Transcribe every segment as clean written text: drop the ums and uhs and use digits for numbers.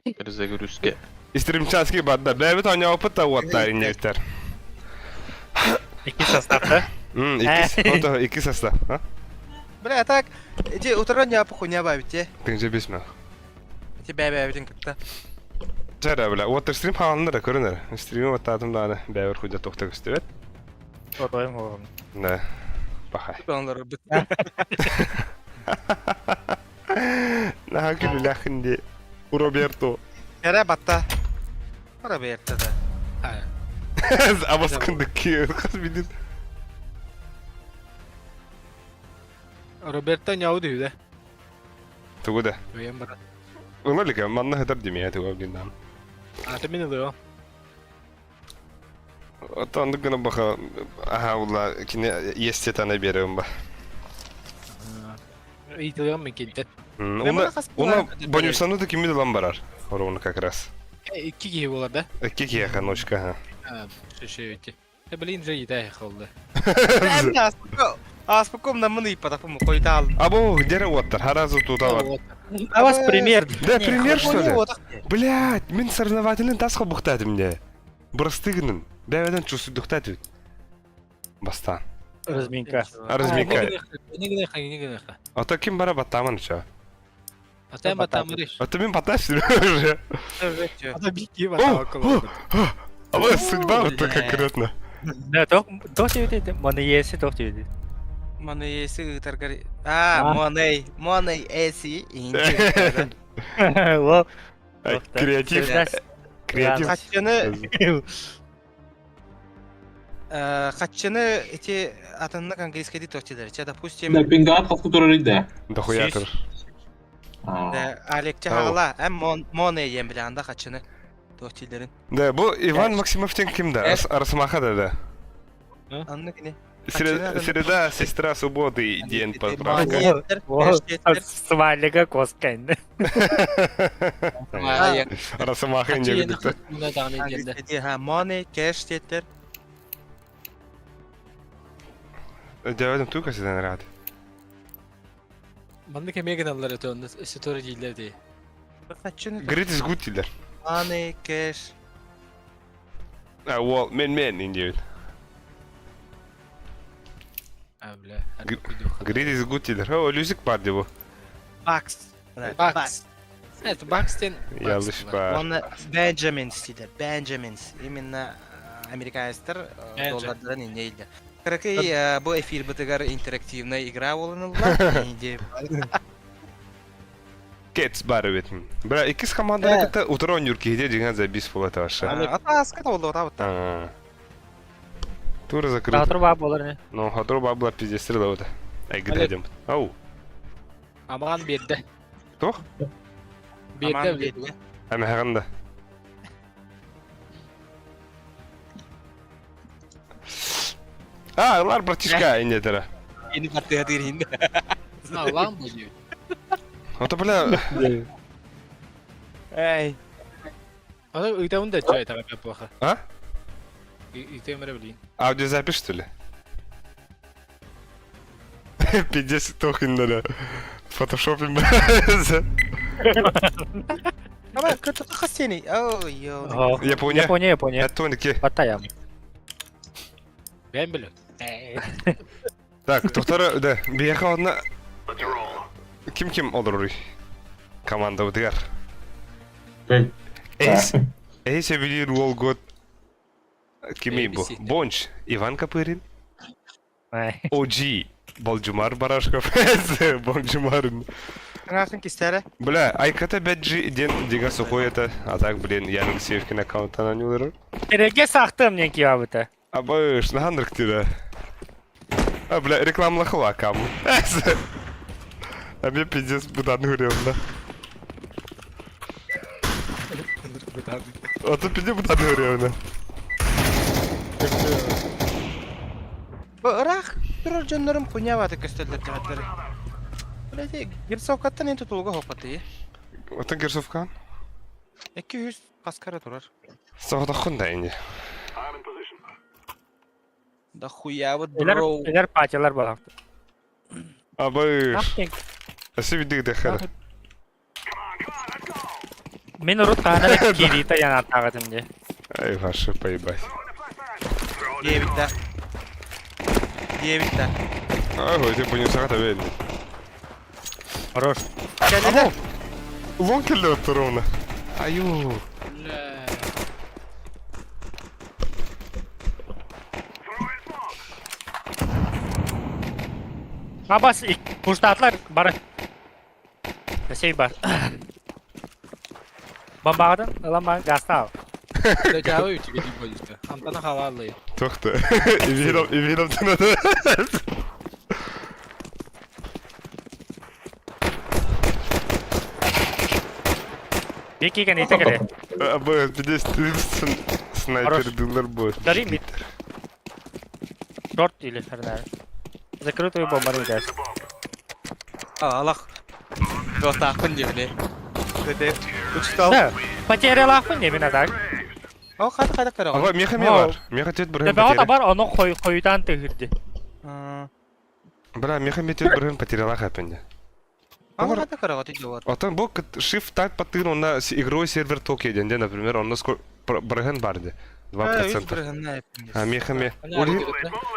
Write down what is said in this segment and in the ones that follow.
Перезагрузка. Стримчанский барда. Бэбит оонньооппут да уоттаар инньэбиттэр. Икки состав, да? Икки, ото икки состав. А? Бля, так, иди утро не хуйня бабите. Ты же бесмел. Тебя бабитин как-то. Чара, бля, уоттар стрим хаалыннар да көрүнэр. Стрими уоттаатым дааны бэбэр хуйда тохта көстүбэт. Отойм оҕом. Да. Пахай. Наһаа күлүлээххин дии. Роберто. Эрэ батта. Роберто да. Абаскындык хас бидин. Роберто няу дүйдэ. Тугу да. Өйөн баран. Ыла илик манна хытар димия тугу диннам. Аты мин ылыо. Оттон оннук гына баха аха ула кини естетана берем ба. Ыйтылыам мен кентен. Уна уна бонусаны да кими ылан барар. Ровно как раз. Икки киһи буолар да? Икки киһиэхэ ночка ха. Шешевети. Блин же еда холды. Аспаком на мны потом койдал. Або где уоттар? Харазу тутала. А вас пример. Да, пример что ли? Блядь, мин соревновательный тасқа бухтадым мне. Бырастыгынын. Бәведен чувствуйдухтат ведь. Бастан. Разминка. Разминка. А то ким бара баттамын чё? А ты баттамырыш. А то мин батташ уже. А то бики баттамыр. А вот судьба вот так конкретно. Да, тох тох тебе Маны еси тох тебе. Маны еси ытаргар. А, моней, моней эси. Во. Креатив. Креатив. Хаччыны Хаччыны эти атыннык английский тохтилер. Че, допустим... Да, пингат хасты турар иде. Да хуятыр. Алек чахала, эм моней ем биле анда хаччыны тохтилерин. Да, бу Иван Максимов тен ким да? Арсмаха да да. Анны кини. Среда, сестра субботы, день поправка. Свалика коскайн. Росомаха не любит. Money, cash теттер. Дәвәдем тука сиден рад. Манны кемеген аллар өтө, онны сетори дииллер дии. Great is good дииллер. Money, cash. А, well, мен мен индиют. А, бля. Great is good дииллер. О, люзик бар ди бу. Бакс. Бакс. Это Бакстен. Ялыш бар. Он Бенджаминс диде. Бенджаминс. Именно американецтер доллардан иннейлер. Кыракый бу эфир бытыгар интерактивная игра болынылла. Кец бар бит. Бра, икис команданы кытта утро ойнуур киһи дьиҥэ забис буолата вообще. Атааска да болду атабыта. Тура закрыт. Хатыр баа болар не? Ну, хатыр баа буолар пиздец да Айгыдадым. Ау. Аман берді. Тох? Берді берді. Амахаганда. А, лар братишка инде Ини баттыга дирин. А, ламбо диyor. Ото бля. Эй. Аны ыйтабын да чай таба плохо. А? Ыйтабын блин. Аудиозапись что ли? Пиздец, тохин да. Фотошопим. Ама көтө хасени. Ой, ё. Япония. Япония, Япония. Япония. Паттайя. Ben билем. Так, тоқтары, да, биэхэ одна... Ким-ким олоруй? Команда утыгар. Эйс, эйс эбилир уол год. Кимий бу? Бонч, Иван Копырин. OG, Болжумар Барашков. Болжумар. Анасын кистере. Бля, Айката 5G ден дига сухой это, а так, блин, Яндекс Севкин аккаунтан не олорор. Эреге сахтым нен киябыта. Абыш, нахандрык тида. А, бля, рекламалахыла кам. А мне пиздец будан үрем, да. А то пиздец будан үрем, да. Ырах, турар дьоннорум хуйня көстөллөр дьаһаттары. Блядь, герцовкаттан эн тутулуга хоппаты. Оттон герцовкан? 200 каскара турар. Соҕотоххун да ини. Да хуя вот бро. Элер патялар балахты. Абыш. Аси видик дехара. Мин урут хаһан эрэ киириитэ янаттаах этим дии. Ай, ваши поебать. Диэбит да. Диэбит да. Ой, ты будем сахата верить. Хорош. Кэллилэр. Лон келлер ровно. Аю. Бля. Абас пуштатлар бары. Сей бар. Бомбаҕытын ылан баран гаста ал. Дачаабы үчүгэй диэн буолуста. Амтана халааллыы. Тохта. Ивином, ивином тынады. Бики кэнниттэ кэлэ. Абы, здесь снайпер дылар будет. Дари мид. Шорт или херня. Закрытую бомбу газ. Алах. Туохтаахпын диэбини. Көтө. Учтал. Да, потерялаахпын диэбин так. О, хата хата көрөҕүн. Ага, меха ме бар. Меха тет бырын Төбөҕө потеря. табар, ону хойутаан тыһырды. Бра, меха ме тет бырын потеряла хапенде. Ага, хата көрөҕө ти дьуот. Отон бу shift tab паттыгын онна игровой сервер токи денде, например, онна бырыһын барды. 2%. А меха ме. Оли,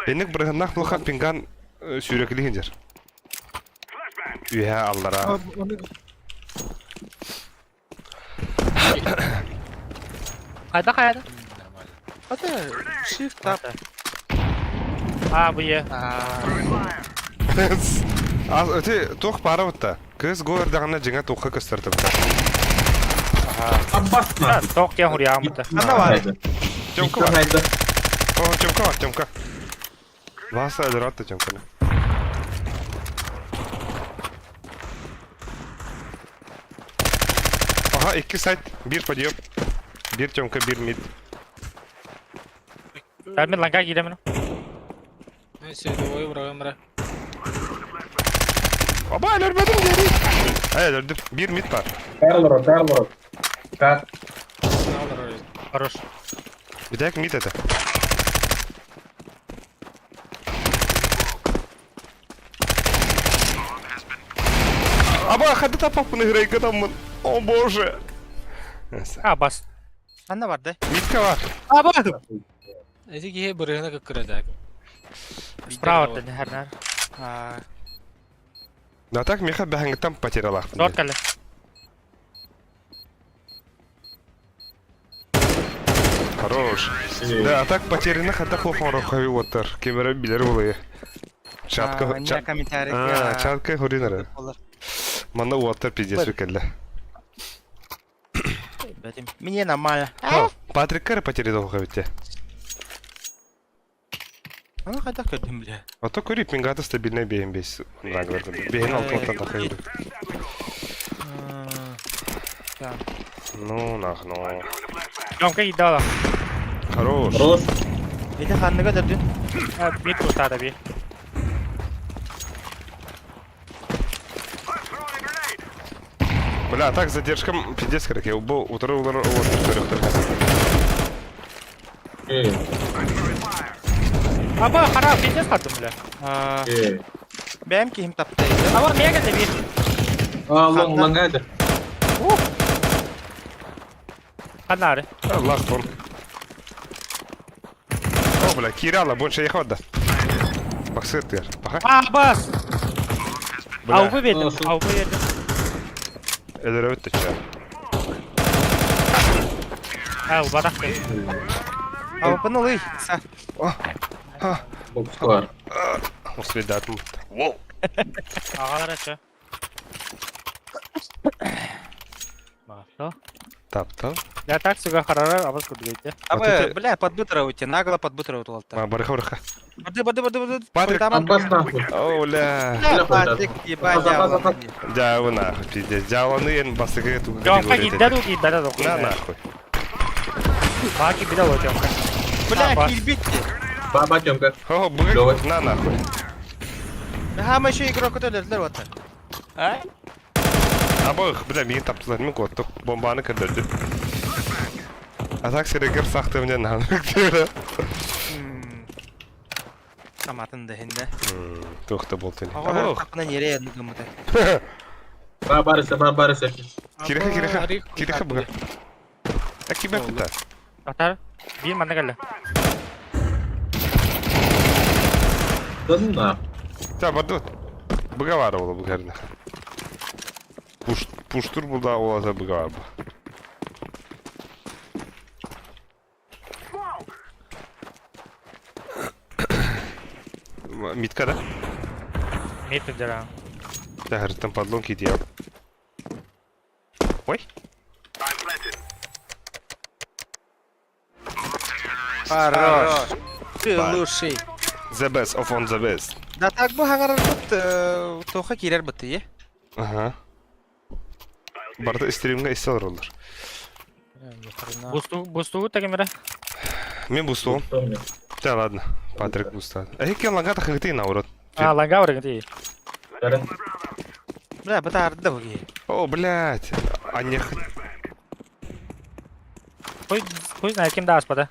энек бырыһыннах нуха пинган сүүрекилихиндер. Үһә аллара. Хайда хайда. Нормально. Ата shift tab. А, бу е. А, өте туох бара бутта. Кыз го эрдагына жеңа туохка көстөртөптө. Аббас нахуй. Тоқ тен хуриямыта. Ана бар. Тёмка бар. О, Тёмка бар, Тёмка. Васа өлөрөттө Тёмканы. Ага, икки сайт, бир подъем. Бир Тёмка, бир мид. Мен ланга киремин. Мен световой бұрағым Аба, өлөрбөдүм дери. Ай, өлөрдүм. Бир мид бар. Карло, Карло. Как? Хорош. Битек мид это. Аба, хады тапаппын играйка таммын. О боже. А, бас. Анна бар да. Мидка бар. А, бас. Эти киһи бырыһына кыккыра Справа ты, хернер. Да так меха бәһәңгіттан потерялахпын. Шорт кэллэ. Хорош. Да, а так потеряны хата хохмар хави оттар. Кемера билер болы. Чатка, Чат комментарий. А, чатка хуринара. Мана уоттар пиздец үкелле. Мне нормально. Патрик кара потерял хавите. Ана хайдах көрдүм бля. А то кури пингата стабильная бейн бейс. Бейн алтын тахайды. Ну, нах, ну. Тёмка кидала. Хорош. Хорош. Эти ханныга дөрдүн. Мид пустата би. Бля, а так задержкам пиздец как я убыл, утро удар вот Э, Аба, хара, пиздец хаттым, бля. э. Бэм кихим тапты. Аба, мега би. А, лон, лонгайдер. Ханары. Аллах бон. О, бля, Киралла, больше я хода. Баксыр Паха. А, бас. Бля, Аубы бердим, аубы бердим. Элерөт ча. А, убадах. Алпын ылый. Бокскар. Уследат. Воу. Агалар ча. Маша. Тап, тап. Я так суга харара абас курдугайте. Абы, бля, подбытыра уйти, нагло подбытыра утулалта. А, барыха, барыха. Барды, барды, барды, барды. Патрик. Аббас нахуй. О, бля. Бля, Патрик, ебать, дьявол. Дьявол нахуй, пиздец. Дьяволны ен басыгы ту Тёмка кидда кидда На нахуй. Баки бидә вот Тёмка. Бля, килбитти. Баба Тёмка. О, бык, Давай. на нахуй. Хама еще игрок өтөлөрлөр вот. А? Абы, бля, мин таптылар, мин коттук. Бомбаны кырдырды. А так серегер сахты мне на. Аматын да хинде. Тухта болтын. Ага, Абы. тапына нере ядны гымыта. Баба барыса, баба барыса. Кириха, кириха. Кириха быга. Кибер кыта. Атар. Биир манна кэллэ. Да на. Та бардыбыт. Быга баар буола быгарына. Пуш, пуштур булда оласа быга бар бу. Митка да? Мит дьара. Тахарыттан подлон киитиэ. Ой. Хорош. Ты лучший. The best of on the best. Да так бу хаҥарарбыт тоха киирэр бытыйы. Ага. Барда стримҥа истэ олороллор. Бусту бустугу тагымера. Мен бустуом. Да ладно. Патрик бустаат. Эһикки ланга тахыгытый наурат. А, ланга урыгытый. Бля, бытаарда бу киһи. О, блядь. А не... Хуй, хуй знает, ким да аспада.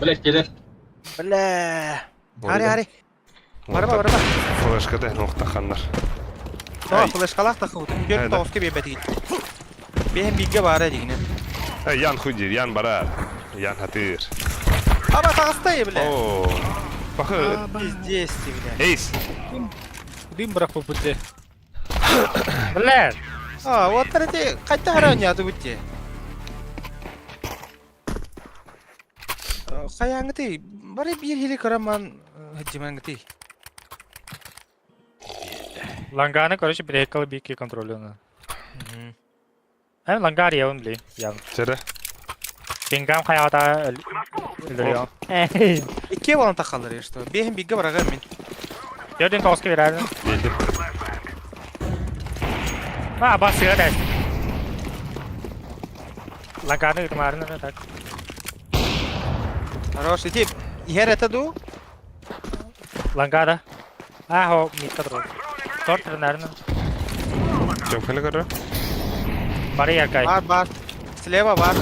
Блядь, кэлэр. Бля. Ари, ари. Барба, барба. Флешкада нохтаханнар. О, флешкалаах тахыбыт. Көр тоҕуска биэрбэтигит. Бэһэн бииргэ баара дигинэ. Эй, Ян хуйдир, Ян барар. Ян хатыр. Аба таҕыстай, бля. О, Пахы. Пиздец ты, бля. Эйс. Дым бырахпыппыт дии. Бля. А, вот эти хайта хараанньаатыбыт дии. Хайааҥҥытый, бары биир иһили көрөн сылдьымаҥҥытый. Ланганы, короче, приехал бики контролю. Э, лангар я он, бли. Я. Чэрэ. Пингам хайата өлөрүө. Икки буолан тахаллар что. Биэһин бииргэ бараҕым мин. Төрдүн тоҕуска биэрэр. Биэрдим. А, басыга да. Ланганы ытмаарына так. Хорош, ити иһэр этэ дуу? Лангада. А, хо, митка дро. Торт тренерна. Чөмхөлө көрө. Бары яркай. Бар, бар. Слева бар.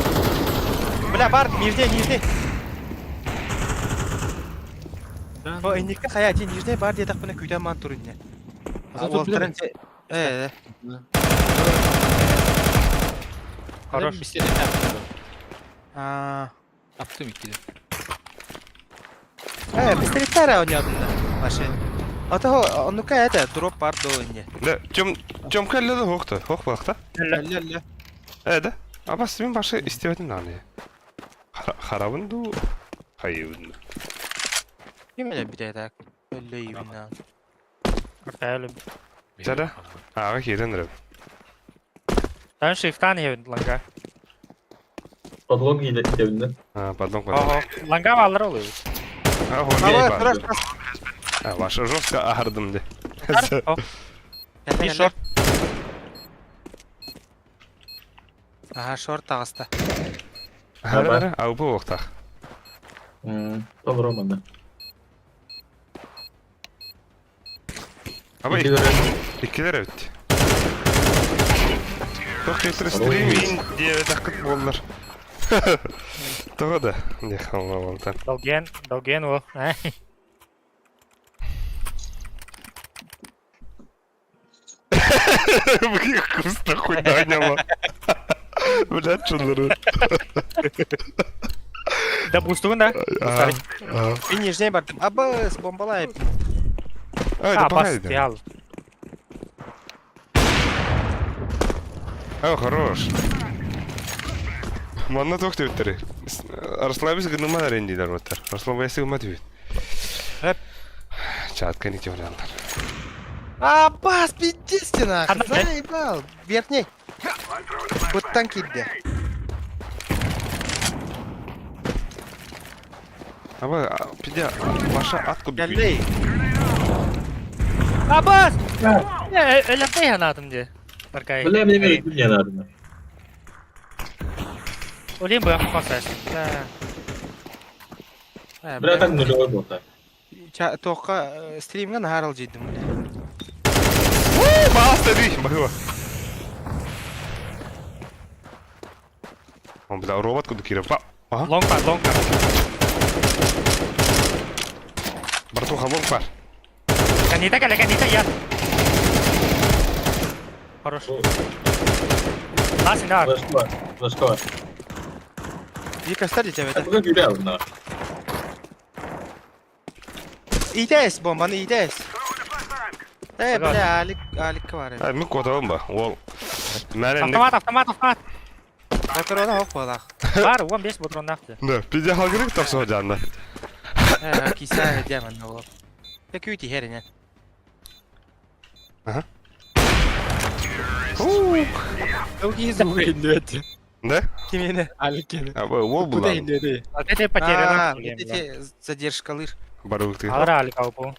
Бля, бар, нижний, нижний. О, инникке хайа, ти нижний бар диэтэхпинэ күүтэн маан тур иннэ. Уолтарын э, Хорош. А. Таптым иккиде. Э, пистолеттара оонньоотун да. Ваше. А то оннука это дроп бар до инне. Да, Тём, Тёмка элле да хохта, хох бахта. Әлле, әлле. Э, да. Абас мин башы истебетим наны. Харабын ду, хайыбын. Ким эле битэ так. Өллө юбина. Артайлы. Чара? Ага, киирэн эрэ. Там шифтан ебин ланга. Подлог идэбиннэ. А, подлог, подлог. Ого. Ланга баллар олуй. А, Давай, хо, хорош, А, ваша жестко ахардым де. И шорт. Ага, шорт таҕыста. Ара, а бу оқтақ. Толору манна. Аба, иккилер эбит. Тох тесер стрим диэбит акыт буоллар. Тоҕо да, не халла болтан. Долген, долген ол. Бу куста хуйня няма. Блядь, чунлары. Да бустугун да. Мин нижний бардым. Абыс, бомбалай. Ай, А, да бас, погайда. ял. О, хорош. Манна тох диэбиттери. Арслабис гыныман эрен диилэр буоттар. Арслабайсы гыммат үһү. Рэп. Чатка не варианттар. Абас, пиздец ты нахуй. Ана- Заебал. Верхний. Буттан киирдэ. Аба, пидя, ваша ат курдук. Кэллэй. Абас! Өлөптэй ханаатым дии. Баркай. Бля, мне не надо. Олин быах косас. Э, Бля, так нулевой был так. Тоққа стримге нахарал жейдім, бля. Баста дии, бахыба. Он, бля, робот курдук киирэн. Па. Ага. Лонг пар, лонг пар. Братуха, лонг пар. Канита кэлэ, канита я. Хорош. Лас инаар. Флешка бар. Флешка бар. Викастар дичэбэтэ. Бүгін күйре алдына. Итэс бомбаны итэс. Э, бля, Алик, Аликка бар. Ай, мин куотабын ба, уол. Мәрен Автомат, автомат, автомат. Патрона ох балах. Бар, 15 патроннаахты. Да, пиздец халгырык тохсоо жанна. Э, киса дяман ол. Тэкүти херне. Ага. Индиэти. Да? Кимени? Аликени. А, уол Куда булан. индиэти? Вот это потеряна. А, вот эти задержкалыр. Барылык Алра алика опу.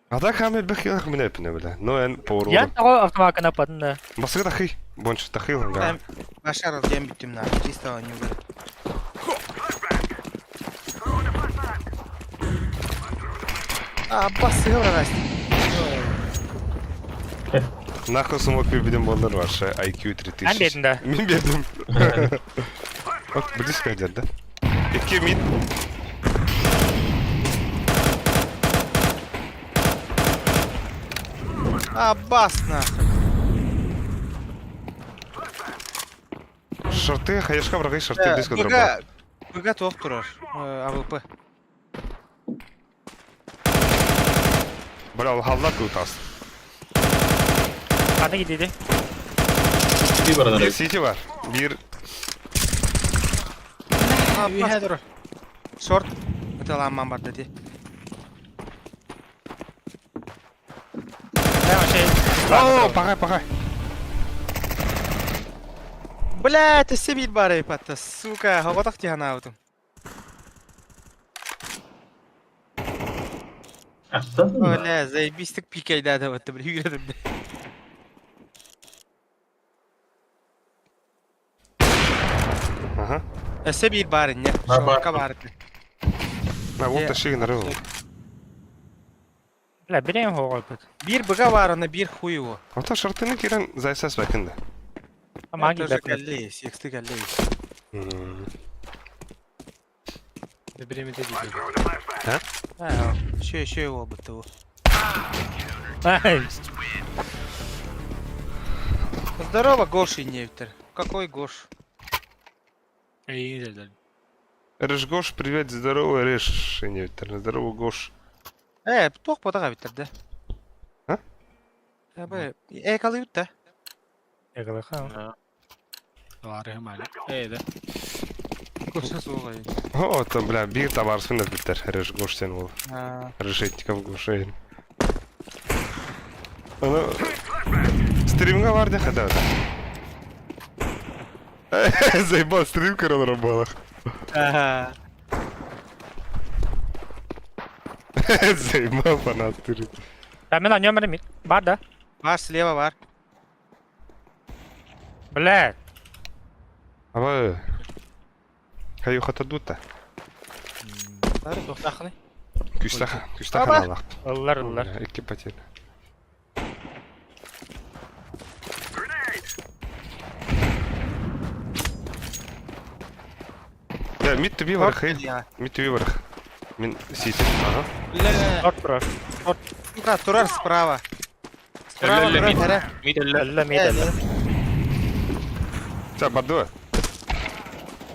А так хаме бэх мине пне бля. Но эн Я повар. того автомата нападна. Басыгы тахый. Бонч тахый ланга. Башар дем бүттүм на. Чисто не угар. А, басы врагась. Нахуй смок бибиден болдар ваше IQ 3000. Эн бердин да. Мин бердим. Вот близко идет, да? Икки мид. А, бас нахуй. Шорты, хаешка врагы, шорты близко дроба. Быга, быга тоқ турар. АВП. Бля, ол халлар кутас. Қаны кетеді. Bir бар Bir city var. Bir А, бас. Шорт. Это ламан бар деді. О, пагай, пагай. Бля, это Сибирь бар ипатта, сука, хоғотақ тихана аутым. Бля, заебись так пикай да да вот, бля, юрдім. Ага. Сибирь бар не, Бар, бар. шорка бар. На вот ташиг нарыл. Бля, берем его опыт. Бир быга бар, ана бир хуй его. Ото шортыны кирен зайсас бакында. А маги Тоже бля. галлей, сексты галлей. Берем это А, еще, еще его бы того. Ай, Здорово, Гош и Нефтер. Какой Гош? Рыж Гош, привет, здорово, Рыж. Не, здорово, Гош. Э, тоқ потаға биттер да. А? Э, э, калый да. Эгылыха. Эй, да. Гоша суға. О, там, бля, бир табарсын биттер. Рыж Гош сен ол. Решетников Гош. Аны стримга бар да хада. Заебал стрим корол работал. Ага. Заебал фанат ты. Да, мен анём мид. Бар да. Бар, слева бар. Бля. Аба. Хаю хатадута. Бар, тоқтақны. Күстах, күстах Аба. аллах. Ыллар, ыллар. Икки потеря. Да, мид түби бар, хей. Мид түби бар. Мин сити. Ага. Бля. Шорт турар. Тура, турар справа. Справа, Ля-ля, турар, мид. турар. Мид әлі. Ылла мид ылла. Та, бардуа.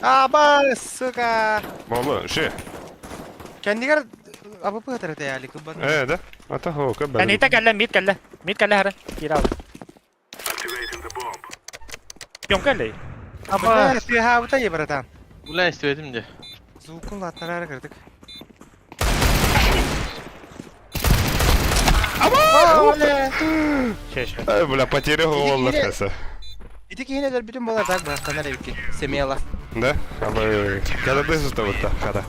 Аба, сука. Болу, ши. Кәндігер АВП тарата яли кыбат. Э, да? Ата хо, каб. Кәне кәллә мид кәллә. Мид кәллә хәрә. Кире ал. Йом кәллә. Аба, ты ха ута братан. Бля, истебедим де. Звукун латнарары кирдик. Аба! Бля. Ше, ше. Э, бля, потеря голла хаса. Ити кихинелер бүтүн болар так бактанар эбики. Семела. Да? Аба, когда ты что вот так, когда?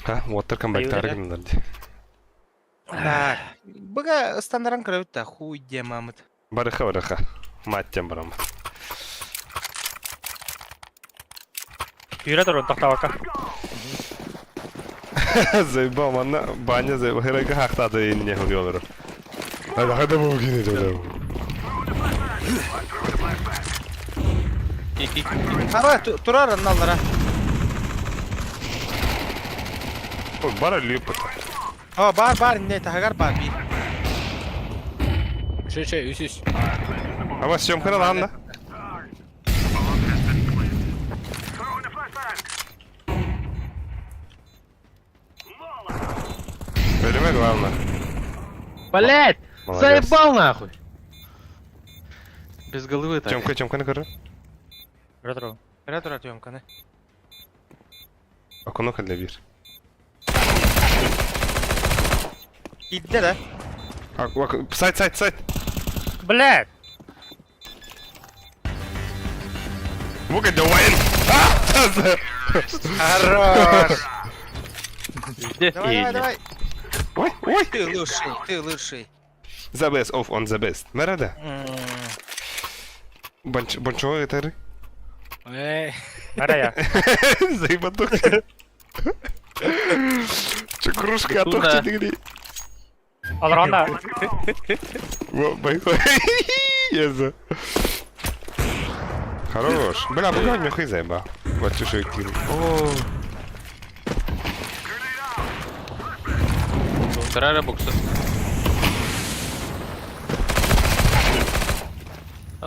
Ха, water comeback таргынлар ди. Так. Быга стандаран кырабыт та хуй де мамыт. Барыха, барыха. Маттем барам. Юрэ турун тохтабакка. Заебал, манна баня заебал. Херага хахтады инне хуйолору. Ада хада бу гини дөлө. Ики. Аба, турар анналара. Бара лүөппүт. О, бар бар не таһыгар бар биир. Үчү үчү үс үс. Ама съемканы алаҕын да? Өлүмэ главное. Блять! Молодец. Заебал нахуй! Без головы так. Тёмка, Тёмканы көрөр. Ретро. Көрө турар Тёмканы. Окуну кэллэ биир. Киирдэ да? Сайт, сайт, сайт! Блядь! Look at the win! Хорош! Давай, давай, давай. Ой, ой! Ты лучший, ты лучший. The best of on the best. Мэрада? Бончо этары? Эй. Мэрая. Заебатук. Чекрушка, а то ты Алрона. Еза. Хорош. Бля, бугай мне хуй заеба. Вот чуши кину. О. Вторая бокса.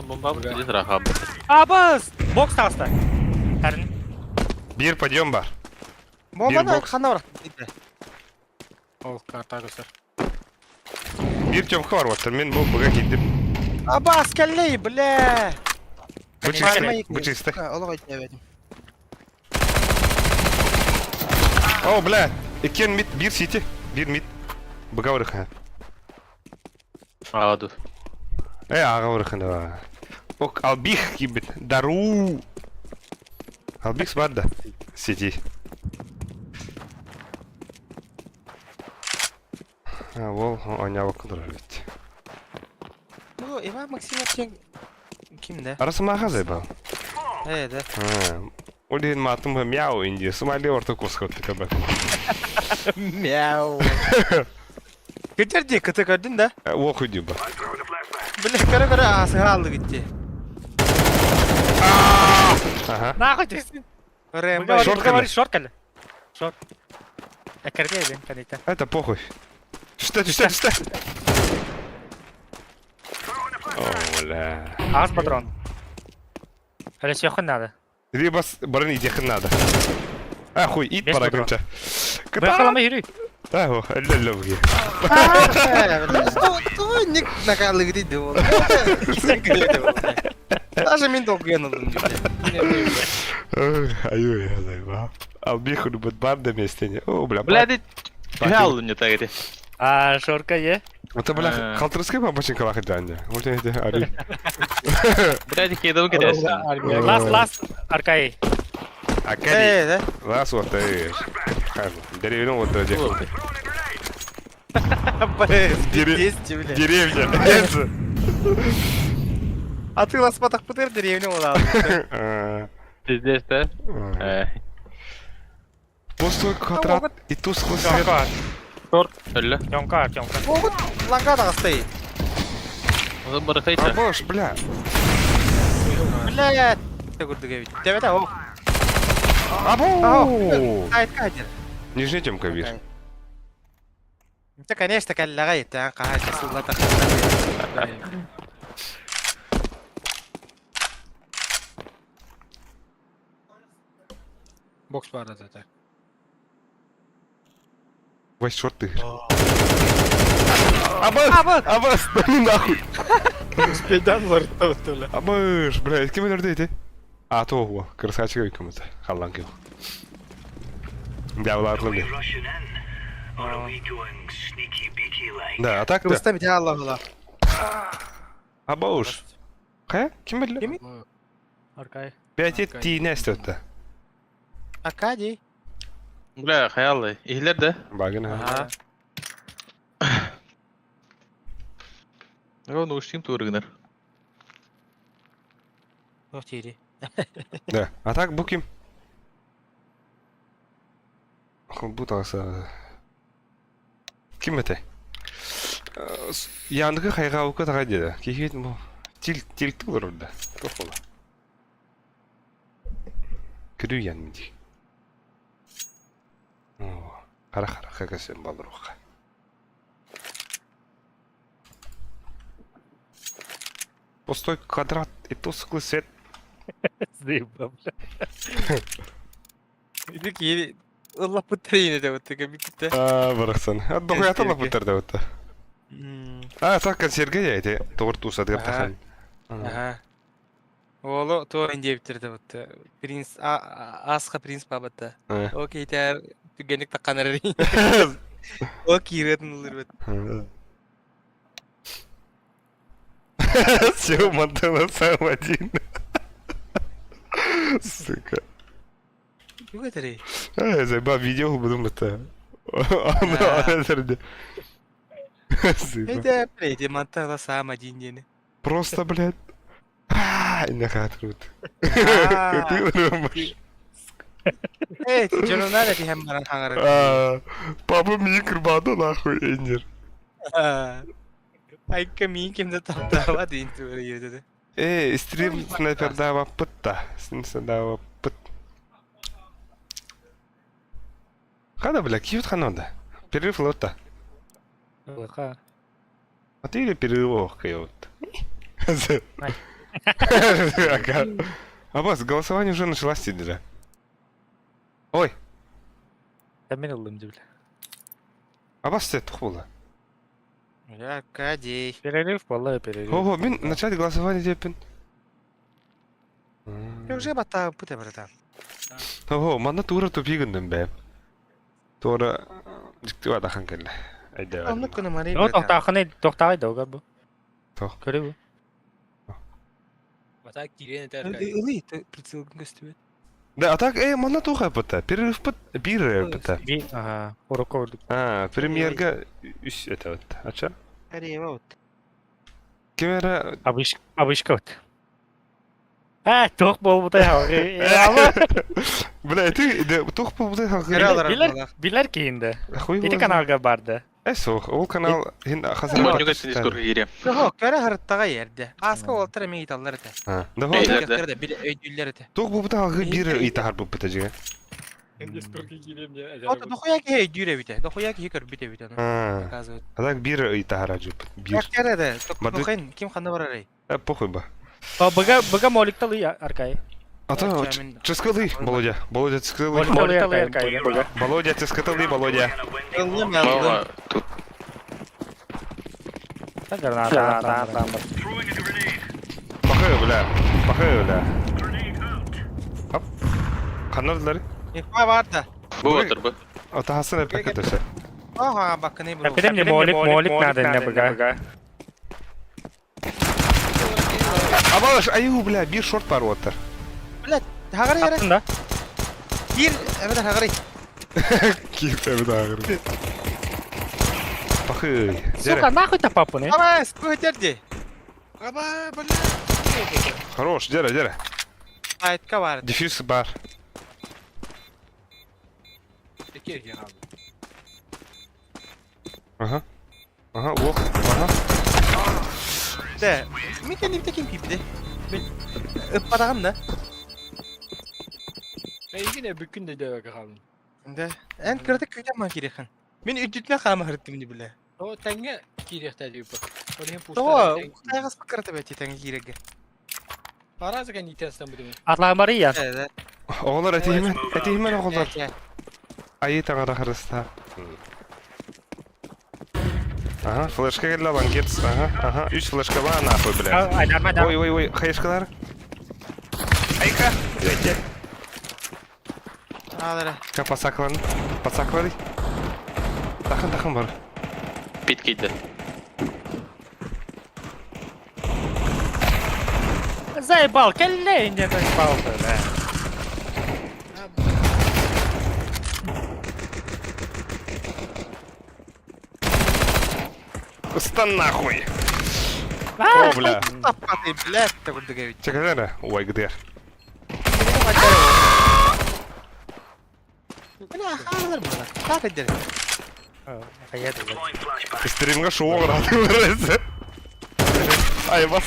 Бомба будет рахаб. Абас! Бокс таста. Харин. Бир подъем бар. Бомбаны бокс. ханна бар. Ол карта көстөр. Бир Тёмка бар вот. Мен бу буга кидим. Абас кэллей, бля. Бу чисто. Бу чисто. Олох өйдөөбөтүм. О, бля. Иккен мид, бир сити. Бир мид. Буга барыха. Аду. Э, ага барыха. Ок, албих кибит. Дару. Албих бар да. Сити. А, ол онява контролить. Ну, Иван Максимов тен ким да? Арасымаха заебал. Э, да. Ол деген матым мяу инди. Сомали орта курска өттік Мяу. Көтер де, кыты көрдүн да? О хуй ба. Бля, көрө көрө асыга алды гитти. Ага. Нахуй ты. Рэмбо. Шорт Говори, шорт кэллэ. Шорт. Эккерде эбин кэнниттэн. Это похуй. Что, что, что? О, бля. Аас патрон. Әле сиэххин надо. Либо барын идехин надо. А, хуй, ит Без пора патрон. громче. Бэхалама юрий. Да, о, ля-ля, Ник накалы гитти ол. Даже мен толкуйан алдым. Аю, я заебал. Албиху любит банда местени. О, бля. Бля, ты Гал не так эти. А, шорка е. Это, бля, халтырская бабочка лахаджанья. Вот эти, ари. Бля, ты кидал грязь. Лас, лас, аркай. Акари. Э, да. Лас вот ты. Деревню вот эти. Бля. Деревня. А ты ласпатах пытыр деревню ола. Пиздец, да? Пустой квадрат и тусклый свет. Тёмка, Торт. Ля. Тёмка, Тёмка. Могут ланга тагыстай. Барахайся. А бош, бля. Бля. Төгүрдүгө бит. Тебете о. Або! Айт кадер. Нижний Тёмка бир. Это, конечно, каллага итан кахайта сулата. Бокс бар да так. Вась, шорт ты. Абас! Абас! Да ну нахуй! Успейдан ларта Абаш, бля, ким өлөрдө эти? А, то ого, красавчик кому-то. Халлан кил. Бля, ладно, бля. Да, а так да. Кыбыста бит Аллах Аллах. Абауш. Кая? Ким билди? Ким? Аркай. Пять тине өттө. Акади. Бля, хаялы. Ихлер да? Багына. Ага. О, ну уштим тургнер. Ох, тири. Да. А так бу ким? Бу тагысы. Ким это? Яндыгы хайга ука тага деди. Кихит бу. Тил тилти болор да. Тохола. Күрүү ян миди. О, Хара-харахха көсөн болоруохха. Пустой квадрат и тусклый свет. Заебал, бля. Ити киһи ыллаппыттар иинэ да бытты бүттэ. А, барахсан. А, дохуята лаппыттар да бытта. А, так консьерге я эти торт усадгар тахан. Аха. Оолу туох диэбиттэр да бытты. Принц аасха принц бабатта. Ол киһитээр түгэнник таххан эрэр. Ол киирэтин ылырбыт. Все, Мантела сам один. Сука. Тугу этэрий? Э, заеба видео буду это. Ана среди. Сука. Это, блядь, Мантела сам один диэни. Просто, блядь. Иннахатрут. Ты думаешь? Эй, дьонунаар этиһэн баран хаҥарар. Папа миигин кырбаата нахуй, Эндер. Айка миин ким да таптаабат диин туора Э, стрим снайпердаабаппыт да. Снайпердаабаппыт. Хана, бля, киют ханонда. Перерыв лотта. Лыха. А ты или перерыв вот. Ага. Аббас, голосование уже началось, да? Ой, Да мин ыллым дии, бля. Аббас, ты тухула. Аркадий. Перерыв, буолла перерыв. Ого, мин начать голосование диэппин. Уже баттаабыт братан. Ого, манна туура тупи гынным бэм. Туора дьикти адахан кэллэ. Айда. Оннук гынамарый Ну, братан. тохтаахыны тохтаай дога бу. Тох. Көрө бу. Батак киирэн этэр Аркадий. Ылый, прицелгын көстүбэт. Да, а так, э, манна туха быта. Перерыв быт, бир быта. Би, ага, урукку курдук. А, премьерга үс это вот. Ача? Арева вот. Ким эрэ Обычка, обычка вот. А, туох буолбутай хаҕы. Бля, ты да туох буолбутай хаҕы. Билэр, билэр киинде. Хуй Ити каналга барды. Э, суох, ол канал хин хазар. Манньуга Дискордка киириэм. Жоқ, көрө харыттаҕа ерде. Ааска уолаттар эмиэ ыйыталлар этэ. Да Эйлэр да. Да, били өйдүүллэр этэ. Туох буолбутай хаҕы биир ыйтаһар буолбута дьиҥэ. Дискордка киириэм диэн Ото дохуя киһи өйдүүр эбитэ. Дохуя киһи көрбүт эбит ону. А, Оказывается. а так биир ыйтаһара дьуппут. Биир. Көрө да, Барды- дохуйн ким ханна барарый? Э, похуй ба. Быга, быга моликталы аркай. А то ческалы, Володя. Володя ческалы. Моликталы аркай. Володя ческалы, Володя. Ыллым, Мама, ыллым. тут Граната. Пахай, бля. Пахай, бля. Хоп. Ханнардылар. Инфа бар да. бу батыр бу. Атаһасын эппэккэ төсө. Ага, бакыны бу. Эпидем не молик, молик надо не быга. Абалаш, аю, бля, биир шорт бар уоттар. Блядь, хагары яра. Аттын да. Кир, эбэтэр хагары. Киир эбит Пахай. Сука, нахуй та папу, не? Давай, скутерди. Аба, бля. Хорош, дера, дера. Айтка бар. Дефьюз бар. Икки хаалла. Ага. Ага, ох, ага. Да. Мин кэннибитэ ким киирбитэ? Мин ыппатаҕым да. Эйигин бүккүн да дэбэкэ хааллым. Да. Эн кыратык күүтэн маан киириэххин. Мин үрдүтүнэн хаама сырыттым дии бile. О, тэҥҥэ киириэхтэй диэбиппит. Ол иһин Тоҕо, пустар. тайҕаспыт кырата бэти тэҥҥэ киирэргэ. Араас кэнниттэн бутум. Атламария. Да, да. Оҕолор этиһимэн, этиһимэн оҕолор. Чэ, Айыы таҥара харыстаа. Ага, флешка кэллэ лангетс. Ага, ага. Үс флешка баа нахуй, бля. Айдарма да. Ой, ой, ой, хаешкалар. Айка. Өйте. Аалара. Ка пасаклан. Пасаклары. Тахын, тахын бар. Пит киирдэ. Заебал, кэллэ не заебал, бля. Устан нахуй. О, бля. Таппатый, блядь, курдук эбит. Чекалера. Ой, где? Бля, хаалар буолар. Так эдэр. Хайа, блядь. Стримга шоу рады. Ай, бас.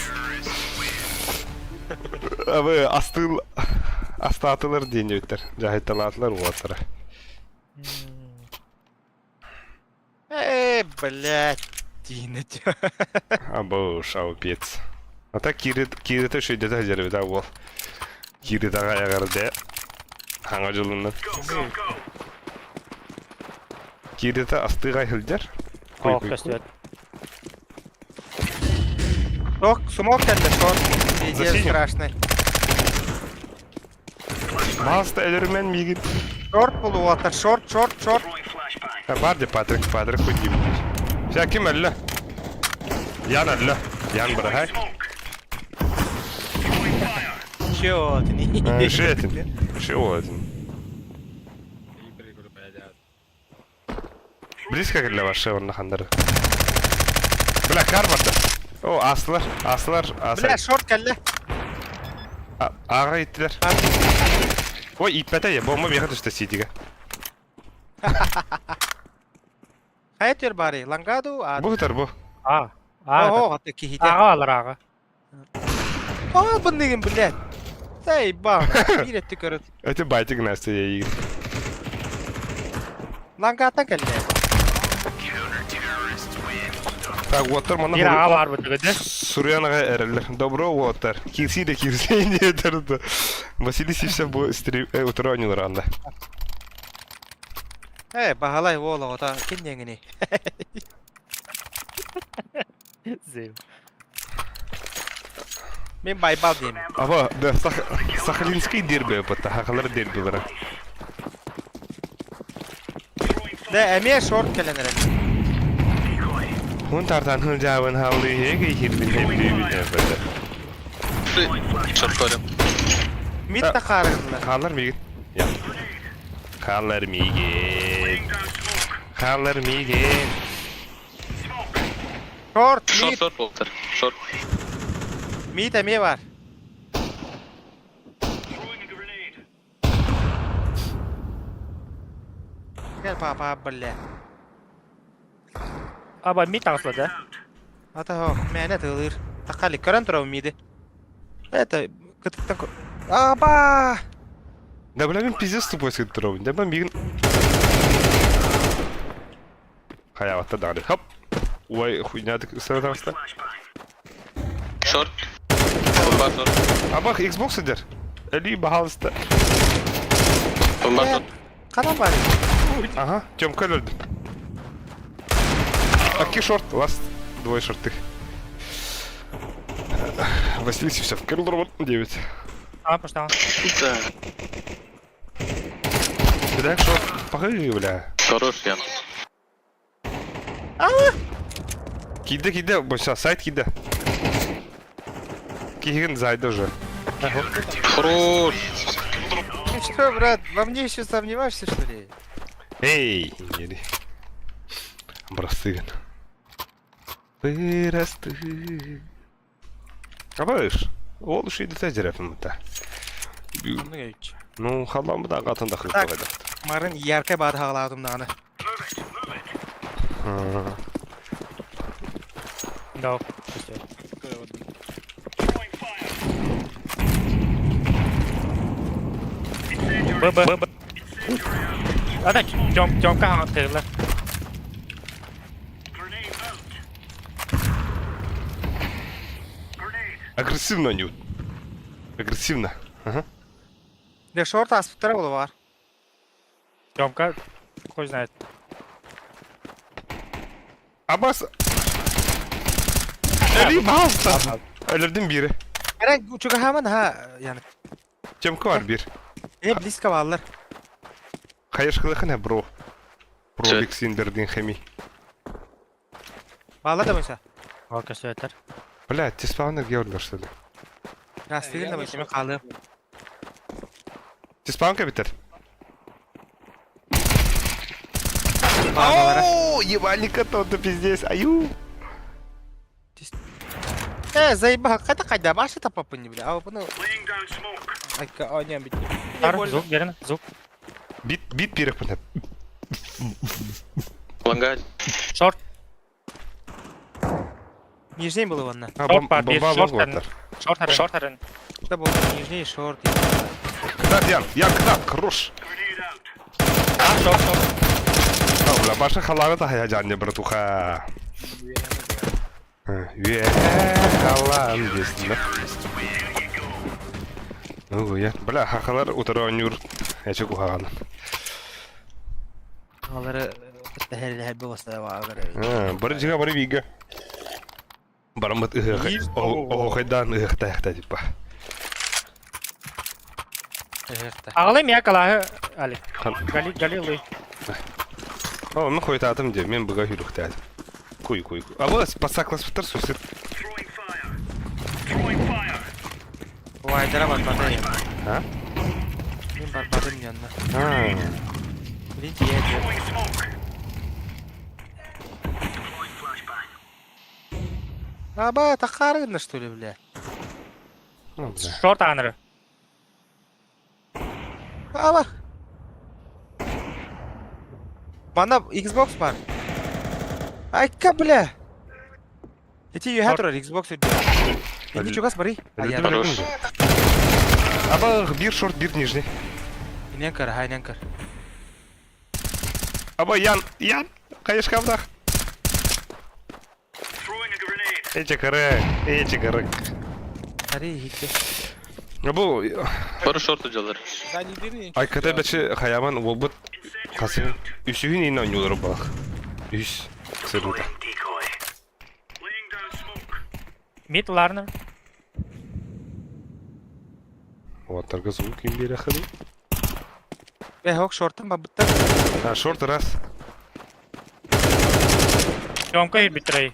Абы астыл астаатылар диэн өттөр. Жахитталаатылар уоттара. блядь, диин этэ. Абыш, аупец. А так кииритэ үчүгэйдэтэ сылдьар эбит уол. Кииритаҕа эҕэрдэ. Хаҥа дьылынан. Кииритэ астыыга сылдьар. Куй Ох, куй куй. көстүбэт. Ток, смок кэллэ, шорт. Пиздец Засинем. страшный. Маста өлөрүмэн миигин. Шорт булуота, шорт, шорт, шорт. Бар де Патрик, Патрик хуй Вся ким өллө? Ян өллө. Ян быраһай. Чего ты не? Шетин. Шетин. Близко для вашего онно ханнары. Бля, кар барда. О, аслар, аслар, Бля, асай. шорт кэллэ. Аҕа иттилэр. Ой, ииппэтэ я, бомба миэхэ түстэ сиитигэ. Хайа түөр баарый? Лангаду, а. Бу тар бу. А. А. Ого, аты киһитэ. Аҕа алар аҕа. О, бынныгын, блядь. Заебал. Биир өттү көрөт. Это байтик Настя я игр. Лангаттан кэллэ. Так, уоттар манна Биир аҕа баар бытыгыды. Суруйанаҕа эрэллэр. Добро уоттар. Кирси да кирси диэтэр. Василий Сивцев бу стрим утура оонньуулар анда. Э, баһалай уол оҕото ким диэҥиний? Зим. Мин Байбал диэм. Аба, да, Сахалинский дерби опыта, хахалар дербилара. Да, эмиэ шорт кэлэн эрэр. Hun тартан хыл жабын хавлы хеге хирбин хебли бит. Шорт көрем. Мид та хаарыгынна. Хаалар миигин. Я. Хаалар миигин. Хаалар миигин. Шорт, Шорт, мид, шорт болтар. Шорт. мид эмиэ бар. Кэл папа, бля. Аба мид таҕыста да. Ата хо, мээнэ тылыр. Такали көрөн турабын миди. Это кытыктан Аба! Да бля, мен пиздец тупой сыттыробын. Да мен миигин. Хаяватта дагы. Хоп. Ой, хуйня так сразу таҕыста. Шорт. Бомба шорт. Абах Xbox сидер. Эли баһалыста. Бомба шорт. Ханан бар? Ага, Тёмка өлөрдүм. Аки шорт, ласт. Двое шорты. Василий Сивцев, Кирилл 9. А, пошла. Да. Бля, шорт. Погы, бля. Хорош, Ян. Киде, киде, бойся, сайт киде. Киген зайду уже. Хорош. Ты что, брат, во мне еще сомневаешься, что ли? Эй, ери. Бырастыгын. Бырасты. Абыш. Ол үшейді тәжірәпім бұта. Ну, халам да қатын да Так. қылып Марын яркай бады хагалаадым даҕаны. Да. Б, Б, Б. А, да, Тём, Тёмка открыла. Агрессивно они. Агрессивно. Ага. Дэ шорт аспыттара буолуо бар. Тёмка, хуй знает. Абас. Эли балста. Өлөрдүм бири. Эрэ чугаһааман ха яны. Тёмка бар бир. Э близко бааллар. Хайышкылыхына бро. Бро Чэ. Бексиндердин хеми. Бааллар да бойса. Ока сөтер. Бля, теспауна георлар что ли? Растыгын да бойса мен хаалыам. Теспаун кабитер. Бааллара. О, ебальника то пиздец. Аю. Э, заеба, кайда кайда башы тапапын не бля. А бұны Айка, а не бит. Тар, звук, верно, звук. Бит, бит пирах пына. Ланга. Шорт, Нижний было ванна. А, Шорт бом- бар, бир, бомба шорт лонгваттар. шорт харен, шорт харен. Да был нижний шорт. Кытат, Ян, Ян, кытат, хорош. А, шорт, шорт. Бля, баша халааны таһайа дьаанньа, братуха. Үөһээ халаан диэсиннэр. Ну, я, бля, хахалар утары оонньуур эчи куһаҕан. Алары тэһэлэһэр буолбастара баҕар. Бары дьиҥэ бары бииргэ. Бараммыт ыһыах оһуохайдаан ыһыахтаахта типа. Ыһыахта. Аҕалай мия калаһы Али. Гали Галилы. О, мен хойтаатым дии, мен быга хүрүхтээтим. Куй куй. А бұл пасакласпыттар сусит. Вайдара барбата я. А? Мен барбатым yanına. А. Блин, тиийэ Аба, тахаарыгынна что ли, бля? Ну, бля. Шорт аныры. Аба! Мана Xbox бар. Айка, бля! Эти юха турар Xbox үрдү. Инди чугас барый. Хорош. Аба, бир шорт, бир нижний. Инен көр, ха, инен көр. Аба, Ян, Ян, хайышкамдах. Эчи кырык, эчи кырык. Ари хитте. Бу Бары шорт дьалар. Айката бэчи хаяман уолбут хасын үсүһүн иин оонньуулар балах. Үс сырыта. Мид ларнер. Уоттарга звук им биэрэххин. Бэ, хок шортын бабыттар. А, шорт раз. Тёмка и битрей.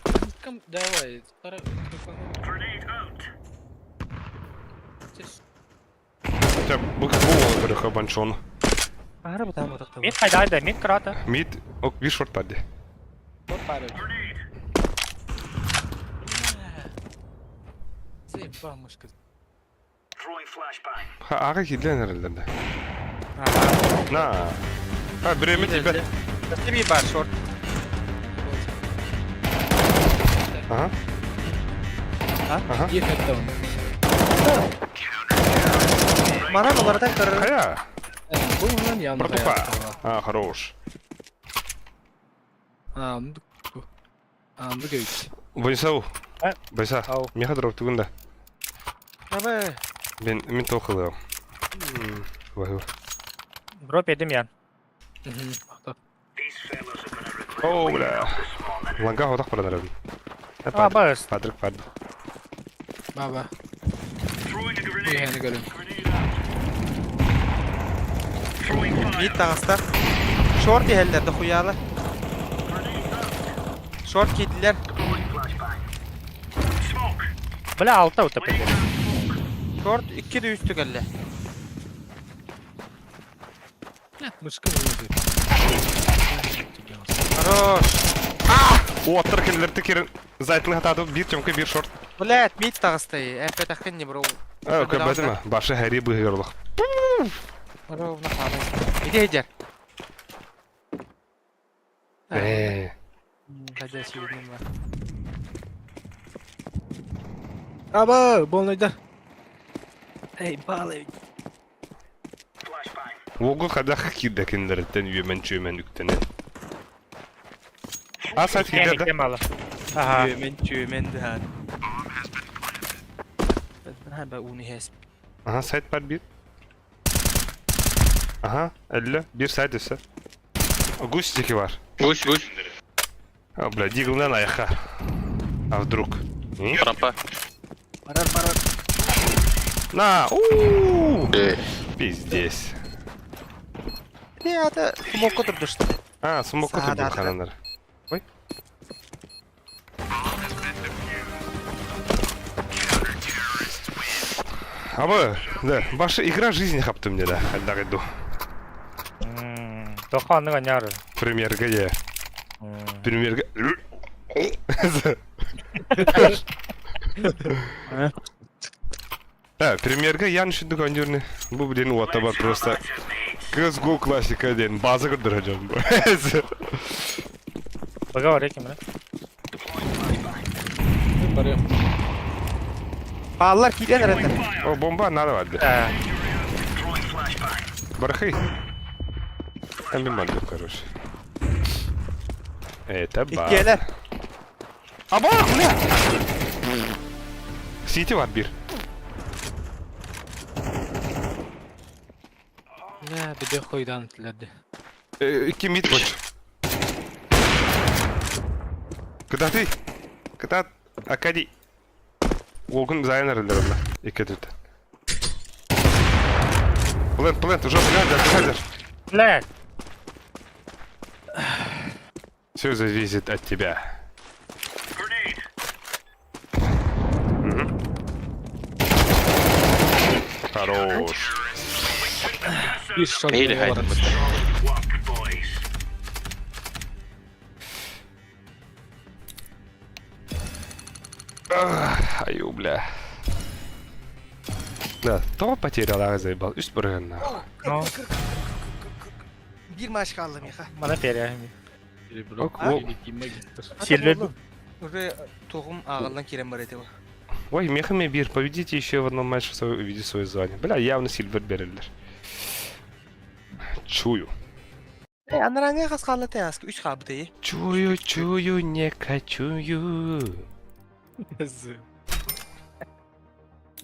Давай, Чэ, бу бу көрөхө баншон. Ары бутам отакта. Мид хайдайда, мид крата. Мид, ок, бир шорт паде. Ха, ага кидлен эрэллэр да. На. А, биремит ибе. Тебе бар шорт. Ага. Ага. Манан олардан көрөр. Хая. Братуха. А, хорош. Бойсау. Бойса. Меха дроп тугунда. Аба. Мен мен тохылым. Вай. Дроп едим я. О, бля. Ланга хотак баран эрем. А, бас. Патрик пад. Баба. Үйэни көрүм. Мид таҕыста. Шорт иһэллэр да хуялар. Шорт киидилэр. Бля, алта утап едим. Шорт икки да үстү кэллэ. Мышка мөдө. Хорош. Уоттар кэллэрти кирин зайтын хатаатып бир тёмка бир шорт. Блядь, мид таҕыста. Эппэтэххин не бро. А, көбөтүмэ. Башы хэри быһыгырлах. Ровно хаалай. Иди идер. Э. Хотя сүйүнүм бар. Аба, болнойдар. Эй, баалай. Уогу хадах кирдэ кинилэриттэн үөмэн чүөмэн үктэнэн. А сайт киирдэ да? Кем мало. Ага. Чүөмэн чүөмэн да. Хаба уни хэс. Ага, сайт бар бир. Ага, эллэ, бир сайт өссө. Гусь диэки бар. Гусь, гусь. А, бля, диглнан айха. А вдруг? Рампа. Барар барар. На! У-у-у! Э. Пиздец. Не, это смока турдушты. А, смока Саа, турду да, да. хананар. Ой. Аба, да, ваша игра жизни хапты мне, да, отдагы иду. Тоха анныга няры. Премьерга я. Премьерга. Да, премьерга Ян шүндүк ондюрны. Бу блин уота бар просто. CSGO классика ден база көрдөрөжөм. Бага бар экен, бля. Барыам. Бааллар киирэн эрэллэр. О, бомба надо барды. Э, Бархай. Там мен барды, короче. Это бар. Иккиэлэр. Аба, бля! Сити бар бир. Бля, беде хойдан итлерди. Икки мид боч. Куда ты? Куда? Акади. Уолгун зайын эрэллэр онно. Икки өттүттэн. Плент, плент, уже плент, дядя. Блядь! Все зависит от тебя. Мгм. Хорош. Бир шаг Или хайден бытта. Ах, Аю, бля. Да, то потерял, заебал. Үс бырыгын нахуй. Ну, Бир матч қалды меха. мана перья. Ок, о- Сильвер. Уже тоғым ағылдан керем бар еді. Ой, мехами бир, победите еще в одном матче, свой, увидите свое звание. Бля, явно Сильвер берелер. Чую. Анараңа қас қалды те асқы, үш қалды те. Чую, чую, не качую.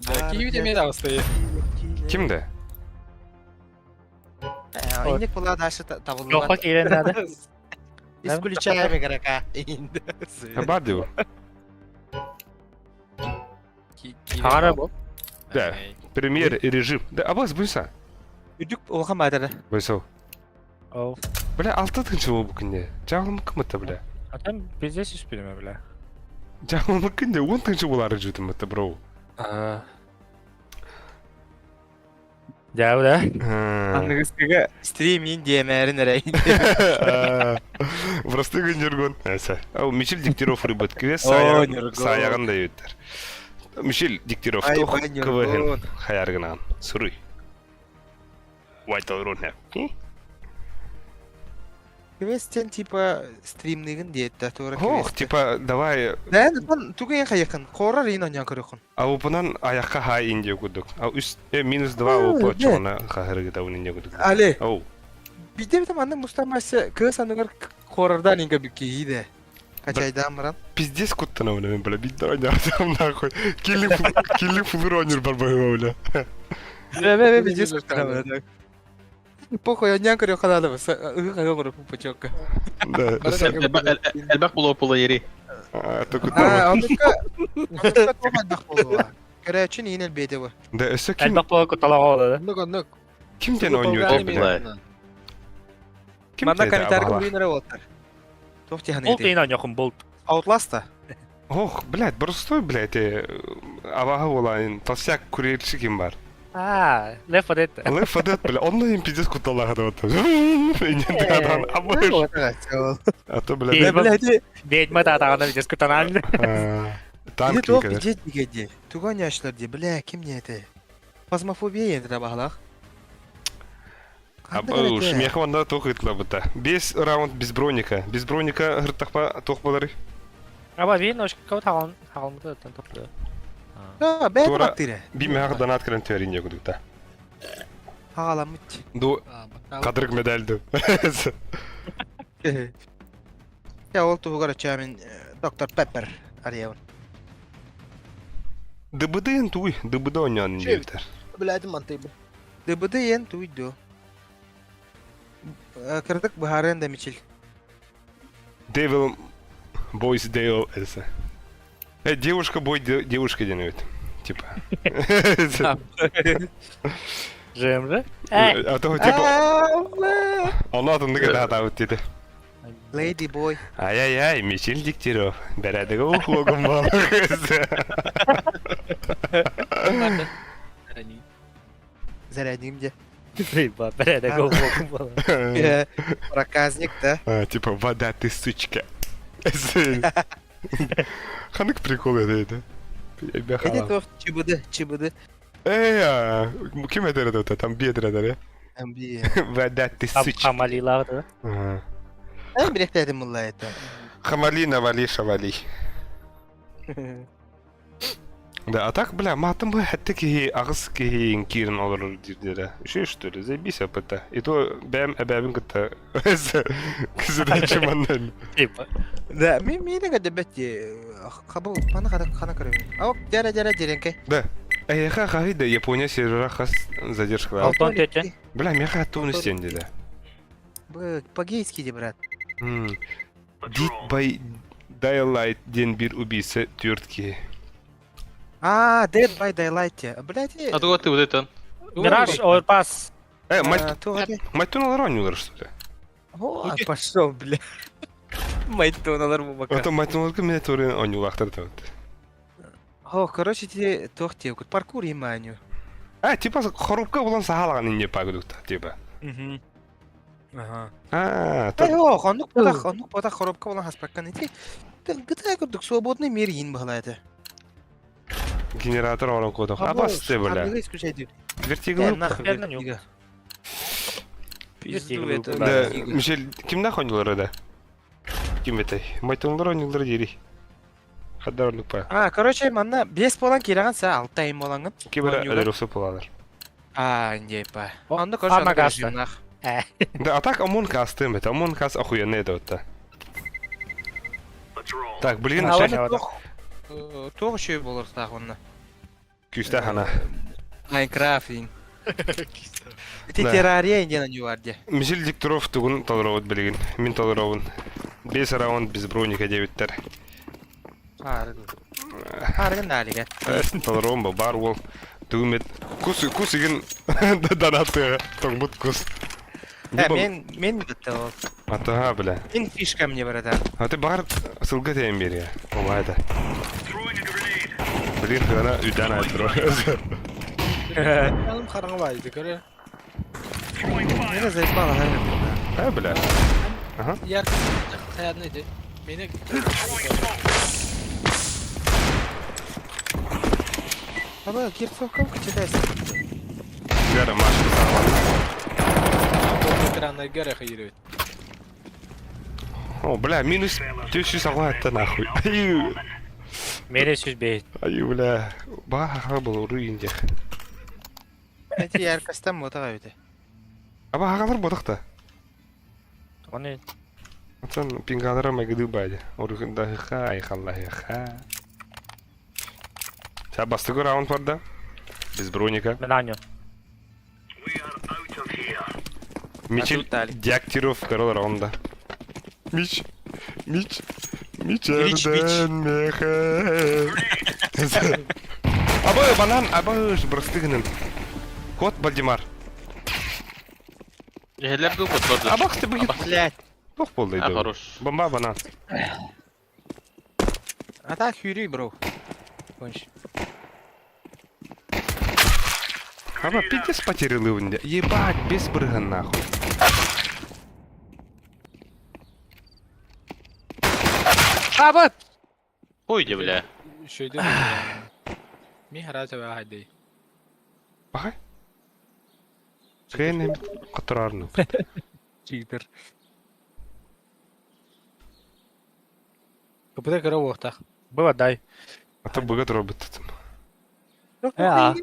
Да, киви де мен австы. Кимде? Инек була дашы Жокко табылған. киирен надо. Исключаем игрока. Инде. Бар диу. Хара бу. Да. Премьер режим. Да, абаз буйса. Үдүк олған бадыры. Буйсау. Оу. Бля, алты тынчы бу күнде. Жагылым кымыты, бля. А там пиздец испилеме, бля. Жагылым күнде он тынчы булары жүтім это, бро. Дәу да. Андыгыскыга стримин диэмэрин эрейин. Просты күндергөн. Әсә. Ау, Мишель Дегтярев рыбат квес О, Нюргон. саягын да өттер. Мишель Дегтярев Ай, тох бай, КВН Нюргон. хаяргынан. Суруй. White Rune. Квестен типа стримнигин диэтте тура Ох, типа, давай, Да, тугын хайыкын. Корар ин онян көрөкүн. а упынан аяққа хай индия кудук. А үс минус 2 УП чоңна хахыргы да индия кудук. Але, Оу. биде битем анда мустамасы кыз аныгар корардан инге бикиде. Качайдан баран. Пиздец куттана уна мен бля, бидде ойнардым нахуй. Килли килли фулыр ойнер бар бага бля. Бе бе бе пиздец куттана. Похуй онян көрөк канады. Ыгы кайга көрөк пучокка. Да. Элбэх булуо була ери. А, то куттана. А, онука онука томандах болуа. Көрөчүн инел беде бу. Да, өсө ким Элбэх була куталага олады. Оннук, оннук. кимден ойнойт? Бля. Ким Манда деди комментарий абала? уйнера болтар. Тох тиханы Болт ин ойнохун болт. Outlast-та. Ох, блядь, простой, блядь, абаһы болайын, толстяк курьерчик ким бар. А, Left 4 Dead. Left 4 Dead, бля, онлайн пиздец кутталаха вот. Инен абыш. А то, блядь, Ведьма. Блядь, Ведьма татагана видес кутанан. танк Били тоқ бижет дигеди. Туган яшлар ди, бля, ким не это? Фазмофобия енді бахалах. Уж меха онда тоқ ытла бұта. Бес раунд без броника. Без броника гыртақпа тоқ болары. Аба бин ошка кау таган таган топты. А, бәй Тура- бактыры. Би меха донат кірен төрин егудукта. Хагаламыт. Ду кадрык медальду. Я ол тугара чамин доктор Пеппер арьявын. ДБД ен туй, ДБД онян диктер. Блядь, мантый бу. ДБД ен туйду. Кырдык бахарын да мичил. Devil Boys Devil это. Девушка бой девушка денет. Типа. ЖМЖ? Эй, А то типа Она там да да вот это. Lady boy. Ай-яй-яй, Мишель Дегтярев. Бәрәдігі ухлогым бар. Зарядим де. Заебал, порядок, голову было. Проказник, да? А, Типа, вода, ты сучка. Ханык прикол это это. Это то ЧБД, ЧБД. Эй, а, ким это это там бедра, да? Амби. Вода, ты сучка. Хамалила, да? Ага. Ай, брехтәдем мулла это. Хамали, навали, шавали. Да, а так, бля, матым бы хәтта киһи аҕыс киһи киирэн олорор диирдэрэ. Үчүгэй что ли, заебись АПТ. И то бэйэм эбээбин кытта кызыдачы маннан. Типа. Да, ми миэнэ көрдөбөт дии. Хабыл, маны хана хана көрөбүн. Ок, дьэрэ дьэрэ дьирэҥкэй. Да. Эйиэхэ хаһый да Япония сервера хас задержкалаах. Алтон тетя. Бля, миэхэ туун истиэн диде. По-гейски ди, брат. Dead by Daylight диэн биир убийца түөрт киһи. А, Dead by Daylight. Блядь. А туга ты вот это. Мираж, оверпас. Э, мать олар ойнуулар что ли? О, пошел, бля. Майтон алар бу бака. Это майтон алар мен турын ойнуулахтар да. О, короче, ти туох диэбит паркур иманю. А, типа хорупка булан сахалаган инне пагыдукта, типа. Ага. А, Э, о, оннук батах, оннук батах коробка болан хаспаккан ити. Гытай курдук свободный мир ин баһала это. Генератор орон кодох. Абасты, бля. Вертиго. Нахуй. Верно, нюк. Пизду это. Да, Мишель, кимнах ойнуулар да? Ким этэй? Майтонлар ойнуулар дири. Хаддар оннук па. А, короче, манна бес болан кираган са алта айым болаңын. Кибер өлөрүксү булалар. А, не па. О, Онно короче, Амong онно Us-та. режимнах. Да, а так Among Us тым это. Among Us охуенный это вот. Так, блин, А, шаш ладно. Туох туох еще болор таах онно. күүстээх ана. Майнкрафт ин. Ити Да. террария индиан ньюарде. Мишель Дикторов тугун толоробут билигин. Мин толоробун. Бес раунд без броника диэбиттэр. Арыгын. Арыгын налига. Толоробун ба бар уол. Тугун кус кус игин донатыга тоҥбут кус. Э, мен мен битте ол. Атаха, бля. Мен фишка мне братан. А ты бар сылга тейен берия. Ома это. Блин, она үдән айтыр. Алым қараңғы байды, көрі. Мені заебало, Ә, бля. Яр қаярны еді. Мені Аба, герцогка читайся. Гара Маша саҕаланна. экранна гәрі қайыр О, бля, минус 400 нахуй. Аю, Мені сүз бейт. аю, бля. Баха был руиндех. Эти яркостан мотага бите. Аба хагалар бодохта. Оны Атын пингалара магыды бади. Орухында ха, айхалла ха. Са бастыгы раунд барда. Без броника. мен аню. Мичел Дягтерев второй раунда. Мич, Мич, Мич Мич, Мич. Эрден Меха. Абы, банан, абы, бырыстыгынын. Кот Бальдемар. Эхэлэр ду ботлорду. Абах ты быгит. Блядь. Тох болды А, хорош. Бомба банан. А так хюри, бро. Конч. Аба, пиздец потерял его. Ебать, без брыга нахуй. Аба! Ой, бля. Шөйді. Ми харача баа хайды. Бахай. Кыйын которарны. Читер. Капыта көрі оқтақ. Было дай. А то быгат робот там. А.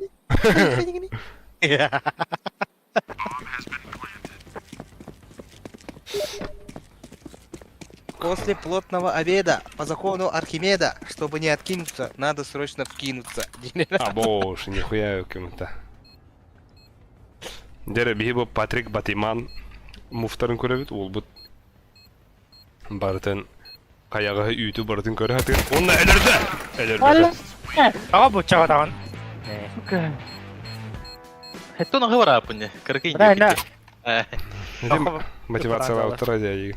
После плотного обеда, по закону Архимеда, чтобы не откинуться, надо срочно вкинуться. А боже, нихуя кем-то. Дере биһи бу Патрик Батиман муфтарын көрөбүт, ол бут барытын каягы үүтү барытын көрө хатыр. Онна элерде. Элерде. Ага бу чагатаган. Хеттон аҕы барааппын Кыракый Бля, на. Мотивация автора дии.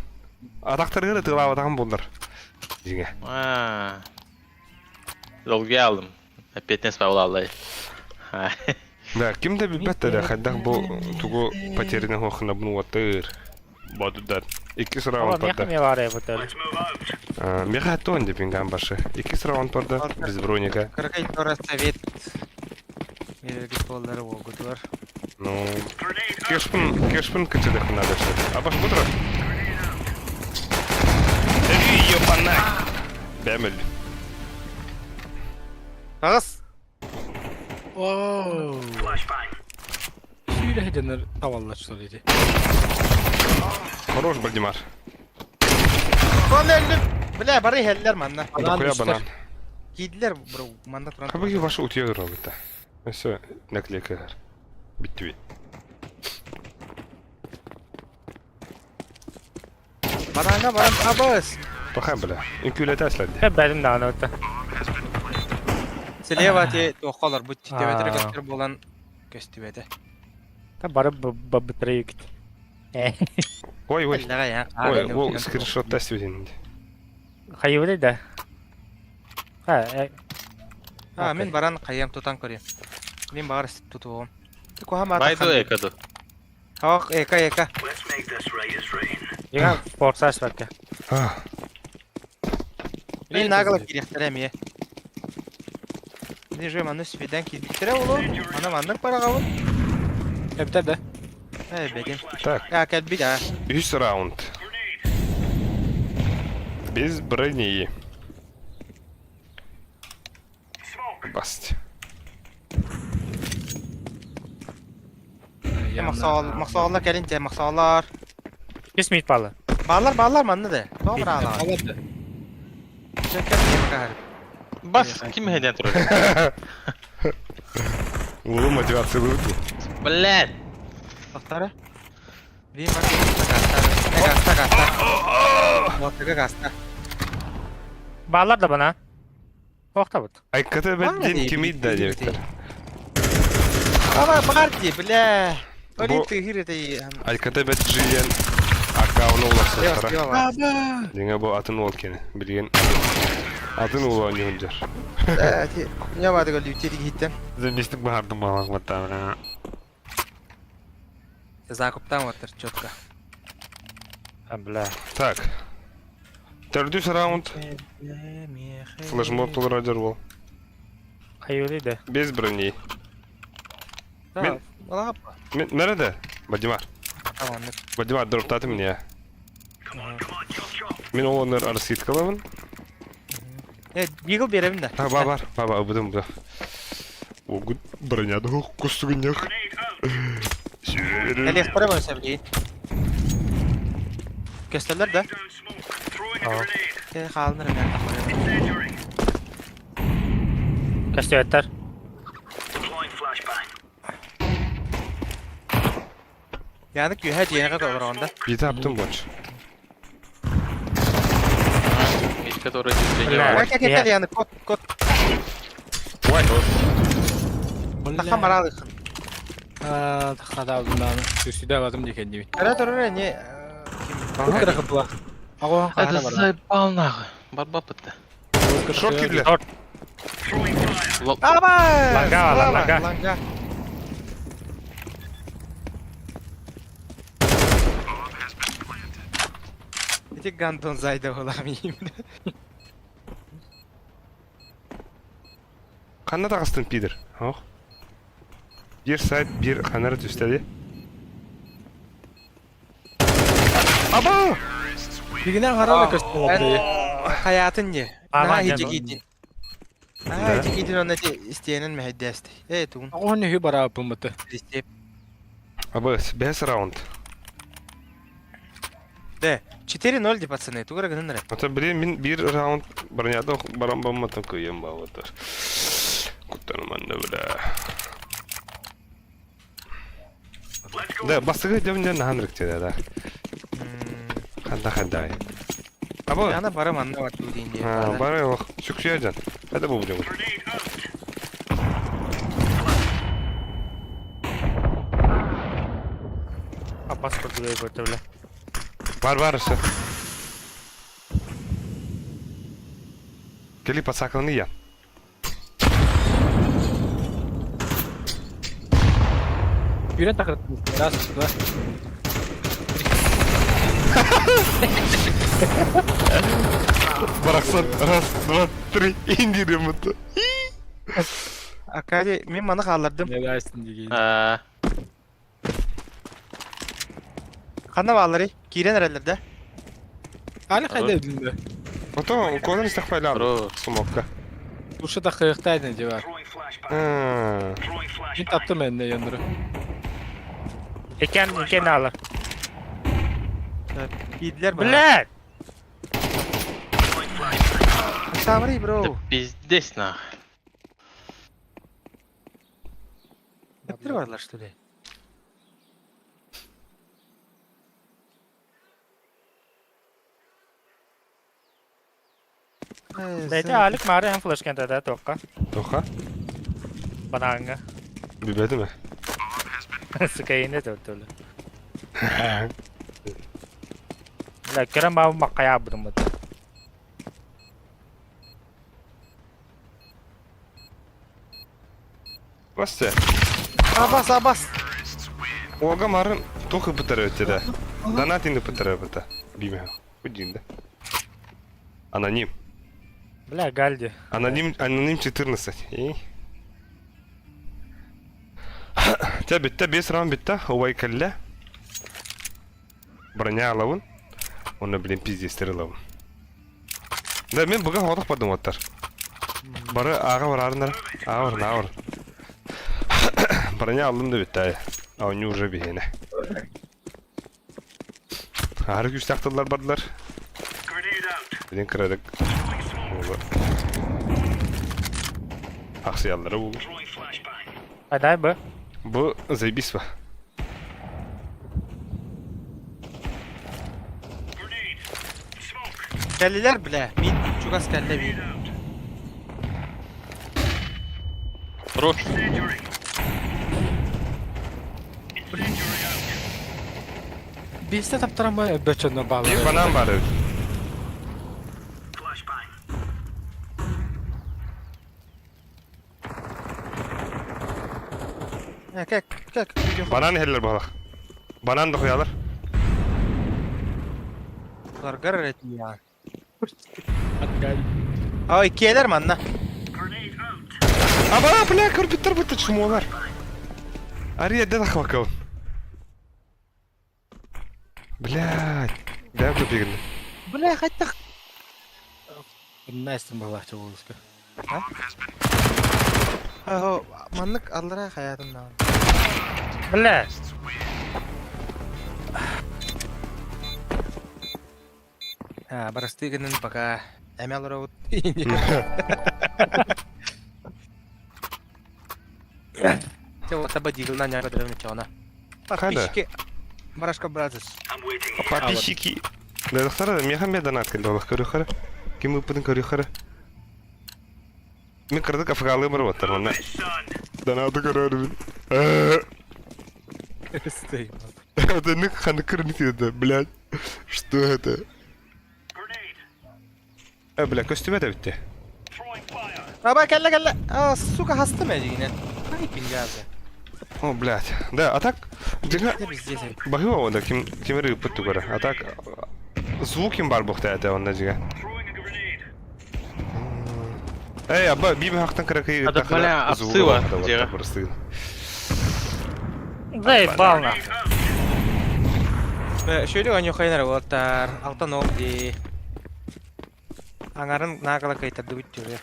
Атактаргы тылаабатаган болдар. Диге. Долгий алдым. Опять не спал аллай. Да, ким да билбэт да хайдах бу тугу потеряны хохна буну ватыр. Бодудар. Иккис раунд барда. Меха бар бутыл. Меха тон деп инган башы. Иккис раунд барда без броника. Кыракай тора совет. Мереги поллары болгутулар. Ну, кешпин, кешпин кычыдых надо что. А баш бутра? Эй, ёпана! Бэмэл. Ағыс! Оу. Сүүрэ дьоннор табаллар что ли эти. Хорош, Бальдемар. Кон өллүм. Бля, бары иһэллэр манна. Банан Дохуя үстэр. банан. Киирдилэр бро, манна туран. Хабыги ваша утуя робыта. Все, наклейка. Биттүбүт. Банаҥҥа баран абыс. Паха бля. Үҥкүүлэтэ аслады. Э, бәрин даҕаны отта. Слева ти туохха олорбут төбөтөрө Аа. көстөр буолан көстүбэтэ. Та бары бабытыры юкит. Ой, ой. Эллэҕэ я. Ой, ол скриншот тастыбытин. Хайыбыды да. А, э. А, мин баран хайам тутан көрөм. Мин баҕар тутуом. Куһа Байду экаду. Ох, эка эка. Яга форсаж бакка. Мин нагла кириэхтэрэ эмиэ. Мин же маны свидан киирбиттэрэ олу. Аны маннык бараҕабын. Эбитэр да. Э, бэтим. Так, А, кэлбит а. үс раунд. Без брони. Баст. Махсааллар кэлин те, махсааллар. Үс минут баалы. Баалар, баалар манны да. Тоҕо баалар. Алады. Бас, ким хеден турар? Улуу мотивация выводи. Блядь. Тохтара. Биир бар гаста, гаста, гаста. Вот гаста. Баалар да бана. Охтабыт. Айката бэддин кимид да директор. Ава, барди, бля. Бу- Олит ты это. Айката бэт жиен аккаунт уларсаттара. Слева. Деңе бу атын ол кені. Билген атын ол ойнайындар. Не бады гол ютери хиттен. Заместик баһардым балаҕматтаабына. Закуптан оттар четко. А, бля. Так. Төрдүс раунд. Флешмоб толрадер бол. Хайыбыды да. Без брони. Мен Алап. Мен nerede? Бадимар. Tamam. Бадимар дроптаты мне. Мен ол оныр арситкаламын. Э, бигл беремин да. А, бар, бар, бар, бар, бұдым, бұдым. Огут броняды кустугунях. Электро болса билейин. Көстөлөр да. Те хаалныр мен. Кастөттер. Яны күйә диене кадar Бите аптым боч. Из которой ты Бля. Кел кел яны кот кот. Ой, Таха маралыхын. А, тахада алдым. Сүсүдэ бадым дикен дибит. Ара турар не. Кыра кыпла. Агохан Это кахара бар. заебал нахуй. Барба бытты. шорт кидлер. Шорт. Аба! Ланга, ланга. Ланга. Эти гандон зайда боламын. Қанна тағыстын пидір. Ох. Bir сайт, bir қанара түстәді. Аба! Бигинен харала көстөлөр. Хаятын не? Ама На жан- хижигидин. На хижигидин оны те истенен мехеддести. Э, тугун. Агохан хü бара пымыты. Истеп. Аба, бес раунд. Де, 4-0 ди пацаны. Тугара гыннар. Ата блин, мин bir раунд броняда барам бамматан кыйым баватыр. Куттаныман да бля. Да, бастыгы дәмден ханрык деді да. Ханда ханда. Аба, Яна барам анна бар дин ди. бары ох, сүксүйәден. Хада бу будем. А паспорт бля, бля. Бар бар все. Кели пацакланы я. Бүрен такырт. Раз, два. Бараксан, раз, два, три, индирем это. Акади, мен маны халлардым. Не дайсын деген. А, Кана баллары кирен эрелер да. Али кайда билинде. Ото, конор истахпайлар. Хорош. Сумокка. Ушу да кырыктайдын же бар. Мин таптым энне яннары. Экен, экен алар. Киирдилэр баар. Блядь! Самри, бро. Да пиздец нахуй. Эптер барлар, что ли? Бэйте Алик мары эн флешкен да тоққа. Тоха? Бананга. Билбэтим ээ. Сыкайыны төттөлү. Бля, керем бабы маккая будым. Вася. Абас, абас. Уога марын туох ыппыттара өттө да. Донатин ыппыттара ыппыта. Биме. Удин да. Аноним. Бля, Гальди. Аноним, аноним 14. И? Тя битте, бес раунд битте, убай кэллэ. Броня алабын. Онно блин пиздец ылабын. Да, мен буга ходох бардым оттар. Бары ага барарындар. Ага бар, ага бар. Броня алдым да битте. А они уже биһиэнэ. Ары күүстээх тыллар бардылар. Билин кырадык. Ахсыяллара бу. Айдай бы. Бу заебись ба. Кэллилэр бля, мин чугас кэллэ мин. Хорош. Биэстэ таптаран бай өбөчөннө Биир баалар. банан бар эбит. Как, как, Банан иһэллэр баһылах. Банан да хуялар. Ларгар я. Ой, келер манна. Аба, бля, көрбүттэр бутта чумолар. Ария дед ахвакал. Блядь. Дай көпегін. Бля, хаттах. Настя была чоғылысқа. Аho, маннык аллара хаятым Бля! А, барасты гынын пока эмел роут. Те вот таба дигл на няга древне чона. Подписчики. Барашка Бразерс. Подписчики. Дохтара, меха ме донат кэллэ көрүөххэрэ. Ким ыыппытын көрүөххэрэ. Мин кырдык афгалыы барбаттар манна. Донаты көрөрбүн. Это нык ханы это, блядь. Что это? Э, бля, костюм это битте. Аба кэллэ кэллэ. А, сука хастым эдигинен. Ай пингазы. О, блядь. Да, а так... Дьиҥэ Пиздец. баһыыба уонна ким ким эрэ ыыппыт тугара. А так звук им бар буохта этэ онно дьиҥэ. Эй, аба, биир хахтан кыракый А да, бля, абсыва, дьиҥэ. Заебал нахуй. Шөйлүк аньо хайнар болаттар. Алтан ол ди. Аңарын нагала кайтарды бүттүрү.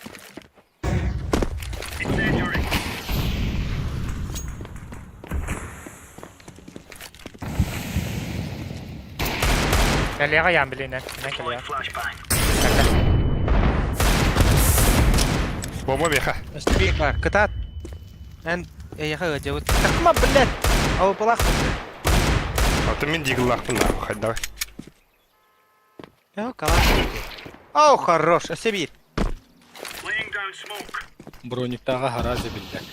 Кэлиэҕэ ян билинэн. Мен кэлиэҕэ. Бомба меха. Бар, кытаат. Эн эйэхэ ыдьабыт. Такма, блядь. Ал былах. Аты мин дигыллаахпын нахуй, хайдах. О, калаш. О, хорош, Сибирь. Брониктаға харазы білді.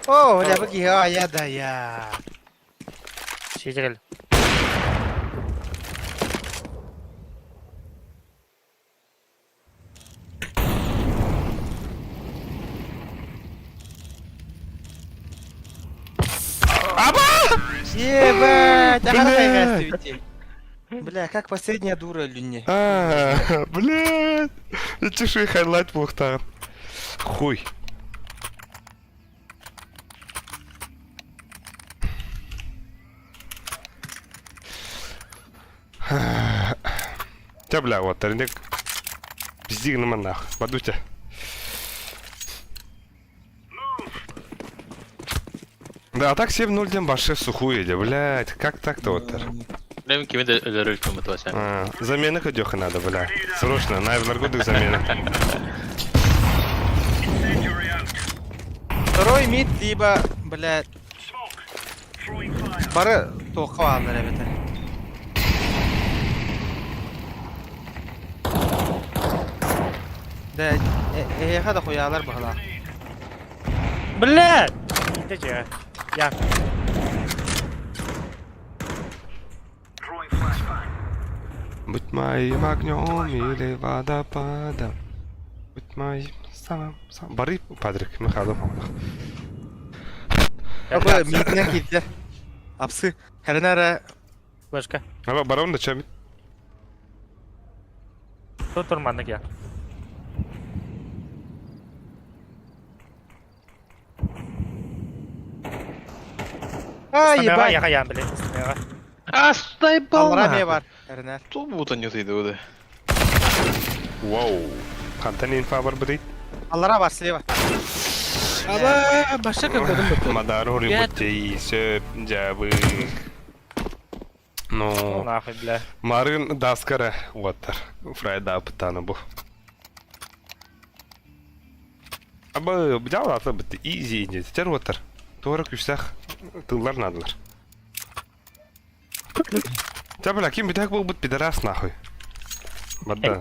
О, бля, быги, а, я да я. Сидел. Ебать, ага, Блядь. Бля, как последняя дура люне. А, блядь. Ити шуй хайлайт буолуохтааҕын. Хуй. Чэ, бля, вот, таринек. Пизди гыныман нах. Бадуча. Да, а так 7-0 диэн башы сухую иде, блядь, как так-то вот тар. Мен кими де өлөрөр кымыт вася. А, замены көдөхө надо, бля. Срочно, найвларгудык замена. Второй мид либо, блядь, бары туохха бааллар эбэтэр. Да, эһиэхэ да хуйаалар быһалаах. Блядь! Иди же. Я. Будь моим огнем или водопадом. Будь моим самым... сам- Бары, Патрик, Михайлов. Бу миитинэн киирдилэр. Апсы, хэрэнэ эрэ Флешка. Ама барон да чем? Тут турманнык я. А, Станега, ебать! я хаян, блядь, станега. А, снайпал Аллара эмиэ бар. Эрэнэр. Ту бута не ты Вау. Хантан инфа бар бит. Аллара бар слева. Аба, башка көрдüm бу. Мадару рибутей, сөп, жабы. Ну Ну, нахуй, бля. Марын даскара уаттар. Фрайда пытаны бу. Аба, бдял аты бит изи инде. Тер уаттар. Туара күстах тыллар надылар. Та бля, ким битак был бит пидорас нахуй. Бада.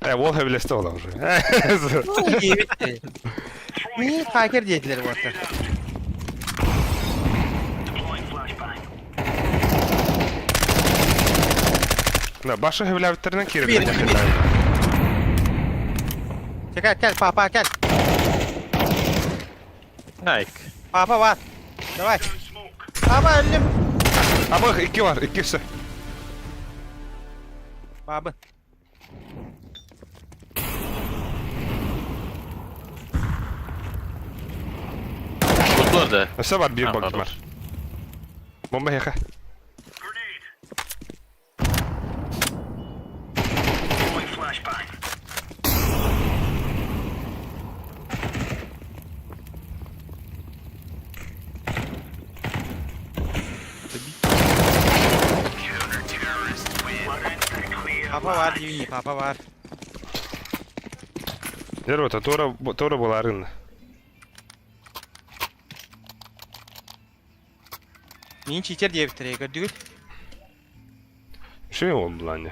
Э, ол хәбилесте ола уже. Мин хакер диэтилэр буолтар. Да, башы хәбиләбиттеринен кире. Бир, бир. Чекай, кел, папа, кел. Найк. Папа бар. Давай. Папа өллүм. Аба, икки бар, иккиси. Папа. Кутлар да. Өсө бар бир А, бак хорош. бар. Бомба хеха. Папа бар дивини, папа бар. Дерота, тора тора буларын. Мин читер диэбиттэр көрдүгүт. Ши ол буланы.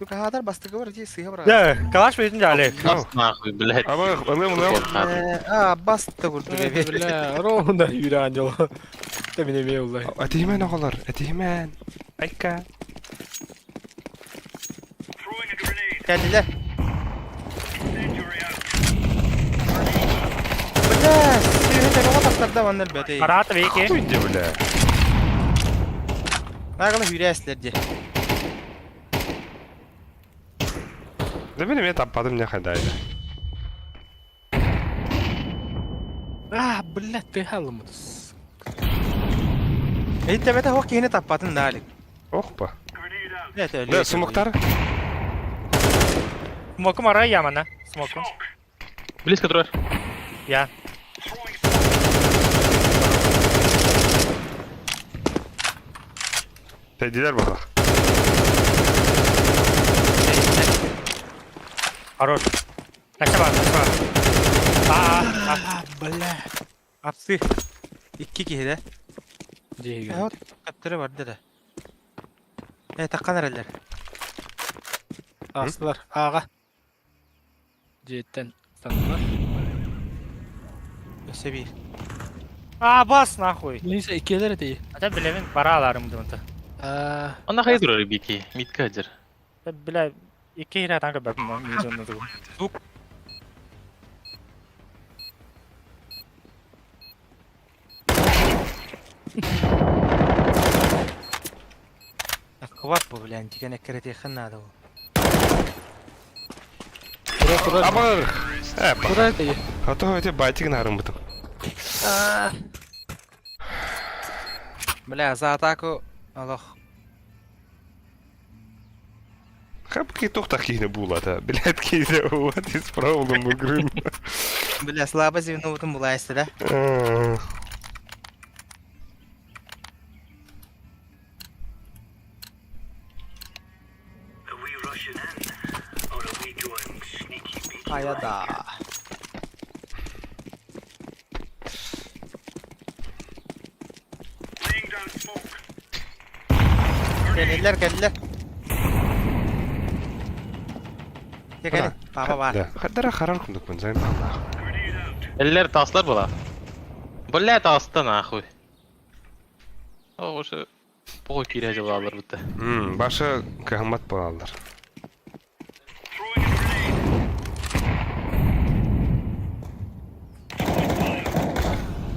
Хадар бастыгы бар дии сыһа бар. Да, калаш бейтин жали. Нас нахуй, блядь. Аба, ылым ылым. А, басты курдук эбит. Бля, ровно юран жол. Та мен эме улай. Этимен оголор, этимен. Айка. Кэллилэр. Бля, сүүһэ тэбэҕэ тахсарда манна элбэтей. Арат веки. Хуй бля. Нагала хүрээслэр дии. Да мен мен таппадым не хайдайды. А, бля, ты халымыз. Эйт тэбэтэ хоқ киһини таппатын даалик. Охпа. Бля, төлү. Да, сумоктар. Смокум ара ямана. Смокум. Близко трое. Я. Тәдилер баха. Хорош. Начала, начала. А, а, А, бля. Апсы. Икки киһи да. Дии. Вот көптөрө барды да. Э, таккан эрэллэр. Астылар, ага. Жеттен станылар. Өсө биир. а, бас нахуй. Нейсе иккилер эти. Ата билемин бара аларым дымты. А, Она хайдур бики, митка дер. Бля, икки хира танка бәпім мизонны тугу. Акыбат бу, бля, антиген эккеретиэххин наада бу. тура тура. Аба. Э, ба. Тура эти. А то эти байтик нарым бутым. Бля, за атаку Алох. Хапки тохта киһини буулата. Блядь, киһи what is problem игры? Бля, слабо звено булайсы, да? Хайа да. Кэллилэр, кэллилэр. Дьэ кэлин, папа баар. Да, хаддара харар курдукпун, займаллаах. Эллер таслар була. Бля, таста нахуй. О, уже похуй киирэ дьылаалар бутта. Баша кыһаммат буолаллар.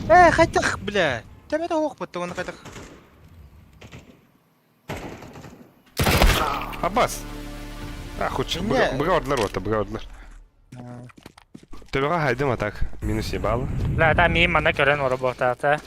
Ээ, хайдах, бля. Төбөтө оһохпут, уонна хайдах. Аббас! А, хоть Не. быга ордылар вот, быга ордылар. Төбөҕө хайдым а так, минус ебало. Бля, та миим манна көрөн оробуохтаата.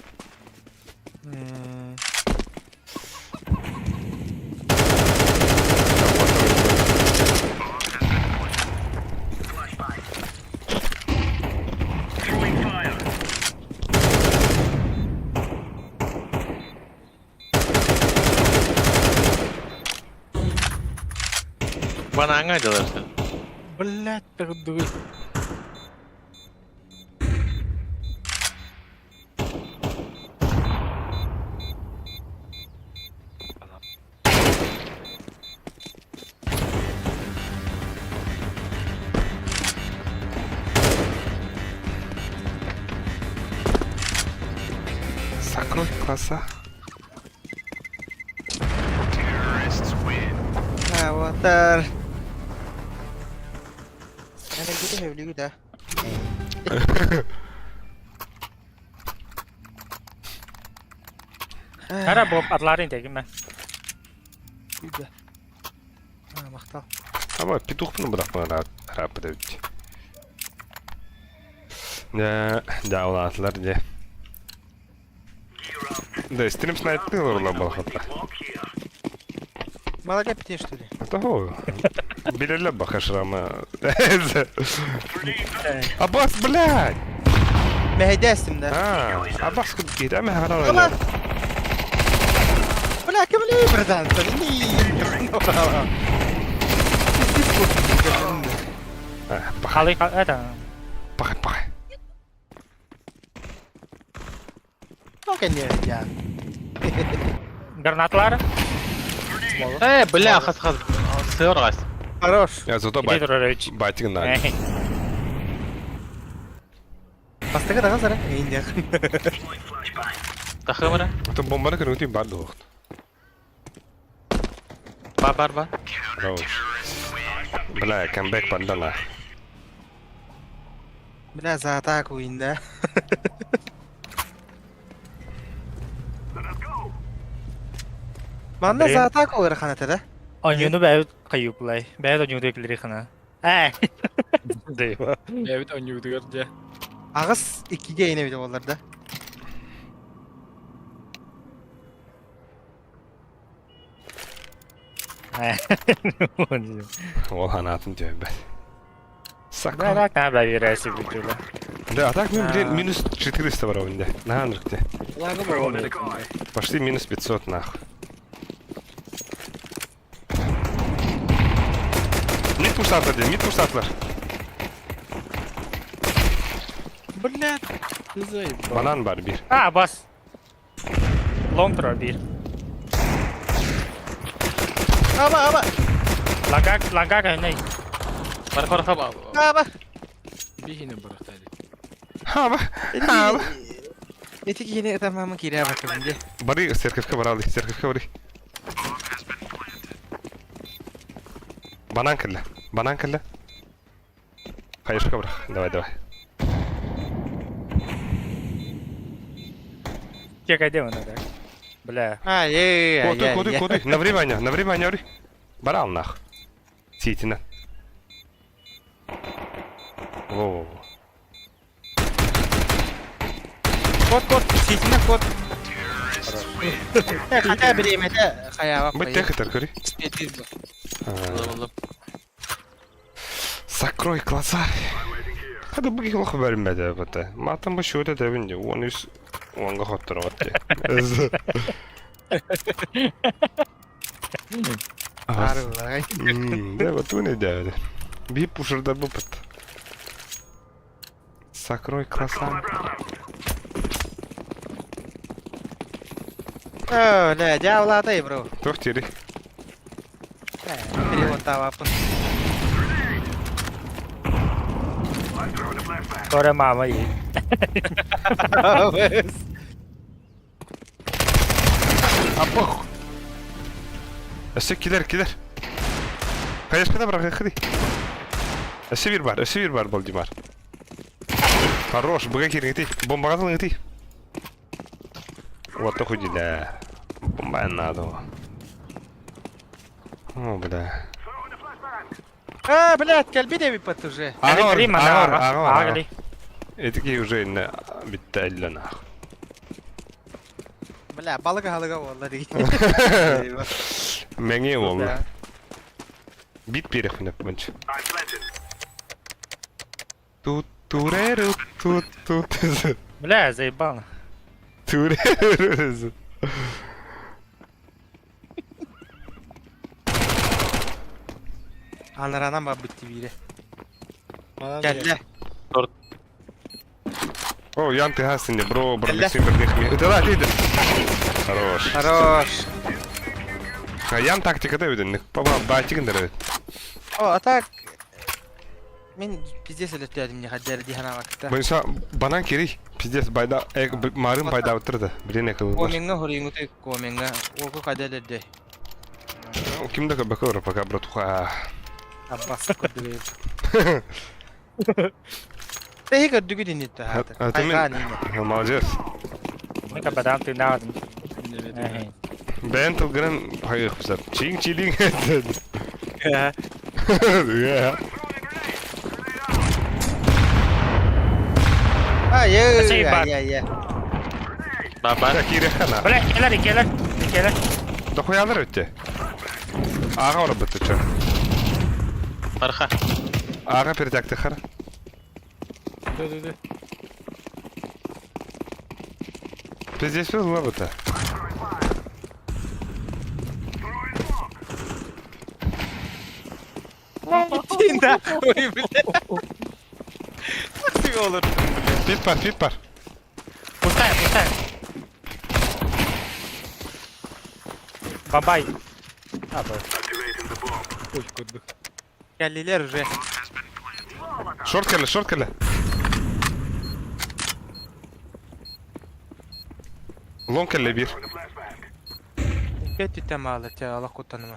Банаҥа дьыларсын. Блять, тырдуй. Закрой глаза. А, вот. Эн өлбүтэ да. Хара боб атларын тегиме. Үйдө. А, махтал. Ама петухпун бырахпын раппыт эбит. Дьэ, дьаулаатылар дьэ. Да, стрим снайпты олорула балхатта. Молодец, ты что ли? Того. Билелле бахашрама. Аббас, блядь! Мэһэйдээстим да. А, Аббас киирэ Ама. мэхарала. Бля, ким ли братан? Халы это. Пахай, пахай. Окей, я. Гранаталар. Э, бля, хас хас. Сыр гас. Хорош. Я зато Иди бат. Турорович. Батик на. Бастыгы дагы сара. Индия. Тахымара. Это бомбаны көрүтү бар дуохт. Бар бар бар. Хорош. Бля, камбэк бандана. Бля, за атаку инда. Манна Блин. за атаку ырахан этэ да? Оньюну бэйбит кайыплай. Бэйбит оньюну килери хана. Э. Дейва. Бэйбит онньуутугар дьэ. Аҕыс иккигэ инэ бит буоллар да. Ол ханатын төбө. Да, Сака. да, да, да, верasi бүтүлэ. Да, а так мен, блин, минус 400 бар онда. На анрыкте. Лагы бар. Почти минус 500 нахуй. Мид пуштатлар дед, мид пуштатлар. Блять, ты заебал. Банан бар бир. А, бас. Лонг турар бир. Аба, аба, Лага, лага кайнай. Бар бар хаба. аба. Бихини барахтали. Хаба, хаба. Эти киһини ытамамын киирэ бакыбын дии. Бары церковка баралы, церковка бары. Банан кэллэ, банан кэллэ. Хаешка барах, давай, давай. Те кайде оны да. Бля. А, е, Куды, куды, куды, на время, на время, ори. Барал нах. Ситина. Во-во-во. Кот, кот, ситинэ кот. Э, хотя бириэмэтэ, Хайаабап Бу тех этер көрүй. Спетир бу. Ылым-ылым. Закрой глаза. Хады бу кихи бәрмәде бата. Матан бу шута дәбин ди. 13 онга хоттыр отты. Арылай. Да, вот он и дәбе. Би пушырда бу пыт. Закрой глаза. О, ля, дьяволатай, бро. Тух тири. Перевод тавапын. Торе мама и. Апох. Өссө килер, килер. Конечно, брат, ходи. Өссө бир бар, өссө бир бар бол Димар. Хорош, быга кириҥ Бомбаҕа тылыҥ Вот то худи, да. Бомба надо. О, бля. А, блядь, кэлби дэбиппат уже. Аҕа Кали, бар, мана, аҕа бар, аҕа, аҕа бар, аҕа аҕа. кали. Этики уже инне битте элле нах. Бля, балык халыга болла деген. Меңе болла. Бит берех мине бунч. Тут туреру тут тут. Бля, заебал. Туреру. Анаранан ба битти бире. Манан Кэллэ. О, Ян, ты хасыне, бро, бро, Элле. Да, ты Хорош. Хорош. А Ян тактика да виден, папа батигин да О, а так... Мен пиздец элеттедим не хаддер дихана вакытта. Бойса банан кири, пиздец байда, марын байда отырды. Блин, экыл. Коменга хорингуты коменга. Оку хаддер Ким да бакыр пока братуха. Аббас көрдүгө. Тэхи көрдүгү динитте хатыр. А ты мен молодец. Ну-ка, бадам ты на. Бен тылгырын хайых бисап. Чин чилин. А, Спасибо. я, я, я. Баба. Кири хана. Бля, келер, келер, келер. Да хуялар өтте. Ага ора бітті чо. Барха. Ага перетякты хара. Ды-ды-ды. Пиздец было бітті. Ты нахуй, бля. Ты olur. Пит бар, пит бар. Пустая, пустая. Бабай. А, б. Ой, көрдүк. Кэллилер уже. Шорт келе, шорт келе. Лонг келе бир. Пять түтем алыр, те Аллах куттаныма.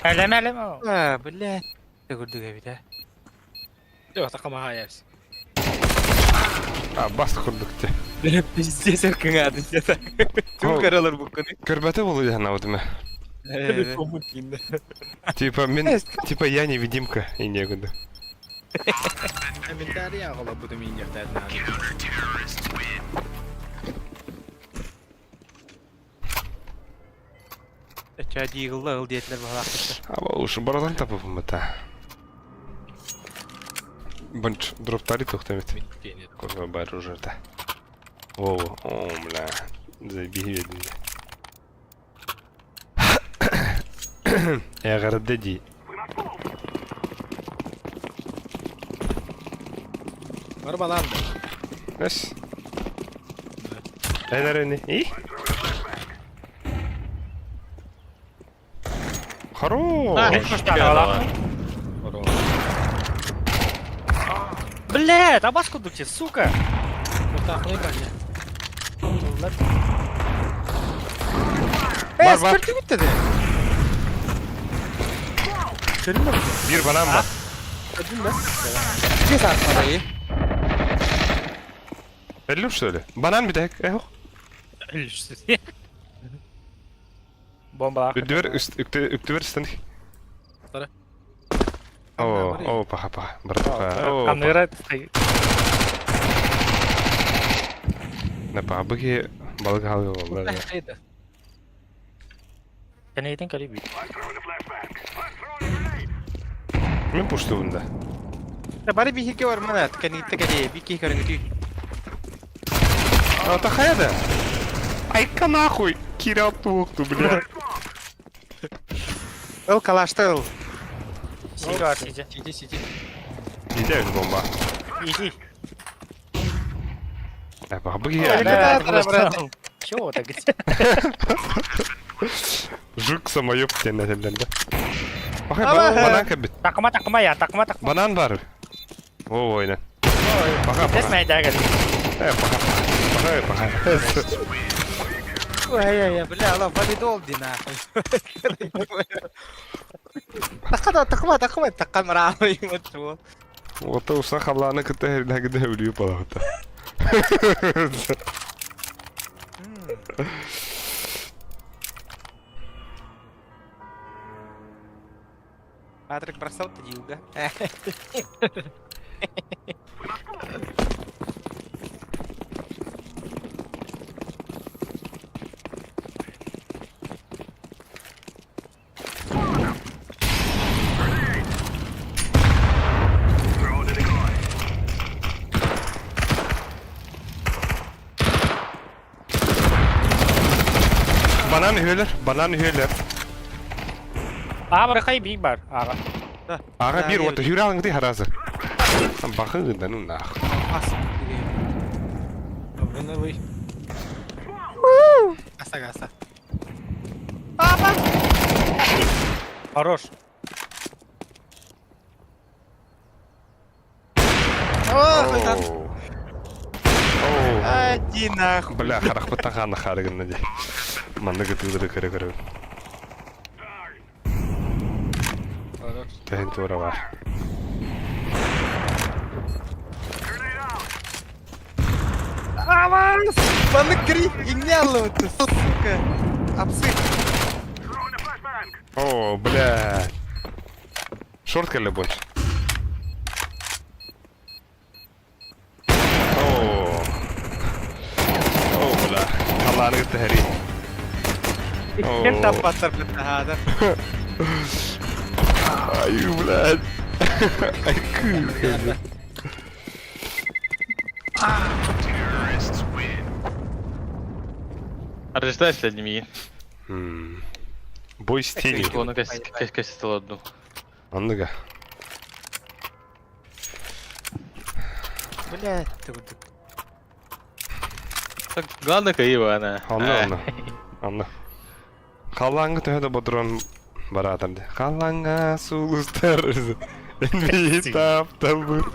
Әлеме, әлеме. А, бля. Ты көрдүгө бит, а. Yok takama hayas. А, бас курдук те. Бля, пиздец эркин ады, те. Түн каралар бу күнү. Көрбәте болу яна удыма. Типа, мен, типа я невидимка и некуда. Комментарий аҕала бу мин яхтаат Ча дигылла ыл диетлер балакытта. А уж бородан тапып та. Бонч дроптари тухтамит. Курва бар уже та. О, о, бля. Забей ведь. Эгэрдэди. Бар балан да. Эс. Энерени. И? Хорош. Бля, табаску дукте, сука. Э, Бар, бар. спирти битти де. Бир банан бар. Пиздец арпадайы. Эллю что ли? Банан битек. Эх. Бомба. Үктүбер үктүбер стан. Тара. О, о, паха, паха. Братуха. О. Камера. На пабыги балык алып болду. Кэнниттэн кэлий бит. Мин пуштубун да. Бары биһиги бармана, кэнниттэн кэлий, бики көрүҥүтүй. А хайа да? Айка нахуй! Кирилл туохту, бля. Ыл калашта ыл. Сиги бар сиди. Сиди, сиди. Иди бомба. Иди. Бля, Чего так? Жук самоеб диэн этэллэр да. Бахай банан кэбит. Такма такма я, такма такма. Банан бар. О, ойна. Пока, Тэс пока. майдагар. Э, пока. Пока, пока. Ой, ой, бля, ла валидол ди нахуй. Такма такма такма такма мрама юм Вот уса халлааны кытта хэрнэгидэ өлүү балаҕыта. Патрик бросал ты дилга. Банан үһүөлэр, банан үһүөлэр. Аа барахай биг бар. Ага. Аҕа биир уота хүүрэ алыҥытый хараазы. Бахы гынданын наах. Новый. Аса гаса. Хорош. Оу. Иди нахуй. Бля, харахпыттан хаана хаарыгынна дии. Маннык ытыылары көрө-көрө. Тэһин туора бар. Аванс! Банык кри, иҥнэ сука. Апсы. О, бля. Шорт кэллэ больше. О. О, бля. Халлааны кытта хэрий. Ким таппаттар бытта Ай, блядь. Ай, кы. Аржеста следними. Бой с тенью. Оны кэс одну. Оннуга. Блядь, ты вот. Так, главное каива она. Онно, онно. Онно. Халлааҥҥа төһө да бодрон бараатар дии. Халлааҥҥа сулустар Энби тапталбыт.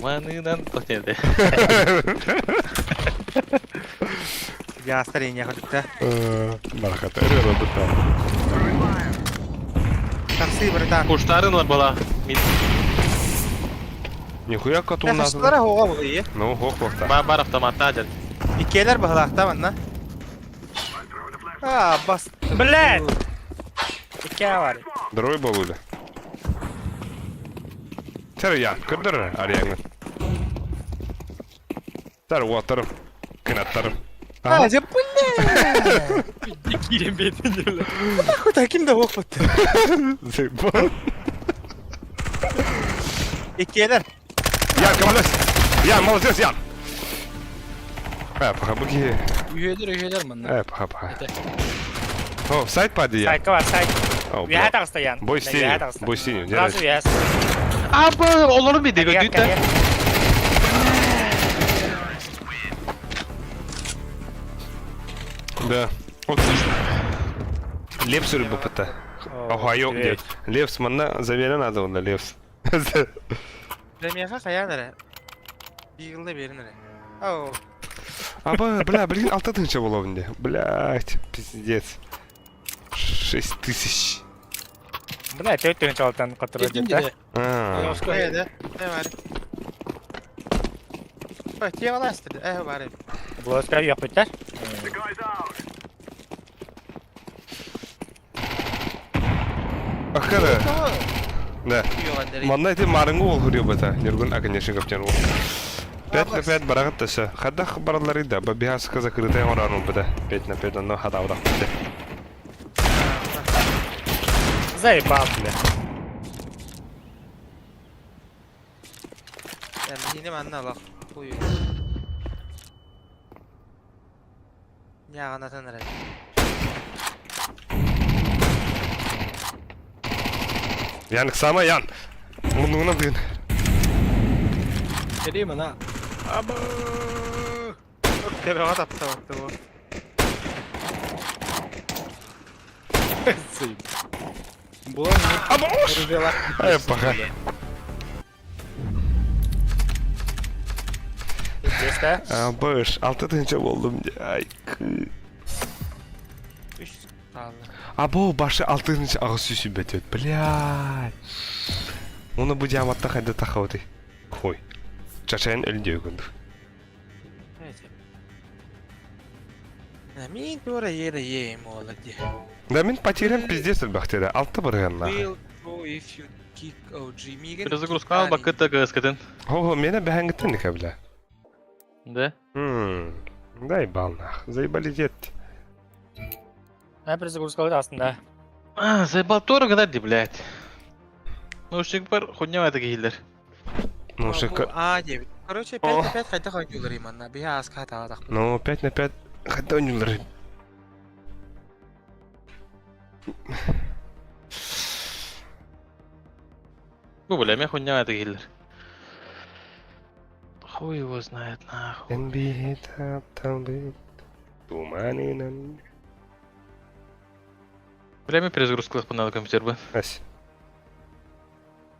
Манынан тотнеде. Я старение ходит, Барахата. Өрө робот. Такси, братан. Куштарын была. Нихуя коту нас. Хастара хоға болы, Ну, хох хохта. Бар автоматта дед. Иккиэлэр баһылаахта манна. А, бас. Блядь! Икки бар. Здоровый болуды. Тер я, көрдөр арияңын. Тер уотарым, кынаттарым. А, же, блядь! Кирем бетин. Нахуй таким да оқпыт. Зыбан. Иккиэлэр. Ян, молодец. Ян, молодец, Ян. Э, пока буги. Үһүөлэр үһүөлэр манна. Э, пока, пока. О, сайт пади я. Сайка бар, сайт. О, Үөһэ таҕыста Ян. Бой Үөһэ синюю, таҕыста. бой синюю. Сразу үөһэ. А, бу олорун биде көдүттэ. Да. Отлично. Лепс рыбу пыта. Охайо, где? Лепс, манна замена надо онда лепс. Премияға қаян әрі? Биглы берін әрі. Ау. Аба, бля, блин, алта тысяча было мне. Блять, пиздец. 6000. Бля, төрт тыһынча алтан каттырар Кирдим диэт, диде. А, Э, да. Э, бар. Ой, тема ласты. Э, бар. Буласка үөхпүттэр. Ахара. Да. Манна эти марынгы ол хүрүө бата. Нюргун а, конечно, каптен ол. 5 на 5 бараҕыт өссө. Хайдах баралларый да, бабиһаска закрытая оҥорон ылбыта. 5 на 5 онно хатаабатахпыт. Заебал, бля. Миһини манна алах. Хуй. Ньааҕынатан эрэр. Ян, самай Ян! Муннугунан тыын. Кэлиим ана. Аба! Төбөҕө таптабатты бу. Була Абош! Ай, паха. Здесь, Абыш, алты тыһыынча буоллум дии. Ай, кы. Үс хаалла. Або, башы алты тыһыынча аҕыс сүүс сүүрбэ Блядь. Уну бу диаматта хайда тахабытый? Хуй. Чачайын өлдүө курдук. Мин туора ере еем ола дии. Да мин потерям пиздец элбэхтэрэ. Алта барыһаннаах. Will throw if you kick OG. Миигин Перезагрузка бакыта ГСК-тын. Хо-хо, мені бэһэҥҥиттэн бля. Да? Ммм. Дай балнах. Заебали А перезагрузка астында. А, заебал тура гадать, блядь. Ну, бар хуйня это гиллер. Ну, шика... А, диэбит. Короче, 5 на 5 хайдах оонньуулар манна. Биһи ааска хатаабатахпыт. Ну, 5 на 5 хайда оонньуулар. Бу, бля, мен хуйня это гиллер. Хуй его знает, нахуй. NBA тапталбыт туманынан. Бля, мен перезагрузка надо компьютер бы. Ась.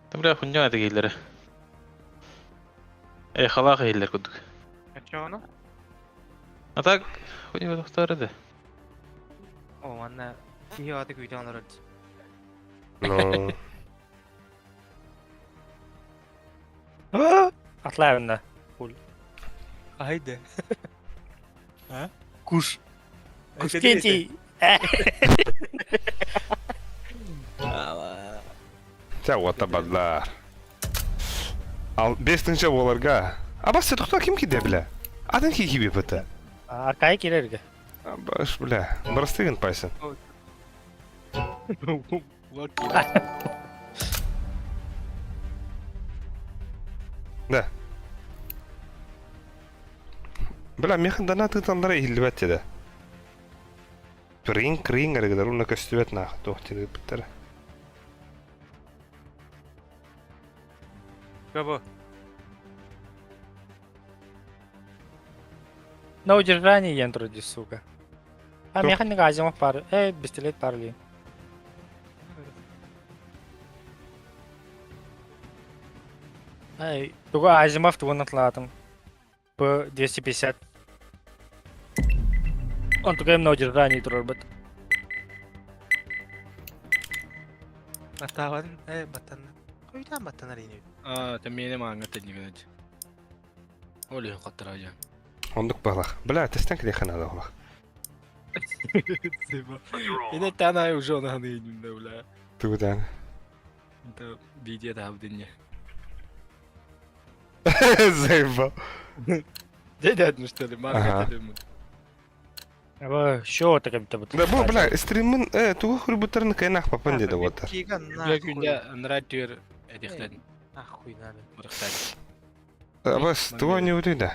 Там, бля, хуйня это гиллеры. Эй, халаха гиллер кудук. Чону? А так, хуй его да. О, манна киһи ааты күүтэн олорор. Ну. Атлайбында. Хайда. А? Куш. Кушкети. Тя ота бадлар. Ал бес тыһыынча буоларга. Абас тохто ким киде бля? Атын ки киби быта. Аркай кирерге. Абаш бля. Барастыгын пайсын. Да. Бля, механ дана тытандара иһиллибэт деді. Ринг, ринг, эргедер уна көстүбэт нах, туох тири биттер. Кого? На удержании ентруди, сука. А Тух. механик Азимов пар. Эй, пистолет парли. Эй, туга Азимов тугун атлатым. П-250. Он туга им на удержании турбат. Батаабатын, э, баттан. Хойутаан баттанар ини. А, ты меня маңа теднигенет. Оли хаттара я. Ондук балах. Бля, тестен киле ханада олах. Ине тана уже на ханы да бля. Тугудан. Это видео да абдинне. Заебал. Дедят, ну что ли, Ага. марка тебе. Аба, шо так это Да бу, бля, стримын, э, тугу хурбутарын кайнах папан деди вот. Кига Бля, нахуй. күндә нратер эдихлен. Нахуй надо. Мырыктан. Абас, тугу не удыда.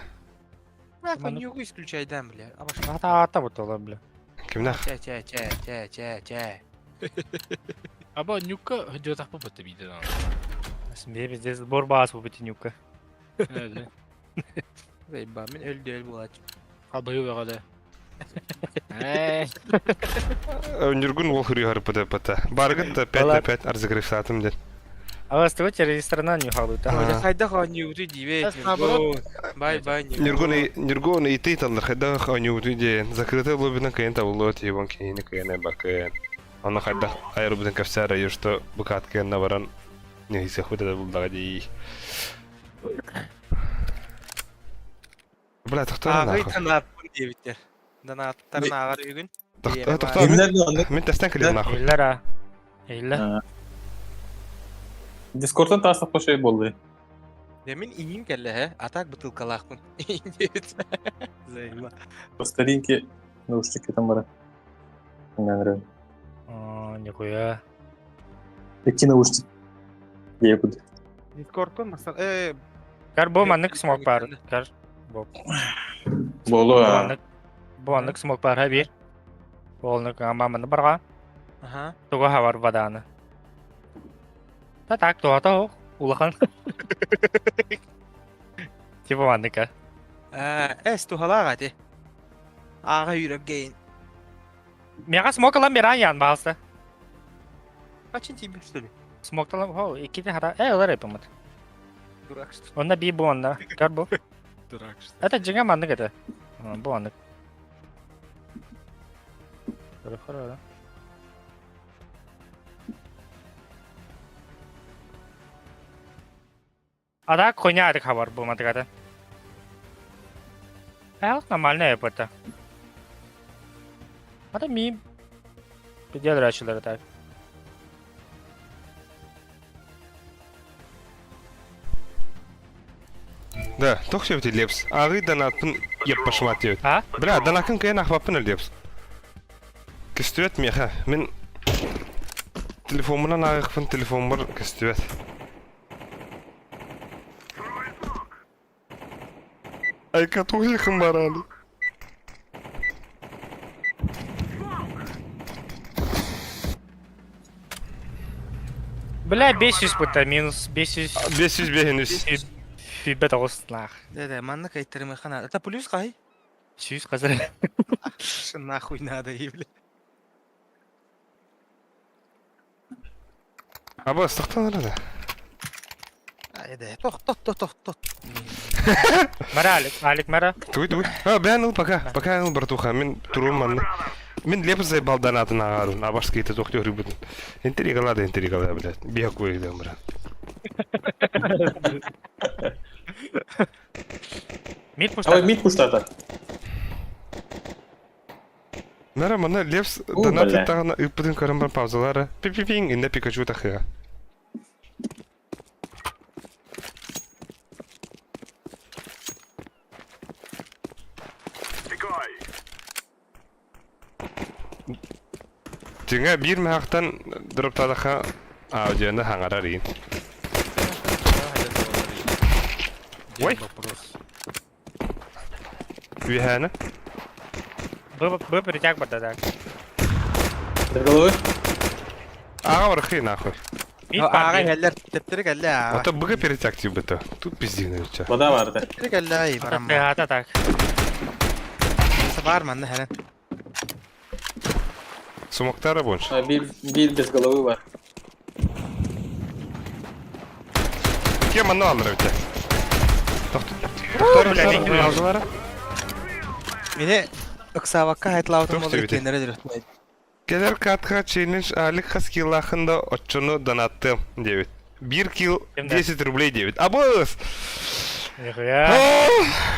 Нахуй нюгу исключай дам, бля. Абаш. Ата ата бутала, бля. Кимнах? Чэ, чэ, чэ, чэ, чэ, чэ. Аба нюка хөдө тахпы бытты биде. Смее пиздец, сбор бас бу нюка. Заебал, мин өлдө өл булач. Албайы багада. Эй, Нюргун ол хурю харпыда пата. Баргыт да 5 на 5 арзагрифсатым дед. А вас твой ресторана не халута. А. Хайдах оонньууту диибэт. Наоборот. Бай бай Нюргун Нюргун и ты там хайдах они де закрытый лобина кайын табылот ебон кейини кайын бакын. Оны хайдах айрубдын кәфсәр что букат кайын баран не хисе худа булдага ди. Бля, тохтор Аагый нахуй. танаппын диэбиттэр. Данааттарын ааҕар үгүн. Тохтор, тохтор. Мин тестен килем нахуй. Иллер а. Иллер. Дискордтан таастах пошей болды. Дьэ мин иһиим кэллэ һэ, а так бытыылкалаахпын. Диэбит. Займа. По старинке наушники там бара. Наверное. О, нихуя. Какие наушники? Я буду. Дискордтан масан. Э, Кар бу маннык смок бар. Кар бу. Болу Бу а. маннык бу маннык смок бар ха бир. Болнук маманы барга. Аха. Туга хавар баданы. Та так туата ох. Улахан. Типа маннык а. Э, эс туһалаах ати. Ааҕа үүрэргейин. Мега смок ылан беран ян баалса. Качин тиийбит что ли? Смокталам хо иккити хара э ылар эпимит. Дурак что ли? Онна би бу онна. Кар бу. Дурак что. Это дьиҥэ маннык этэ. Бу маннык. Хорошо. А так хуйня это хабар бу мантыката. Э, нормально это. Это ми Педиатрачилар так. Да, тох сөбүтүй Лепс. Ааҕыы донатпын еппашмат диэбит. А? Бля, донакын кыайан аахпаппын Лепс. Көстүбэт миэхэ. Мин телефоммунан ааҕыахпын телефоммар көстүбэт. Айка туһуйхын барааны. Бля, 500 будто минус 500. 505 үс. Фибет оҕус нах. Да, да, манна кайтарымы хана. Это плюс кай? Сүүс қазір. Что нахуй надо, и, бля. Аба, ыстықтан да. Ай, да, тох, тох, тох, тох, тох. Мара, Алик, Алик, Мара. Туй, туй. А, бән ыл пока, пока ыл, братуха. Мин турум манна. Мин леп заебал донатын ааҕарбын, абашскийты туох диэхрийбитин. Интригала да интригала, блядь. Биэкуй да, брат. Мид Ой, пуштата. мид пуштата. Нара манна Лепс У, донат бля. тагына ыппытын көрөн бар паузалары. Пи-пи-пиң, инде Пикачу тахыга. Дьиҥэ биир мөһөхтөн дроптаатахха аудионы хаҥарар иин. Ой. Вопрос. Үөһээни. Б, Б перетяг барда так. До головы? Аҕа барахый нахуй. Мид Ааҕа бар. иһэллэр, тэптэрэ кэллэ ааҕа. Ото быга перетяг тиийбитэ. Тут пиздигнэбиччэ. Вода барда. Тэптэрэ кэллэ ай, барамма. Ата так. Бар манна хәрен. Сумоктара больше. А, бил, бил без головы бар. Кем манна аллар эбитэ? Тохтор Бля, не аллара. Мине ыксабакка хайтлаабытым Туох буоллар диэбитий? иккиэннэрэ дөрөттүм. Кэлэр катка челлендж Алик хаскилахында оччону донаттым диэбит. Биир килл Ким да? 10 рублей диэбит. Абыс! Нихуя.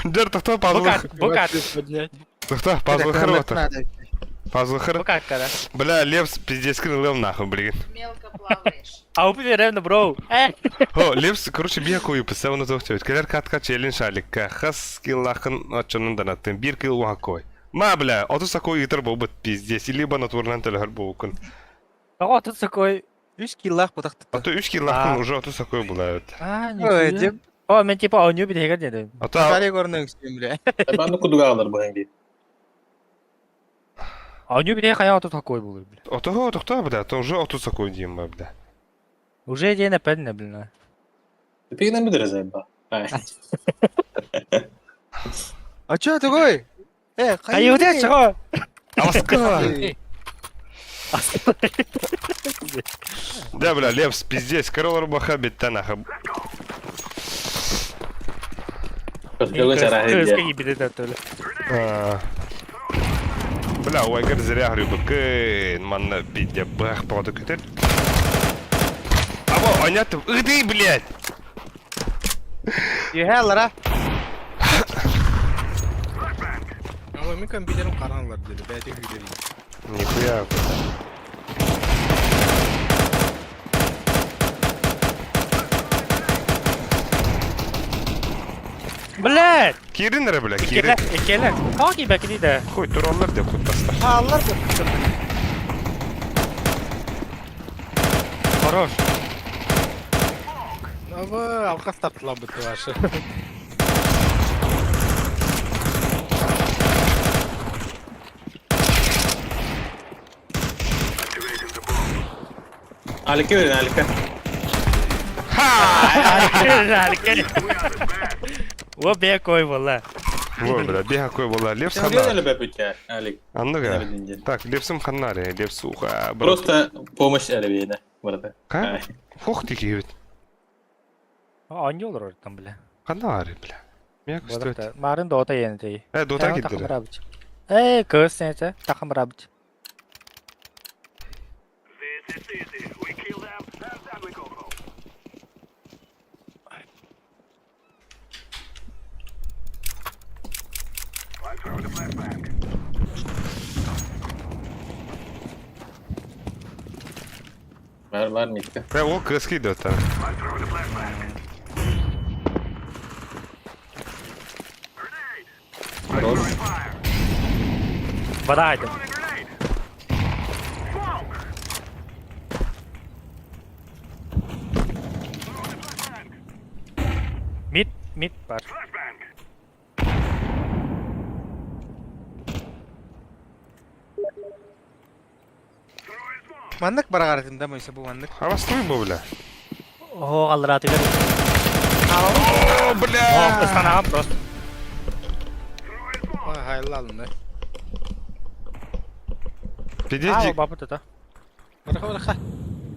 Дэр тохтоо пазл. Букат, букат. Поднять. Тохтоо пазл хырвата. Пазл хыр. Букат кара. Бля, Лепс пиздец кырылым нахуй, блин. Мелко плаваешь. А упи бро. Э. О, Лепс, короче, бия куй писав на тохтоо. Кэлэр катка челлендж Аликка хаскилахын оччону донаттым. Биир килл уакой. Ма, бля, оту сакой итер буолбут пиздец. Либо натурнан төлөһөр буукун. Ого, тут такой. Үс киллаах бутахтыта. А то үч киллахын уже оту сакой булают. А, Ой, нихуя. дем. О, мен типа оню битегер дедим. А то Саре горны үксүм, бля. Банны кудуга алар бу хенги. Оню битеге хая оту такой булur, бля. Отого тохтоо, бля, то уже оту сакой дием, бля. Уже день опять блин. Пигнен бидер заеба. Ай. А чё такой? Э, А иудей чего? Аскала! Да, бля, Лепс, пиздец, король рубаха битта нахуй. Көстөгө чара Кыргызка хенги. ебеде төлө. А. Бля, уайгар зря грибы, манна пиздя, бах, походу көтер. Або, понятно, ыды, блядь! Юхэ лара. Ама мин компьютерим караңлар диди. Бәйте күйдери. Нихуя. Блядь! Киирин эрэ, бля, киирин. Иккилэр, иккилэр. Тоҕо киирбэккиний да? Хуй, тураллар деп куттастар. Хааллар бу. Хорош. Аба, алкас тартылан бутты вашы. Алика верин, Алика. О, бекой была. Во, бля, бега кой была. Лепс Сен ханна. әлі бәпүтә, Алик. Анныга. Әлі Так, лепсим ханнари, лепс уха. брат. Просто помощь әлі бейді. Брата. Ка? Хох ти киевит. Аньол роль там, бля. Ханнари, бля. Меня стоит. Марын дота енти. Э, дота киддер. Эй, кыз сенте, тахым рабыч. Бар, бар, Митка. Э, о, кыз кидет. Хорош. Вода айдым. Мид, мид бар. Маннык бараҕар да мойса бу маннык. А вас твой был, бля. О, аллараты бер. О, О, бля! ыстанагам просто. Хайла алынды. Пиздец, А, ди- бабы тута. Быраха, быраха.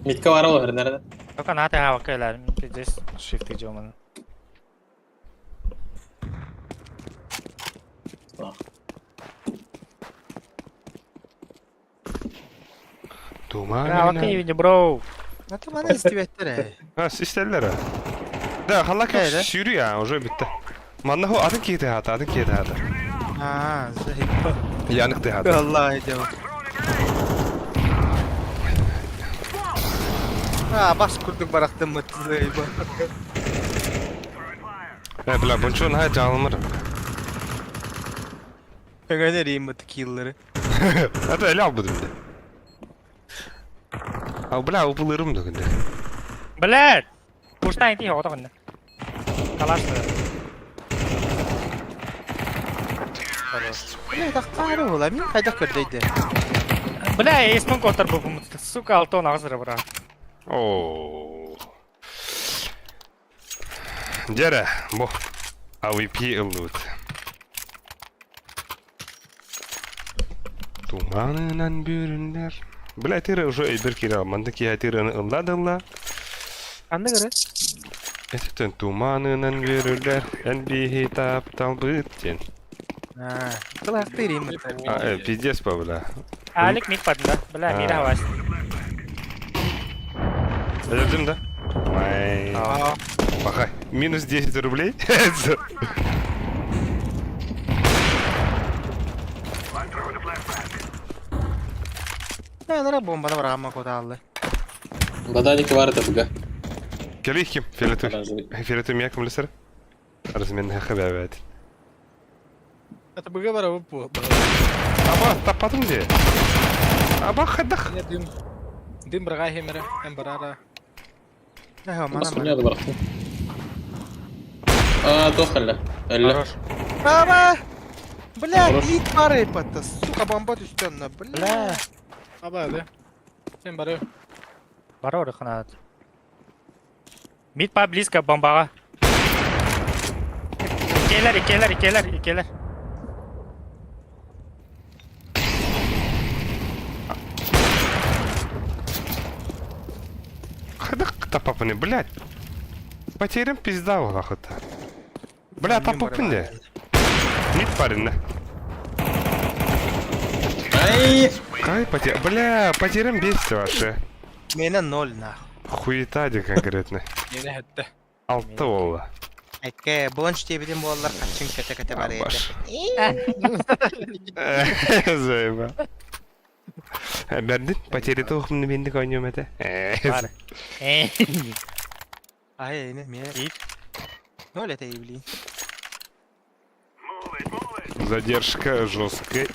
Митка бар ол, nerede? Только на ты хавакайлар. Пиздец, шифт идем. Туман. Хавакай, бро. Ата маны истибеттер ээ. А, истеллер. Да, халак Öyle. сүйрü ya, уже bitti. Манна хо атын кейте хата, атын кейте хата. Аа, заебал. Янык ты хата. Allah edem. Аа, бас курдук барахтым мыт заебал. Э, бля, бунчон хай жалымыр. Önereyim mıt kill'ları. Это эле албыдым де. А, бля, упылырым да күндө. Блядь! Пушта инти хота күндө. Калаш. Бля, таққары бола, мин қайда көрдейді. Бля, эсмин котор бу сука, алтон агызыр бра. О. Дерэ, бу. AWP ыллыбыт. Туманынан бүрүннер. Бля, тире уже эйбер кире манды ки тирены ылла дылла. Қанды көрі? Этен туманынан бүрүлер, эн бихи таптал быттен. Аа, кылақты ирейм мыт. А, пиздец по, бля. Алик мид падында. Бля, мид А. хавас. Өлдүм да? Ай. Аа, Пахай. Минус 10 рублей. Нара бомбаны барағама кота алды. Баданики бар это буга. Келих ким? Фиолетовый. Оранжевый. Фиолетовый мяком лесер? Размен хабабат. Это быга бара бу. Аба, тапатым де. Аба хадах. Дым. Дым быраға хемере, эм барара. Ага, мана Бас мана. меня барахтым. А, тохалла. Әллә. Хорош. Аба! Бля, Хорош. мид бар епатта. Сука, бомба түстен, бля. Бля. Аба, да. Сен бары. Бар орыхына. Мид па близко бомбаға. Икелер, икелер, икелер, икелер. Хадах тапапыны, блядь. Потерям пизда охота. Бля, тапапын де. Мид парень, да. Ай! Кай потеря... Бля, потерям бесит вообще. Мене ноль нахуй. Хуета де конкретно. Yine хетте. Алты болла. Әкке, бонч тебеден болалар қачын кәте-кәте бар еді. Абаш. Заеба. Бәрдин, потери тоғымны мендік ойнем әті. Бар. Ай, не, мен. Ит. Ноль это блин. Задержка жесткая.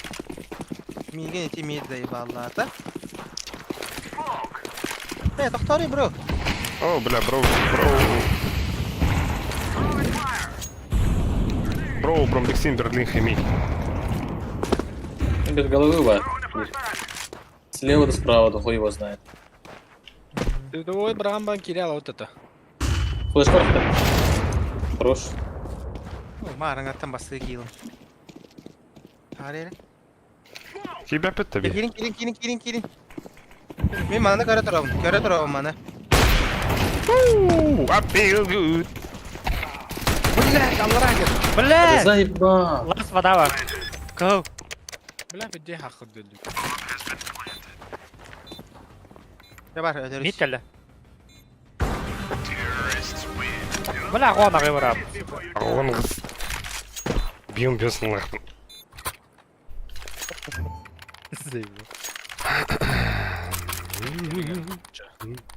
Миигин ити мид заебаллаата. Э, тохтори, бро. О, бля, бро, бро. Бро, Бромбексин, Берлин, Хеми. Без головы бар. Слева да справа, да хуй его знает. Ой, брахан киряла вот это. Флеш просто. Хорош. Маарыҥаттан бастыы киилым. Таары эрэ. Тебя таби. Киирин, киирин, киирин, киирин, киирин. Мин маны көрө турабын, көрө турабын маны. I feel good. Блядь, аллара кел. Блядь! Заебал. Лас вода бар. Go. Бля, где хахыр дөлдү. Дьэ бар, өлөрүс. Мид кэллэ. Бля, гона выбрал. Он Бьем без нахуй.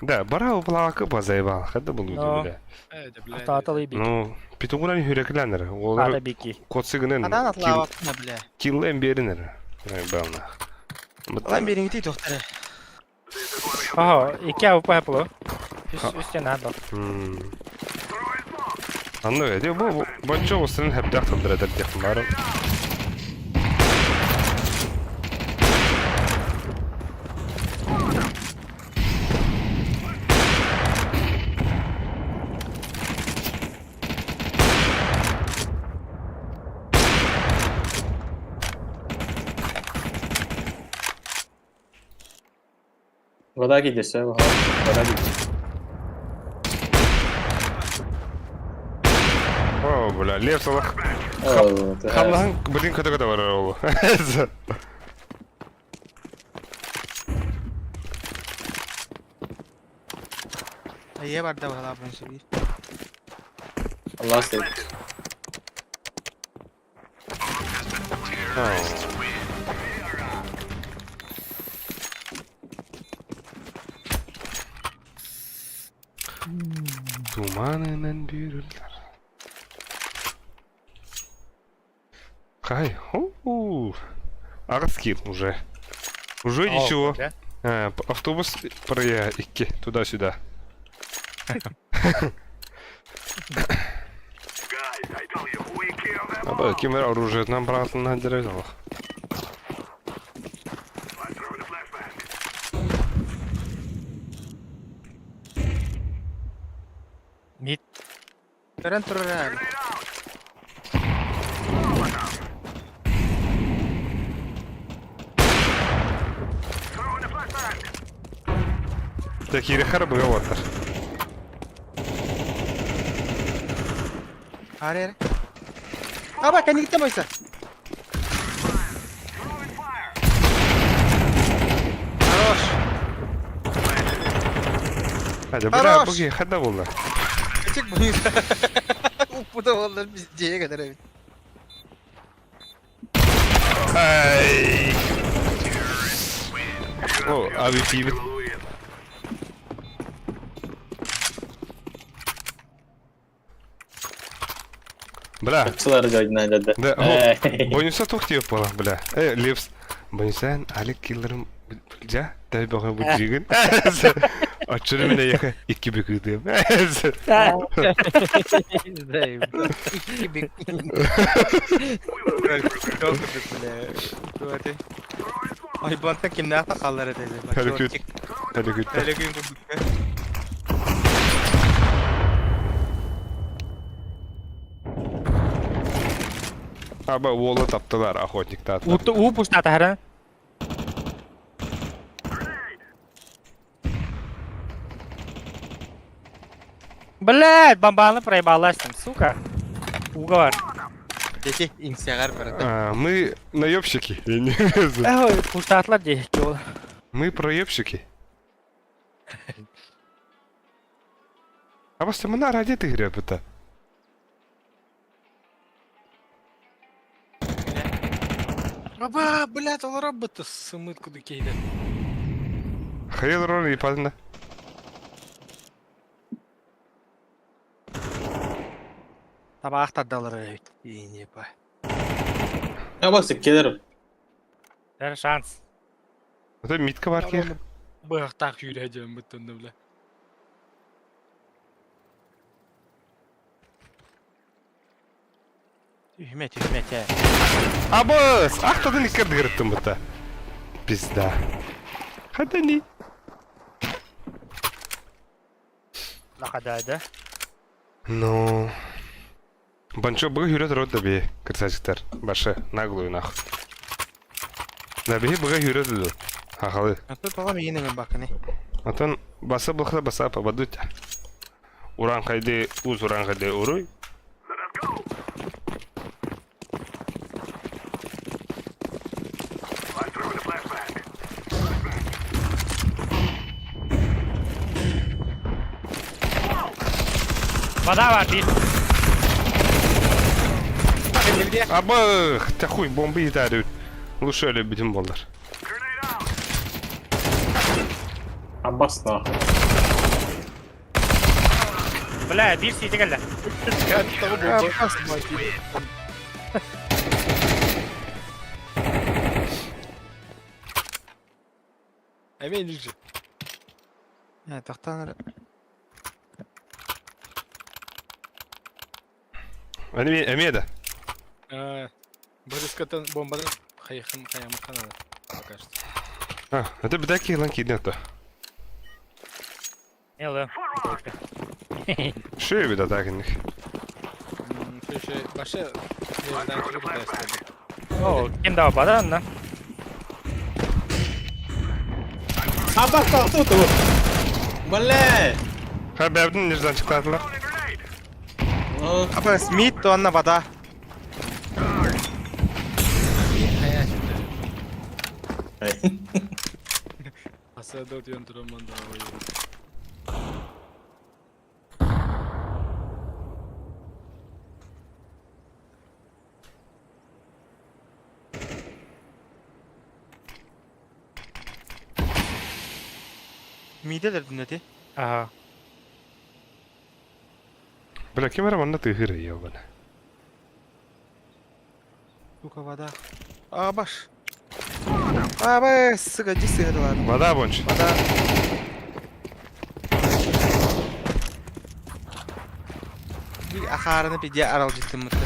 Да, бара плака базайбал, хада был Но. бля. Автоаталы бики. Ну, питугуран хүрекленер. Ата Олар бики. котсыгынын Адан атлаабаттына, бля. киллен беринер. Бална. Алан бериңити тохтары. Ага, икки АВП было. Үстен надо. Анны эди бу бончо осырын хәптәк тындыра дер бары. Вода кидись, ага. Вода кидись. О, бля, лев салах. О, ты Халлаһын блин көтө көтө барар олу. Айе барда балабын сөбир. Allah стоит. Туманынан бүйрүлөр. Хай, ху. Арскил уже. Уже ничего. А, автобус проехал туда-сюда. Аба, кемер оружие нам братан надерел. Мид. Көрөн турар. Такие харбы ватар. Таары эрэ. Аба, кэнниттэн бойса. Хорош. Hadi бля, Хорош. буги, хада булла. Küçük bu. Bu da vallahi biz C'ye kadar evet. Ай. О, AWP бит. Бля, Чылар жайдына деді. Да, Бонуса тохти пола, бля. Э, Лепс. Бонусан Алик киллерым бля, дай бога будигин. Ачыры мене яха икки бекүдем. İki bir. Çok kötü бля. Tuvalet. Ay banttan kim ne kallar dedi. Хәрәкәт. Хәрәкәт. Öyle gün kurduk. Аба уола таптылар охотник та. У пуштата хара. Блядь, бомбаны проебалась там, сука. Уговор. Дети инсягар барады. А, мы наебщики. Я не знаю. Ой, пуштатлар дейки ол. Мы проебщики. А вас мына ради ты это. Аба, блядь, ол работа сымыт куды кейде. Хрен роль и падна. Табақ тардалар evet. İyi па. Абас келер. Эр шанс. Это митка бар ки. Быһахтаах күүрэ дьон буттунду бля. Түһүмэ, түһүмэ, чэ. Абыс! Ахтадын иккер дыгырыттым бутта. Пизда. Хадани. Лахадада. Ну... Банчо быгы хүрэ турар да бии, красавчиктар. Башы, наглую нах. Да биһи быга хүрэ дуду. Хахалы. А то тоҕо миигин ыҥырбаккыный? Отон баса былхата баса попадут. Ураанхайды уус ураанхайды уруй. Вода бар биир. Абых, та хуй бомба етәрі. Лучше любитим болдар. Абас нахуй. Бля, биир сиити кэллэ. Эмиэ илдьи. Ээ, тохтоон эрэ. Эми эмиэ да. Э, Борискаттан бомбаны хайыхым хайамыкка надо. Пока что. А, это бедаки лан кидне то. Милый. Шею беда так них. Слушай, вообще, я знаю, что пытаюсь. О, ким да бада анна. Абас тахты ту. Бля. Ха бәбдин неждан чыктадылар. Апа, Смит, онна вода. Асадот юн турам да ой. Миделер дүнети. Ага. Бля, кем роман ты гыры ебана. Сука, вода. Абаш. Аба, сука, ди сыграла. Вода бонч. Вода. Би ахараны пиде арал життим мытты.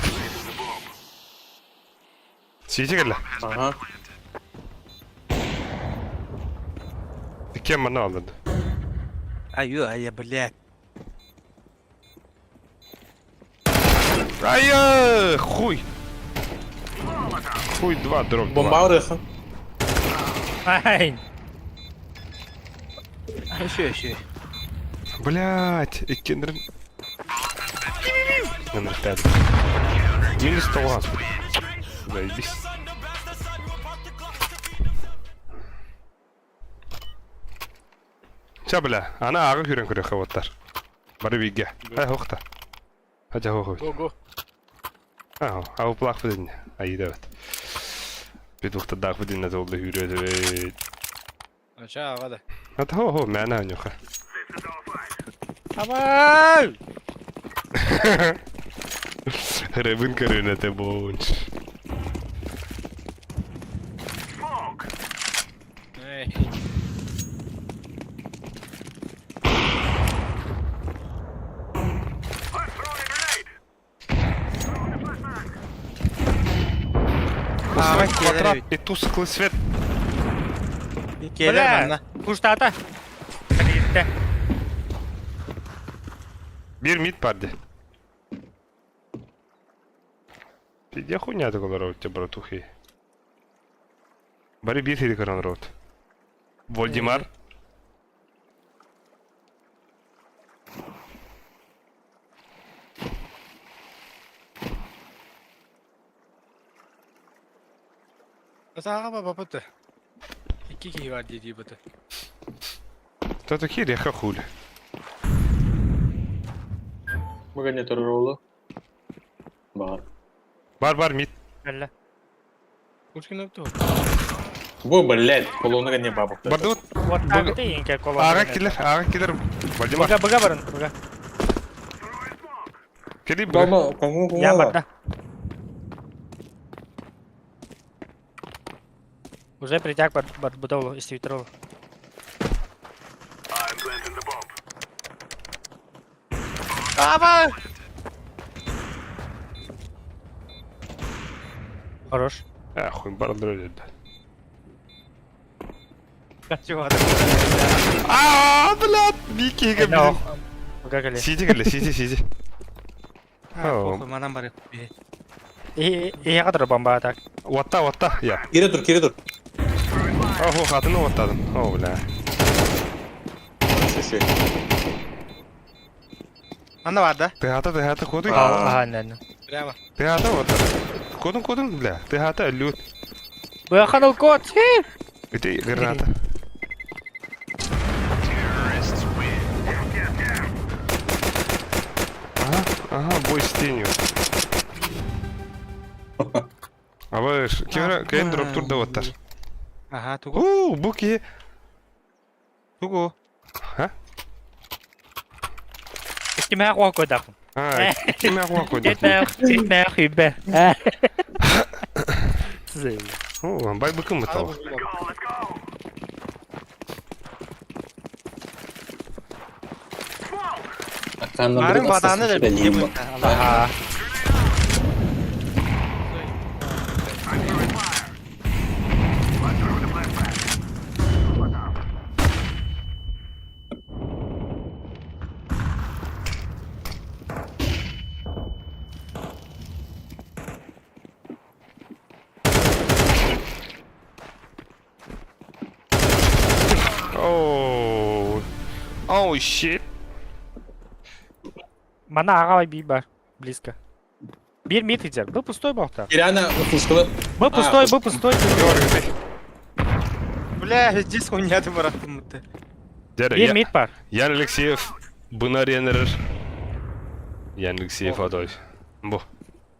Сити келе. Ага. Кем мана алды? Аю, ая, блядь. Ай, хуй. Хуй два дроп два. Бомба арыха. Ай. Еще, еще. Блять, иккендрин. Номер пять. Минус 100 Заебись. Ча бля, ана ағы хүрен көрі хаваттар. Бары биге. Ай, хоқта. Хажа хохо. Го го. Аа, ау плах бідін. Айда бет. Бит ухта дақ бідін на толды хүреді. Ача ага да. Ата хо хо, мәна нюха. Абай! Рыбын көрінете бонч. Эй. Ама Квадрат келер. и тусклый свет. Келер Бля, манна. Куштата. Калитте. Bir mid pardi. Ты хуйня такой рот, тебе, братухи. Бары бир хири каран рот. Вольдемар. Аса ага ба бапыты. Икки киһи бар дии быты. Кто такие реха хули? Быга не турулу. Бар. Бар бар мид. Кэллэ. Кучкин өптү. Бу, блядь, колонна не бабок. Барды вот. Вот так ты инке колонна. Ага киллер, ага киллер. Вальдемар. Быга быга барын, быга. Кели быга. Дома, кому Я барда. Уже притяг бар барбыта ол истибиттэр ол. Аба! Хорош. А, хуй баран өлөрдө. Аа, блядь, бикиге No. билим. Уга кэлли. Сиди кэллэ, сиди, сиди. Похуй, манан бары. И и кадыр бомба так. Уатта, уатта, я. Кире тур, кире тур. Охо, хатыны уаттадым. О, бля. Шү, шү. Манна бар да? Тыгата, тыгата, кодун. Ага, нэн. Прямо. Тыгата, уатта. Кодун, кодун, бля. Тыгата, лют. Быханыл кот. Ити граната. Ага, ага, бой с тенью. Абыш, кемера кем дроп тур да оттар. Ага, тугу. У, буки. Тугу. Ха? Кимэ хуа койдах. А, киме хуа койдах. Кетмэ хибе. О, бай быкым Надо бытал. было бомбу. Аканна Барын бір баданы да астасы бие бәлем бу. Ага. Оу. Оу, shit. Мана ага би бар. Близко. Бир мид идет. Был пустой бохта. Кирана фушкалы. Был пустой, был пустой. Бля, здесь хуйня ты барахтым. Бир мид бар. Ян Алексеев бына ренерер. Ян Алексеев адай. Бу.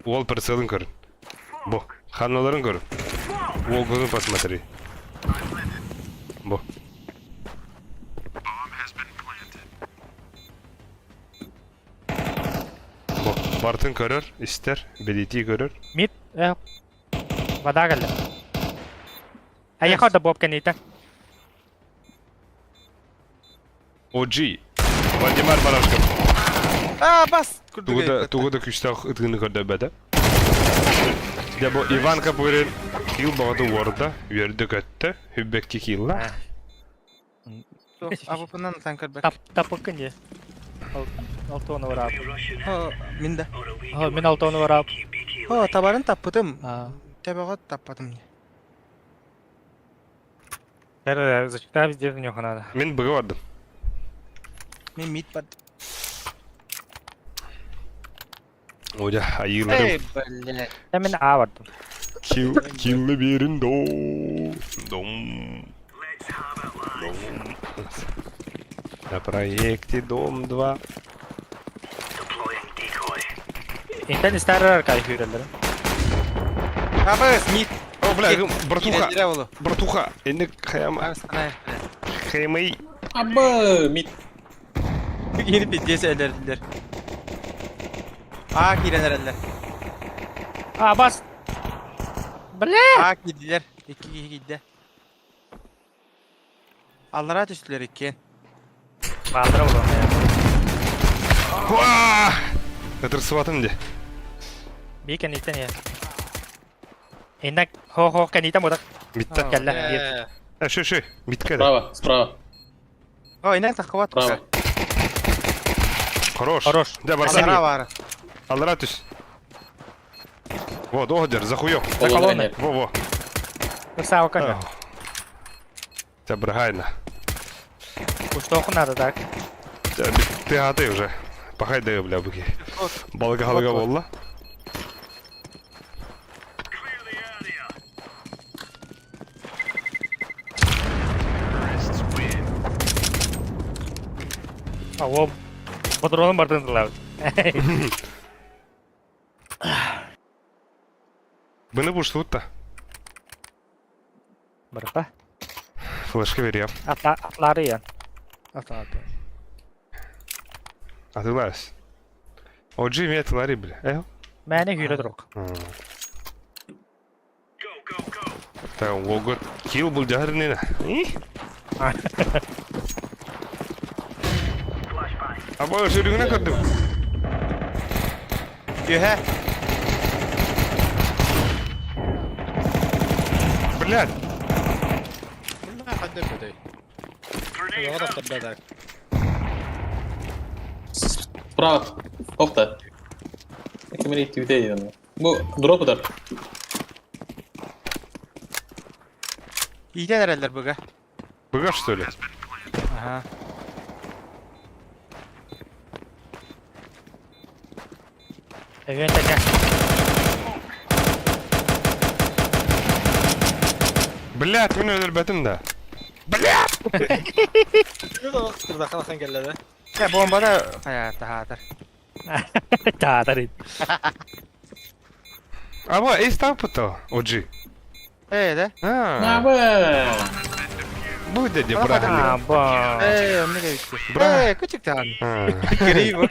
Уол прицелын көрін. Бу. Ханаларын көрін. Уол көзін посмотри. Бу. Бу. Бартын көрөр, истер, белити көрөр. Мид. Э. Вода кэллэ. Аяха да боб кэнитэ. OG. Вальдемар Барашков. А, бас! Тугу да, тугу да күстәк ытыгыны көрдө бәдә. Дә бу Иванка бүгін кил багаты уорда, үөрдө көттө, хүббекки килла. Абыпынан танкер бәк. Тап тапыкын не. Алтоны барап. Хо, мин да. Хо, мин алтоны барап. Хо, табарын таппытым. А. Табага таппатым. Э, зачитай везде в него надо. Мин быгы бардым. Мин мид бар. Оля, айырларым. Эй, бля. Я мин А бардым. Кил, килли берин до. Дом. Дом. На проекте Дом 2. Интен истәрер кай хүрелер. Абыс, мид. О, бля, братуха, Кирелер болу. братуха, энек хаяма, Абыс, ана. хаймай. Абы, мид. Кирип пиздец элердилер. А, киренер эллер. А, бас. Бля! А, кирдилер. Икки киһи киирдэ. Аллара түстүлэр иккиэн. Баатыра буолуо. Уа! Ытырсыбатым де. Би кэнниттэн иһэ. Иннак хо-хо кэнниттэн буолар. Битте. Кэллэ. Э, Ә, шö, шö, битке де. Справа, справа, О, инак таххыбат. справа. Хорош. Хорош. Да, барса. Аллара баара. Аллара түс. Вот, оһдер, за хуёв. За колонной. Во, во. Ыксаа кэннэ. Тебя брагайна. Куштооху надо так. Ты гаты уже. Пахай даю, бля, буки. Балга халга болла. А, о, патроным бардын тылабыт. Быны буш тут-то. Барыта. Флешка берем. Атла атлары я. Автомат. Атыларс. OG имеет лари, бля. Э? Мэне хүрэ друг. Так, уолга килл былдьаһар иннинэ. Аба сүрүгүнэ көрдүм. Үһэ. Блядь. Бля, хадда бөдөй. Улаға таптарда так. Справа. Опта. Кимери твите дейден. Бу дроп удар. Иитэн эрэллэр быга. Быга что ли? Аха. Эвен тэҥэ. Блядь, мин өлөрбөтүм да. Блядь! Турдахан кэллэ да. Э, бомбада хайа таһаатар. Таатар. Аба, эй, став пото. Оджи. Э, да? А, Набы! будет дядя брат. А, ба. Э, онно кэбиттэ. Бра. Э, күчүк таҕан. А. Кириво.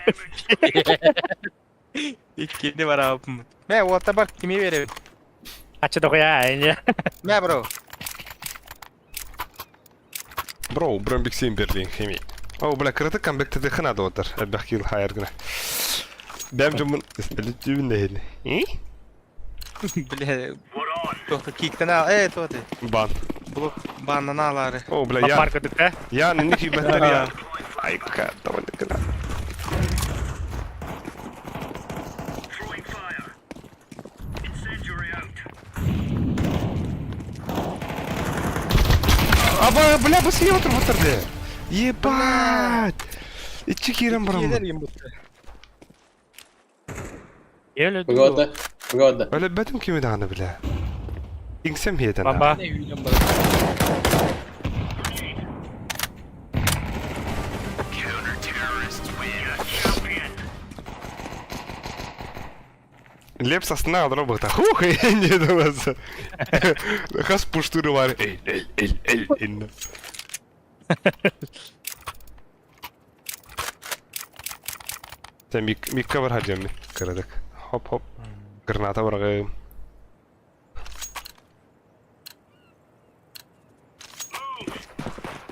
Иккини барааппын. Мэ, уолта бар кими беребит? Ачы дохуя, ини. Мэ, бро. Бро, бромбик 7 Берлин хими. О, бля, кыраты камбэк теді хынады отыр. Әббәх кил хайыргына. Бәм жумын өлүтүүн дehин. Бля. Тоқта киктен ал. Э, тоқта. Бан. Блок баннан алары. О, бля, я. Парка дүккә. Я, не хибеттер я. Ай, ка, давай кына. Аба, бля, бу сие отыр отыр де. Ебать. Ичи кирен барам. Киелер им бутты. Еле. Быга Быга Өлө бөтүм кими дааны бля. Иңсем хиетен. Бомба. Не үйлен бар. Лепс астына алдыра быкта. Хух, не думаса. Хас пуштуры бар. Эй, эй, эй, эй, эй. Сен мик микка бар хаджамми. Кырадык. Хоп хоп. Граната баргы.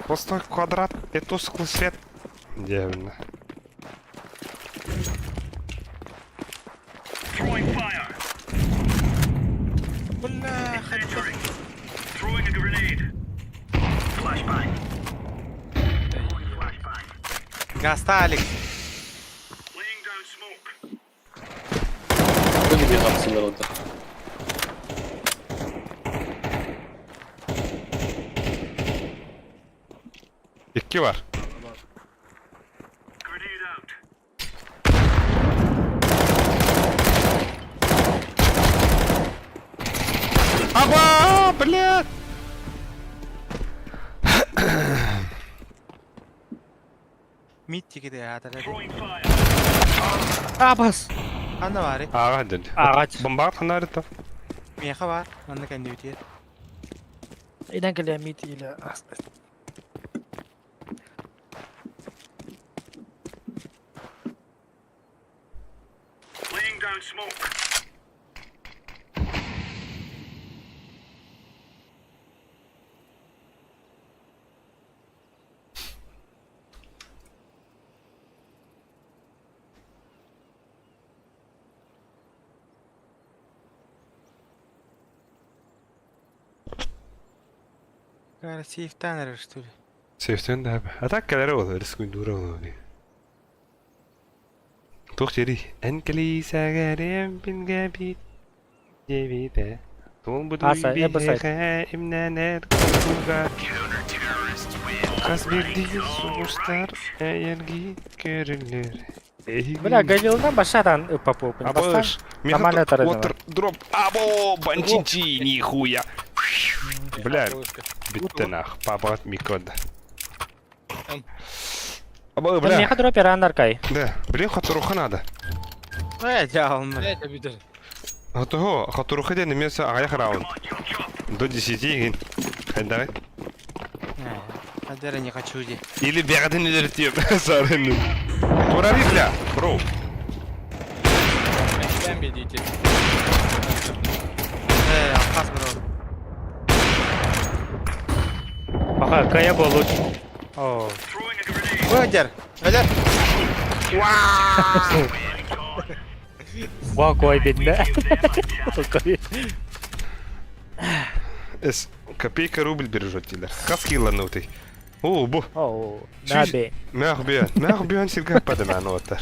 Пустой квадрат и тусклый свет. Деревня. Бля, хатта. Гаста, Алекс. Быга bir hapsılar отыр. Икки бар. Аба, блядь! Мид тикеде атар. Абас. Анда бар. Ага, дед. Агач. Бомба ханарыта. Меха бар. Онны кәнде үтер. Идан кэлэ мит или. Кара сейфтан эрер, что ли? Сейфтен да. А так кэлэр ол, рискуй дура ол. Тух жери. Энкели сагарем пинга бит. Девите. Тун буду Аса, эбасайт. имненер куга. Хас бирди субустар эрги көрүлөр. Бля, Галилна башадан упапу. Абыш. Нормально тарадила. Отыр дроп. Або, банчичи, нихуя. Бля, битте нах. Папа микод. Або, бля. Меха дропер анаркай. Да, блин, хатуруха надо. Э, дьявол. Блядь, обидел. Хатуго, хатуруха ден имеется агаях раунд. До 10 ген. Хайдай. Хадера не хочу ди. Или бегадын илертип. Сарын. Турари, бля, бро. Мен бедите. Э, алқас бро. Пока кая болут. О. Вадер, Вадер. Ва кой бедне. Эс, копейка рубль бережет дилер. Хас килланутый. О, бу. О, набе. Мэх бүйөн. Мэх бүйөн сиргэ падаман оттар.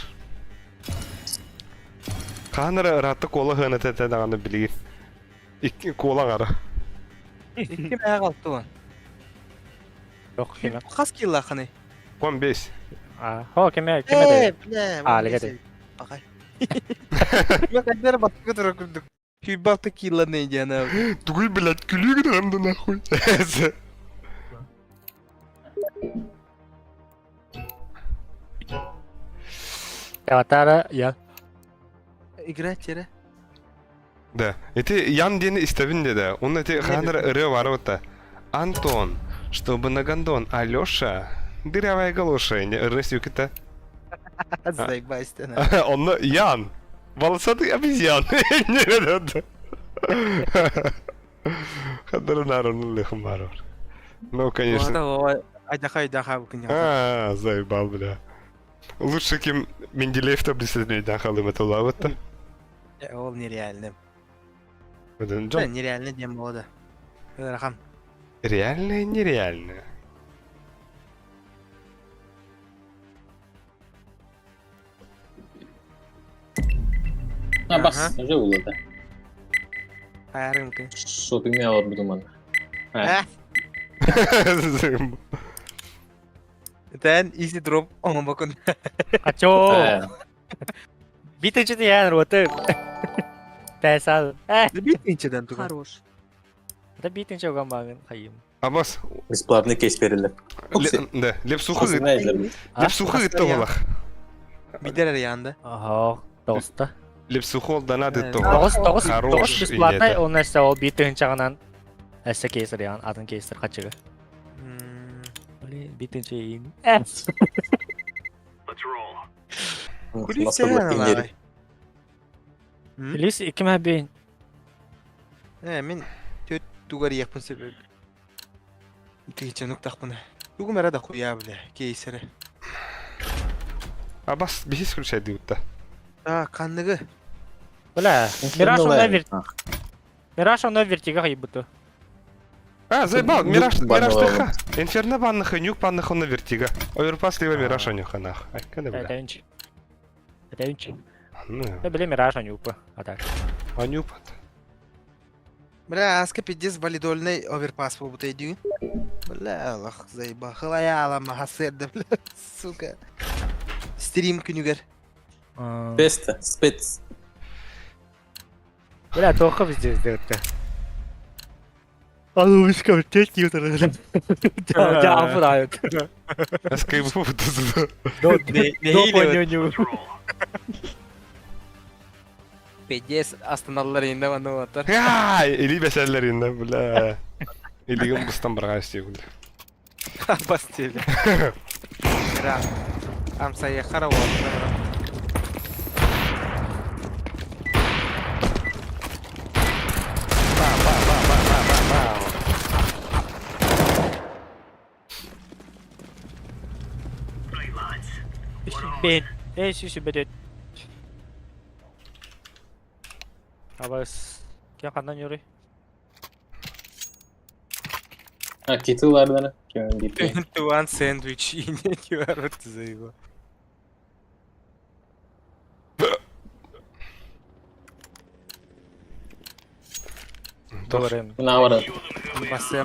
Хаанара ыраатта куола хыаната этэ даҕаны билигин. Икки куола аҥара. Икки мээх алты уон. Yok кеме. Хас киллахыный? 15. А, хо кеме кеме Э, де. бля. А, леге Бакай. Я кайдер баткы тура күрдүк. Хүйбалты килланы диана. Тугуй, блядь, күлүү гынан нахуй. Аватара я. Играть эре. Да. Эти Ян диэн истэбин диэдэ. Онно эти хаанара ырыа баар буолта. Антон, чтобы на гондон, Алёша, дырявая галоша, ырыа сүүкүтэ. Заебайся. Онно Ян, волосатый обезьян. Хадары нарон лихмарор. Ну, конечно. Айдаха айдаха бу күн. А, заебал, бля. Лучше ким Менделеев таблицаны дахалым это лавата. Ол нереально. Джон. Нереально дем болды. Рахам. Реальное, нереальное. А, бас, уже улады. Айрым күн. Шопингме алып будум аны. Тэн easy drop оңон бакын. Ачо. Битенче ян роты. Песал. Э, Битинчеден туган. Хорош. да битенче оган багын хайым. Абас, Бесплатный кейс берилер. да, лепсухы, лепсухы Астарьян. гыттылах. Бидер янда. Ага, доста. Лепсухы ол дана Э, дыттылах. Тоғыз, тоғыз, Хорош тоғыз бесплатный, идея. ол нәрсе ол битенче ағынан әсі кейсер яғын, атын кейсер қачығы. Блин, битенче ең. Э, Күлүсэ Плюс екі мәбейін. Э, мен төт тугар япын себеп. Тигиче нуктакпын. Тугум эре да хуя бля, кейсере. Абас, бихис включай дыутта. А, канныгы. Бля, Мираж он вер... Мираж он вертига хайбуту. А, заебал, Нюк Мираж, Мираж банного. ТХ. Инферно банных и нюк банных он на вертига. Оверпас либо Мираж анюха нах. Ай, когда бля. Это инч. Это инч. Ну, Да, бля, Мираж анюпа. А так. анюп. Бля, аска пиздец валидольный оверпас болбут эйдүн. Бля, Аллах заеба. Хылая алама хасерде, бля, сука. Стрим күнүгер. Беста, спец. Бля, тоқы бізде іздеуді. А ну вышка, тетки утырды. Жабыр айт. СКБ До Пиздец астаналар инде ванны атар. Ай, или бәсәлләр инде, бля. Илигем бустан барга истегүл. Бастели. Ра. Амса яхара вот. Бен. Эй, сүйсі бедет. Абас. Кем қандан юрый? А, китылардан кем битти. Туан сэндвич ине QR заебал. Doğru. Мына бара. Басы.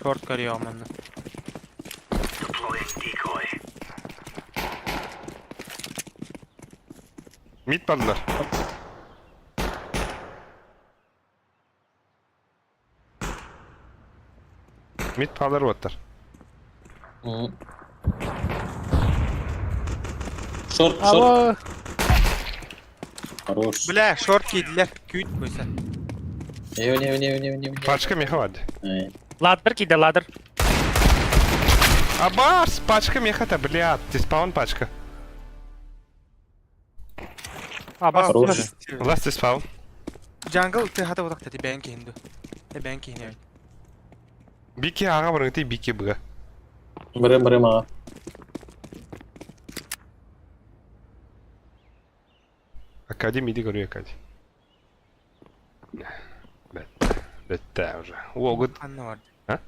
Шорт көрüyorum Мид бардылар. Мид палар оттар. Шорт, шорт. Аба. Хорош. Бля, шорт кийдилер. Күйт койса. Не, не, не, не, не. Пачка меха барды. Ладыр киді, ладыр. Абас, пачка меха-то, блядь, диспаун пачка. Абас. Хорош. Ласт диспаун. Jungle ты хата бодак тети бен кейинди. Те бен кейини. Бики аҕа барыҥытый бики быга. Бары бары маҕа. Академ иди көрүө Академ. Бэтте. Бэтте уже. Уогут. Ханна бар. А?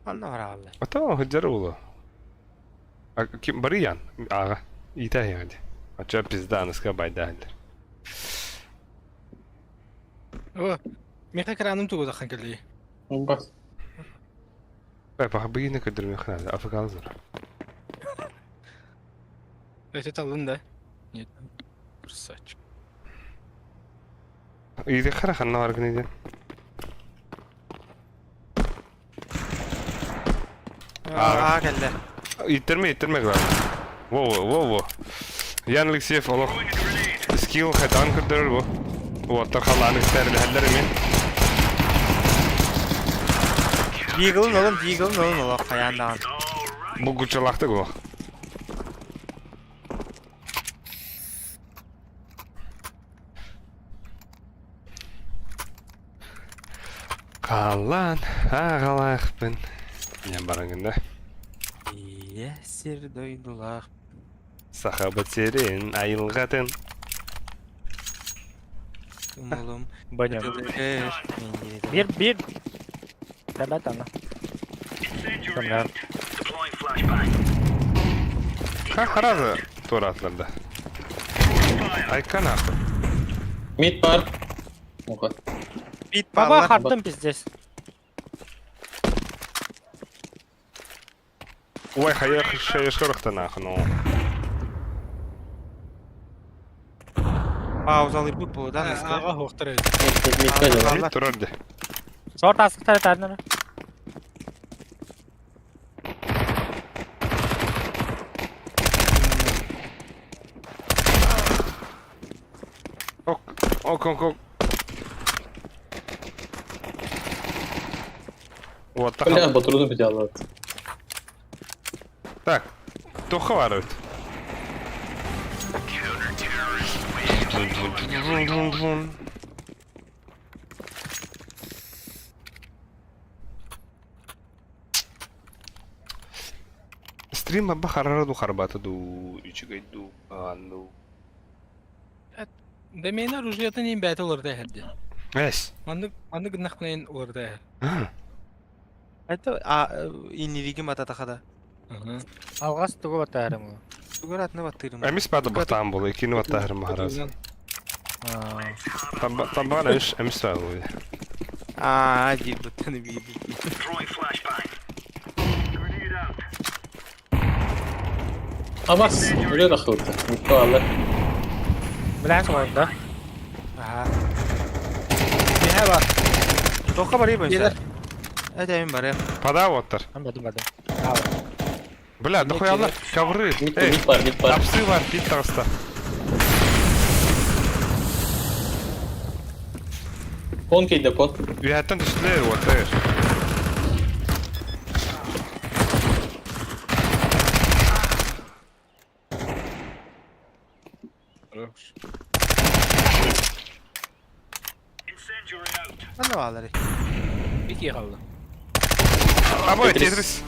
Ханна бар аҕалла. Ото хыджар улу. А ким барыян аҕа. Иитэ яди. Ача пизда аныска байдааллар. О, миэхэ краным тугу даххан кэллии. Бас. Бай быйыны көдөрмө ханада афыкалзыр. Это талын да? Нет. Красавчик. Иди хара ханна бар гын Аа кэллэ. Иттерме, иттерме главное. Во, во, во, во. Ян Алексеев олох скилл хатан көрдөрөр бу. Уоттар халааны кытары мен. Диглын олом, диглын олом олох хайаан даҕан. Бу гучалахты го. Қалан ағалақпын. Мен барангында. Ийэ сир дойдулаах. Сахабы терен айылғатын. Тумулум. Баня. Тылыгыр. Мен Бир, бир. Кәләт ана. Сонра. Ха харазы туратларда. Айкан ақы. Мид бар. Оға. Бит Баба баллар. хаттым пиздец. Ой, хая шайышқырықтан ақы, ну. Паузалы бут болу да ныска. Аға хоқтар еді. Мид мид мид. Мид турар де. Сорт асықтар етәрін. Ок, ок, ок, ок. Вот Бля, так. батыруну бите алады. Так, тоха бар өт. Стрим баба харара ду харбата ду ичигай ду анду. Да мен оружиятын ең бәті оларда әхірде. Эс. Манны гыннақпынайын оларда әхір. Это а иннилигим ататахада. Алғас тугу батарым. Тугар атны баттырым. Эмис бада баттаан болу, икини баттаахыр махараз. Тамбаан эмис эмис бада болу. Аа, ди буттаны би би. Абас, үле рахылды. Мидті алды. Билән соларда. Аа. Меха бар. Тоққа барый бойынша. Это мен барым. Пада оттар. Бадым бадым. Бля, да хуя ковры. Мид Эй, мид бар, мид бар. апсы бар, бит таҕыста. Кон кейді, кон. Үйәттен түстілер оттар. Ханна балары. Бики қалды. Абой, Тетрис. Тетрис.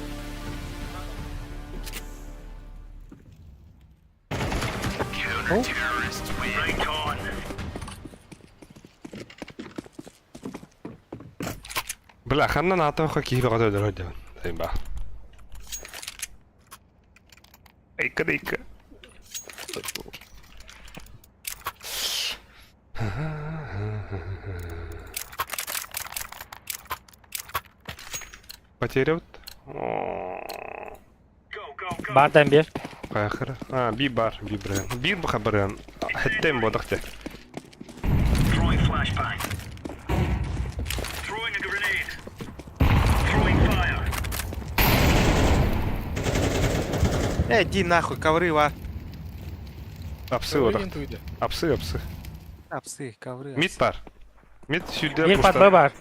Бля, ханна наатаха киһи баҕа өдөр өйдөбүн. Тайба. Эйка дейка. Потеря вот. Бардан бир. Кайхыр. А, би бар, би бирен. Би баха бирен. Хеттем бодахте. Э, иди нахуй, ковры ва. Апсы бодах. Апсы, апсы. Апсы, ковры. Мид бар. Мид сюда Бир пат бар.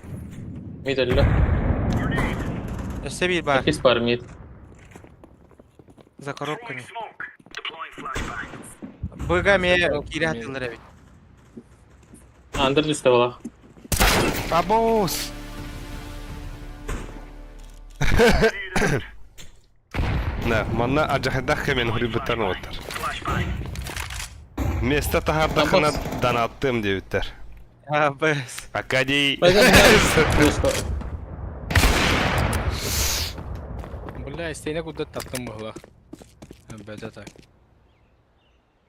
Мид әлі. Өссе бир бар. Офис бар, мид. За коробками. Быга ме кире атылыр эбит. Андер түсті бала. Абос. Да, манна адьахайдаах кэмэн хуруйбуттар уолаттар. Место таһаардахына донаттыам диэбиттэр. Абыс. Акадий. Бля, истиэнэ курдат таптым быһылаах. Бэдэ так.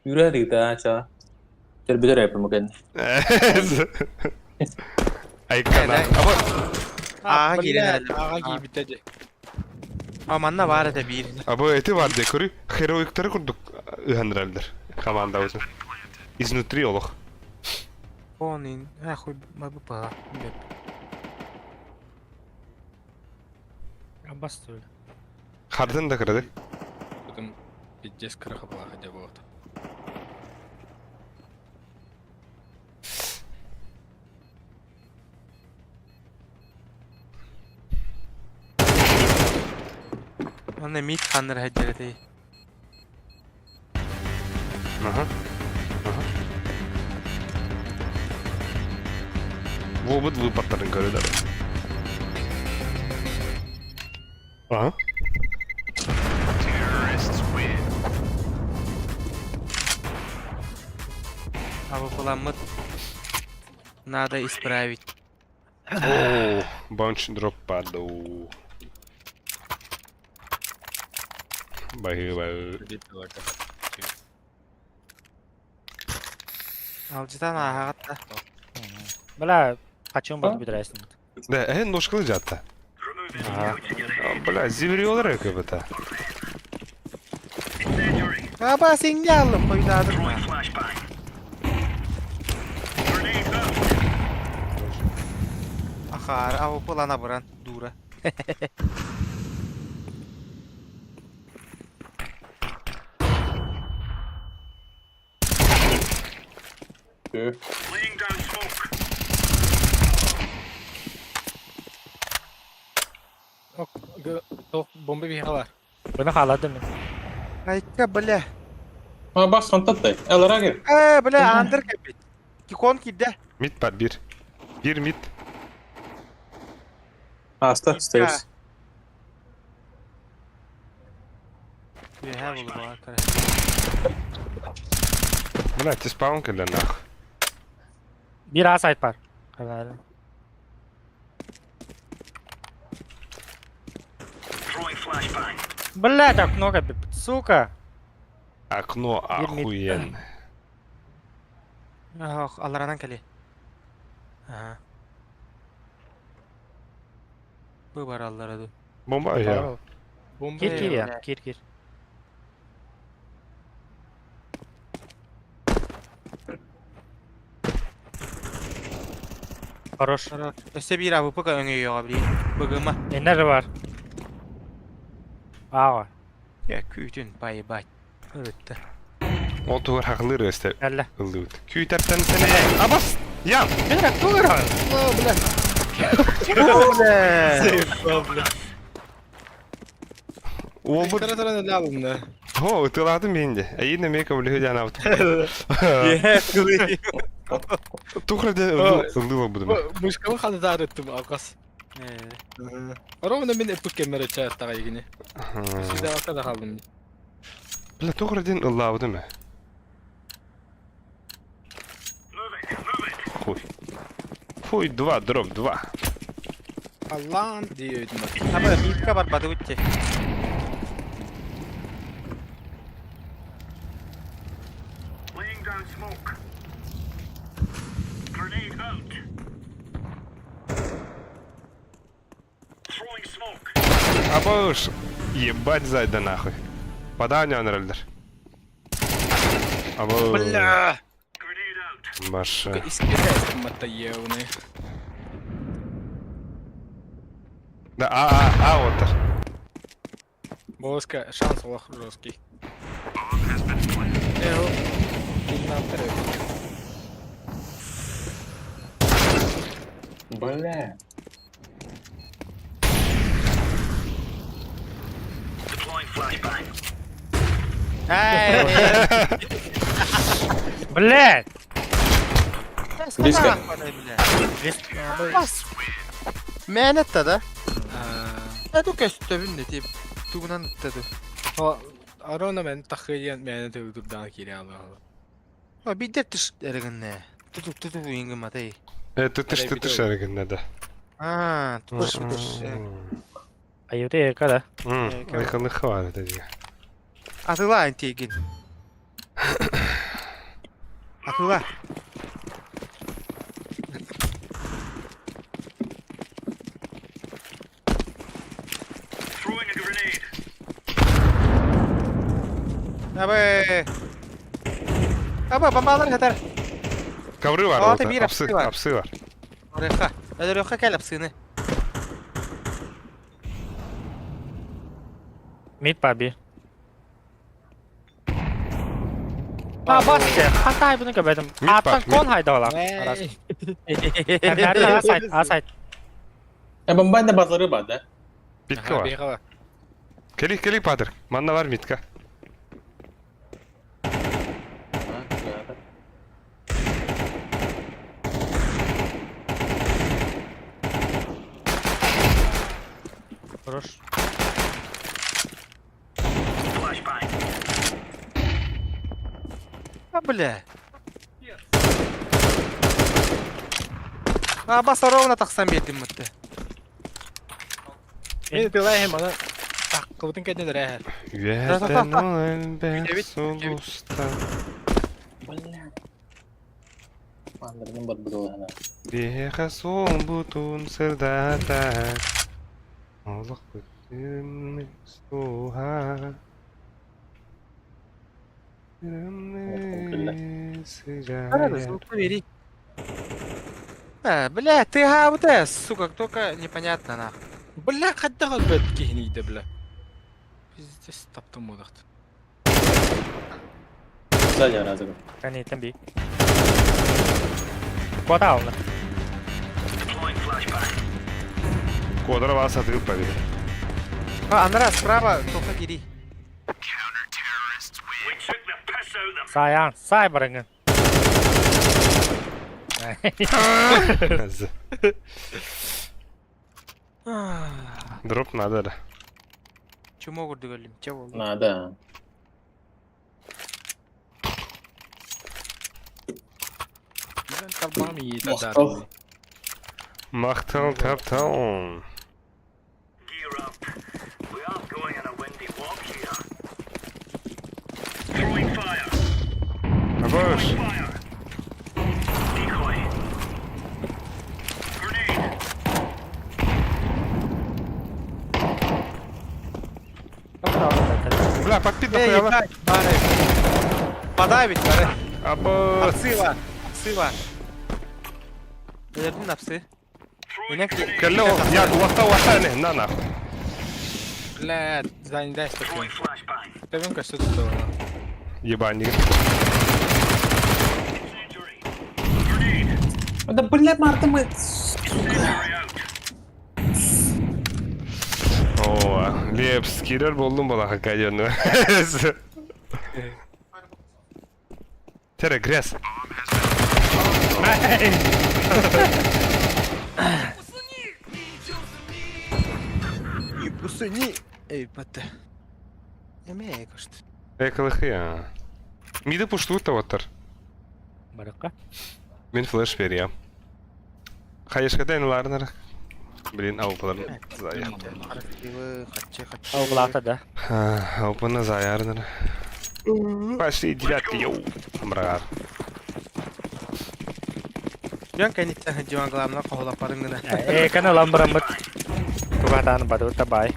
Үрэ да ча. Тербидер эпим кен. Айкана. Аба Ааҕа киирэн эрэллэр. Ааҕа киирбитэ дии. А манна баар этэ биир. Аба эти бар де көрү хероиктары курдук ыһаныраллар командабытын. Изнутри олох. Он нахуй МБП. Абас түл. Хардын да кырады. Потом пиздец кыраха была хотя бы вот. Онно мид ханнар хаддеретей. Ага. Ага. Вобут выпаттарын көрөдөр. Ага. А выпаламмыт надо исправить. О, баунч дроп падал. Баһыыба. Алжытан ааҕатта. Бля, качым бар бүтүрәсин. Да, э, ножкалы жатта. Ага. Бля, зевриолар эки быта. Аба сиңге алым койдадым. Ахар, а выпалана буран, дура. Ок, бомба биһалар. Буны халадым мин. Айка, бля. А бас фантаттай. Элара кир. Э, бля, андер кепит. Кикон кидде. Мид бар бир. Бир мид. Аста, stairs. Үһэ булу бар. Бля, ти спаун кэллэ нах. Бир А сайт бар. Блять, окно как сука. Окно Бир мид. охуенное. Ах, аларанан кэле. Ага. Бу бар аллара ду. Бомба я. Бомба. Кир кир я, кир кир. Хорош. Өссө биир АВП өҥөйөҕө билин. Быгыма. Энер бар. Ага. Я күүтүн байбай. Өрүттэ. Ол тугар хақылыр өсте Әллә. ыллыбыт. Күүтәртен сене. Абас! Я! Бля, тугар. Бля. Ол бу Тара тара не алым да. Хо, ытыладым мен де. Әйін мека білі жан авт. Тухра де ыллыла будым. Мышкалы ханы дарыттым алкас. Ровно мен эпик кемере чаяттага игине. Сюда алка да калдым. Бля, тухра ден ыллабыдым. Хуй. Хуй, два, дроп, два. Аллам дейдим. Аба митка бар бады үтте. Абыш! Ебать зайда нахуй. Подай анрелдер. Абы. Бля. Маша. Иске матаевны. Да, а, а, а, отыр. Боска шанс олох жесткий. Эо. Киннатер. Бля. Эй. Блять. Близко. Бля. Мэн это да? Это көстөбүн де тип тугунан ыттады. Арона мен тахыйан мээнэ төгүрдаан киирэ алаалы. А бидер тыш эрегинне. Тутук тутук ингим атай. Э, тытыш тытыш эрегинне да. А, тутуш тутуш. Аюты эка да. Айханы хвар это. Атыла антигин. Атыла. Абы. Аба бомбалар хатар. Ковры бар Ата orada. бир Апсы, апсы бар. апсы бар. Орыха. Ödөрөхө кел апсыны. Мид паби. А, бас те. Хатай бұны көбедім. Мид бар, Аттан мид. кон хайдалар. Асайт, асайт. Э, бомбайда базары бар, да? Битка бар. Кели, кели, Патрик. Манна бар митка. А, да. Хорош. А, бля. А, бас ровно тахсан бердим мытты. Мен тылайым ана таккыбытын кәден рәһәр. Үәтен ол Девять, сулуста. Бля. Андырдың бар бұзылғана. Беха сол бутун сырдатар. Олық бүтін суға. Бери. А, бля, ты ГВД, сука, только непонятно нах. Бля, хадда қалбет кихниде, бля. Пиздец, таптым одақты. Сзади разы. Кәне, тәмби. Кода алны. Кодра вас атып победа. А, Анра, справа, только гири. Саян, сай барыңын. Дроп надо, да. Чему гурдыгалим? Чего? Надо. Мен табам иетер Мақтал. Мақтал таптал. Абаш. Бля, подпит Эй, нахуя. ебать, бары. Подавить, бары. Абаш. Апсыва, апсыва. Өлердин апсы. Кэлле я уақта уақта не, на нахуй. Бля, занидайс такой. Табым кашты тут. Ебаник. Да бля, Марта, мы... О, Лепс, кирер болдум бала хакайонну. Тере, грязь. Пусыни. Эй, бата. Эме, кошт. Экалыхы, Миды пушту таваттар. Барыққа. Мен флеш берем. Хайышката ларнер. Блин, аупалар. Зая. Хачы, хачы. Ауғылата да. Аупаны заярнер. Пошли девятки, йоу. Амрагар. Жан кәнеттен диван главна қоғылап барыңгына. Э, кәне ламбырамыт. Тугатан баду табай.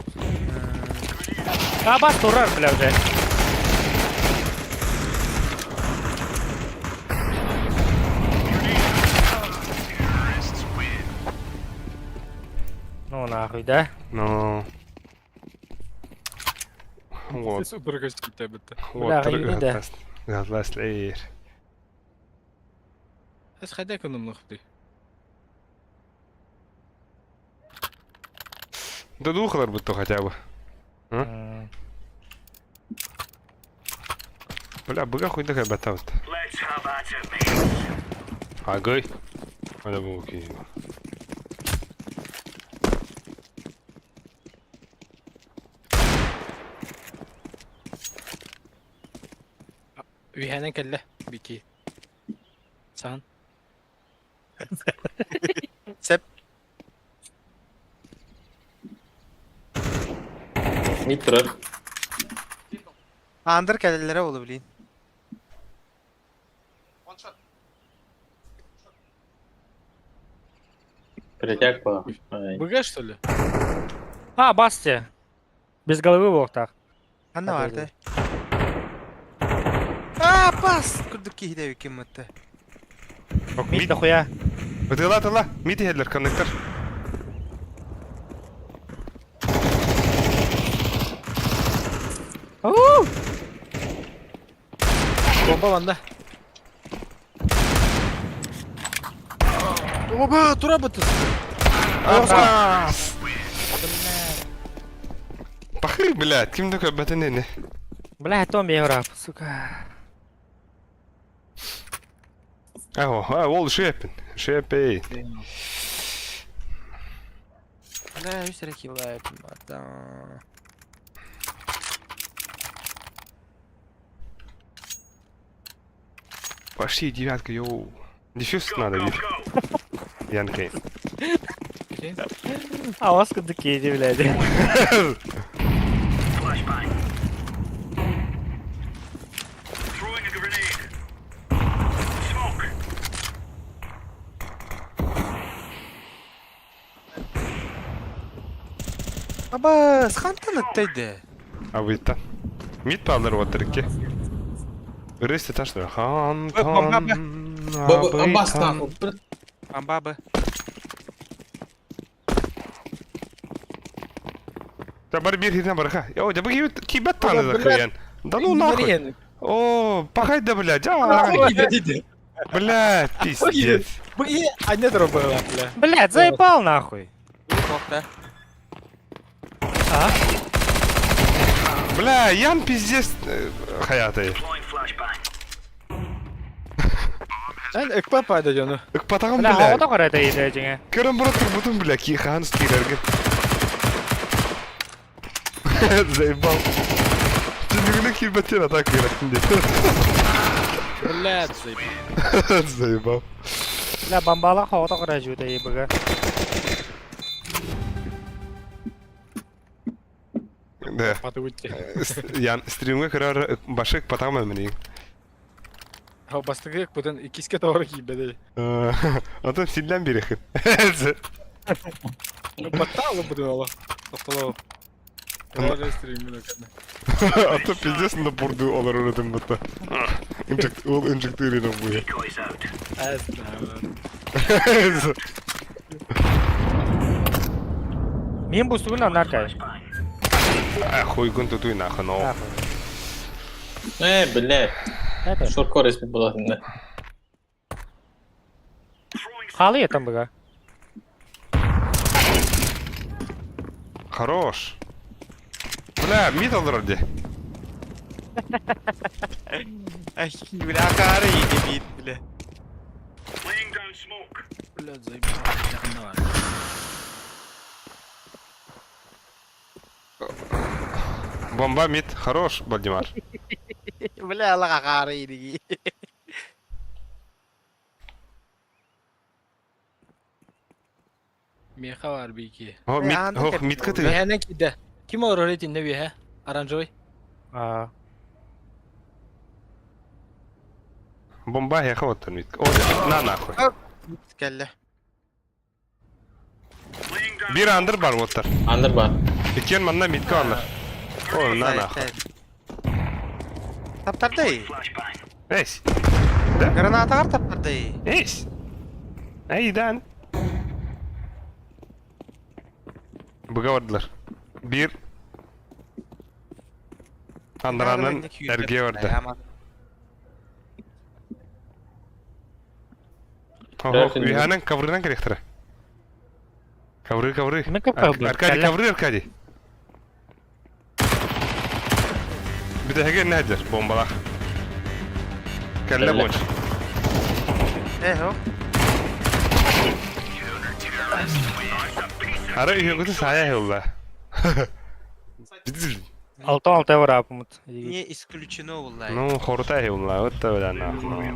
А, бас турар, бля, уже. Ну нахуй, да? Ну. Вот. Супер кашты бітті. Вот. Бля, үйді. Гадлас лейр. Әс қайда күнім нұқты? Да духалар будто хотя бы. Бля, быга хуй такая батавт. Агай. Надо было окей. Үһэнэн кэллэ Бики. Сан. Сеп. Мид турар. Андыр кэлэллэрэ буолу билин. Перетяг по. Ай. БГ что ли? А, Басти. Без головы буолуохтаах. Ханна барды? Аа, бас! Курдук киһи ким мытты. Мид дохуя. Ытыла тыла. Мид иһэллэр коннектор. Бомба манна. Оба, тура бытыс. Абас! Пахы, блядь, ким такой бэтэнэни? Бля, Том бегра, сука. А, а, ол шепин. Шепей. Бля, үс эрэ килла Пошли, девятка, йоу. Дефьюз надо, видишь? Янкей. А у вас кудыки, блядь. Аба, хантан ыттайды. А вы-то? Мид палдыр вот таки. Рысты ташны. Хан, Баба, Абас нахуй. Амбабы. Да бар бир хитен барха. Йоу, да бги кибет таны да хрен. Да ну нахуй. О, пахай да блядь. А, блядь, пиздец. Бги, а не дробила, бля. Блядь, заебал нахуй. Тоқта. А? Бля, Ян пиздец хаятай. Эн ыкпа пайда жону. Ыкпатагым Бля, бля. оҕото көрөтө иде дьиҥэ. Көрөн баран турбутум бля, ки хаан стилерге. Заебал. Түнүгүнө кирбеттен атак береттин деп. Блядь, заебал. Заебал. Бля, бомбала оҕото көрө жута ебыга. Да. Патыгутти. Ян стримге көрөр башык патагым эмини. А бастыгы бутын икиске товар кийбеди. Атын силлен бирехин. Батталы бутын ала. Токтоло. Даже стримин өкөнө. Ата пиздец на бурду олар өрөтүм бутта. Инжект, ол инжектырын буя. Эс. Мин бустугун анаркай. А хуй гун тутуй нахуй, но. Э, блядь. Это. Шорко респект была. Да. Халы там быга. Хорош. Бля, мид алыр де. Ай, бля, акары иди бит, бля. Блядь, заебал. Жакында бар. Бомба мид, хорош, Вальдемар. Бля, алла акары иди. Меха бар бики. О, мид, ох, мид кыты. Механен киде. Ким олор рейтинде бихе? Оранжевый. А. Бомба я вот мид. О, на нахуй. Келле. Бир андыр бар оттар. Андер бар. Икен манна мидке алыр. О, на нахуй. Таптарды. Эйс. Граната таптарды. Эйс. Айдан. Буга бардылар. Бир. Андыранын эрге барды. Ох, Виһанын коврынан керектірі. Ковры, ковры. Мен көп ковры. Аркадий, ковры, Аркадий. Битәһеге нәдер бомбалар. Кәллә Кәллә. бонч. Эхо. Ара үйгөтү сая хылла. Алта алта бараапымыт. Не исключено буллай. Ну, хорута улла, вот бля нахуй.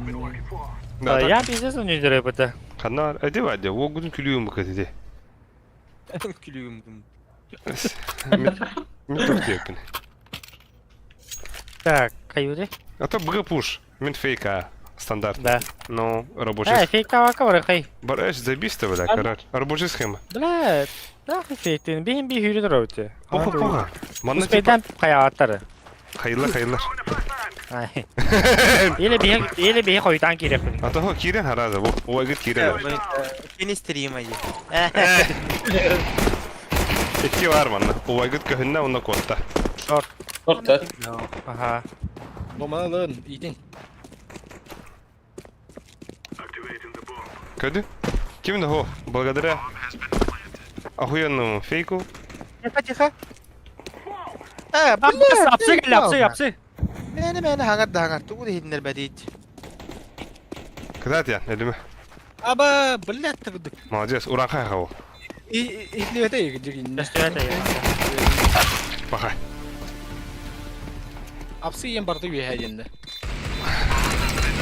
Да, так. Я пиздец не дерепete. Ханна, эди вади, о гудун күлүүм бу кэти. Күлүүм. Мен тух диэппин. Так, каюри. А то бг пуш, мен фейк а, стандарт. Да. Ну, Э, рабочий. фейк тавака бар хай. Бар, эш, заебись-то, бля, короче. Рабочая схема. Бля, нахуй фейктин. Бихин би хүрү дөрөтү. Опа, опа. Манна типа, Успейдан каяаттары. хайылар, хайылар. Ай. Или би или би хойтан киреп. А то кирен хараза, бу, уагыр кирен. Кини стрим айы. Икки бар манна. Уагыр көһүннә онна котта. Шорт. Орта. Аха. Bombanı alın. İyiydin. Көдү? Ким да хо? Благодаря охуенному фейку. Тихо, тихо. Э, бля, Апсы кел, апсы, апсы. Мени мени хаңар да хаңар. Тугу дehиннер бәдит. Когда я, элеме. Аба, блядь, тыгдык. Молодец, ураха хау. İhli öte yıkıcı. Баха. Апсы ен барды үйе енді.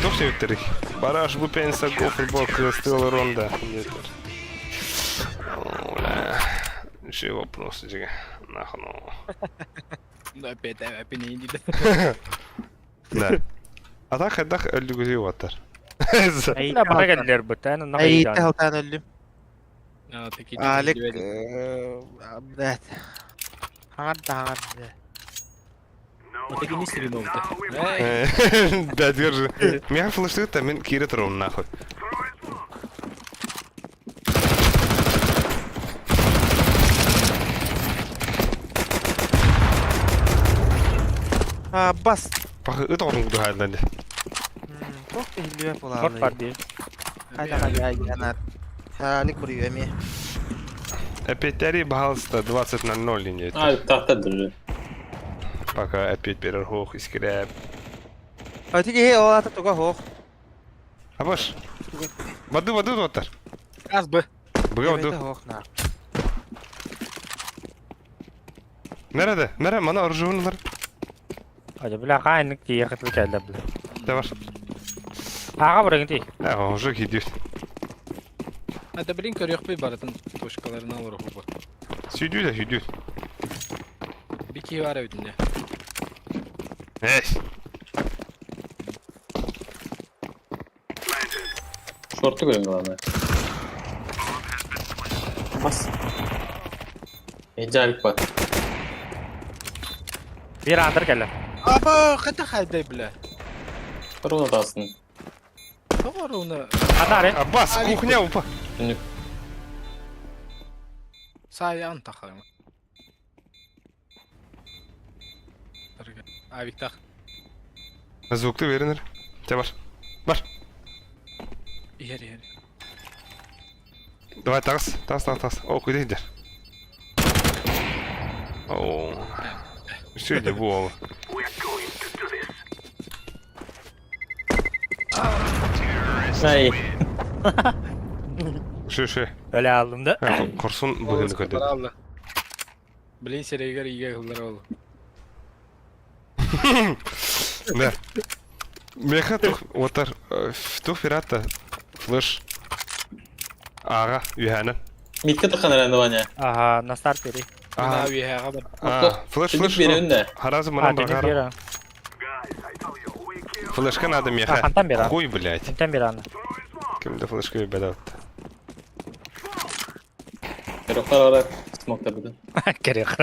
Тух себептерик. Бараш бупенса го футбол крестил ронда. Бля. Еще вопрос, жига. Нахуй. ну. Да, опять, опять не иди. Да. А так хайдах өлүгүзүй ваттар. Бля, бара келдер бу. Тән Ай, нахуй. талтан өллүм. А, таки. Алек, блядь. Хаңар да хаңар. бля. Таки не стрим oldu. Да, держи. Меня флешты мен кире трон нахуй. А, бас. Пахы ыт орын куду хайдалды. Тох дehиннер Шорт бар болалы. би. Хайда хайда янар. Алек буруй эми. Опять пожалуйста, 20.00 линия. А, tahta дыры. Пока опять перерхох искря. А тиги ол ата туга хох. Абаш. Воду, воду, доттар. Аз б. Быга воду. Хох на. Nerede? Nere? Мана оружие Hadi бля, кайнык тие кытыл келди бля. Да бар. Ага бар гинти. А, уже идет. Hadi блин көрөк бүй баратын точкаларын алыр bu. Сүйдүү да сүйдүү. Bir ki var evinde. Эс. Шорты көрем главное. Бас. Эжалик бар. Бир андыр келди. Аба, кайда хайдай бля. Руна тасын. Doğru onu. Анары. Аббас, кухня упа. Түнүк. Sağ takalım. Abi tak. Звукту веренер. Те бар. Бар. Yer yer. Давай тагыс, тагыс, тагыс, тагыс. О, куйда иде. О. Все иде бу ол. Ай. Шö, шö. Öyle aldım da. Корсун бүгүн көдө. Aldı. Блин серегер иге кылдар oldu. Да. Меха тух отар тух пирата. Флеш. Ага, юхана. Митке таққан әрәнді ваня. Ага, на старт бери. А, Abi ya kadar. а, флеш, Түнүк флеш. берүүнде. Харазы А, мынан түнүк багара. бери. Флешка надо меха. А, хантан бери. Хуй, блядь. Хантан бери аны. Кимде флешка бедат. Кероқтар ара смокта бүтін. Керек.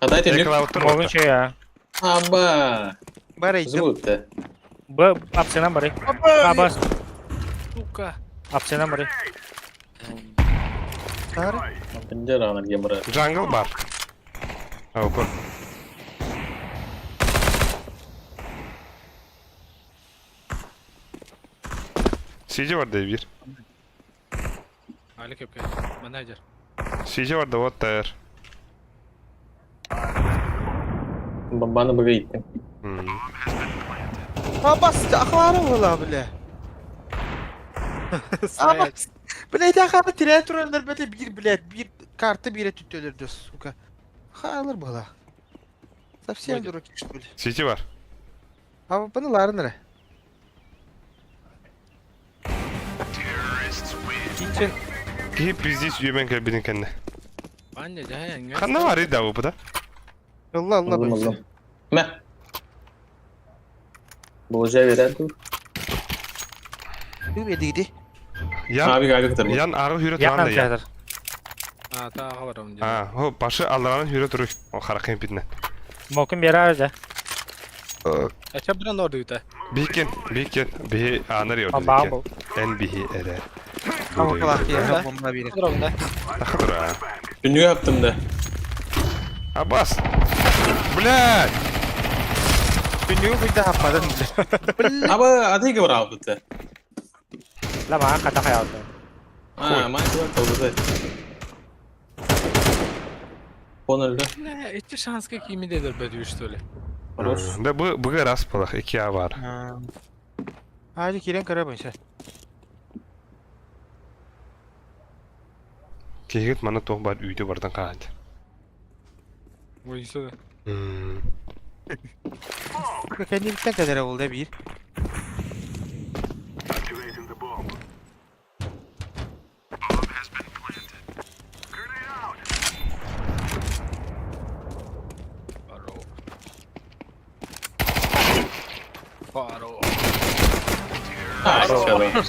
Адай түнүк. Могун şey ya. Аба. Бар айдым. Звукты. Б апсынан бары. Аба. Сука. Апсынан бары. Тары. Пенджер ана гемора. Джангл бар. Ау, кор. Сиди бар да бир. Ali köpke. Menajer. Сиди бар да вот тайр. Бомбаны быга иттим. А бас, ахвара була бля. А бас. Блядь, ахара тирээн тураллар бэтэ биир, блядь, биир карта биирэ түттөлөр да, сука. Хаалар была. Совсем дураки, что ли? Сити бар. А баны ларын эрэ. Kitchen. Киһи пиздец үөмэн кэлбитин кэннэ. Аня, дьэ, Ханна бар да бу да? Ылла, ылла Ыллым, бу. ыллым. Мэ. Болжа берер ду. Бу бедиди. Ян Abi gaga кытар. Ян ары хүрө Ян туран да я. театр. А, тааҕа барам дии. А, хо башы алларан хүрө туруй. О харакын бидне. Мокун берер же. Эчэ бирен ордуйта. Бикен, бикен, бихи анар Баам yordu. бу. Эн бихи эре. Калак я бомба бире. Ровно. Тахтыра. Түнүгө аптым да. Абас. Блядь. Түнүгү куйда хаппадын. Аба адыга бар албыты. Ла маа ката хаялды. А, ман кылар толду. Понөлдө. Не, эчи шанска кими дедер бөдүү что ли? Хорош. Да бу буга раз балах iki A var. Hadi кирен көрө бойса. Кигит мана тох бар үйдө бардан каат. Бойса. Кенди биттен кадара болду бир. Фаро. Фаро. А,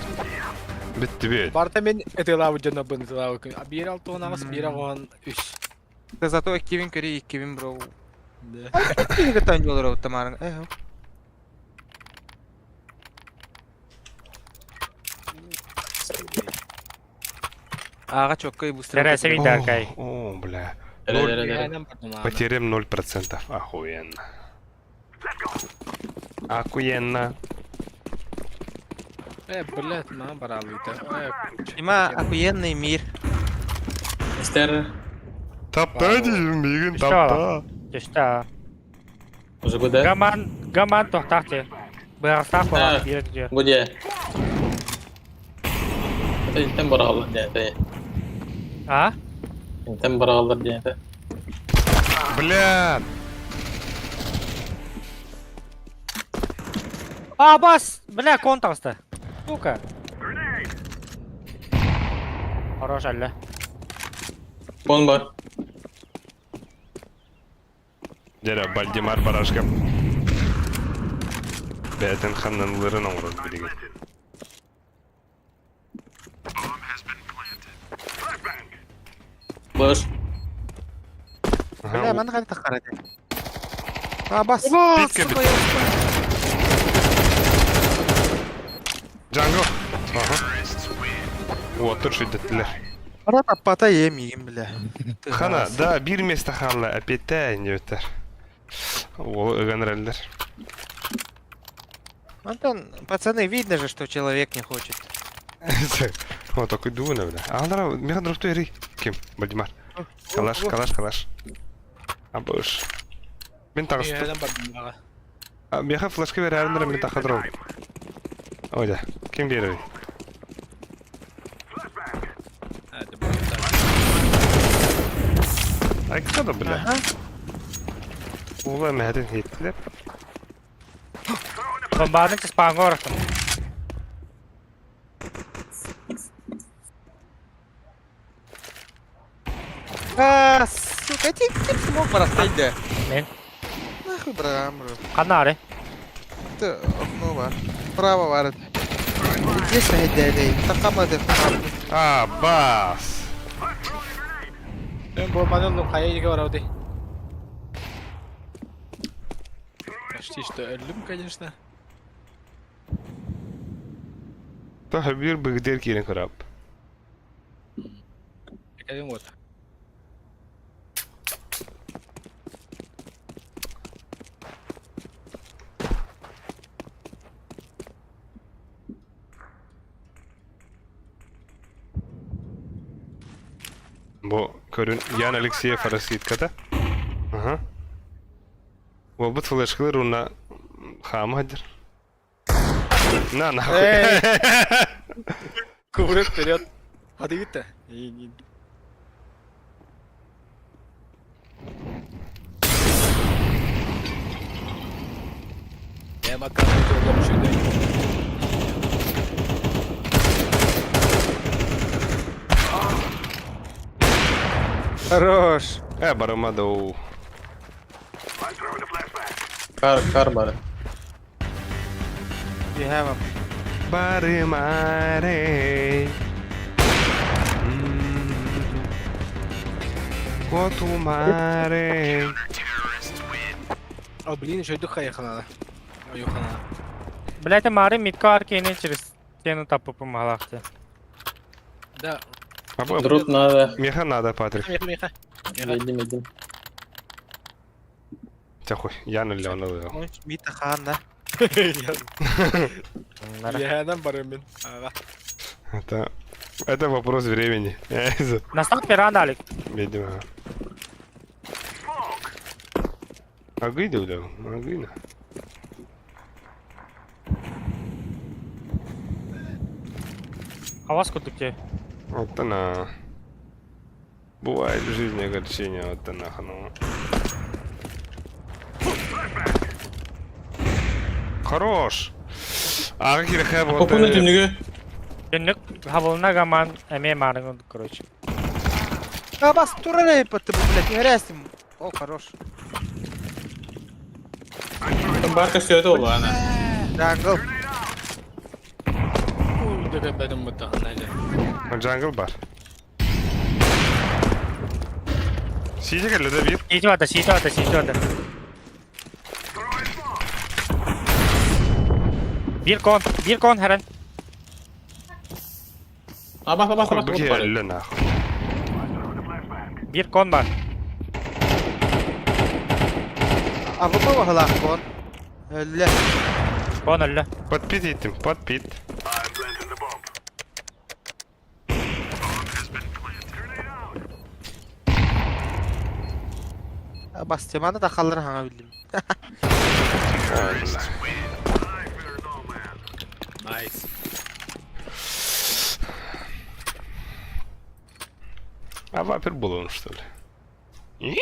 Битти бит. Барта мен этелабы жана бын этелабы күн. А бир алты он агыс, бир он үч. Да зато 2000 көрө 2000 бро. Да. Киги тан жолор тамарын. Э. Ага чоккой быстро. Тересе видаркай. О, бля. Эре, эре, эре. Биэнен бардым аны. Потерям 0%. Охуенно. Охуенно. Э, блядь, маа баралыйта. Э, Има охуенный мир. Эстер. Тапта дейм, мигин Что? тапта. Түштө. Уже куда? Гаман, гаман тохтахты. Быгастах А. болар бир же. Где? Это интен баралар диэте. А? Интен баралар диэте. Бля. А, бас! Бля, кон тагысты. Сука. Хорош әллә. Кон бар. Дәрә, Бальдемар барашка. Бәтен ханнанларын оңрын билеген. Флэш. Бля, маны кайда таккар эти. А бас. Битке бит. Джанго. Ага. Вот, тут шидеттилер. Ара таппата емигин бля. Хана, да, бир место халла, опять не өтер. Ол ыганреллер. Антон, пацаны, видно же, что человек не хочет. О, такой дуна, бля. Алара, механ дропту ери. Ким? Бальдемар. Калаш, калаш, калаш. Абыш. Мен тагысты. Биэнен бардым ага. Меха флешка берәрнер мен тахадром. Ойда, ким берер? Hadi бардым. Ай, кто да, бля? Ага. Ула мәден хеттилер. Бомбаны спанга орахтым. А, сука, ты кем смог барастать, да? Мен. Нахуй, брам, бро. Канары. Это окно бар. Право бар. Здесь на Такама деп. А, бас. Мен бомбаны ылдым, кая жерге барабы Почти что өлдүм, конечно. Та бир бигдер кирен карап. Экеген вот. Бу көрүн Ян Алексеев арасыйтката. Ага. Уолбут флешкалар уна хаама хадыр. На нахуй. Кувырок вперед. Hadi git de. İyi iyi. Я макар Хорош. Э, барымада у. Кар, кар бары. You have him. Барымаре. Котумаре. А блин, еще духа ехала. Ехала. Блять, Мари мидка аркейни через стену тапы помогла. Да. Друт надо. Меха надо, Патрик. Меха, меха. Едем, едем. Тяхуй, я налил, налил. Мита хан да. Я барымын. Ага. Это вопрос времени. Настал пиран, Алик. Видимо. Агыйда, бля, агыйда. А вас куда тебе? Вот она. Бывает в жизни огорчение, вот она, ну. Хорош! Ага, кирэхэ вот. Попуна түнүгө. Түннүк хабылна гаман эме марыгын, короче. А бас турары патты блядь, өрәсим. О, хорош. Бар көстүөтө болу ана. Jungle. Jungle бар. Сидя келді бір. Сидит вата, сидит вата, сидит вата. Bir kon herен. А бас бас бас. Бу келді нахуй. Bir kon бар. А вы помогла кон. Өлле. Кон өллө. Подпит еттім, подпит. Бас теманы да қалыр хаңа билдим. Найс. А вапер был он, что ли? И?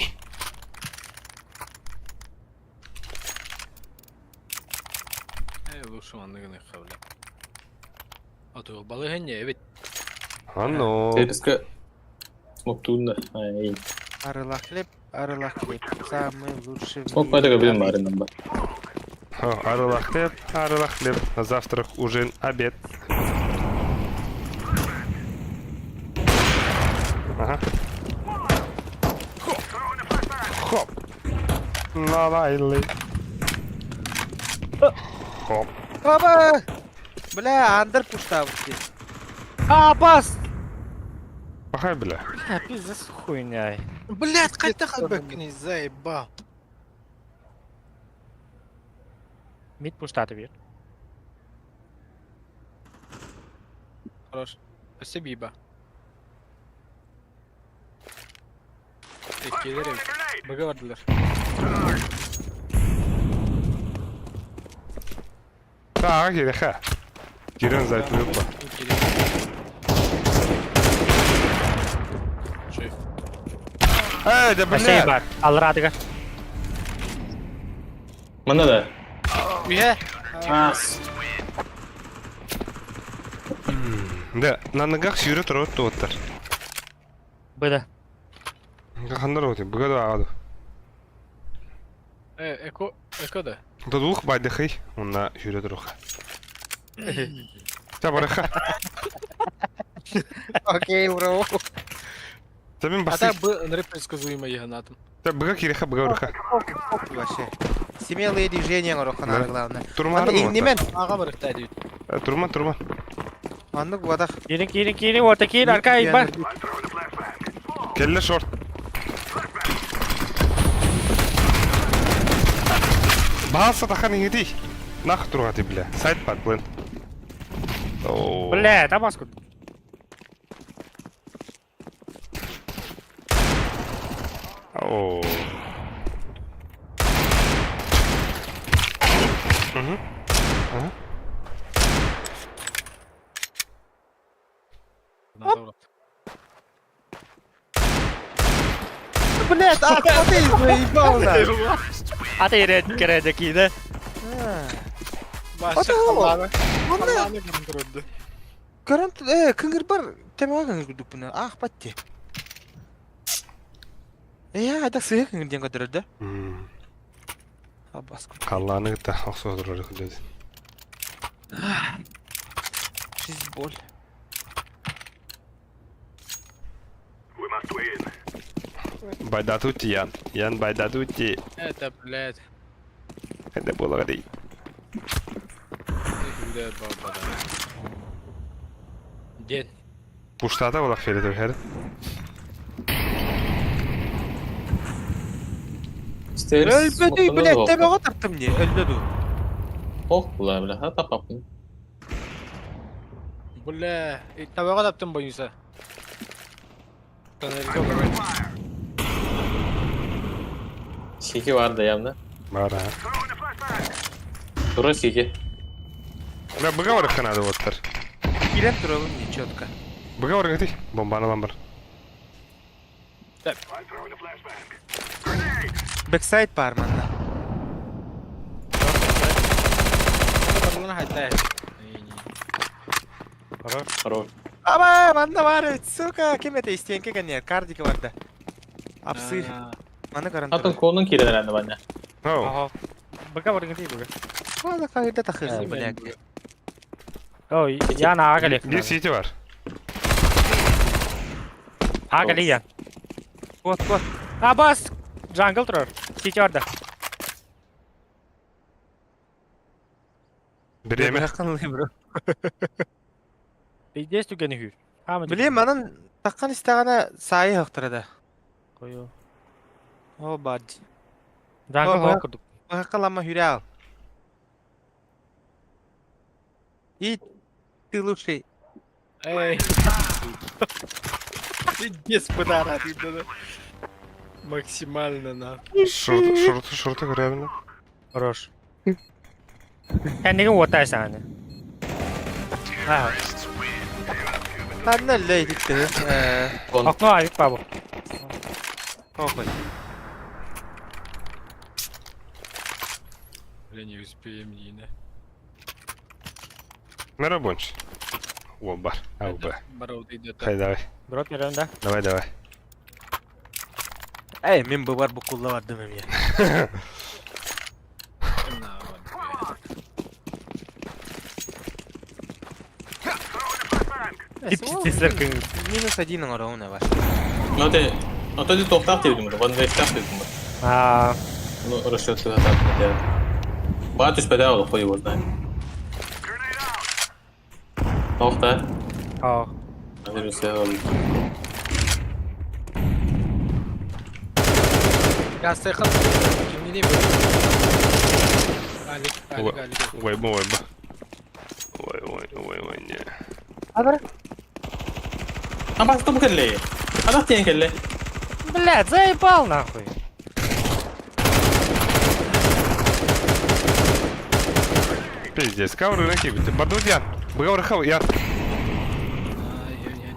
Э, лучше манныгын хавля. А то балыгын evet. А ну. Тереске смоктуунда. Ай. Арыла хлеб, арыла хлеб. Самый лучший. в Смок мире. пайдага билем барынан ба. Арыла хлеб, арыла хлеб. На завтрак, ужин, обед. Ага. Хоп. Лалайлы. Хоп. Баба! Бля, андер пушта А, бас! Пахай, бля. Бля, пиздец хуйня. Блять, кайта хабекни заебал. Мид пуштаты bir. Хорош. Спасибо. Теккелер Бага vardılar. Так, киреха. Кирен зайтылып ба. Шеф. Эй, да Бля. бля. бар. Алрадыга. Мана да. Уе. Ас. Да, на ногах сүйрі тұрып туыттар. Быда. Хандар оти, бұға да ағады. Э, эко, эко да. Дудух байдыхый, онна сүйрі тұруға. Та барыха. Окей, бро. Та мен А басы. так бы непредсказуемый егонатом. Та бұға киреха, бұға барыха. Вообще. Смелые движения роханар главное. Турмарын Анда иннемен. Ага барыхта дейт. Турман, турман. Анны гвадах. Кирин, кирин, кирин, орта кир, арка бар. Келле шорт. Баса тахан иңети. Нах турга ти бля. Сайт пат блин. Оу. Бля, там маску. Оу. Угу. Ага. брат. Блять, а ты заебал на. А ты кэрэ киинэ. Баша халлааны. Халлааны көрөн Көрөн э кыңыр бар темага кыңыр курдукпуна. Ах патти. Э, айда сыһы кыңыр диэн көрдөрөр да. Абас. Халлааны кытта охсо турар күлөдү. Жизнь боль. Байдатути Ян. Ян байдатути. Это, блядь. Это было гри. Блядь, баба. Дед. Пуштата была фиолетовый хер. Өлбөтүй, блядь, темага таптым не? Өлдө ду. Ох, була, бля, ха тапапын. Бля, табаға таптым бойынша. Тоннельге барайын. Сики бар да явно. Бара. Тура сики. Бля, быга ханады оттар. Кирен турабын не четко. Быга ты. Бомбаны ламбар. Бэксайд бар манна. Барлығына хайта. Хорош. Аба, манна бар, сука, ким это истенке кәне, кардика бар да. Апсыр. Маны каран. Атын колун кирен баня. Оу. Ага. Быка баргын дии быга. Хада кайда тахырсың, блядь. Ой, Ян ага кэлиэх. Bir сити бар. Ага кэлиэх Ян. Вот, вот. Абас! Джангл турар. Сити бар да. Биреме. бро. Пиздец түгени хүр. Блин, манан таккан истагана сайы хактырада. Кою. О, бад. Джангл О, хок курдук. Бакалама хүрал. И ты лучший. Эй. Пиздец, пидора, ты да. Максимально на. Шорт, шорт, шорты правильно. Хорош. Кэннигин уотай сааны. Аа, Ханна лей дитте. Э, окно авик бабу. похуй. Бля, не успеем, Нина. Мера бонч. О, бар. Ау, б. Барау идет. Хай, давай. Дроп берем да. Давай, давай. Эй, мен бу бар бу кулла бардым эми. На, вот, Пиздецлер күн. Минус один оруна бар. Ну ты, ну ты тоқтақ дедім бұны, ван вештақ дедім бұны. Аа, Ну, расчет так делать. Батюш подал, хуй его знает. Тоқта. аа. Я сыхал. Ким не Алик, Алик, Алик. Ой, б, ой, б. Ой, ой, ой, ой, не. А бас тум келле. Анах тен келле. Блядь, заебал нахуй. Пиздец, кавры на кибите. Бардут Ян. Быга хау, Ян. Ай-яй-яй.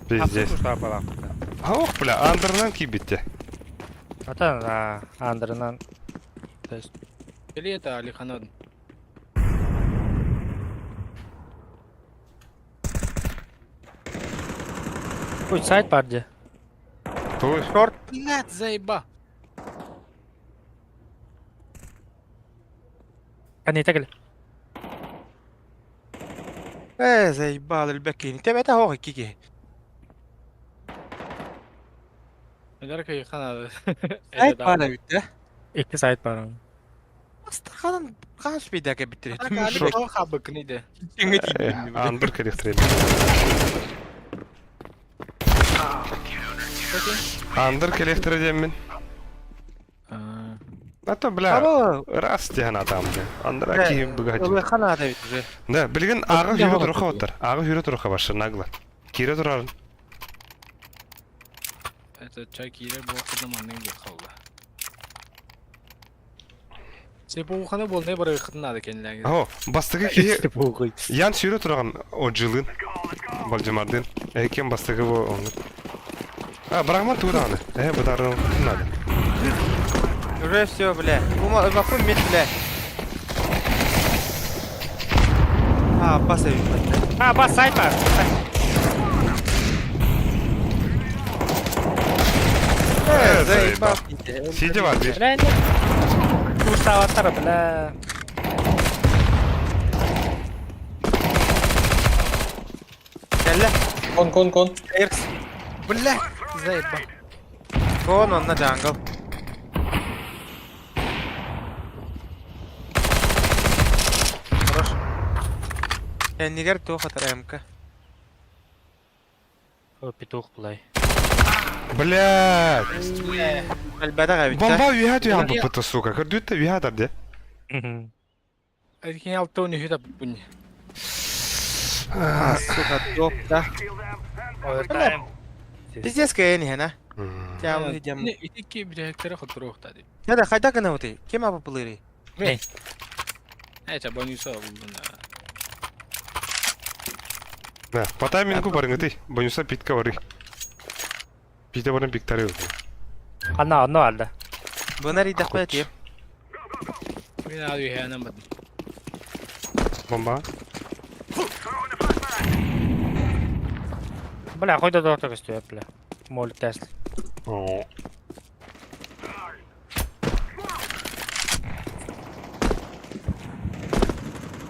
Пиздец. Ох, бля, андернан кибите. Ата, а, андернан. То есть, Или это Алиханад? Путь сайт парди. Туй. Шорт. Блядь, заеба. Кани тегел. Э, заебал элбеккини. Тебете хох кики. Эдерка Иханад. Сайт бар битте. Икки сайт бар. Астаханан каш бейдәке битте. Алик хабык ниде. Андер керехтирет. Андер керехтирет мен. А то, бля, раз тегена там, бля. Андер аки быгать. Хана да бит уже. Да, билген ага хүрө туруха оттар. Ага хүрө туруха башы нагло. Кире турар. Это чай кире бу хыдыманның бу халла. Сепуханы бол не бар хытын ады кенләге. О, бастыгы ки Ян сүйрө тураган о жылын. Болдьумардыын. Эһи ким бастакы бу оннук. А, бырагман тугу даҕаны. Эһи бытаарыан надо. Уже все, бля. Ума, вакуум мид, бля. А, бас эбит. А, бас сайт бар. Э, заебал. Сидя бар бир. Бля, курсаваттар, бля. Кэллэ. Кон, кон, кон. Эркс. Бля. Заебал. Кон онно джангл. Хорош. Кэннигэр туох атар МК. О, петух, блай. Блядь! Элбэтэх эбит. Бомба үһэ түһэн буппута, сука. Көрдүүттэ үһэ атар де. Эркин алта он үһү таппын. Сука, доп, да. Пиздец кэйэн иһэн, а. Тямы дем. Ити бүтэһиктэрэ хотуруохта дии. Яда хайда гынабытый? Ким абыпылырый? Э, ча бонуса булдун. Да, по таймингу барыҥытый. Бонуса питка бары. Пите баран пиктары. Анна, анна алда. Бунар идахпа тип. Мин аа үһээнэн бардым. Бомба. Бля, хойда доктор көстүө, бля. Молик тест. О.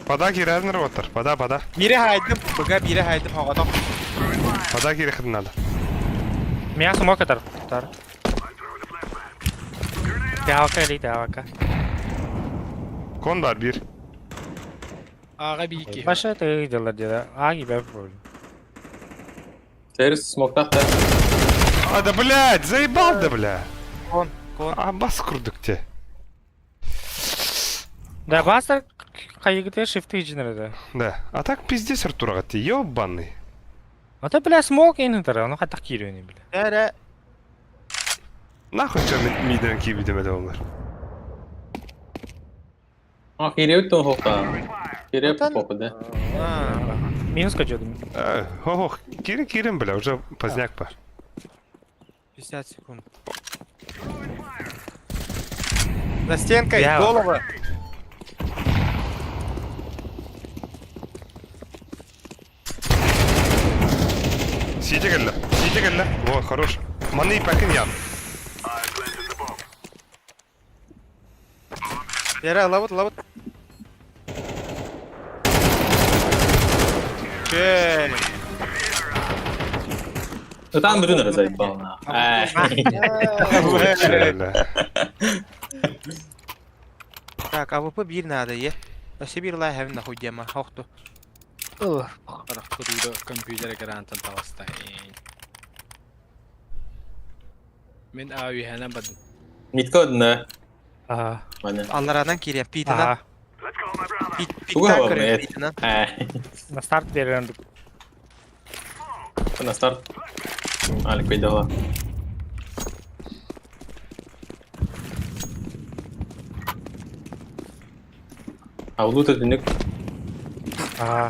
Пода кирәднер оттар. Пода, пода. Бире хайдым, быга бире хайдым хоҕотох. Пода кирэхин надо. Меня смог атар. Тар. Тявака или тявака. Кон бар бир. Ааҕа биики. Баша это дела дела. А, ебя Терс смоктах да. А, да блядь, заебал да бля. Кон, кон. А бас курдук те. Да, бастар хайыгыты шифты жинерде. Да. А так пиздец Артура ты ёбаный. А то, бля, смог интер, ну хата кирюни, бля. Эре. Нахуй чё миден кибидеме де олар. А, кириэбит тон хохта. Кириэп попу, да. Минус качедым. Ох, кирин кирин, бля, уже поздняк па. 50 секунд. За стенкой, Я- голова. Сидя кэллэ, сидя кэллэ. Во, хорош. Маны пакин ян. Эре, лабыт, лабыт. Чей. Ытаан бүтүн эрэ заебал на. Ай. Бля. Так, АВП бир надо, е. Вообще бир лай хавин нахуй дема. Хохту. Харах компьютер экранынан таҕыста. Мин аа үһээнэн бардым. Митка одна. Ага. Мана. Алларанан кириэ, питынан. Ага. Пит, Туга питтан бар, көрө, нет. питынан. Ай. На старт берен. На старт. Алик выдала. А улут это Ага.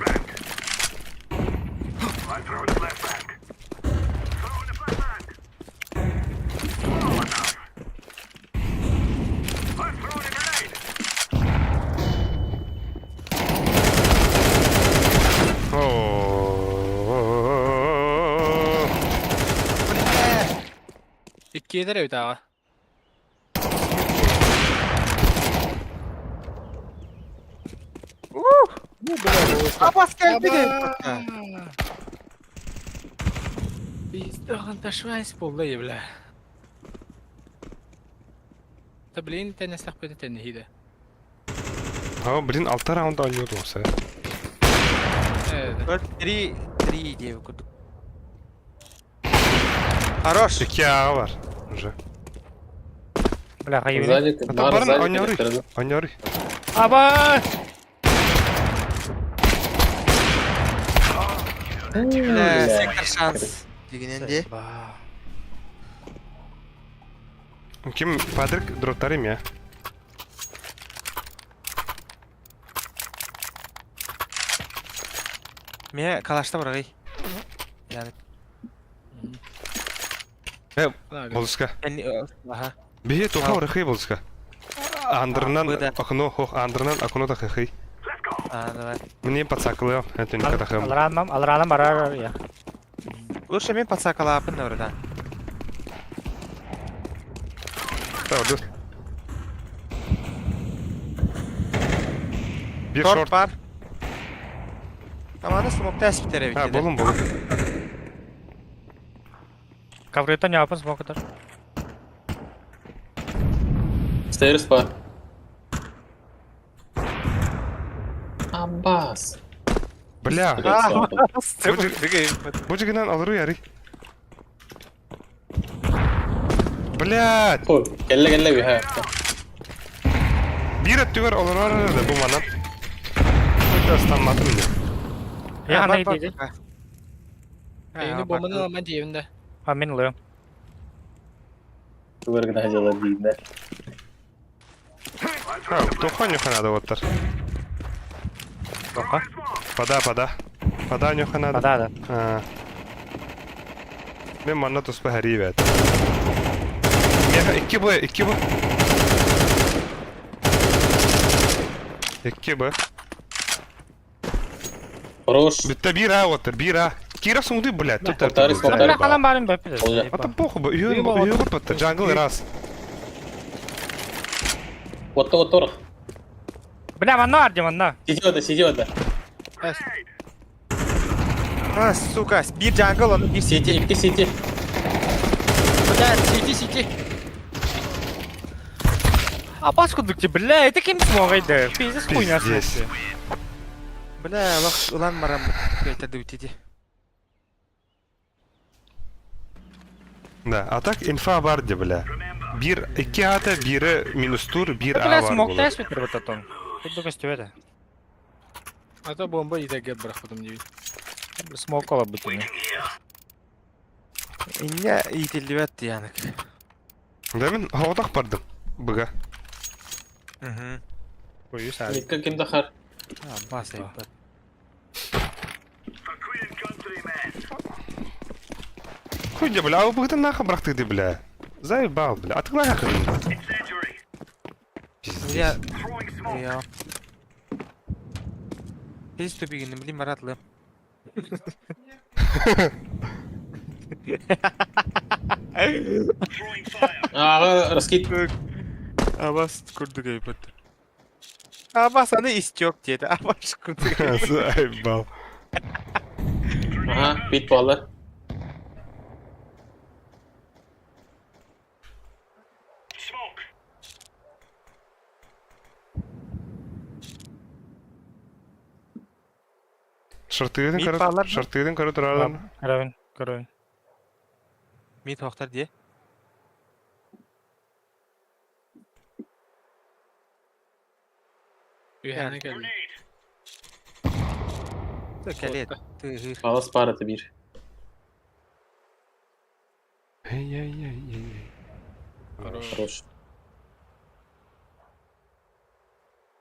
О. Иккиэтэр эбит ааҕа. Апас кэлбити. Пиздохан ташвайс болла бля. Та блин, теннестах бөтө теннихиде. А, блин, алта раунд ойнуут болса. Э, 3, 3 девять курдук. Хорош. Икки аға бар. Уже. Бля, хайыгы. Сзади, А бар, то барын сзади ойноры. коннектор. Ойноры. Аба! Бля, сектор шанс. Дегенен Ким Патрик дроптар имя. Ме калашта барагай. Янык. Э, болуска. Аха. Биһи туха орыхый болуска. Андырынан Быда. окно, хох, андырынан окно тахыхый. А, давай. Мне подсакылы, это не катахым. Алраанам, алраанам барар я. Лучше мен подсакалаапын да братан. Так, дос. Bir Торт шорт. бар. Команда смокта эспитере Ha, бит. болун болун. Коврыта не апын смокатар. Stairs бар. Аббас. Бля. Блядь, слава. Бу жигинен алыру ярый. Блядь. Ой, кэллэ кэллэ биһэ. Бир өттүгэр олорор да бу манан. Өтө астамматым дии. Я хана иди. Эйни бомбаны аламан дьиэбин да. А мин лы. Тугар гына дьала дииннэр. А, тоха нюха надо оттар. Тоха. Пода, пода. Пода нюха надо. Да, да. А. Мен манна туспа хэрий бэт. Меха, икки б, икки б. Икки б. Хорош. Бүтте бир а оттар, бир а. Кира суңды, блядь, тут Повтори, повтори. Бля, халам барым бэп. Олжа. А то похуй, б, үйін бітті, джангл раз. Отто отторах. Бля, манна арди манна. Сиди ода, сиди ода. А, сука, бир джангл, он бир Сити, икки сити. Бля, сити сити. А паскудук ти, бля, это ким смогайды? Пиздец хуйня Пиздец. смогты. Бля, лох улан марам. Это дутити. Да, а так инфа бар де, бля. Бир, икки ата, бири минус тур, бир а Бля, бар смог болар. тест битер бутатон. Тут дуга стюэда. А то бомба иде бырахпытым диэбит. Смог кола бутыны. Инне итилбет янык. Да мен хаватах бардым. Быга. Угу. Хую сар. Микка ким тахар. А, бас айбат. Хуй де, бля, а быгытын нахуй бырахты бля. Заебал, бля. А ты нахуй. Пиздец. Я... Я... Пиздец тупигин, блин, маратлы. Ага, раскид. Абас курдук айбат. Абас аны истек деді. Абас курдук. Заебал. Ага, бит баллар. Шартыгын Мид көрө, баллар ма? шартыгын көрө туралар. Каравин, каравин. Мид тоқтар де. Үһэне кэлли. Кәлет. Ты Палас бар это бир. Эй, эй, эй, эй. Хорош.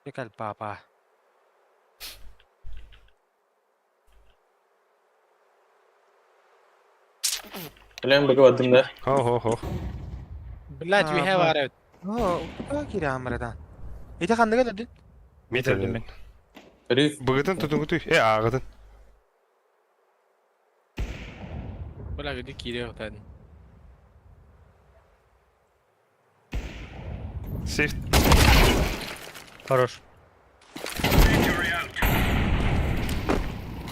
Кәл папа. Блин, быга бардым да. Хо, хо, хо. Блядь, we have арабит. О, кире амрадан. Ите қандай келеді? Мид Мен. Рү. Быгытын тутунгутуй. Э, агытын. Бля, где кире отадын. Сейф. Хорош.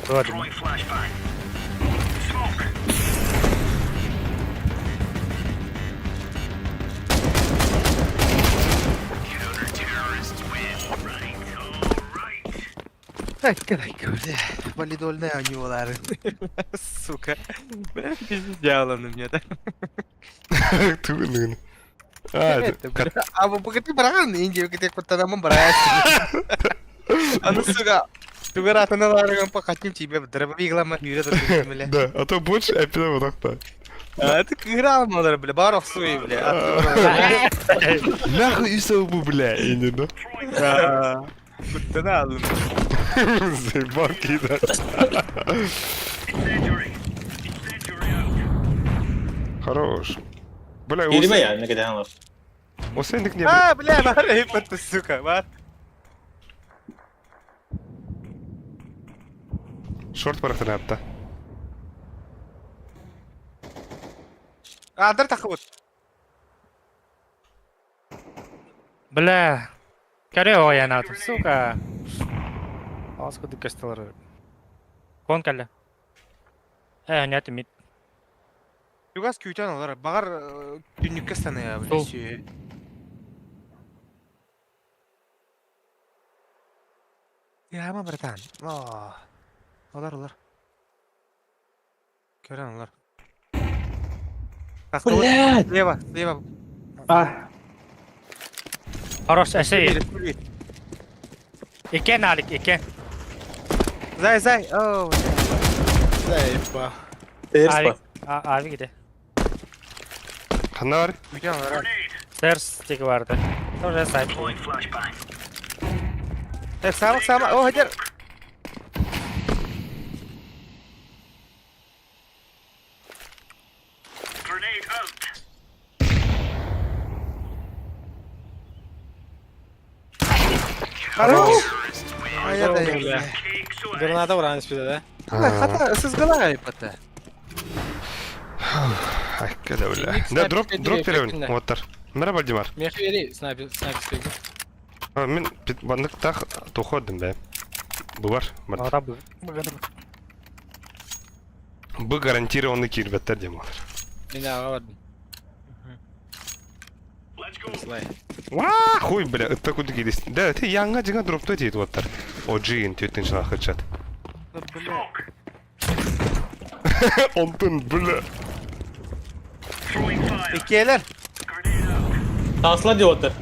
Ладно. Валидольная у него лары. Сука. Бля, пиздец на меня, да? Тугын. А, это А вы погоди, баран, Индия, где куда-то брать. А ну, сука, Тугаратына ларыган по хотим тебе дробовик лама юрэ бля. Да, а то больше опять вот так-то. А ты играл, модер, бля, баров суи, бля. Нахуй и совбу, бля, и не да. Куттана алдым. Заебал кида. Хорош. Бля, Кииримэ я, не кэтэһэн олор. Осендик не А, бля, бар эппит, сука, бар. Шорт барахтан апта. Адар тахыбыт. Бля. Көрө оҕойанаатым, сука. Аас курдук көстөлөр. Кон кэллэ. Ээ, нет, мид. Чугас күүтэн олор. Баҕар түннүккэ станыа, бля, Сол. сүөһү. Яма, братан. О. Олар, олар. Көрөн олор. Блядь! Слева, слева. А, Хорош, эсэй. Бери, Иккен алик, иккен. Зай, зай. О, Заеба. Терс Авик. бар. А, авик иде. Ханна бар? күүтэн олор. Терс тиги барды. Тоже сайт. Так, сама, сама. О, хадер. Хорош. Ай, я Бля. Граната уран испиде, да? Хата, сызгала айпата. Айка да бля. Ник Да, дроп, снайпер дроп кедире перевен. пекинде. Оттар. Мераба Димар. Мех бери, снайпер, снайпер спеги. А, Мен бандык тах тоходым бе. Бу бар. Бар. Ата бу. Бу гарантированный кирбеттер дем олар. Мен аға бардым. Слай. Ва, хуй, бля, это куда кидис. Да, ты яңа жиңа дроптой дейт оттар. О, джин, төттен шына хедшот. Бля. Онтын, бля. Иккиэлэр. Таслар деп отыр.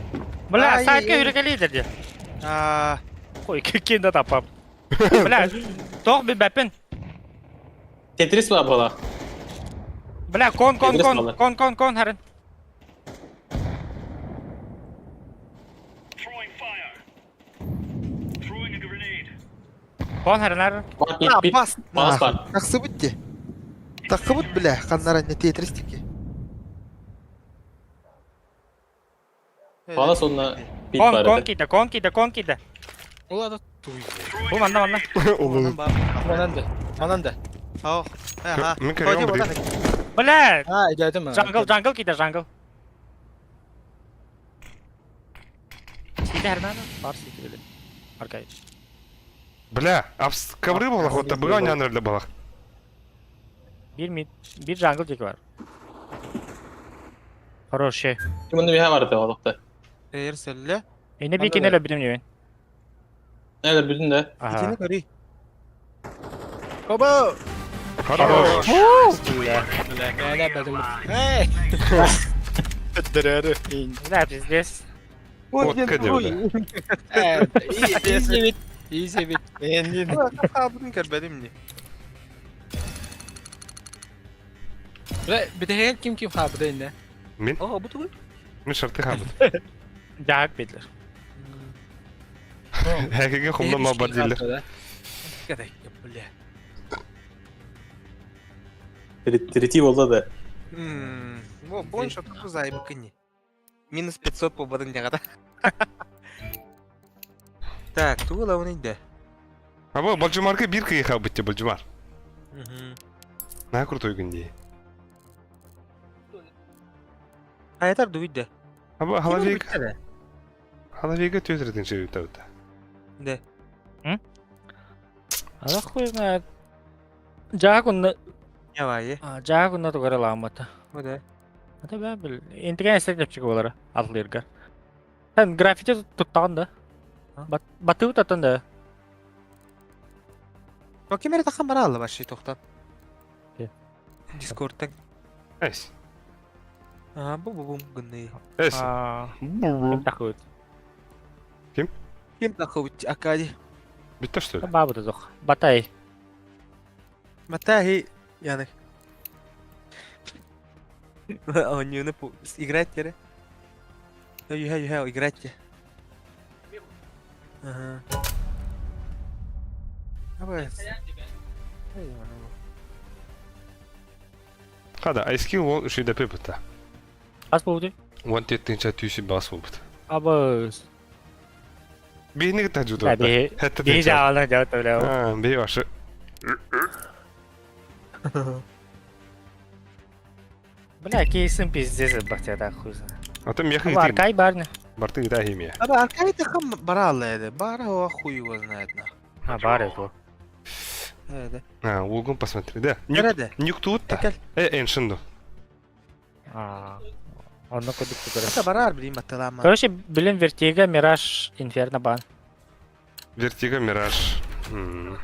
Бля, Ай, сайтка ай, үрекелейдер де. А, Ой, кенде тапап. Бля, тоқ би бәпін. Тетрис бар бала. Бля, кон, кон, Тетрис кон, бала. кон, кон, кон, харин. Кон харин, харин. Бар, бит, бит. бас. Бас бар. Тахсыбыт де. Тахсыбыт бля, ханнара не тетрис тики. Бала сонна бит Кон, бар. кон еді. киді, кон киді, кон киді. Ола да туй. Бу манна, манна. Олы. Манан да. Манан да. Ох. Ага. Мен көрем бри. Бля, А, идейтим. жангл, жангл киді, жангл. Сиді харин, харин. Бар сиді біле. Аркай. Бля, апс ковры балах, вот быга няныр балах. Bir mid, bir jungle тики бар. Хороший. Кимин бихе бар еді олықта. Эр сөллө. Эне bir кинеле билим небен. Нелер бүтін де. Ага. Итини көрүй. Оба! Хорош. Бля, бля, бля, Эй! Дырыры. Бля, пиздец. Вот кеде, бля. Изи бит. Изи бит. Энди. Хабын көрбөдүм не. Бля, битеген ким ким хабыда инде. Мен, О, бу тугуй. мен шарты хабыт. Жак бидлер. Хәкеге хумда ма бар дилер. Бля. Трети болды да. Мм. Бу бонша туту зайбыкыни. Минус 500 по бадын дягата. Так, тугула оны инде. А бу Балжумарга бир кыйы хабыт те Балжумар. На крутой күнде. Аятар дуйды. А бу халавик, халавига төзрәден шеби табыта. Да. Ала хуй знает. Жак онны, Явайы. жак онны тугара ламата. Бу да. Ата бә бил. Интеген эсек деп чыгып олар атлырга. Сен граффити туттаган да. Батып таттан да. Бу кемере такан бара алды башы токтап. Ке. Дискордтан. Эс. А, бу бу бу гынны. Эс. А, ким такыт? Ким такы Акади? Битте что ли? Бабы да зох. Батай. Матахи яны. Онюны играть тере. Юхэ юхэ играть те. Ага. Абы. Хада, айскил ол үшүйдәпе бұта. Ас болды. Уон теттинча түйсі бас болбут. Абы. Бейні гыта жуду. Да, бе. Бе жаална жаут бля. А, бей башы. Бля, кейсин пиздец бахтяда хуй знает. А то меха Бар, кай барны. Барты гыта химия. Аба аркай тахам баралла еді. Бара о хуй его знает на. А, бар это. Эде. А, угон посмотри, да. Nerede? Нюк тут та. Экел. Э, эншинду. А. Онно кудук тугара. Это барар, блин, батталама. Короче, блин, Вертига, Мираж, Инферно, бан. Вертиго, Мираж. М.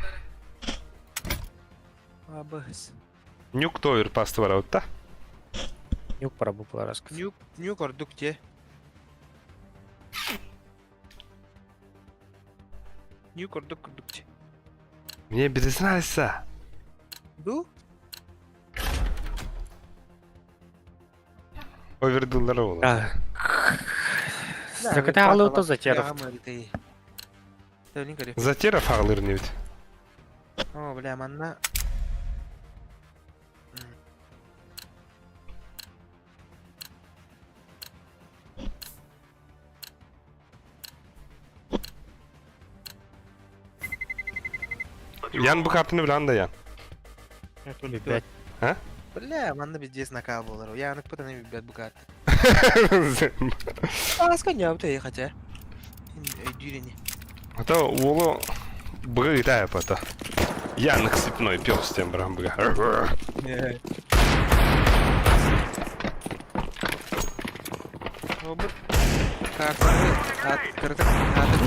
Абыс. Нюк товер пасты бараутта. Нюк пробупла расказ. Нюк, нюк ордук те. Нюк ордук ордук те. Мне без нравится. Ду? Овердыллар ола. Заката алыты затеров. Затеров ағылыр не бит. О, бля, манна. Ян bu картını bilen да ян. Блядь. Бля, манна пиздец накал болар. Я аны пытаны бит бу карта. Аска не абты хотя. Дюрени. А то оло быга гитая пата. Ян сыпной пес тем брам быга. Обут карта ат кырдык аты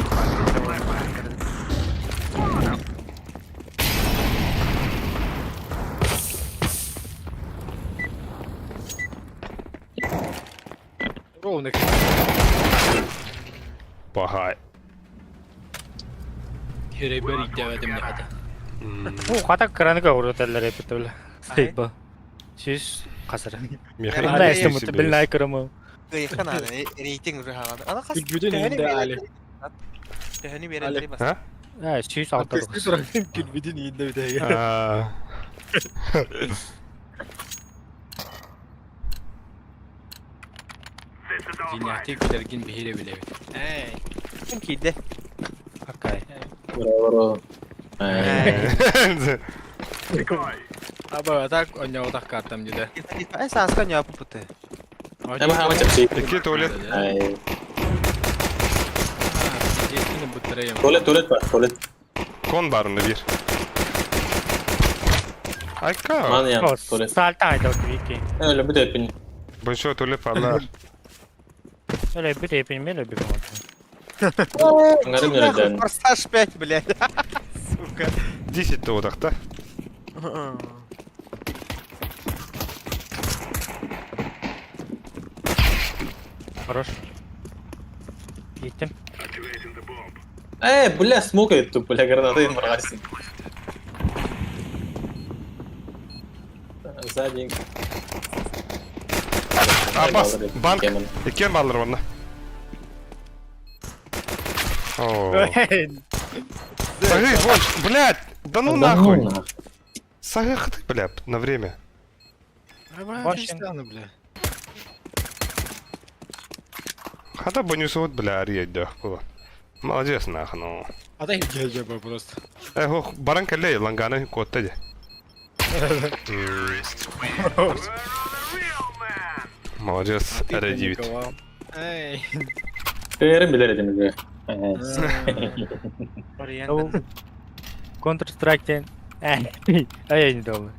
Ровно. Пахай. Херебер иттебедим хата. Бу хата кранга уроталлар эпит бля. Стейба. Сиз касыр. Меха Анда эстем билнай кырымы. Кыйкан рейтинг уже хагады. Ана кас. Күлбүдүн инде али. Төһөнү берелери бас. А? А, сиз алты. Күлбүдүн инде битеге. А. Диняхти күлергин бихире билебит. Эй. Ким кийде? Аркай. Браво. Аба так оньяутах картам диде. Э саска не апыты. Эми хама чапчи. Ики туалет. Ай. Жеткини буттырайым. Туалет, туалет бар, туалет. Кон барында бир. Айка. Ман ян, туалет. Сальта айдал вики. Öyle bir de öpün. Большой туалет палар. Эле бит эпин меле бит. Аңарым nereden? Форсаж 5, блядь. Сука. 10 тоғдақта. Хорош. Еттим. Э, бля, смок етті, бля, гранаты мырғайсың. Сзади. Абас, банк. Экен баллар барна. О. Сагы, вот, блядь, да ну нахуй. Сагы ты, блядь, на время. Башын. бля. Хата бонусот, бля, ария было. Молодец, нахуй, ну. А дай геже просто. Э, ох, баран калей, ланганы котта де. Молодец, Р9. Эй. Көрім білер едім, бля. Counter Strike тен. Ай, я не думаю.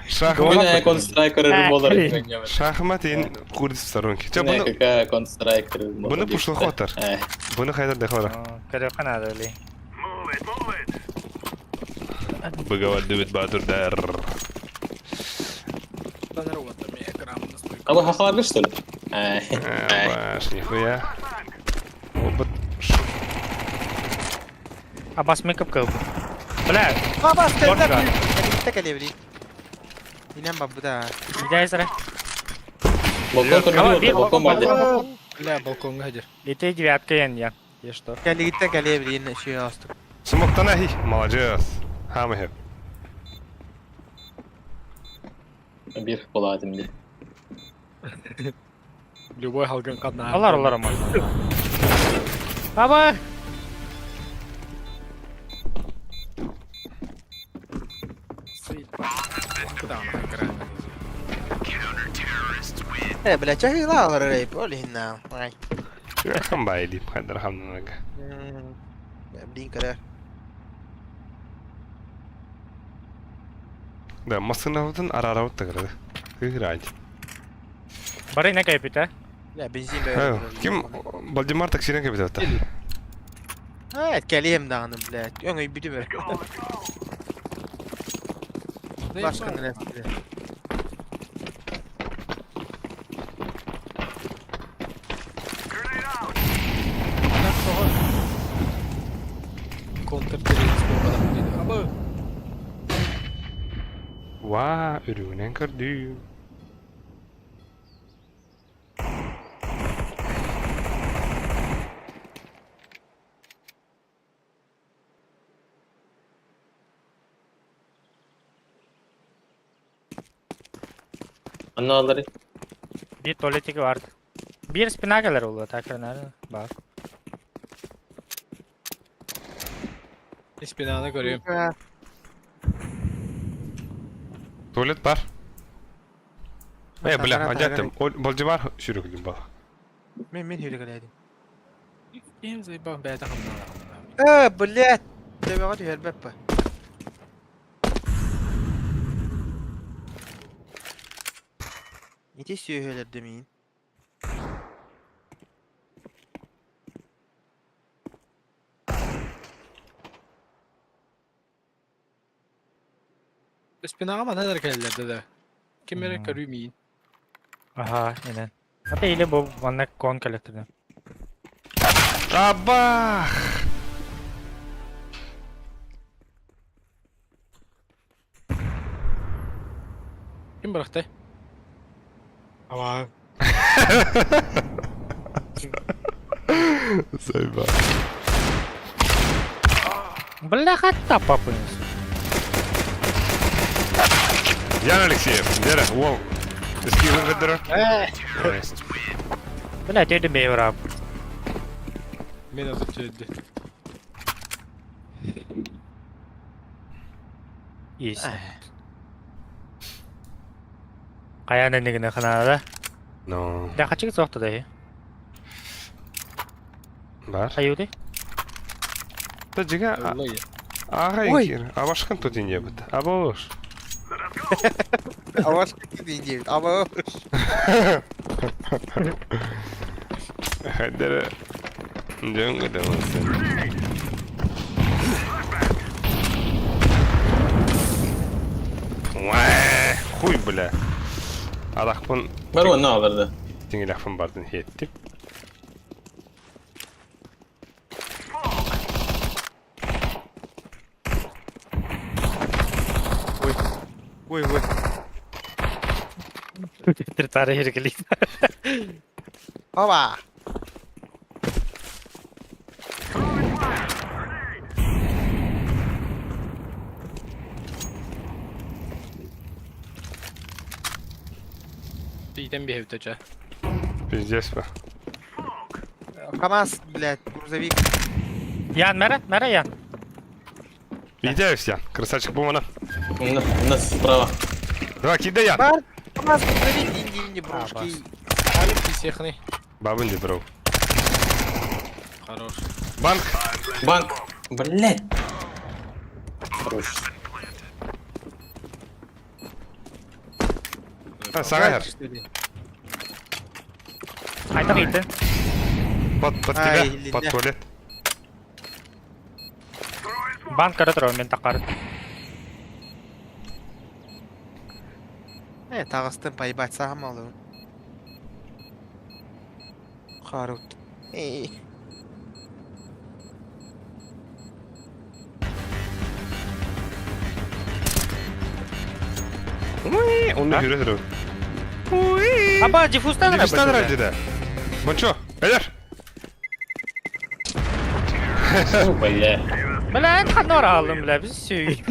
Шахмат. Күнә Counter-Strike көрірім болар. Шахмат ин курдис в сторонке. Ча, Күнә бұны, какая Counter-Strike көрірім бұны пушлы хотар. Бұны хайдар дахора. Көрөкөн адали. Быгават дебет батырдар. А вы хахалар что ли? Баш, нихуя. Опыт. Абас мекап кыл. Бля, Баба, Борга. Так эле Инем бабы да. Идайсыра. Балкон көрмеді, балкон бар де. Бля, балконга хадир. Ите девятка ян я. Я что? Калигитте кале блин, еще астык. Смоктана хи. Молодец. Хамы хеп. Биир буолаатым дии. Любой халгын ханна. Алар алар ама. Аба! Э, бля, чахила алар рейп, ол иһинна. Ай. Хам бай дип хайдар хамнанага. Блин, кара. Да, масынабытын арарабыт тагырды. Кыгырать. Бары не кайпит, Бля, бензин бэр. Ким Вальдемар таксинен кэбитэ А, кэлиэм даҕаны, блядь. Өҥөй бүтүм эрэ. Башканы лэстилэр. Контр-террорист буолбатах диэн. Аба Ва, үрүҥүнэн көрдүүм. Анна алары. Биир туалетиги бар. Биир спина кэлэр буолуо, так бар. Спинаны көрүөм. Туалет бар. Э, бля, адяттым. Болдемар сүүрүк бал. Мен мен хүрүгэлээдим. Ким заебал бэйэтэ хамнаана. Э, блядь. Төбөҕө түһэрбэппэ. Ити сүөһүлэрдэ миин. Спинаҕа манан эрэ кэллэрдэ да. Ким эрэ көрүү миин. Аха, инен. Ата или бу манна кон кэлэттинэ. Абах! Ким бырахтай? Ава. Заебал. Бляха, тапапынс. Ян Алексеев, Вера, уол. Эскизын көрдөрөр. Бля, түйді бейбірап. Мен атып сөйдү. Ис. Каян энигіне ханада. Но. Да хачык соқты да. Бар. Аюды? Да жига ага инкир. Абашкан тут инде бит. Абош. Абашкан тут инде бит. Абош. Хайдер. Дөнгө да болсын. Уэ, хуй бля. Адахпын. Бар онно аларды. Тиңилахпын бардын хеттип. Ой. Ой, ой. Тартары иргилит. Опа. Иитэн биһэбитэ Пиздец ба. КамАЗ, блядь, грузовик. Ян, мэра, мэра, Ян. Иди Ян, красавчик бумана. У нас справа. Давай, кидай Ян. Бар, КамАЗ, грузовик, инди, инди, брошки. Всех Бабын де бро. Хорош. Банк. Банк. Блядь. Хорош. А, сагайр. Айта кыйты. Под, под тебя, под туалет. Банк көрө мен такар. Э, тағыстым поебать сағым алып. Харут. Эй. Уи, он жүрө Уи. Аба, диффузтан Диффузтан ради да. Бончо, элер. Бля. Бля, ханор алдым, бля, біз сүй.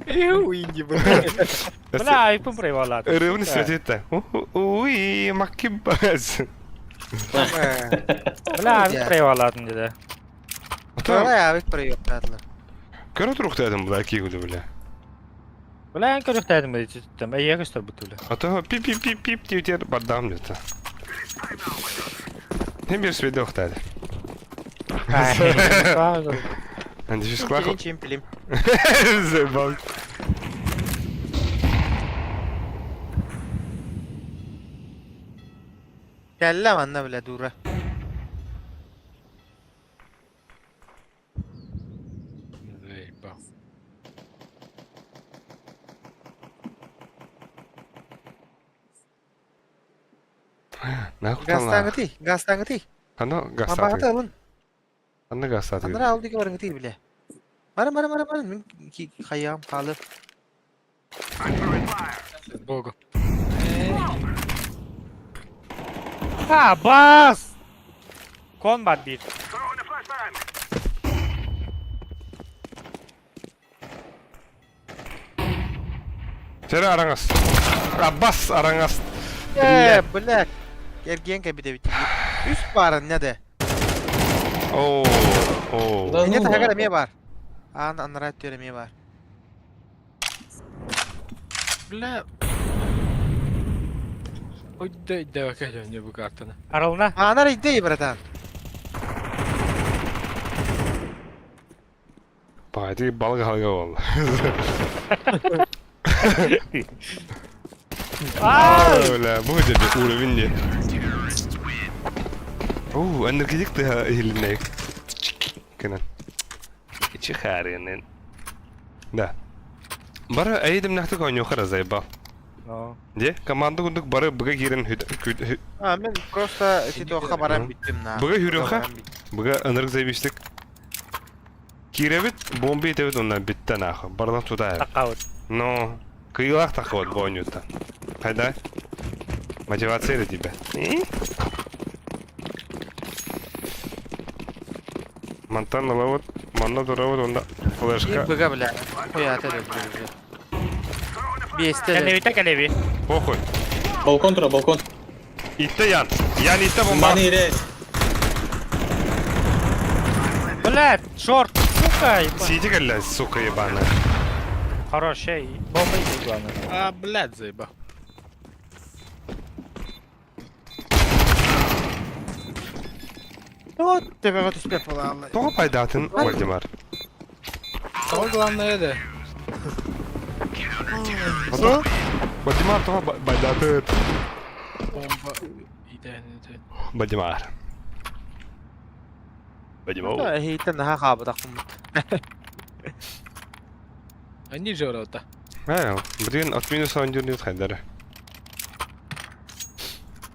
Инди бля. Бля, айпын проебалады. Ырыбын светит Уи, макибас. Бля, авик проебаладым dedi. Тура авик проебалады. Көрө туруктадым бля, кигүлү бля. Бля, эн көрүктәдим бля, түттем. Эйе көстөр бу түле. А то пип-пип-пип-пип диютер бардам деді. Не бер сведе охтады. Антифисклах. Чемпелим. Заебал. Кэллэ манна бля дура. Заебал. Нахуй Гастаңыты, гастаңыты. Аны Мабагата гастаты. алын. Аны гастаты. Андра алды ки барыңыты бля. Бары бары бары бары. Мин хаям қалып. С богом. Ha, bas! Kon var bir. Сері араңас. Аббас араңас. Э, бля. Эрген кабиде бит. Үс барын не де. О, о. Да Не ну тагара нахуй. ме бар. Ан анра төреме бар. Бля. Ой, да, да, как не бу картаны. Аралына. Анар идей, братан. Байды балга халга бол. Бля, бу жерде уровень не. О, энергетик ты илинек. Кенен. Ичи харенен. Да. Бары әйдім нақты коню хара заебал. Де, команда күндік бары бұға кирен А, мен просто ситуаха баран биттим на. Бұға хүрөха, бұға энерг заебиштик. Киребит, бомба етебит оннан битте нахуй. Бардан туда. Таккабыт. Но, кыйлах такой вот бонюта. Хайда. Мотивация для тебя. Монтан лавот, манна дуравот, онда флешка. Быга, бля. Хуя, ты Бесте. Калеви калеви. Похуй. Балкон тура, балкон. Итте ян. Ян итте бомба. Маны ире. Бля, шорт, сука. ебать. Сиди гля, сука ебаная. Хорош, эй, бомба иди, главное. А, блядь, заебал. Вот тебе вот успел пола. Тоға пайдатын Вальдемар. Самое главное это. Вальдемар тоға байдатын. Бомба. Иде, иде. Вальдемар. Вальдемар. Хейтен наха хабы тақым. Они же ворота. Ә, блин, от минуса он дюрнет хайдары.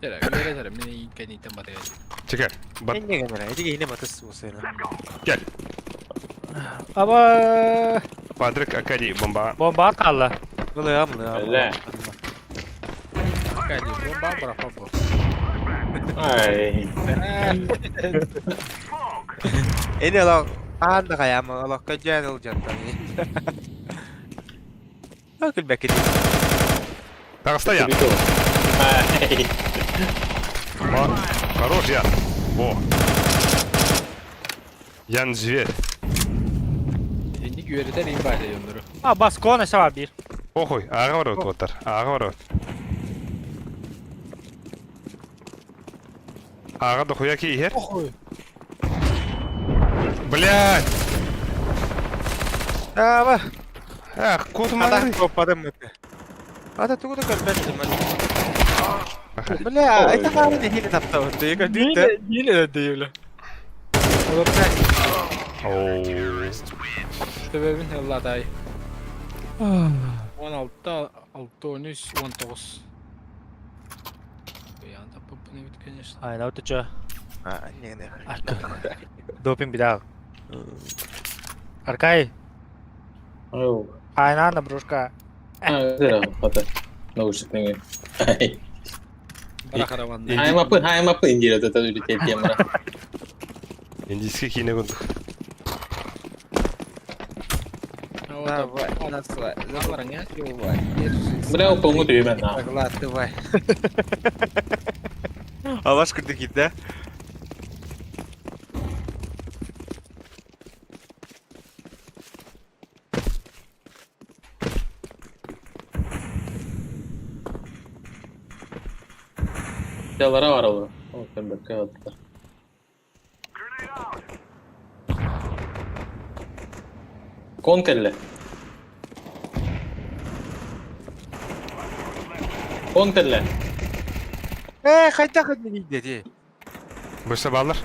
Тера, вере, тера, мен кенитен батырды. Чекай. Бат. Энне генера, эдиге ине батыс усына. Гел. Аба Патрик Акади бомба. бомба атқалла. Булыам, булыам. Бля. Кали, бомба, брафа, Ай. Эне лак анда каям, лак көжөн ыл жаттан. Акыл бәкет. Тағыста ян. Ай. Хорош ян. Во. Ян зверь. Энди güveritер имба йондуру. А, бас кон эсе бар bir. Похуй, аға бар от отар. Аға бар от. Аға дохуя ки ихер. Похуй. Блядь. Аба, Ах, кот ада мары. копадым мөтө. Ата тугу да көрбән Бля, это хары не хиле тапта вот. Яка дүттә. Yine de değil. Оу. Sebebin Allah dayı. 16 6 13 19. Янда попны бит, конечно. Айна өтөчө. А, не не. Допинг bir daha. Аркай, Ау. айна на брушка. А, тера, хата. Наушник. Ай. Барахараван. Хаймапын, хаймапын индира это үлетет темра. Индийский кино күндік. Давай, насла, запарнятливай, держись. Бля, ол тоҥу түйүмэн на. Проглатывай. Алаш курдук да? Ялара бар ол. Ол кембекке отта. Кон кэллэ. Кон кэллэ. Э, хайдах мин деді. Быса балар.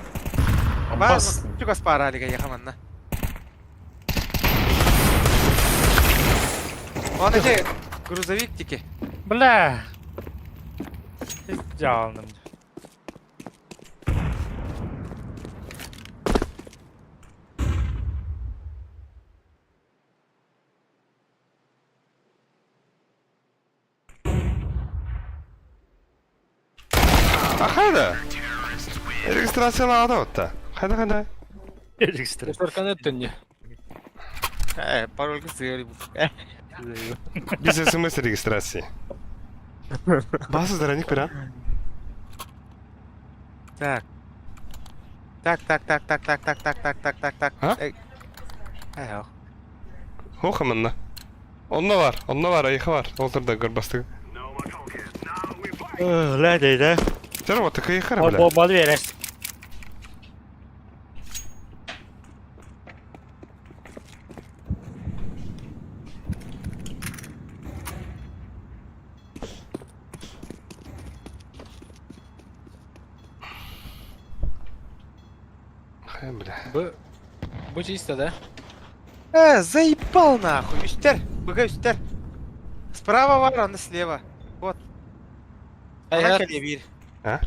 Бас, чугас пара алига яхаманна. Он эти грузовик тики. Бля. Жалным. А хайда? Регистрациялаада отта. Хайда хайда. Регистрация. Соркан өттөнне. Э, пароль сыграли. Без смс регистрации. Басы зараник пира. Так. Так, так, так, так, так, так, так, так, так, так, так. А? Э, Э, Хохаманна. Онно бар, онно бар, айхы бар. Олтырда көрбастык. Ла дейді. Чара вот такая хара, бля. Бомбалы берес. Хай, бля. Бу бу чисто да? Э, заебал нахуй. Үстер, БГ үстер. Справа бар, аны слева. Вот. Ана Айхар. келе бир. А?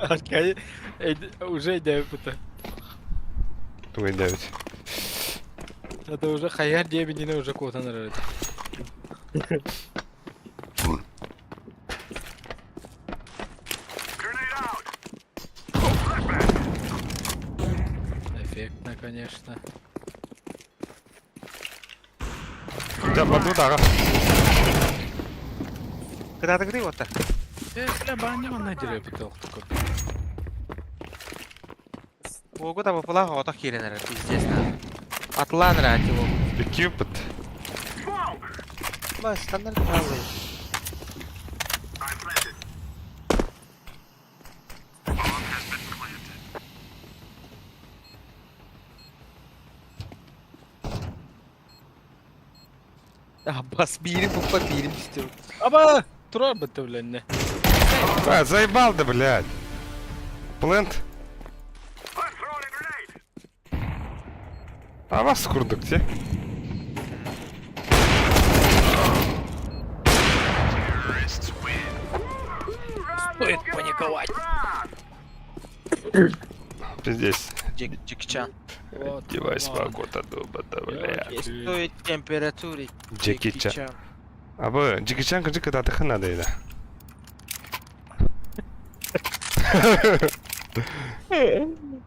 Аркадий, уже идет это. Думай, девять. Это уже хаяр дебинine уже котан арады. Эффектно, конечно. Да, баду дага. Куда ты вот так? Э, бля, баня манна дерев бит такой. Ого, там была вот так херен, пиздец. Атлан рати его. Экипет. Ла, стандарт правый. А, бас бирим, буква бирим istiyorum. Аба! Турар бит бля. А, заебал да, блядь. Плент. А вас курдук те. Стоит паниковать. Пиздец. Джек, Джеки Чан. Вот. Девайс ладно. погода дуба, да, бля. Стоит температуре. Джеки Чан. А бы, Джеки Чан кыжы кыда тыхына дейді.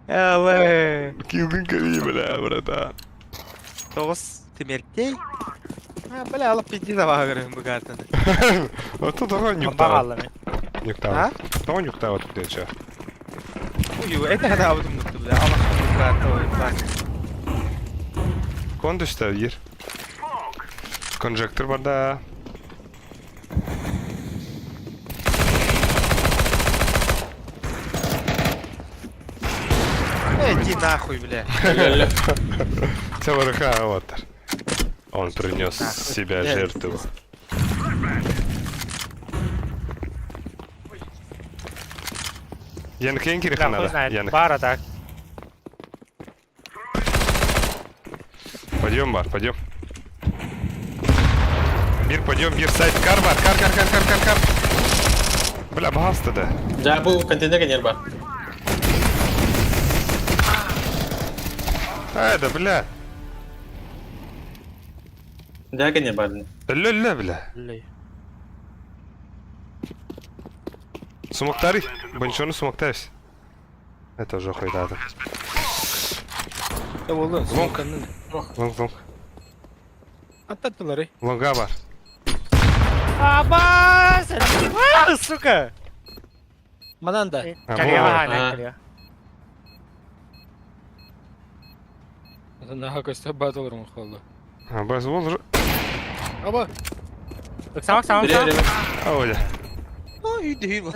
Але. Килгин кери, бля, братан. Тоғыз темертей. А, бля, алып пизди табаға көрем bu картаны. А то того Бомба нюктава. алды мен. Нюктава. Того нюктава тут дече. Ую, это когда абытым бля. Аллах bu карта ой, бля. Кондышта ер. Конжектор бар да. Э, иди нахуй, бля. ЦВРХ аватар. Он принес себя жертву. Яны кейін керек Бля, хуй надо. знает. Яны. Бара так. Пойдем, бар, пойдем. Бир, пойдем, бир, сайт, кар бар, кар, кар, кар, кар, кар, кар. Бля, басты да. Жа бу контейнер кенер бар. А, да, бля. Жа кенер бар. Лө-лө, бля. Бля. Сумактары. Бончону сумактайс. Это уже хуй дата. Да болду. Лонг. Лонг. Лонг, лонг. Аттаттылары. Лонга бар. Абас! Сука! Манан да. Кэлиэ хаана кэлиэ. Наха көстө батылырым холлу. Абас ол Аба. Савак савак савак. Оля. Ой, үйдү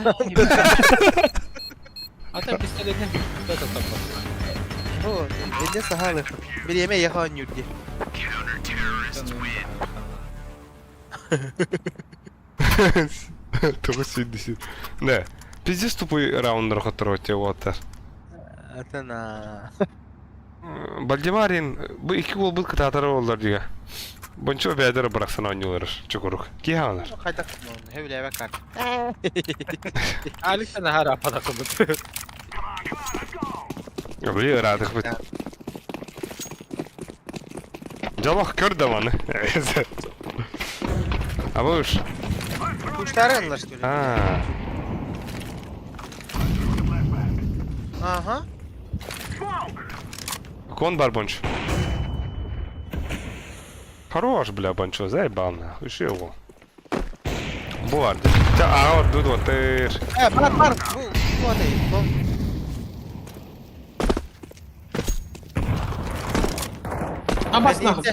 Ата пистолетин тата таппа. О, эдде сахалы. Биреме яха нюрди. Тугу сүйдүсү. Да. Пиздец тупой раундер которого вот. Атана. Бальдемарин бу икки уол бут кытаатара оллар дига. Бончо бэдэр бырахсан оонньуулар чукурук. Киһаалар. Хайдах хөбүлээбэ карт. Алик наһаа рапада кыбыт. Бли ыраатых бит. Жалох көр да маны. А вы уж. Куштары ыллар что ли? А. Ага. Кон бар бонч. Хорош, бля, бончо, заебал нахуй, еще его. Буар. А, вот тут вот ты. Э, бар, бар. Бу, вот и. Абас нахуй.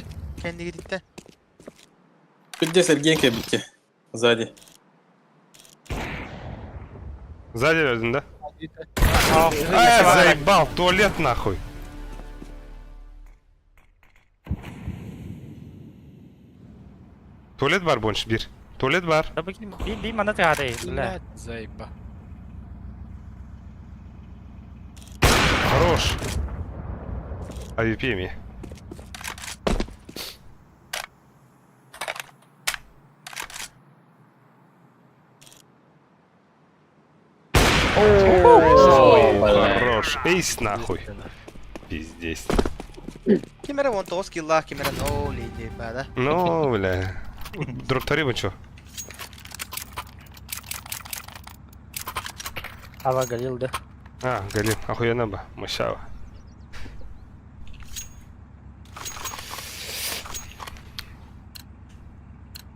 Kendi gitti. Где Сергей кебитте? Сзади. Сзади один, да? Э, заебал, туалет нахуй. Туалет бар больше, бир. Туалет бар. Да би би мана тыгады. Бля. Заеба. Хорош. AWP ми. Хорош. Эйс нахуй. Пиздец. Кимера вон тоос килла, кимера no леди бада. Ну, бля. Дроптари бы чё? Ава Галил да. А, Галин, охуенно бы. Мощава.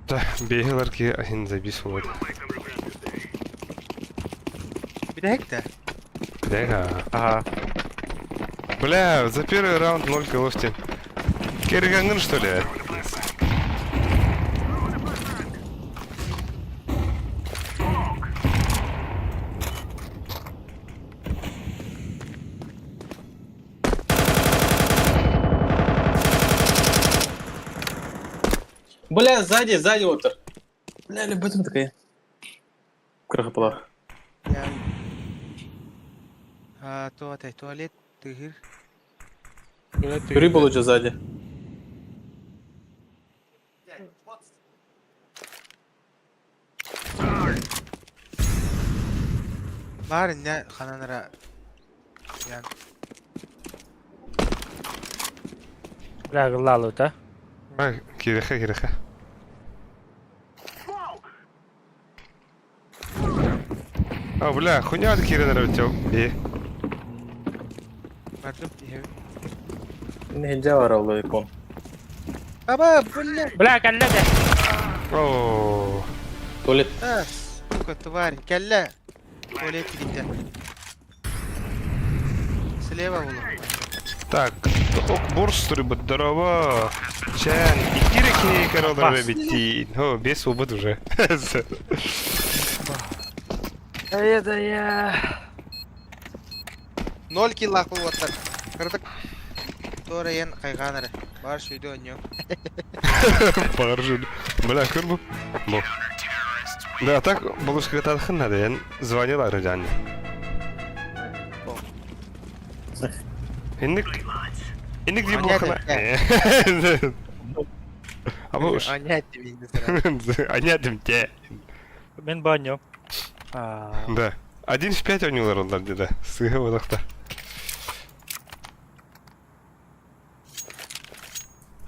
Да, бегаларки ахин забис вот. Битэхтэ. Да. Ага. Бля, за первый раунд 0 голов тебе. Керригангын, что ли? Бля, сзади, сзади отыр. Бля, любовь такая. Крахапалар. Я. А, туалет, туалет, тыгыр. Рыба лучше сзади. Бар не хананара. Я. Бля, гыллалы да. А, киреха, киреха. А, бля, хуйня от Кирина рабител. И. Бардым. Не жавар икон. Аба, бля. Бля, кэллэ да. О, Туалет. А, сука, тварь. Кэллэ. Туалет gitti. Слева булу. Так, ок, борс рыба, здорово. Чан, и кирики, корона рабити. О, без убыт уже. Это я. 0 килла кылып Кырдык. Тора ен кайганары. Бар шүйдө оньо. Паржун. Бля, курбу. Бо. Да, так, балушка татхын надо, я звонила Родяне. Инник... Инник ди бухана. А вы уж... Анять тебе Анятым те. Мен баню. А. Да. Один в пять у него роддар где-то. Сыга вот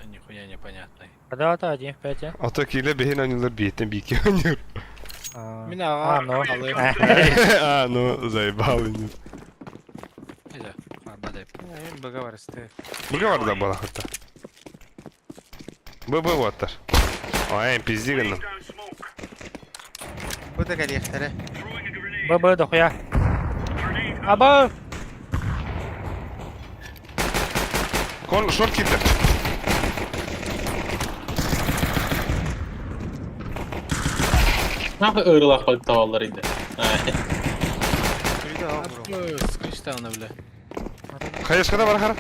Нихуя непонятный. Да, да, один в пять. А то киле бехин анюлар биеттен бики анюр. А, ну. А, ну, заебал. Бага Бага бар да бала хатта. Б Б уоттар. Ой, пизди гынным. Бу да кэлиэхтэрэ. Б Б дохуя. Аба! Кон шорт киирдэ. Нахуй ыырылаах табаллар иде. Скриштана, бля. Хайышкада бар хара.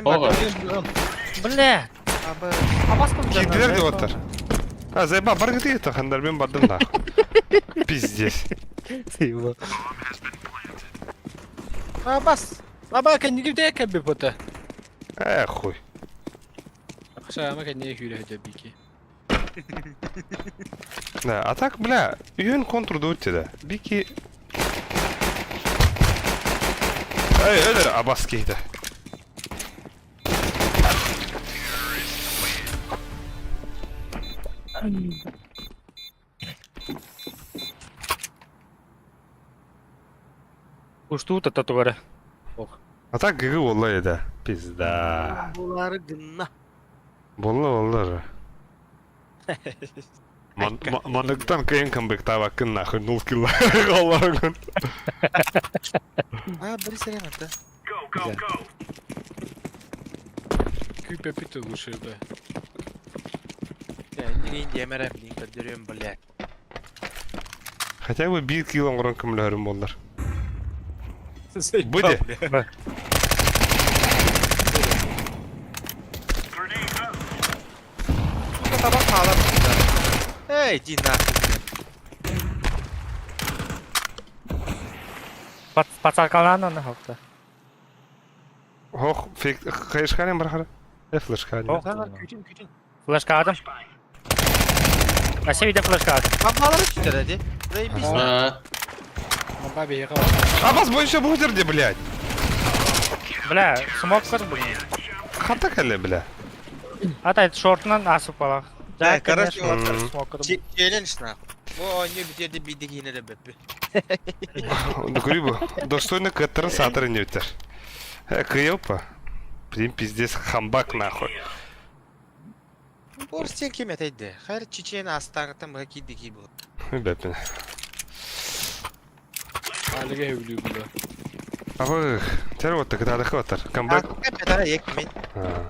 Ого. Бля! Киирдилер деп оттар. А, заеба, бар гыты это хандар мен бардым нахуй. Пиздец. А, бас! Аба кэннигим те кэбби бота. Э, хуй. Шама кэнни хүрэ хөдө бики. Да, а так, бля, үйін контур да да. Бики... Эй, өлөр, абас кейді. Ушту та тугара. А так ГГ болла еді. Пизда. Булары гынна. Болла болла. Маныктан кыйын камбэк табакын нахуй нул килла. Аллахын. А, бір сәрем атты. Күпе пүтө лучше бе. Не демере блин, көдөрөм, блядь. Хотя бы бир кило оңорон көмөлөрүм боллар. Буде. Сука, табак хаалар. Эй, иди нахуй. Пацакалан аны хапта. Хох, фейк хайышканем бар хара. Э, флешканем. Ох. Флешка адам. Асе виде флешка адам. Бомбалары түстер, әде. Заебись. А, Бомба бейге Абас бойынша бұл жерде, блядь. Бля, смок кыр блин. Хата кәле, бля. Ата шортынан асып балах. Да, короче, вот. Смок кыр. Челлендж нахуй. Бу ойны битерде бидде кейіне де бөппі. Грибу, достойно каттарын сатырын өтер. Э, кыйопа. Блин, пиздец, хамбак нахуй. Бор сен кем этейді? Хайр Чечен астаңытын бұға кейді кей бұл. Бәпін. Алиге хүлүү була. Абы, тер отты, кытадықы оттар. Камбэк. Петара ек мен. А.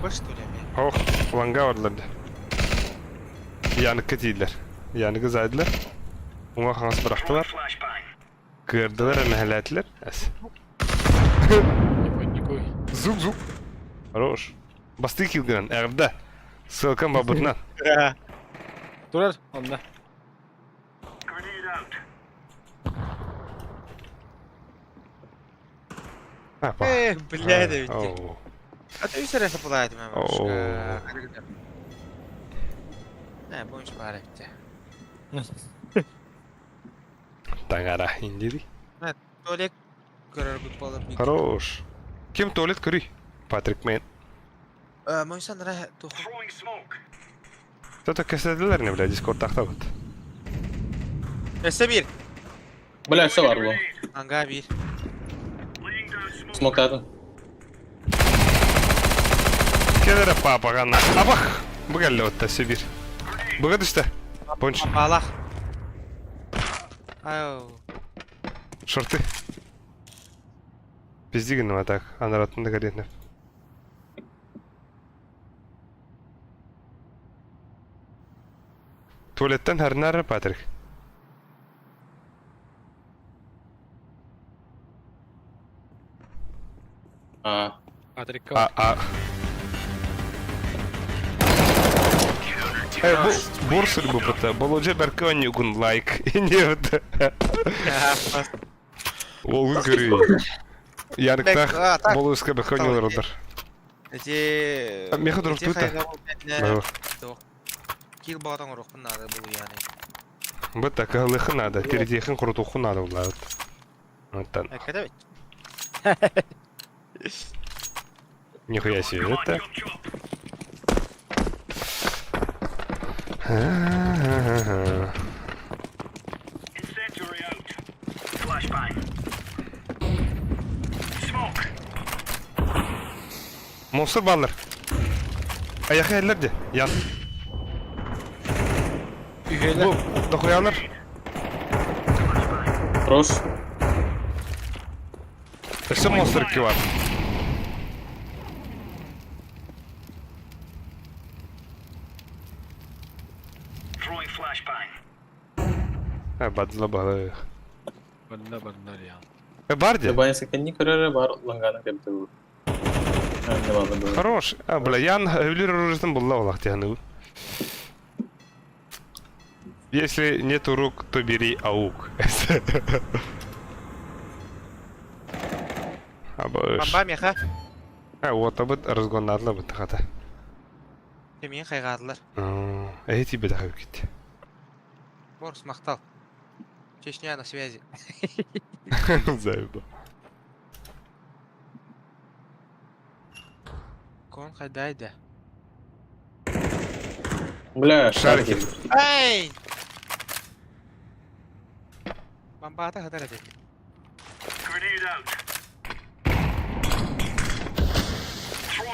Бош что ли мен? Ох, ланга бардылар. Яныкка тиилер. Яныкы зайдылар. Уңа хаңас бырақтылар. Кырдылар, мәхәләтілер. Әс. Никой. Зук-зук. Хорош. Басты килгән, әгәдә. Ссылкам бабытнан. Турар, онда. Апа. Эх, бля, да ведь. Оу. А ты все раз пылает, мама. Оу. Не, будешь парить. Таңара индири. Туалет көрөр бүт болып. Хорош. Кем туалет көрүй? Патрик Мэн. Мойсан ра туху. Кто-то кәсәделәр не, бля, Дискорд тақта вот. Эсе бир. Бля, все бар бу. Анга бир. Смоктадым. Келері папа ғана. Абах! Бұгәлі отта сөбір. Бұға түсті. Понч. Балах. Ау. Шорты. Пиздигін а так. Анаратында каретні. Туалеттен әрнәрі, Патрик. А, Патрик А, а. Э, бу бурсыр бу пыта. Боложе берке гун лайк. Не вот. Ол көрүй. Яныктах А, так. болуска беконилар одар. Эти... Меха дұрып тута. Кил бағатан ұрықпын надо бұл яғни. Бу так лыхы надо, тердехин крутуху надо булар. Вот Әкәдә бит. Нихуя себе это. Монстр бааллар. Аяхы эллер де. Ян. Үһүөлэр. Бу дохуялар. Хорош. Өссө монстр икки бар. Э, бадла балы. Барда бардар я. Э, бар де. Баня кэнни көрөрө бар ланганы кэбитэ Хорош. А, бля, Ян өлөр оружиетын булла олах тяну. Если нету рук, то бери аук. Абыш. Бамба меха. А, вот абыт разгоннадла быт хата. Кемиин хайҕаатылар. Эһи тиийбэтэх эбиккит. Борс махтал. Чечня на связи. Заебал. Кон хайдайда. Бля, Шарики. Эй! Бамбаата хатар этэ.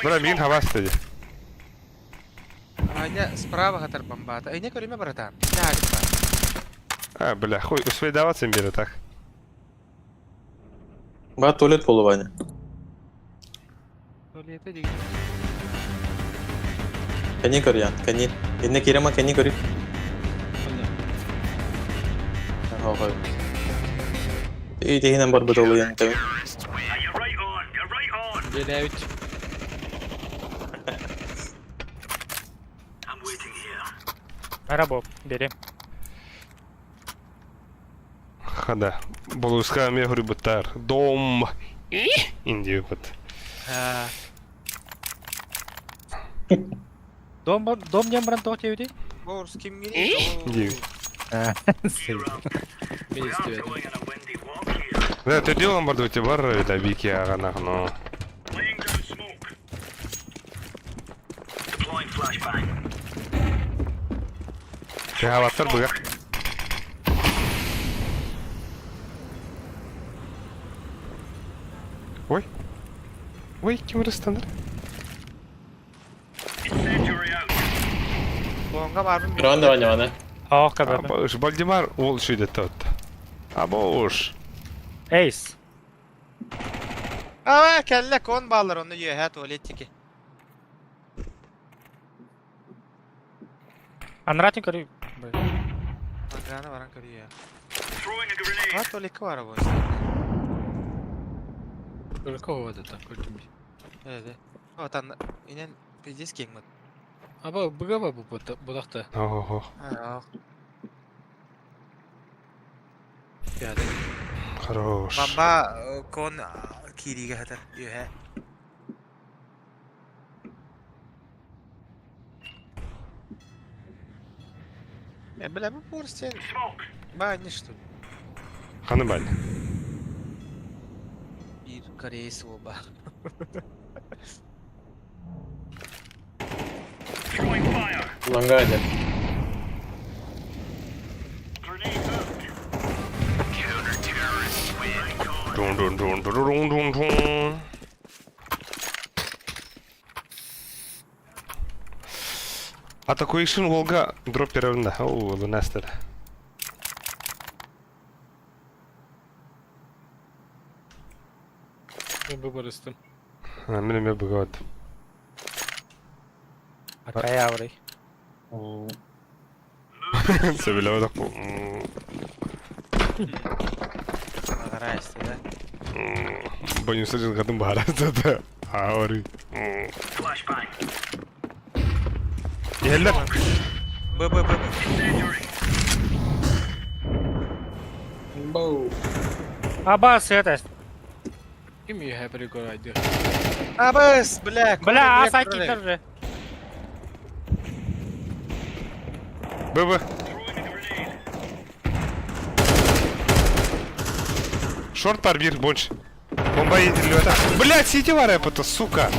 Бра, миигин хабаста дии. Аня справа хатар бамбаата. Эйне көрүмэ братан. А, бля, хуй, успей мира так. Ба туалет полу, Ваня. Туалеты деген. Кани көр, Ян, кани. Инне кирема кани көрү. Ага. И тегинен бар бит ол Ян. Деләбит. Merhaba, бери. Хада. Болуска ме грибутар. Дом. Индию бут. Дом, дом дем бран тоқ теуди? Борс ким гири? Дию. Мен истебедим. Да, ты делом бардуйте бар, это вики аганах, но. Хаваттар быга. Ой. Ой, ким ырыстанар? Бонга барбын. Ранда Ваня, Ваня. Ах, кабы. Абыш, Бальдемар ол шүйде тот. Абыш. Эйс. Ава кэллэ кон баалар онно үөһэ туалеттики. Анратин көрү. Анганы баран көрүө. А туалекка бара бу. Только вот это көрдүм. Эде. Отан инен пиздец кең мат. Аба быга бу будакта. Ого, Аа. Яды. хорош. Бамба кон кириге хатар үөһэ. Э, бля, бу Борс сен. Ба, не что ли? Ханы бань. Бир кореец оба. Лангаде. Дун дун дун дун дун дун. Атакуишин Волга дроперында. О, лунастер. Мен бу барыстым. А, мен эме быгат. Акая аврый. Сөбілі одақ бұл. Награйсты, да? Боюнса жылғадым барады. Аури. Еллер. Б, Б, Б, Б. Боу. Аба, света. Ким үөһэ пригорайды. Абыс, бля. Бля, аса китер же. ББ. Шорт бар бир бонч. Бомба еділі Блять, сиди бар это, сука.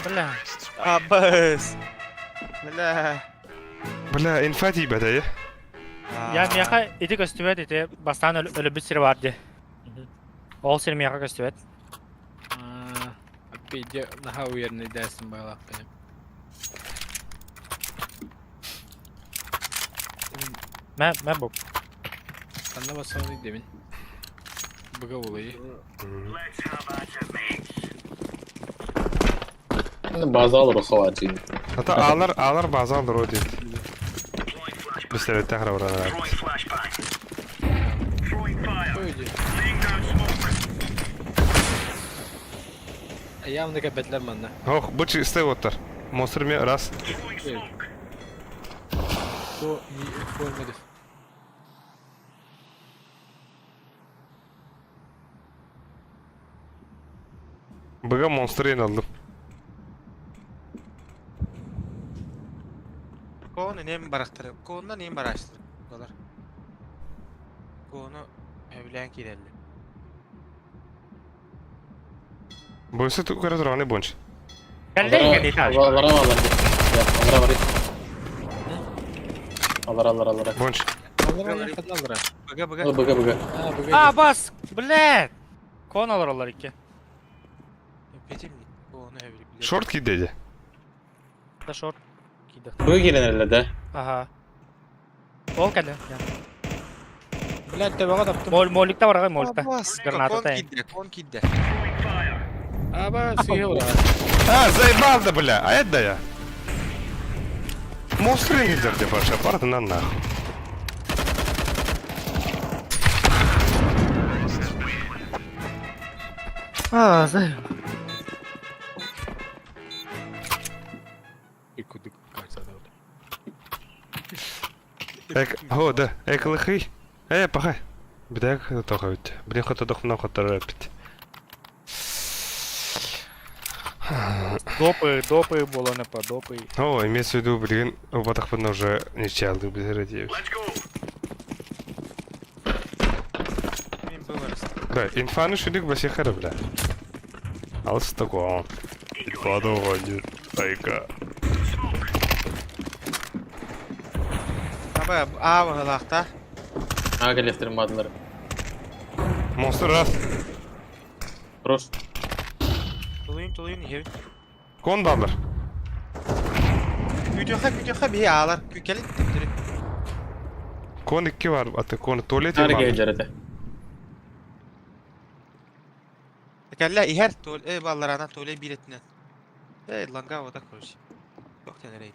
Бля. Абыс. Бля. Бля, инфа тиибэтэ, я. Я мияха ити көстүбэт ити бастаан өлөбүт сири бар ди. Ол сир мияха көстүбэт. Спиди наһаа уверенныйдээсин баҕалаахпын. Мэ, мэ бу. Ханна бассаҕын дэбин. Быга булайы. База алыр хаваджин. Ата алар алар база алыр дейт. Бистеретте хара Öyle. Явно кәбәтләр манна. Ох, бу чисте оттар. Монстр ме раз. Бу формада. Быга монстр ен алдым. Кону нем барахтары. Конна нем бараштыр. Олар. Кону evlen kirelli. Бойсы көрө турганы бонч. Кэллэ иһэн Алара алар. Алара бар. Алар алар алар. Бонч. Алар хадна алар. Быга быга. Быга быга. А, быга. А, бас! Блядь! Кон алар олар икки. Петим кону evli. Шорт кийди. Да шорт. Киде. Быга киренерлер да. Ага. Ол кэллэ. Блядь, табага таптым. Мол моликта бар моликта. Бас. Граната Кон тайм. кидде, кон кидде. Аба, сүйе ура. А, заебал да, бля. А это да я. Монстр ен деп баша. Барды на нахуй. А, знаю. Кудык кажется, Эк, о, да, эк лыхый. Э, пахай. Бидек тоха бит. Блин, хото дохна хото бит. Допы, допы было на по допы. О, имеется в виду, блин, убатах уже не чалды, блин, радиев. Мен быварыс. Да, инфаны шүдік баси хара, бля. Алыс такого. Инфану ванит. Айка. Аба, а баһалаахта. Ага лефтерин бадылар. Монстр раз. Прош. Тулуйун тулуйун иһэбин. Кон баллар. Күтүөхэ күтүөхэ биһи аалар. Күкелин төптөрү. Кон икки бар, аты кон туалет Нары бар. келжерете. Кэллэ иһэр туол э балларана туоле биретинен. Э ланга ота короче. Тох тенерей.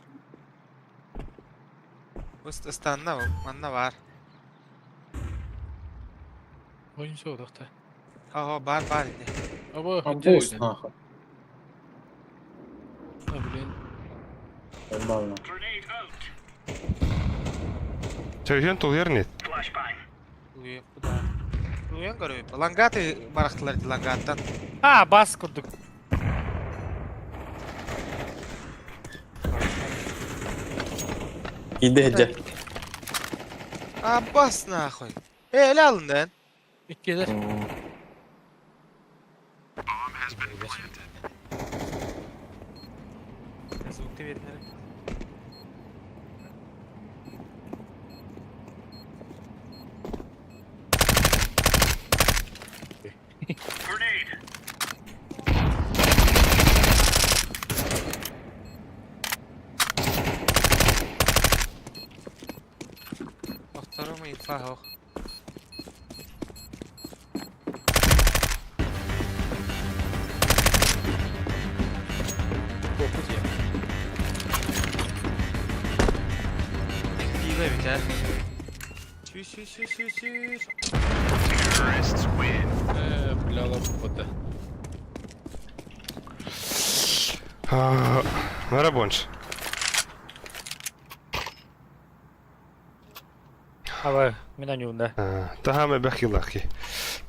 Ус ыстанна манна бар. Ойын соғдақта. Ага бар бар инде. Аба, Абус нахуй. А, блин. Нормально. Чайжен тул нет. Тулуйун куда? Тулуйун көрөйүп. Лангаты барахтылар ди лангаттан. А, бас курдук. Кийди хеджа. Абас нахуй. Э эле алынды. Иккилер. Звукты бердилер. Во втором инфа ох. Пиво ведь, а? Чү чү чү чү чү. Э, бля, лапота. Мара бонч. Аба, мен анюнда. Тахаме бахилахи.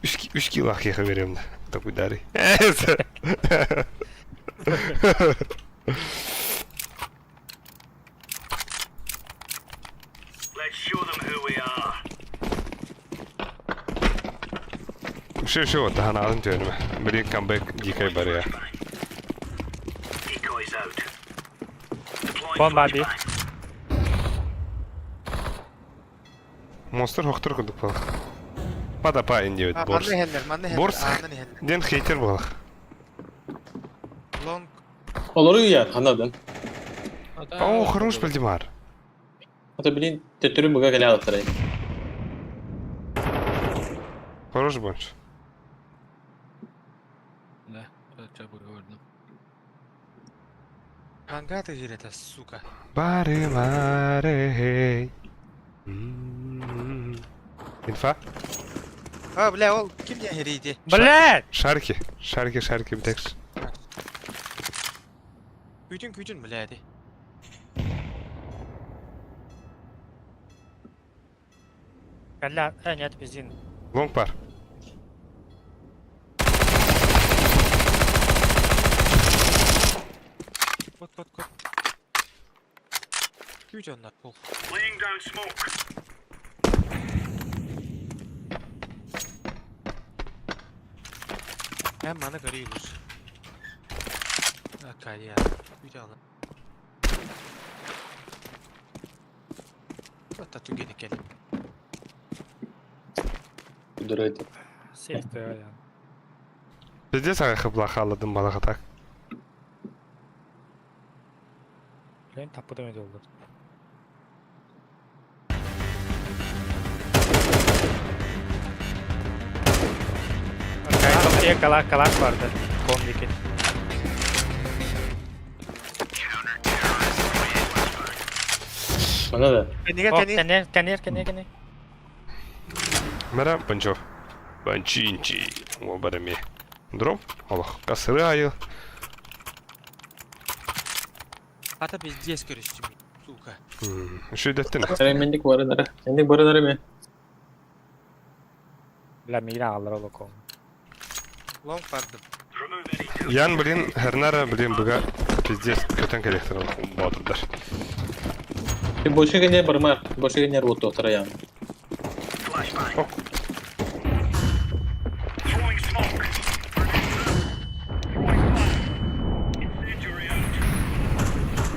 Үш килахи хаверем. Такой дари. Шо шо тахана азын төнүмө. Бир камбэк дикай бар я. Кон баби. Монстр хохтор кудук балах. Пада па индиот А, борс. манны хеллер, манны хеллер. Борс. Анны хеллер. Ден хейтер балах. Лонг. Олору я, ханадан. О, хорош, Вальдемар. Это, блин, төттөрү быга кэлэ алаттарай. Хорош больше. Да, ча быга Мангата это, сука. Бары мары хей. М-м-м. Инфа? А, бля, ол ким не херейди? Блядь! Шарики. Шарики, шарики, бтекс. Күүтүн күүтүн, бля, ди. Калля, э, нет, бензин. Лонг пар. Кот, кот, кот. Күүт онна, пол. Hem bana görüyoruz. Okay ya. Bir daha. Hatta tügeni gel. Дурайте. Сейф я. Пиздец, ага, плохо ладым балаха так. Блин, таппыда öyle oldu. Kapıya kalak kalak vardı. Kondiki. Мана да. Кенеге О, кене. кене, кене, кене, кене. Мара банчо. Банчинчи. О, барами. Дроп. Аллах. Касыры айыл. Ата пиздец көрүстүм. Сука. Şu деттин. Мендик барынара. Мендик барынара ме. Бля, мигрен алыр ол ком. Лонг бардым. Ян, блин, хернара, блин, быга пиздец, көтен керектер батырдар. Ты больше гене бармар, больше гене вот доктора ян.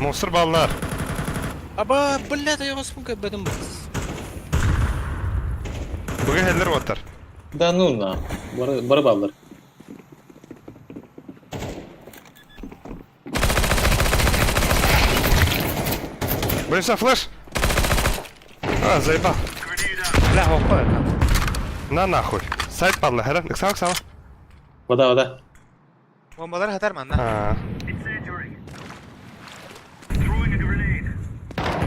Монстр баллар. Аба, блядь, я вас мука бедом бас. Быга хеллер батыр. Да ну на. Бар бар баллар. Блин, флеш. А, заебал. Бля, хоппа. На нахуй. Сайт падла, хера. Иксава, иксава. Вода, вода. Bombalar atar manna. А,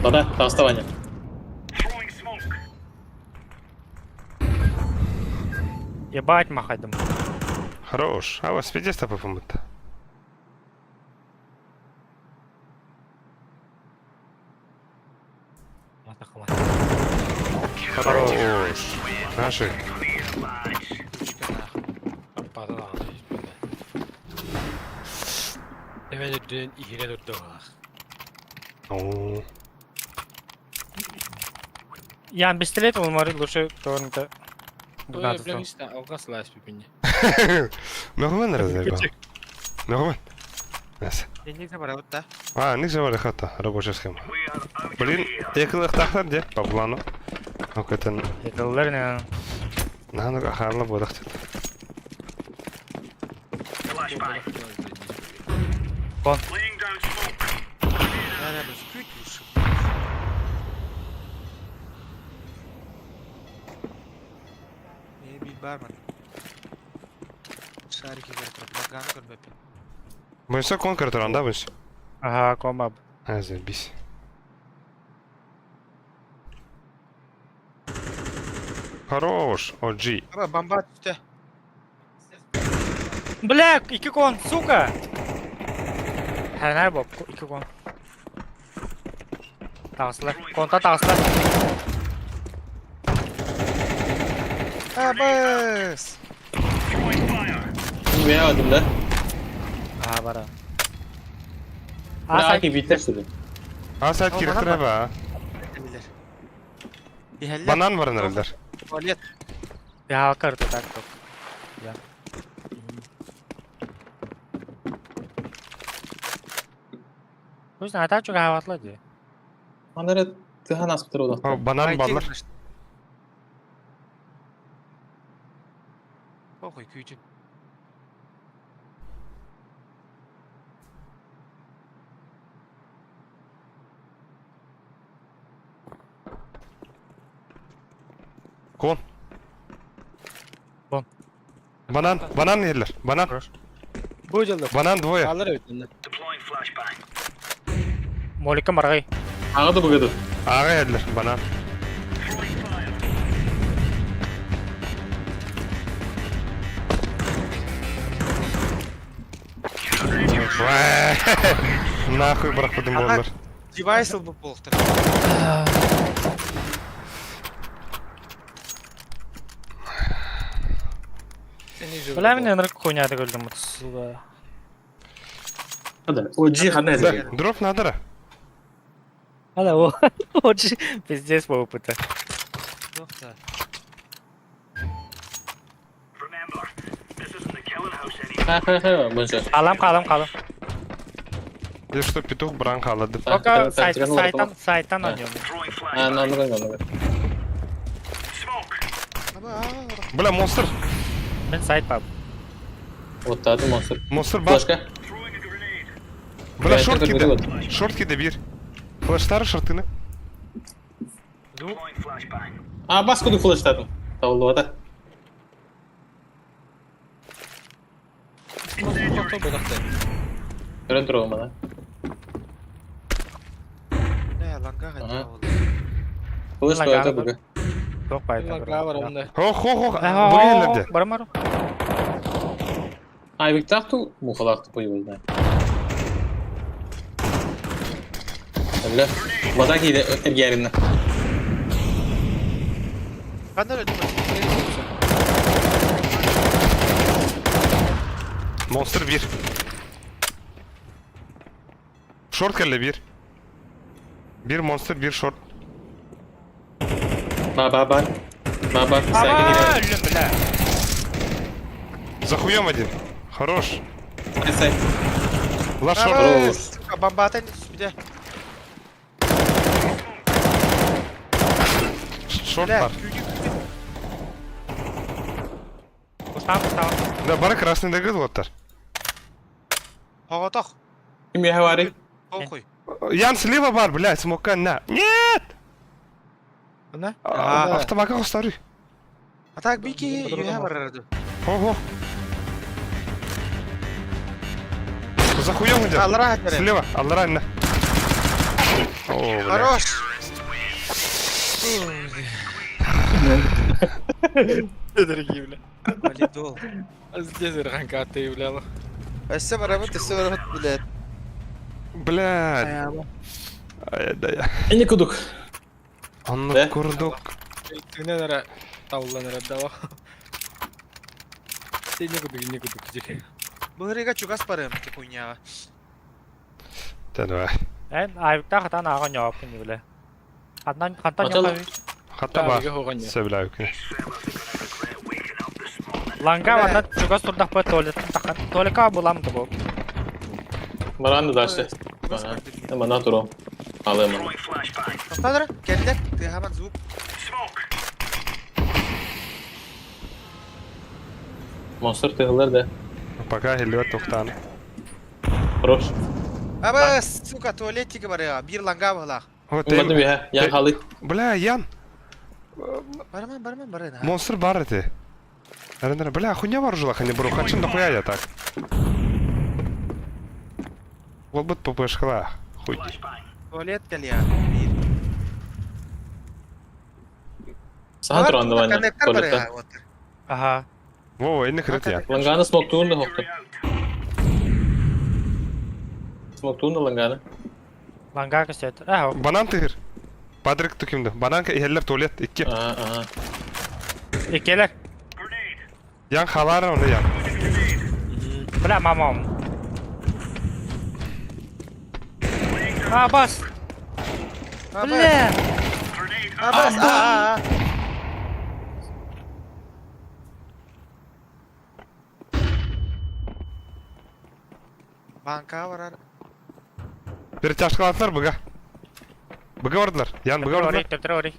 Вода, там вставание. Ебать махайдым. хорош. А вас пиздец тапы помыт. Хорош. Наши. Ручка нахуй. Аппата даҕаны испэнэ. Эвен үрдүнэн иһирэ турда О. Ян пистолет olmalı лучше торнта. Ой, бля, не знаю, алгас лайс пипинне. Мөгмөн разайбал. Мөгмөн. Нас. Денег бар да. А, не же хата, рабочая схема. Блин, екілік де, по плану. Ну-ка, это... Yakıllar ne? На, ну-ка, харла бодақ деді. Кон. Бәрі біз күт лучше. Не бил бар ман. Шарики көріп Маганы көрмеппін. Бойынша конкур тұранда бойынша. Ага, комбаб. А, заебись. Хорош, OG. Аба бомба түсті. Бля, iki кон, сука! Her боб, iki кон. Тағысылар, конта тағысылар. Абыс! Мен алдым да. Ага, бара. А, А, сайт. биттер сүрді. А, сайт О, керек банан тұр ба? Білер. Дихәлләр. Банан бар нәрелер. Туалет. Я карту так топ. Я. Көзін ата чуга хаватлы ди. Манара тыхан асып тұр ода. О, банан баллар. Похуй күйчүн. Кон. Бон. Банан, банан иһиллэр. Банан. Бу дьалла. Банан двое. Алар эбит. Молика маргай. Аҕа да быгыды. Аҕа иһэллэр, банан. Нахуй бырахпытым буоллар. Девайс ылбыт буолуохтар. Бля, мин ынырык хуйняда көрдүм вот сука. Да. О, G ханна Да, эзер. дроп надо. ра. Ала, о, очень пиздец по опыта. Ха ха ха, бончо. Қалам, қалам, қалам. Я что, петух бран халады. Пока сайт, сайтан, сайтан ойнайм. А, на на на на. Бля, монстр. Мен сайт пап. Вот таты монстр. Монстр бар. Флешка. Бля, Бля, шорт это киде. вот. Шорт киде бир. Флештары шортыны. А, бас куду флеш татын. Тавлы Көрөн туругум ана. Не, ланга Ага. хатя ол. Флеш Ланга қойды бар. бүгі. Жоқ байта. Ланга бар онда. Хо, хо, хо. Бу иһэллэр Барым барым. Айбыктаах ту мухалаах ту пойбыз да. Әллә. Бада киде эргәринне. Ханна öldüm. Монстр бир. Шорт кэллэ бир. Бир монстр, бир шорт. Ба ба ба. Ба ба. Сайга А, өлім, бля. За хуем один. Хорош. кире. Сай. Ла шорт. Хорош. Сука, бомба атын үстүдэ. Шорт Бля, бар. күүгү күүгү. Устам, устам. Да, бары красный дагы оттар. Хоготох. Ким я говори? Похуй. Ян слева бар, блядь, смока на. Нет! Ана? А, Автомака старый. А так бики юха барарады. Ого. За хуем идет. Аллара хатя. Слева, Аллара на. О, бля. Хорош. Дорогие, бля. Валидол. Здесь ранка ты, бля. Өссө барабыт, өссө барабыт, блядь. Блядь. Ай, да я. Эне кудук. Онно Да? курдук. Түнен ара тауланар дава. Сен не кудук, не кудук жер. Быһырыга чугас барым, ти хуйняга. Да, давай. Эн, айбыкта хатан ағын жауап күні, бля. Хатан, хатан Атал. жауап. Хата бар. Сөбіләу күні. Ланга ванна чугас турдах по туалет. Туалетка булам да бу. Баранды дальше. Мана туру. Алым. Тоқтадыр, келдер, ты хаман звук. Монстр тыгылар да. Пока хелле тоқтан. Хорош. Аба, сука, туалеттиге бар я, бир ланга бала. Вот Бадым я, я халы. Бля, Ян, Барман, барман, баран. монстр бар эти. Арендер, бля, хуйня бар жила, не беру, хочу нахуя я так. Вот бы ППшкала, хуй. Туалет кел я. Бир. Сахан туран да ваня. Коннектор бар я, вот. Ага. Во, энэ крыт я. Ланганы смок туун да хокты. Смок туун да ланганы. Ланга кесет. А, Банан тыгыр. Падрик түкімді. Бананка иһэллэр туалет икки. Ага, ага. икелер. Ян халара оны ян. Бля, мамам. А, бас. Бля. Абас, а, а, а. Банка барар. Перетяжкалатылар быга. Быга бардылар. Ян быга бардылар. Ори, ори.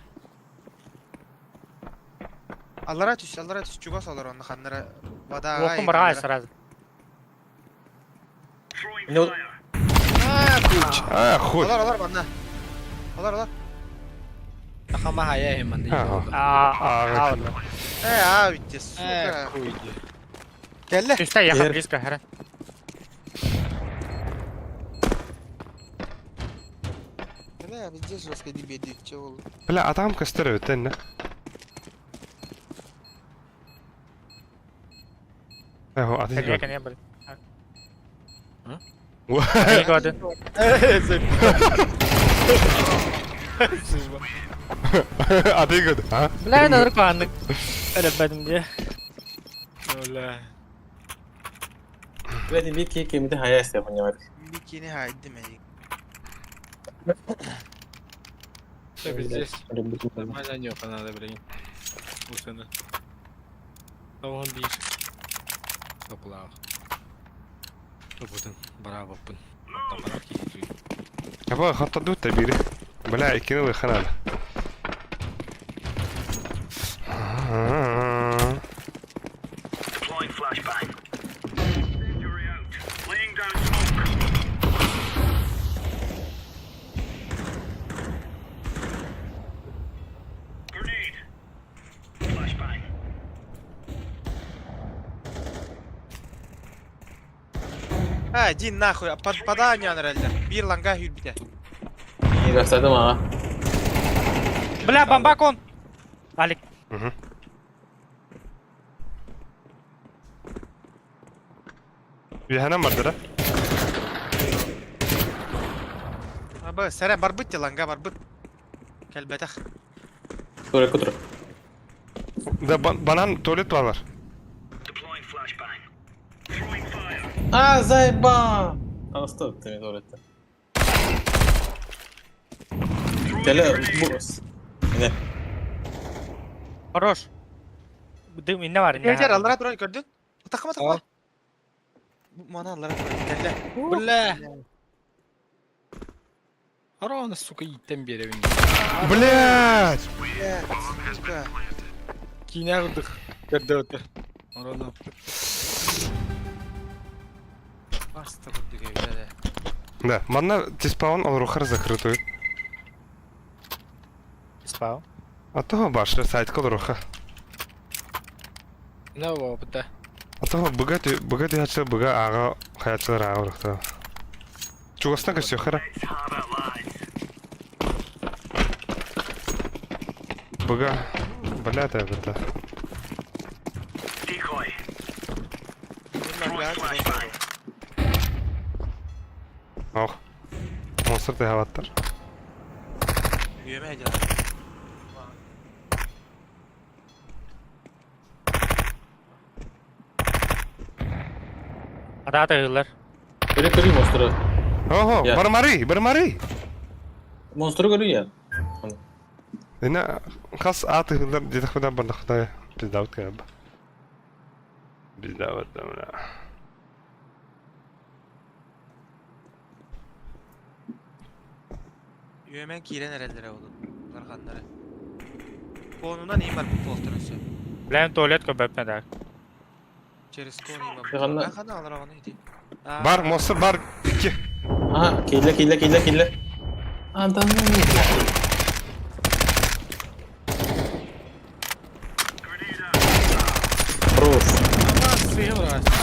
Аллара түс, аллара түс, чугас алар оны ханнара. Вода. Окум барга сразу. Ну, А, хуй. Алар, алар, банна. Алар, алар. Хама хая хеман. А, а, Э, а, ведь, сука. Кэллэ. Түстэ яха близко хара. Бля, везде жестко дебеди, че ол. Бля, атам көстөр эбит энне. Эхо, аты Кәне көрдүм. кәне бер. Аты көрдүм. Аты көрдүм. А? Бля, надыр куаннык. Өлөппөтүм дии. Ола. Блядь, бики кимди хаясты понимаешь. Бикини хайдым эй. Все пиздец. Нормально не надо, блин. Усыны. Тоғын бир. Топлақ. Тобудun, браво пын. Табарак киһи. Аба хаттаду табири. Бля, иккини ылыхха наада. А, иди нахуй, под пода нрэллэр. Биир ланга хүрбүтэ. Расадым а. Бля, бомбак он. Алик. Мгм. Үөһэнэн бардара. Абы, сэрэ барбыт те ланга барбыт. Кэлбэтэх. Тура кутур. Да банан туалет баалар. А, заеба! А, стоп, ты туалетте. Кэлэ, бус. Не. Хорош. Дым инне бар инне. Кэлэр аллара турар көрдүн? Такыма такыма. Мана аллара турар кэллэ. Бля. Арона, сука, иттен беребин. Блядь! Бля, сука. Кийне кырдык. Көрдө өтө. Арона. Баста курдук эбит Да, манна диспаун олорухар закрытую. Спал. А того башня сайтка олоруха. На опыта. А того быга быга дыхачы быга ага хаячылар ага олорухта. Чугасна көсө хара. Быга, бля, да, это. Ох. Монстр тыгаваттар. Үөмэ дьэ. Ата ылар. Көрө көрүй монстры. Ого, Я. бармары, бармары. Монстры көрүй я. Ина хас аты хылдар дедахуда бардахуда пиздаут кэб. Пиздаут да бля. Үөмэн киирэн эрэллэрэ олун. Барханнары. Конунан иим барбыт буолтар өссө. Бля, туалет көбөпнө да. Через кон иим барбыт. Ханна? Ханна аллара оны ити. Бар, монстр бар. Икки. А, килле, килле, килле, килле. А, да ну не. Хорош.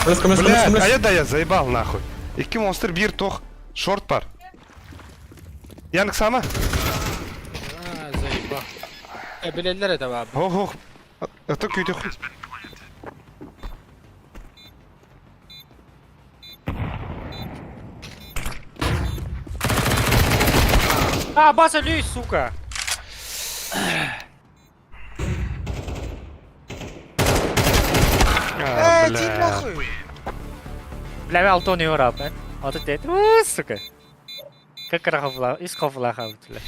Плюс, плюс, плюс, Блядь, плюс. а я да я заебал нахуй. Икки монстр бир тох. Шорт бар. Янк сама. А, заеба. Э, билеллер это баб. Хох хох. Это күйті хуй. А, баса лей, сука. А, Э, иди бля. нахуй. Бля, мен алтон yorap ben. Аты дед. Сука. Как краховла, из ховла хавтла.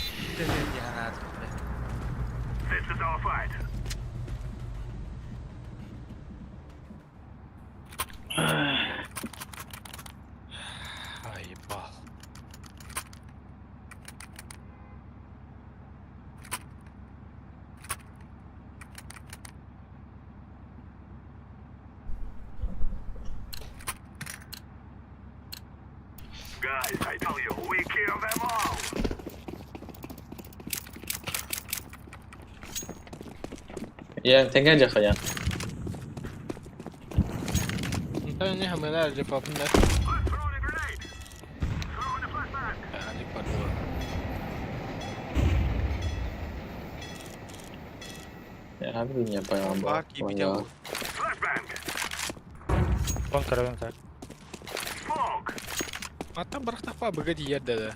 Заебал. Я тэҥэ дьэ хайа. Онтон не хамына же папында. Ани пардон. Я не понял. Бар киипитэ ол. Он караван так. Аттан бырахтахпа быга тиийэр да.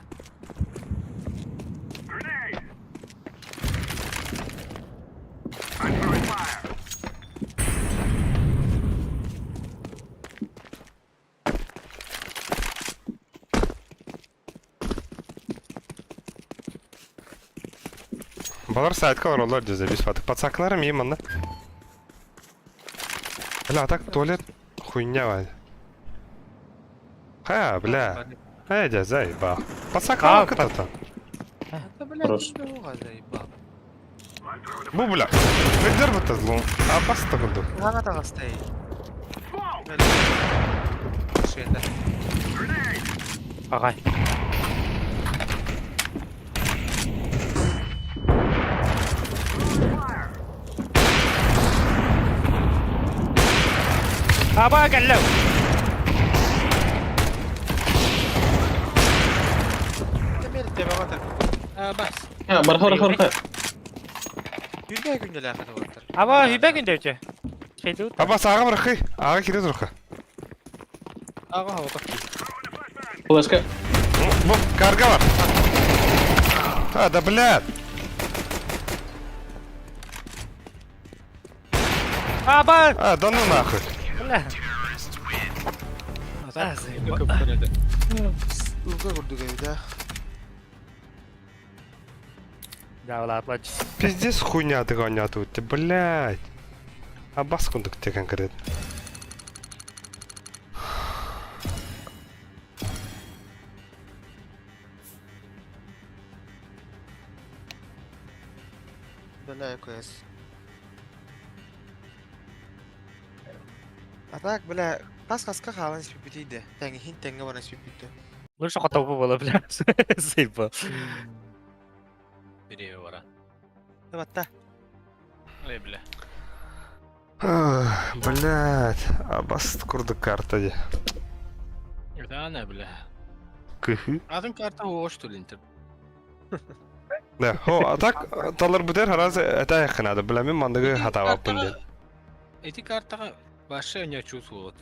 Балар сайтка олороллор дьэ завис фатык. Пацакларым миим манна. Бля, а так туалет хуйня вай. Ха, бля. Эй, дьэ, заебал. Пацаклар кытата. Да, блядь, Хорош. заебал. Бу, бля. Выдер вот этот лун. Опасно курдук. Хаҥа таҕыстай. Шета. Ағай. Аба кэллэу. Бас. А, бархар бархар. Хүрбэ күндэлээх отыр. Аба хүбэ күндөөчө. Шейдут. Аба саға барахы. Аға кире турха. Аға хава так. Флешка. Бу, карга бар. А, да блядь. Аба. А, да ну нахуй. Бля. Уга курдук эбит Жабылатлач. Пиздец хуйня ты гонят ты, блядь. А бас кундук те конкретно. Бля, КС. А так, бля, тас хаска хаалан испиппитий Тэҥи хин тэҥҥэ баран испиппитте. Лучше хотову было, бля. Заебал. Бире бара. Батта. Ой, бля. Блядь, а бас курдук карта де. Да, не, бля. Кыхы. Атын карта ош түлинтер. Да, хо, а так талар бутер харазы это ханада, бля, мен мандыгы хатава пынды. Эти картаға вообще не чувствовал.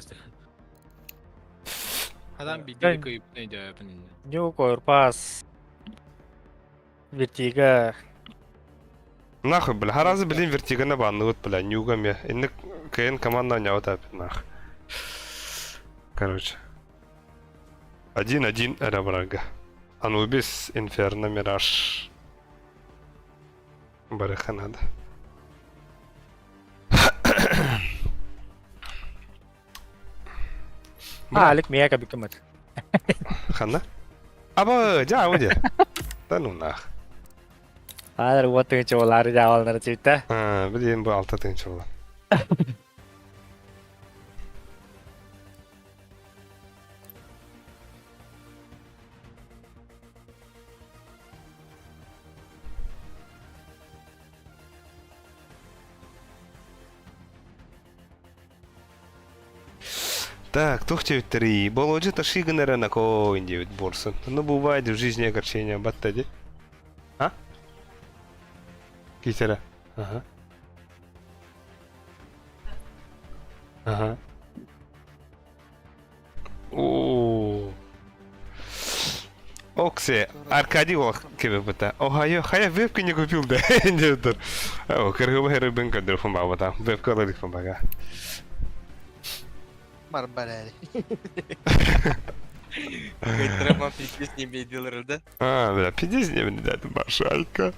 Адам бидери көйүп не деп. Нюк, Орпас. Вертига. Нахуй, бля, харазы, блин, вертига банны вот, бля, нюгами. Инны КН команда не вот опять, нах. Короче. 1-1 Эребрага. Анубис, Инферно, Мираж. Барыха надо. А, Алик мияка бикемет. Ханна? Аба, жа, уде. Да ну нах. Азыр вот тыгынчы болары жабалнары чүйттэ. А, блин, бу алта тыгынчы була. Так, тух 3. Болоджи таши гынера на коин борсын. Ну, бывает в жизни огорчения, баттади. А? Китера. Ага. Ага. О. Оксе, Аркадий ол кебе Охайо, хая вебка не купил, да? Не, О, кыргы рыбын көндүр фумба бата. Вебка алык фумбага. Марбарели. Кайтарама пиздец не бейдилер, да? А, бля, пиздец не бля, это башайка.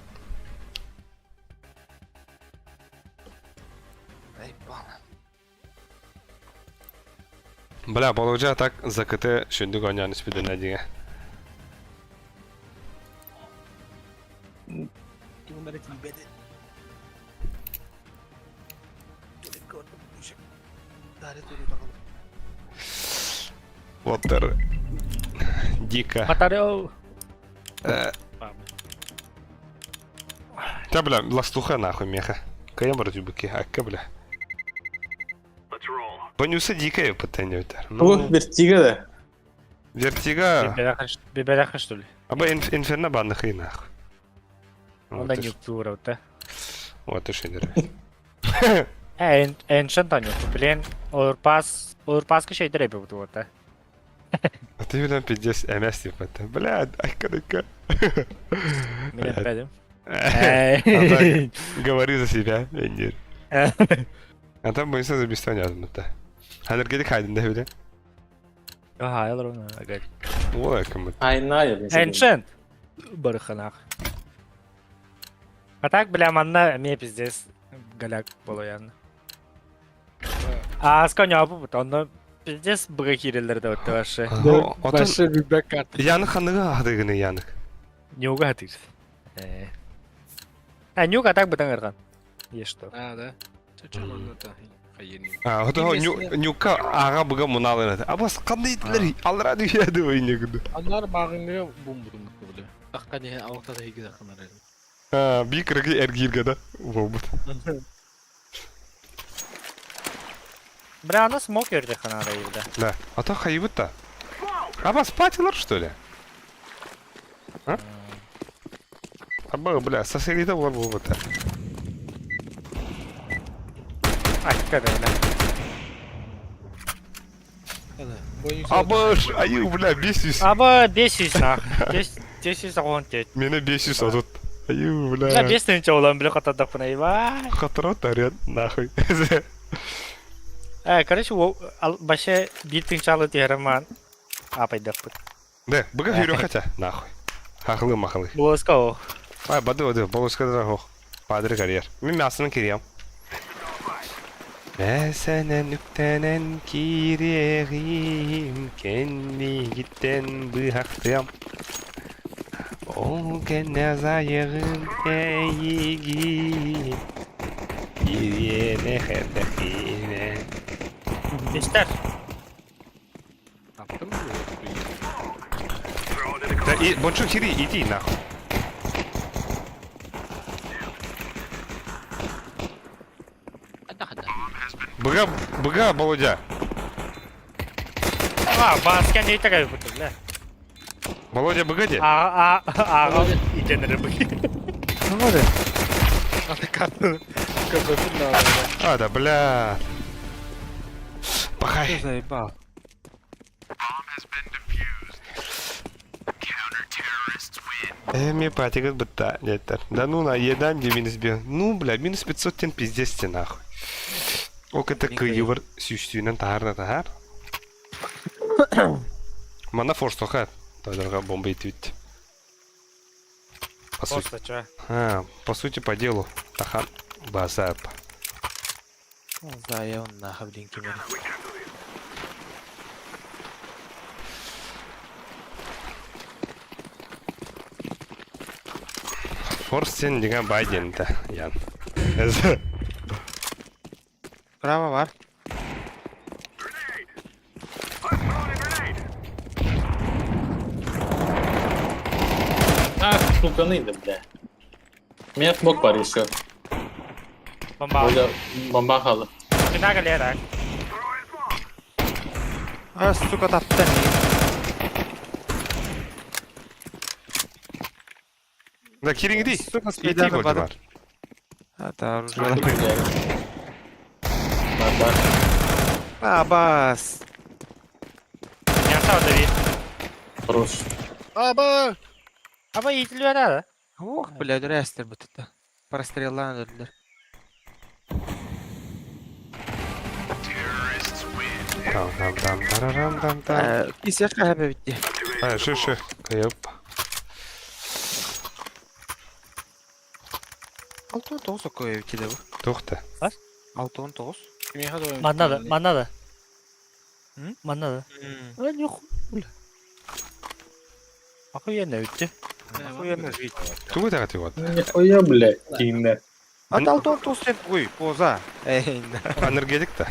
Бля, получа так за КТ шүндүк онян испиден әдиге. Water. Дико. Батарео. Та, бля, ластуха нахуй меха. Кайан бара түбүкки, акка бля. Бонюса дикая пытаньютер. Ну, вертига да. Вертига. Биберах, что ли? Аба инферно банных и нах. Онда нюктура, да. Вот и шедер. Ancient нюк. Блин, Overpass, Overpass кеше эйдер эбит вот, да. А ты прям пиздец МС типа, бля, ай-ка Меня опять. Говори за себя, Эндир. А там мы сразу без понятно-то. Энергетик хайден, да, бля? Ага, я ровно, опять. Ой, кому Айна, Ancient! Барыханах. А так, бля, манна мне пиздец голяк полуян. А сконя бу онно пиздец быга киреллер да өттө вообще. Вообще бибек карта. Яны ханыга ахдыгыны яны. Нюга хатыр. А нюга так бы таңырган. Есть что. А, да. Чача манна-та. А, вот нюка ага быга муналын. А бас кандай итлер алра дүйәде ойнегүдү. Аннар багыңы бумбудум бile. Такка не алта да хиги закынар. А, би кыргы эргирге да. Болбут. Бля, она смог ерде ханара елде. Да. А то хайбыт-то. А бас патилар, что ли? А? Аба, бля, соседи-то бар болбут. Ай, когда, бля. Аба, аю, бля, бесюсь. Аба, бесюсь, нах. Бесюсь, агон тет. Меня бесюсь, а тут. Аю, бля. Бля, бесюсь, улан, бля, хатадак пына, ебать. Хатырот тарет, нахуй. Короче, баше битин чалы терман. Апайдак пыт. Да, быга хюрё хотя, нахуй. Хахлы махлы. Болоска ох. Ай, бады бады, болоска да хох. Падры карьер. Мен мясының кирем. Мәсәнен үктәнен кирегим, кенни гиттен быхактым. Ол кенне зайығым әйіги. Кирене хәтәхине. Бештер. Таптым. Да и, бончу хири, иди нахуй. Быга, быга, Володя. А, баска не такая будто, бля. Володя, быга де? А, а, а, иден рыбы. А, да, бля. Пахай. Ты заебал. Мне патигат бытта, деттер. Да ну на, едан де минус бе. Ну, бля, минус 500 тен пиздец те нахуй. Ок, это кыйывыр сүйстүйінен тахар да тахар. Мана форстоха. Тадырға бомба етіп По сути, Просто чё? а, по сути, по делу. Тахан базап. Зая он нахуй, блин, кемер. Форстен деген Байден да, Ян. Право бар. А, сука, ныйды, бля. У меня смог бар еще. Бомба. Оля, бомба халы. Финага лера. А, сука, таптан. Да, кирин иди. Сука, Иди, спидан Вальдемар. А, да, оружие. Бар, бар. А, бас. Не остал Давид. Хорош. Аба! Аба итилер да. Ох, бля, рестер бутта. Простреллан öldüler. Там, там, там, тарарам, там, там. Кисер kahve bitti. А, ши, ши. Кайып. 6-19 okuyor bitti de bu. Тухта. 6-19. Манна да, манна да. М? Манна да. А, нихуя. Охуенно өттү. Охуенно жить. Тугу тагаты вот. Нихуя, блядь, киндер. А 6-19 sen ой, поза. Эй, Энергетик-то?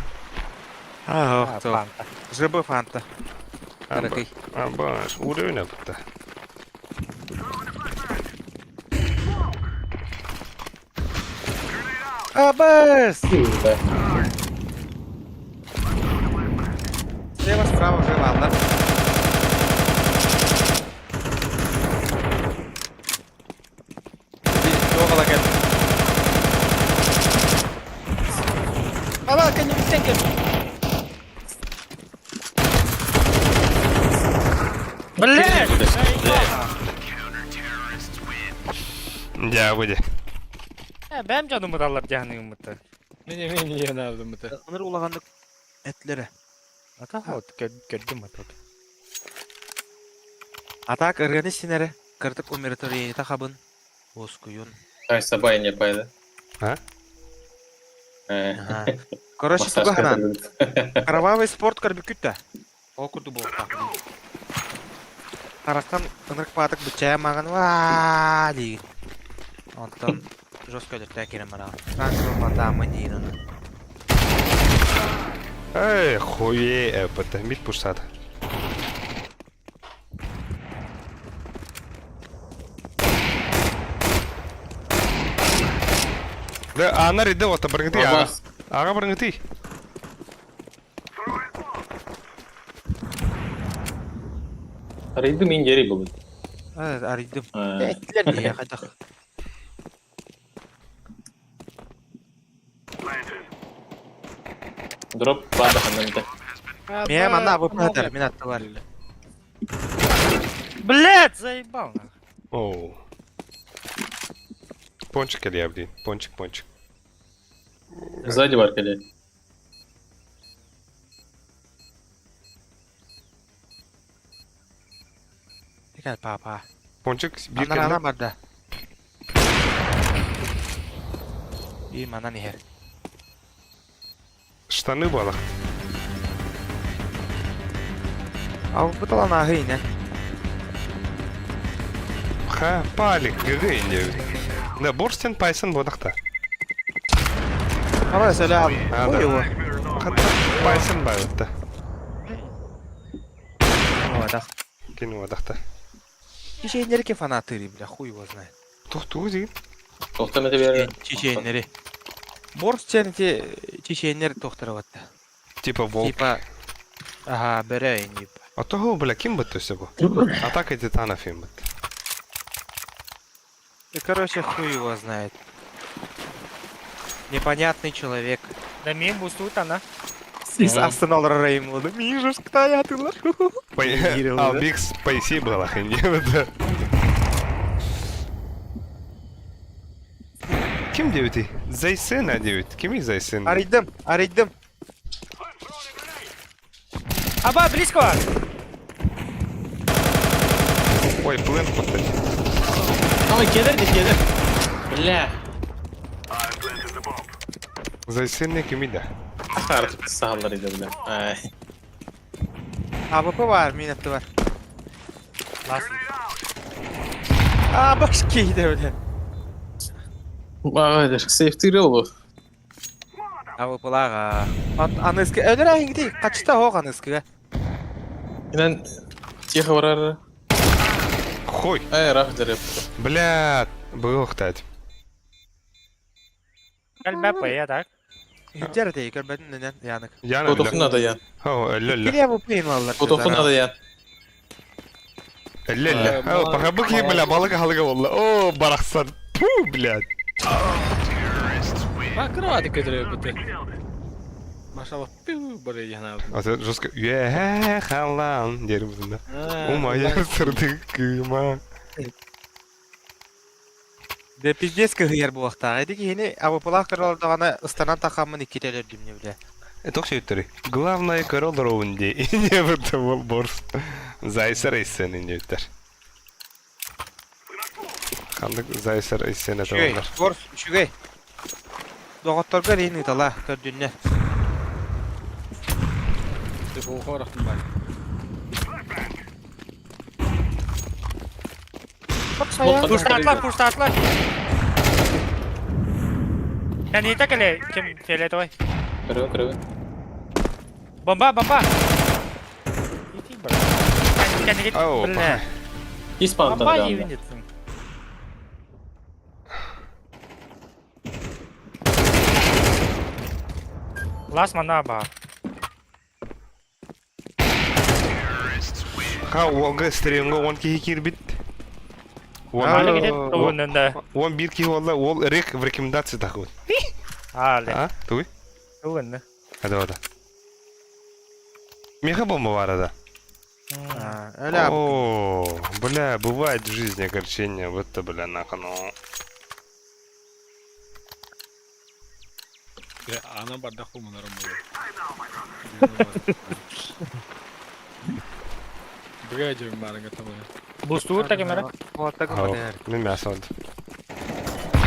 А, ох, то. ЖБ фанта. Каракай. Абаш, уровень этот-то. Абыс! Слева, справа уже ладно. Ала, кэннибиттэн кэл. Блядь! Дьэ, бу Э, бэм дьонум ыталлар дьаһаныгыммыта. Мин эмиэ ийэн аалдыммыта. Ыныр улаханнык этлere. Ата вот көрдүм ата. Атак ырыаны синere. Кыртык умиротворение хабын. Уоскуйун. Ай, сабай не пайда. А? Ага. Короче, туга ханан. Кровавый спорт көрбүккүт да. Ол курдук буолуохтаах. Харахтан ынырык паатык быччайа мааҕын ваа диигин. Онтон жестко өлөртөө киирэн бараҕын. Трансформатаамы диин ону. Эй, хуе, это мид пушсат. Да, ана риде ота баргыты ага. Ага баргыты. Арыйдым мин дери булут. Арыйдым. Эттилер дии хайдах. Дроп бада ханнанта. Миэ манна абыппатар, мин аттыбар. Блядь, заебал нахуй. Оу. Пончик или блин? Пончик, пончик. Сзади бар кэлэ. Кэл папа. Пончик биир Анар кэллэ. ана барда. Биир манан иһэр. Штаны буолах. Албыт алан ааһы инэ. Ха, палик, гг инде. Да, Борстен Пайсон бодахта. Ала сэлэ ал. А, да. Ой его. Хатта Пайсон байытта. Одах. Кини бодахта. Чеченнерге фанаты, бля, хуй его знает. Тохтуу дигин. Тоқтам ете бере. Чеченнери. Борс те чеченнер тохтарабатта. Типа волк. Типа Ага, бэрэ типа. А того, бля, ким бит төсө бу? Атака титанов им бит. И, короче, хуй его знает. Непонятный человек. Да мин бустуут ана. Из Арсенал Рейм. Мижа, ктаятылар. А Бикс Пайси была инде. Ким диэбитий? Зайсена диэбит. Кимий Зайсен? Арыйдым, арыйдым. Аба, близко! Ой, плент кутать. Ой, кедер де кедер. Бля. Зайсен кимий да? Artık sahalar edi бля. Ай. АВП бар, мин бар. Ласл. А, башки да, бля. Багайдыр, сейфти болу. АВПлага. Аныскы, өлөр ахингди, качта хог аныскыга. Инен тихо барар. Хуй. Ай, рах дереп. Бля, было хтать. Кэлбэ пая так. Үтер дей, көрбөдүн ненен янык. Яна Фотохуна да ян. О, лө-лө. Кили АВП аллар. Фотохуна да ян. Лө-лө. О, пахабык ей, бля, балык халыга болла. О, барахсан. Пу, блядь. Ба кровати көтөрөбүтэ. Машалла пиу бары яна. А это жестко. Е, халан. Дерим да. Умая сырды кыма. Да пиздец кыһыйар буолуохтаах. Ити киһини АВПлаах көрөлөрдөҕүнэ ыстанан тахаммын иккитэ өлөрдүм бля. Это все это. Главное корол роунди. И не в этом борс. Зайсер эйсен индиттер. Хандык зайсер эйсен это Үчүгэй, олар. борс үчүгэй. Доҕотторго рейн ыытала көрдүннэ. Хорохтум бар. Пуштатлар, пуштатлар. Кәнита кэлэ, ким фиолетовый. Кыры, кыры. Бомба, бомба. Иди, брат. Кәнигит, Ау, бля. Испан Бомба ебенетсің. Лас мана баар. Ха уолга стримҥа 10 киһи киирбит. Али тугунан да. 11 киһи уолла уол рек в рекомендации тахыбыт. Али. А, тугуй? Тугунна. Hadi ода. Меха бомба бар да. Öyle О, бля, бывает в жизни огорчение, вот это, бля, нахуй, ну. Ана бардак хумунарым болот. Быга жебим барыңа тамай. Бустуур та кемере. Ау, Мен мясо алды.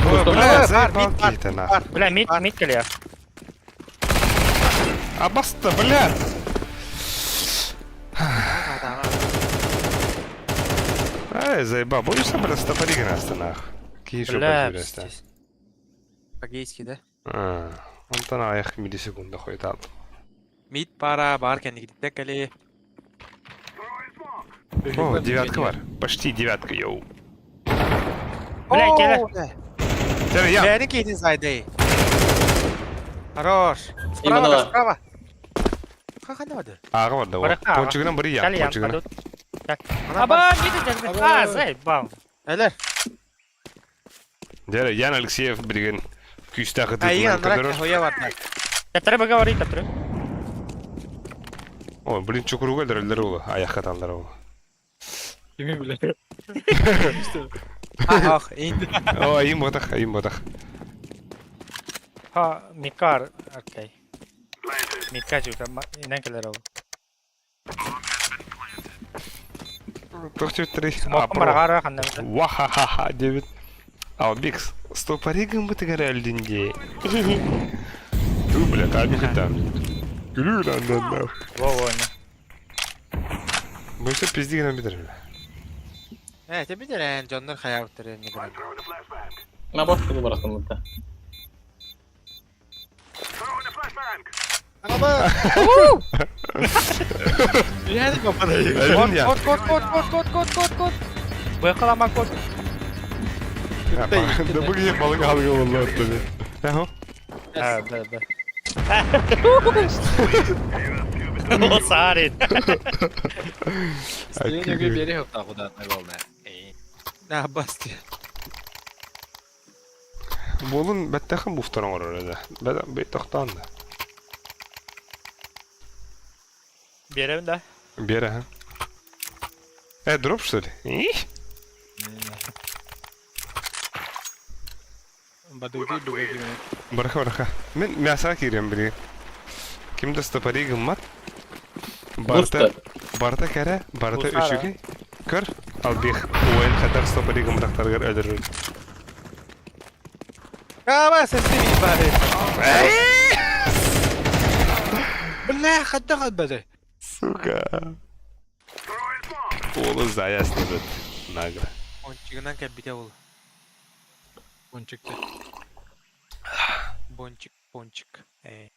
Ой, Бля, бар, заебал мид бар, какие-то нахуй. Бля, мид, мид келе. А баста, бля! Ай, заебал. Боишься, бля, стопори граста нах. Какие еще Бля, бля, пиздец. По-гейски, да? А, Онтон аяқ миллисекунда хойт алды. Мид пара бар кэннигитте кэлии. О, девятка бар. Почти девятка, йоу. Бля, келе. Теперь я. Бэни кейтин зайды. Хорош. Справа, Именно. справа. Хахана бады. Аға бар да, Бараха, аға. Пончигынан бірі я, Кел ян, пончигынан. падут. Аба, мид А, заебал. Элер. Дәрі, Ян Алексеев білген күйстағы Айын анрак хоя бар. Тәттәрі бага барый, тәттәрі. Ой, блин, чукуруга дәрілдер олы, аяққа талдар олы. Кими биле. Ах, инди. О, айым ботақ, айым ботақ. Ха, микар, окей. Микка жута, инен келер ол. Тоқтеп три. Смокын барағара қандай. Вахахаха, девит. Албикс, стопоригом бы ты горяльдинде. Ту, бля, там их там. Күлүү да, да. Во, во, не. Мы все пизди нам бедер, бля. Э, тебе дерен, Джоннор хаябыттыр не билем. На бот кыды баратын да. Аба. Yani kapaday. Әлін я. Кот, кот, кот, кот, кот, кот, кот, кот. Бықылама кот. Да бүгін балық алғы болды аттыды. Ахо. А, да, да. О, сарит. Стрелеге бери хопта куда главное. На басты. Болун бәттәхін буфтарың орар еді. Бәт тоқтан да. Берем да. Бері, ха. Э, дроп, что ли? Их. Бадыгы быга кими. Бараха, бараха. Мен мясаға кирем білген. Кимді стопоригім мат? Барта, барта кәрі, барта Бусара. үшіге. Көр, албих уайын қатар стопоригім тақтарғар өлірір. Аба, сестри бары. Бля, хатта калбады. Сука. Олы заясны бит. Нагло. Пончигынан кәббите ул. Пончикте. Бончик, пончик. Э.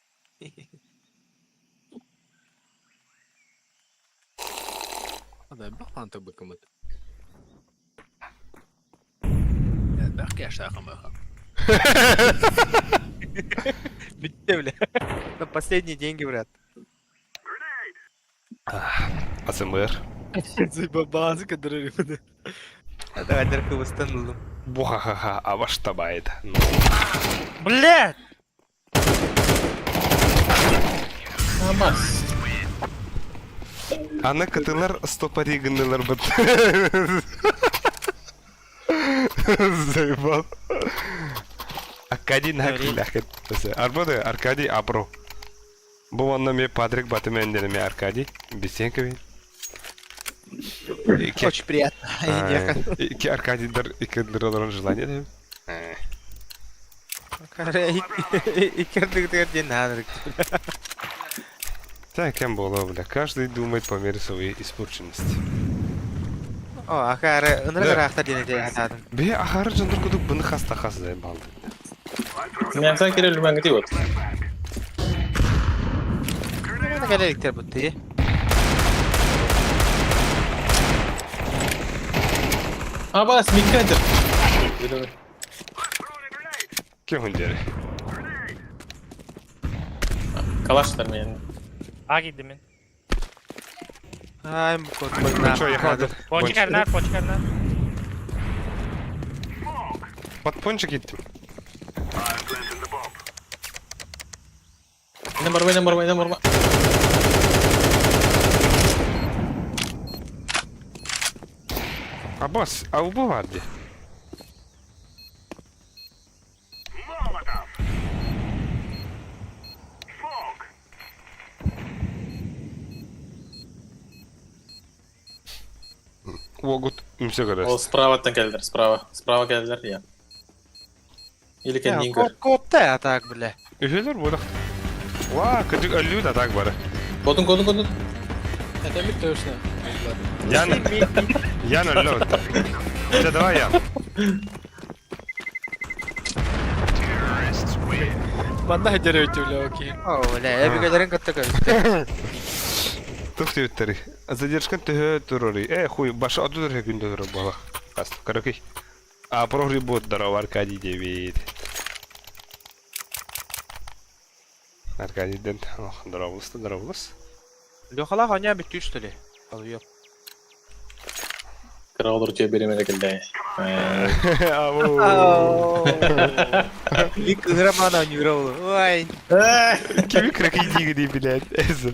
Ада бак анта быкымыт. Я бак яшахым. Битте, бля. На последние деньги, брат. АСМР. Базы кадыры. Давай, дыркы восстановим. Бухахаха, а ваш табайт. Ну. Бля! Абас. Аны кытылар стопоригінлер бит. Заебал. Аркадий нахуй Арбоды Аркадий Апро. Бу онна ме Патрик Батымен ме Аркадий. Бесенкови. Очень приятно. Ики Аркадий дар ики дар желание. Так, кем было, бля. Каждый думает по мере своей испорченности. О, ахары, ыныры рахта денеде хатадым. Бе, ахары жандыр кудук бұны хаста хас заебал. Мясо кирел мәңгіти вот. Мана келеликтер бутты. Абас, миккадыр. Кем хүндері? Калаштар мен. А киирдим мин. Ай, кот. Что, я хватит. Пончик арнар, пончик арнар. Под пончик иттим. Инен барма, инен барма, инен барма. А босс, а убыварды. Могут все Ол говорят. справаттан келдер, справа. Справа келдер, я. Или кэннин көр. Копта а так, бля. Үһүлэр буолах. Ва, кырдьык өллүү да так бары. Ботун кодун кодун. Это мид точно. Ян, Ян өллө отта. Чэ, давай Ян. Манна хедер өтүлө, окей. О, бля, өбүгэлэрин кытта көрүстэ. Тух диэбиттэрий. Задержкан төһө турарый? Э, хуй, баша оту төрө күндө турар буолах. Ас, короче. А прогри бот здорово, Аркадий 9. Аркадий ден, ох, здоровлус, здоровлус. Лехалах оня бүттүү что ли? Алуйок. Кыра олор түйө беремеде келде. Ау. Бик кыгыра мана нюра болу. Ой. Кими крокодил дии, блядь.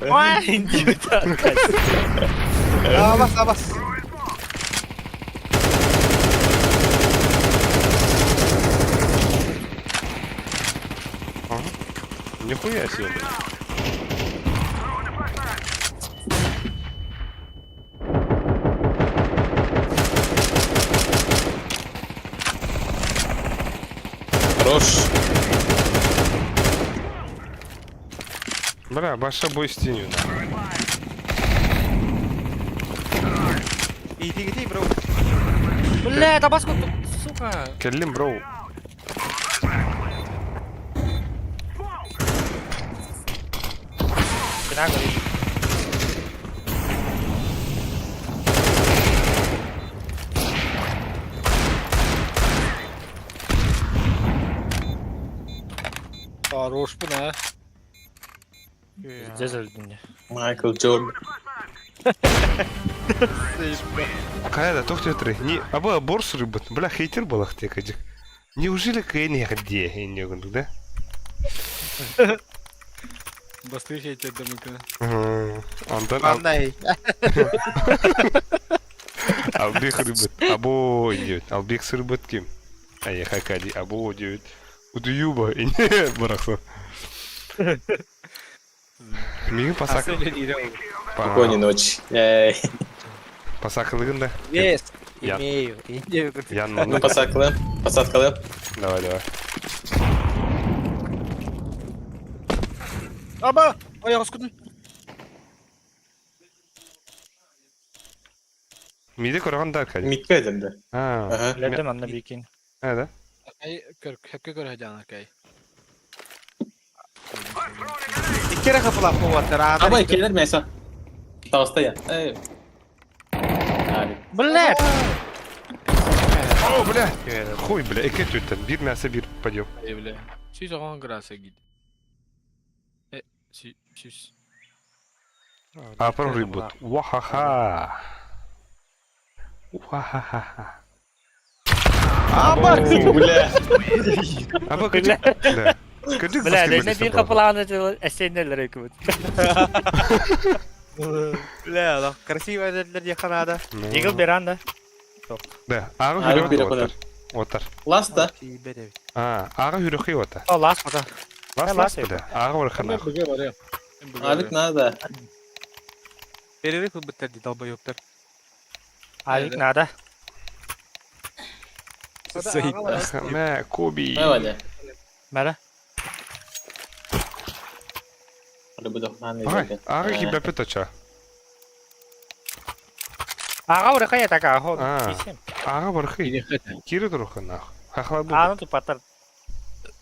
Ой, Абас, абас. Нихуя себе, блядь. Хорош. Бля, баша бой с тенью, да. Иди, иди, бро. Бля, табаско, сука. Кэллим, бро. Бля, говоришь. Хорош bu ne? Здесь өлдүм. Майкл Джордан. Хайа да, тохтё тры. Не, аба борс рыбат. Бля, хейтер балах те кадик. Неужели кэни где не да? Басты хейтер дымыкы. Антон, Мандай. Албек рыбат. Або идет. Албек сырбат ким? Ай, хакади. Або идет. Удуюба. Барахса. Мигин пасак. Спокойной ночи. Эй. Пасакылыгын да. Есть. Я. Имею. Имею. Ян Ну манна. посадкалым. Посадкалым. Давай, давай. Аба! Ой, раскудun. Миде көргөн да Аркадий. Микке эдемде. А, Ага. Лердем анна бикин. а, да? Ай, көр, хепке көр хажан аркай. Иккere капылап кубаттар. Аба келер меса. Тауста я. Эй. Али. Бля! О, бля! Хуй, бля, эки түттен. Бир мясо, бир подъем. Эй, бля. Сүйс оған граса гид. Э, сүй, сүйс. А прогрибут. Вахаха. Вахаха. Аба! Бля. Аба кыдык. Да. Кыдык Бля, баскетболист не бир был. капылааны эсеннелер өкүбүт. Бля, да, красиво дедилер яканада. Ну. Игл беран да. Да, ага Ага, хүрөк хүрөк отар. Отар. Ласта. А, ага хүрөк ота. О, лас мата. Лас Лас лас бля. Ага орхана. Бг бар я. Алик надо. Перерыв быттар ди долбоёбтар. Алик надо. Мә, Коби. Давай, Мәрә. Ага, ага кибәпе тача. Ага урыха я така, хо. А. Ага бархы. Кире турухана. Хахла бу. Аны тупаттар.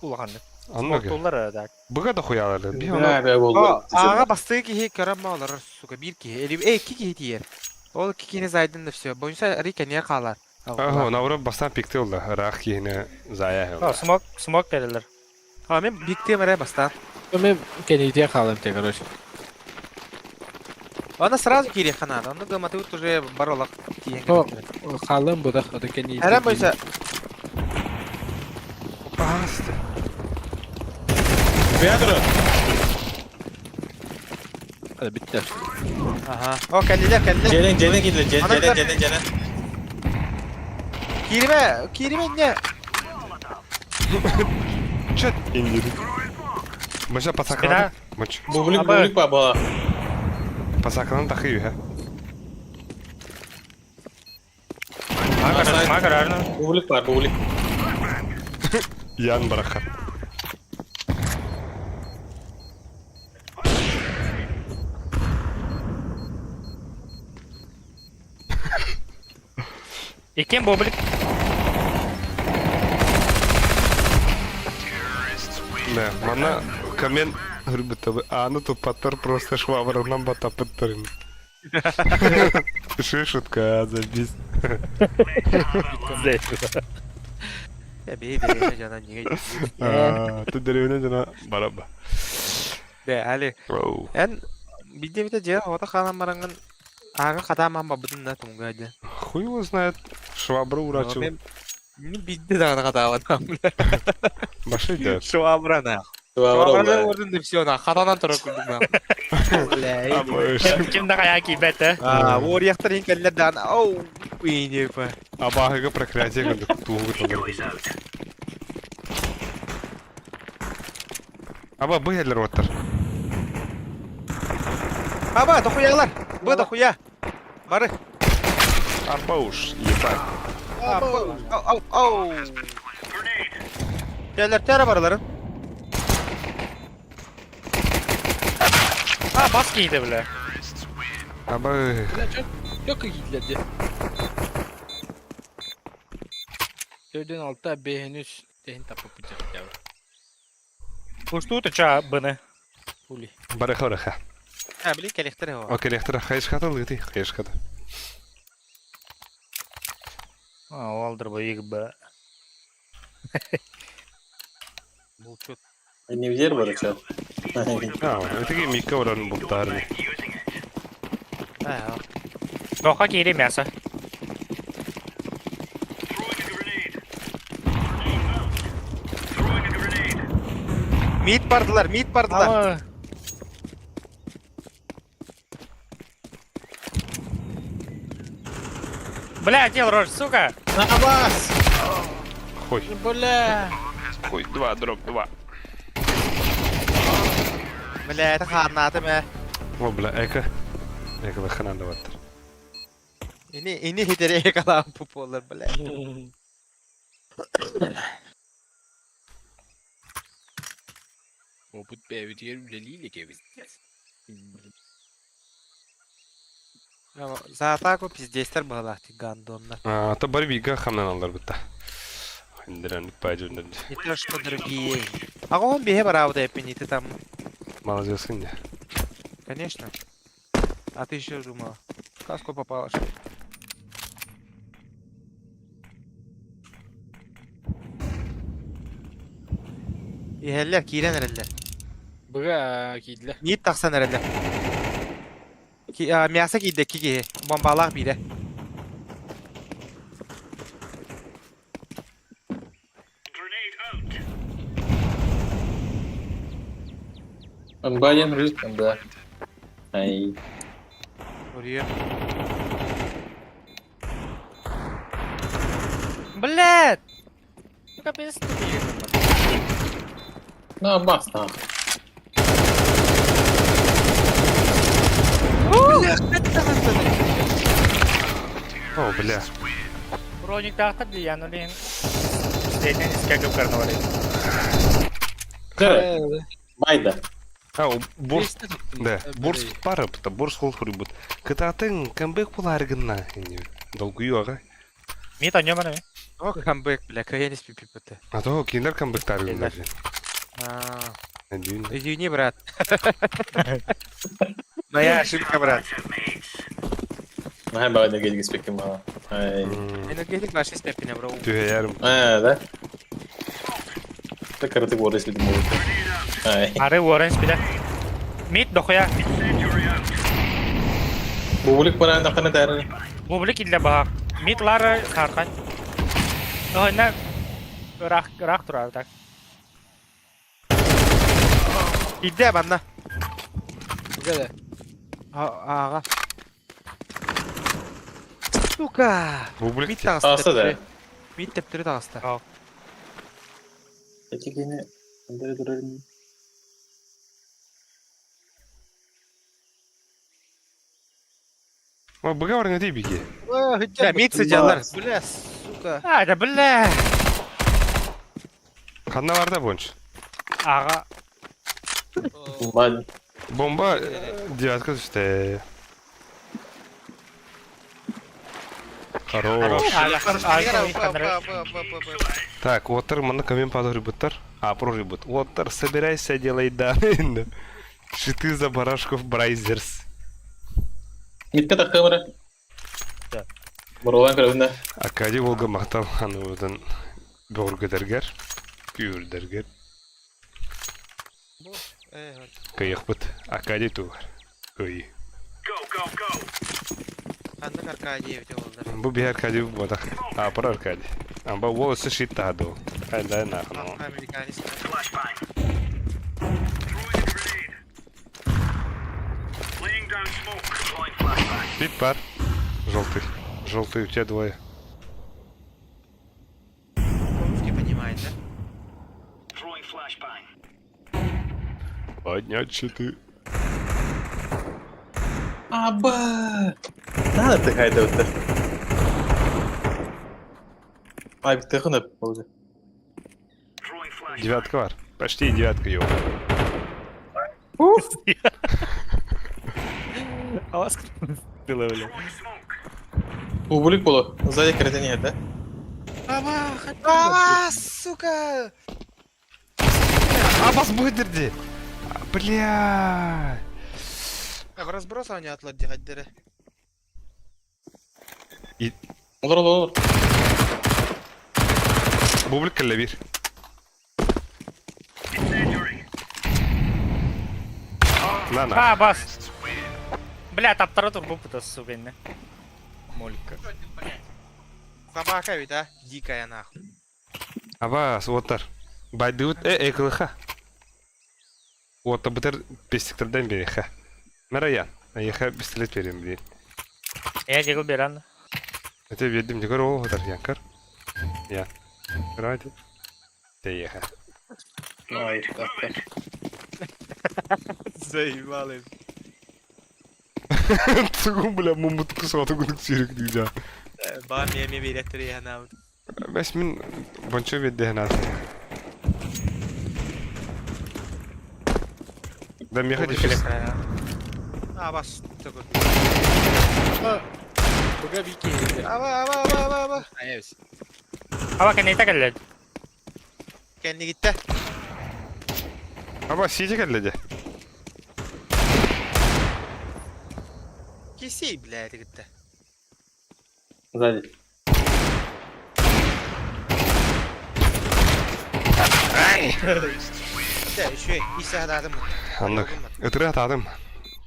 Улахан. Анны. Туллар да. Быга да хуялар. Би Бля, аны. бля, болду. Ага басты кихи көрөм олар, сука, бир кихи. Или эй, ки кихи тиер. Ол кихини зайдын да все. Боюнса Рика не калар. Ага, науры бастан пикте oldu. Рах кихине зая. О, смок, смок берилер. А мен бикте мере бастан. Мен кэнитиэ хаалым те, короче. Аны сразу киириэххэ наада. Онно гыматыбыт уже бар олох тиийэн О, кэлбиттэр. хаалым быдах, ото кэнитиэ. Эрэн бойса. Пасты. Петр! Hadi bitti. Ага. О, кэллилэр, кэллилэр. Дьиэнэн, дьиэнэн киирдилэр, дьиэнэн, Ана дьиэнэн, дьиэнэн, дьиэнэн. Кииримэ, кииримэ инньэ. Чет индири. Мача пасакран. Мач. Бублик, бублик баба. Пасакран тахы юха. Бублик бар, бублик. Ян бараха. Иккен бобулик. Да, мана камен үрбүтэ аны тупаттар просто швабрынан батапыттарын. Пиши шутка, забись. Я бей, бей, жана неге. Ты деревня жана бараба. Бе, али. Эн бидде бите же ота ханан баранган ага хатаман бабытын да тумга же. Хуй его знает. Швабру урачил. Мен бидде дагы хатабатам. Баши да. Швабра на. Швабра ордун деп все на хатанан тура күлдүм на. Ким да кая кийбет, э? А, орияктар инкеллер дан. Оу, уйне па. Абаһыга проклятие кырдык туугу толор. Аба быһелер оттар. Аба, дохуялар. Бу дохуя. Бары. Аба уж, ебать. Ау, ау, ау. Келер тәрі бараларын. А, бас кийди, бля. Аба. Бля, çok çok giydiler de. Төрден алта бэһин үс тэһин таппыппыт дьэ. Пуштуу тыча быны. Хули. Барыха барыха. Ha, били келехтер хо. Окей, лехтер хайшхата лыты, хайшхата. А, алдыр бу егбе. Булчут. Не взял бы, чё? А, это мика уран буттар. Ha, Тоха киири мясо. Мид бардылар, мид бардылар. Бля, дел рожь, сука! На вас! Хуй. Бля. Хуй, два, дроп, два. Бля, это ханаты мэ. О, бля, эка. Эка выхананда ваттар. Ини ини хитере калам пуполар, бля. Опыт бэбитигэр үлэлиилик эбит. За атаку пиздестер баҕалаахтык гандоннар. А, то барвига хамнан алар битта. Индирен пәжүндер. Не то что другие. А он беге барабыда эппинити там. Молодец, инде. Конечно. А ты еще думала. В Каску попала, что ли? Иһэллэр, киирэн эрэллэр. Быга киидлэ. Миит тахсан эрэллэр. Мясо киирдэ киһи. Бомбалаах биирэ. Мбаден рыт, да. Ай. Урия. Блядь! Сука, пиздец. На бас, на. О, бля. Броник тахтар диян олин. Стейтен искәгіп карнавали. Майда. А, борс, да, борс пара, та борс хол хурибут. Кытатын камбэк буларгына. Долгую ага. Мит аньо мана. О, камбэк, бля, каялись пипипыты. А то киндер камбэк таргына. А, Один. Извини, брат. Моя ошибка, брат. Наһаа баҕа гелгиспеккин баҕа. Ай. Энергетик вашей степени, бро. Түһэйэрим. А, да? Кырытык уора испитим буолбут. Ай. Ары уоран испитэ. Мид дохуя. Бублик баран дахана таарар. Бублик иллэ баһаах. Мид лара саархан. Оһонна ыраах ыраах турар так. Киирдэ манна. Туга Ааҕа. Сука! Бублик. Мид таҕыста Таҕыста да. төптөрү. Мид төптөрү таҕыста. Эти кини андары турар О, быга барыңа дей бики. Бля, мид сыдьаллар. Бля, сука. А, да бля. Ханна барда бонч. Аҕа. Ладно. Бомба девятка түсте. Хорош. Так, уоттар манна камен падырыбыттар. А, прорыбыт. Уоттар, собирайся, делай данные. Щиты за барашков Брайзерс. Митка тахтамара. Да. Боролан көрөбүн да. Акади Волга махтал аныбытын бөҕүргэтэргэр, күүрдэргэр. Кыйыхпыт. Акади тугар. Кыйы. Ханнык Аркадий эбитэ буоллар. Бу биһи Аркадий буолбатах. Аапыр Аркадий. Амба уол өссө шит таһа дуу. Хайда нахуй. Американец. Пит пар. Желтый. Желтый, у тебя двое. По-русски понимает, да? Поднять щиты. Аба! Надо ты хайда өттөр. Ай, тыхын өп болду. Девятка бар. Почти девятка, йоу. Авас бля. Бублик болу. Сзади кирден нет, да? А, сука! Абас быдырди! Бля! В разброс они атлар дихаддere. Olur olur olur. Бублик кэллэ биир. На на. А, бас. Бля, таптара турбу пута, сука, инне. Молька. Собака ведь, а? Дикая нахуй. Абас, уоттар. Байдыбыт э экылыха. Уотта бытар пестиктерден береха. Мараян. Айыха пистолет берем блин. Я дегил беран. Это бердим дегер ол отар янкар. Я. Ради. Тееха. Ай, так. Заебали. Тугум бля мумут кусатı кудук сирик дийжа. Баа меме береттер яна. Бес мин бончо бедде ханат. Да меха дефис. А, бас, такой. Быга бики. Аба, аба, аба, аба, аба. Айбс. Аба кэннитэ кэллэ. Кэнни гитте. Аба сити келледе. Кисей, блядь, гитте. Сзади. Да, еще и сададым. Аннык. Ытыры атадым.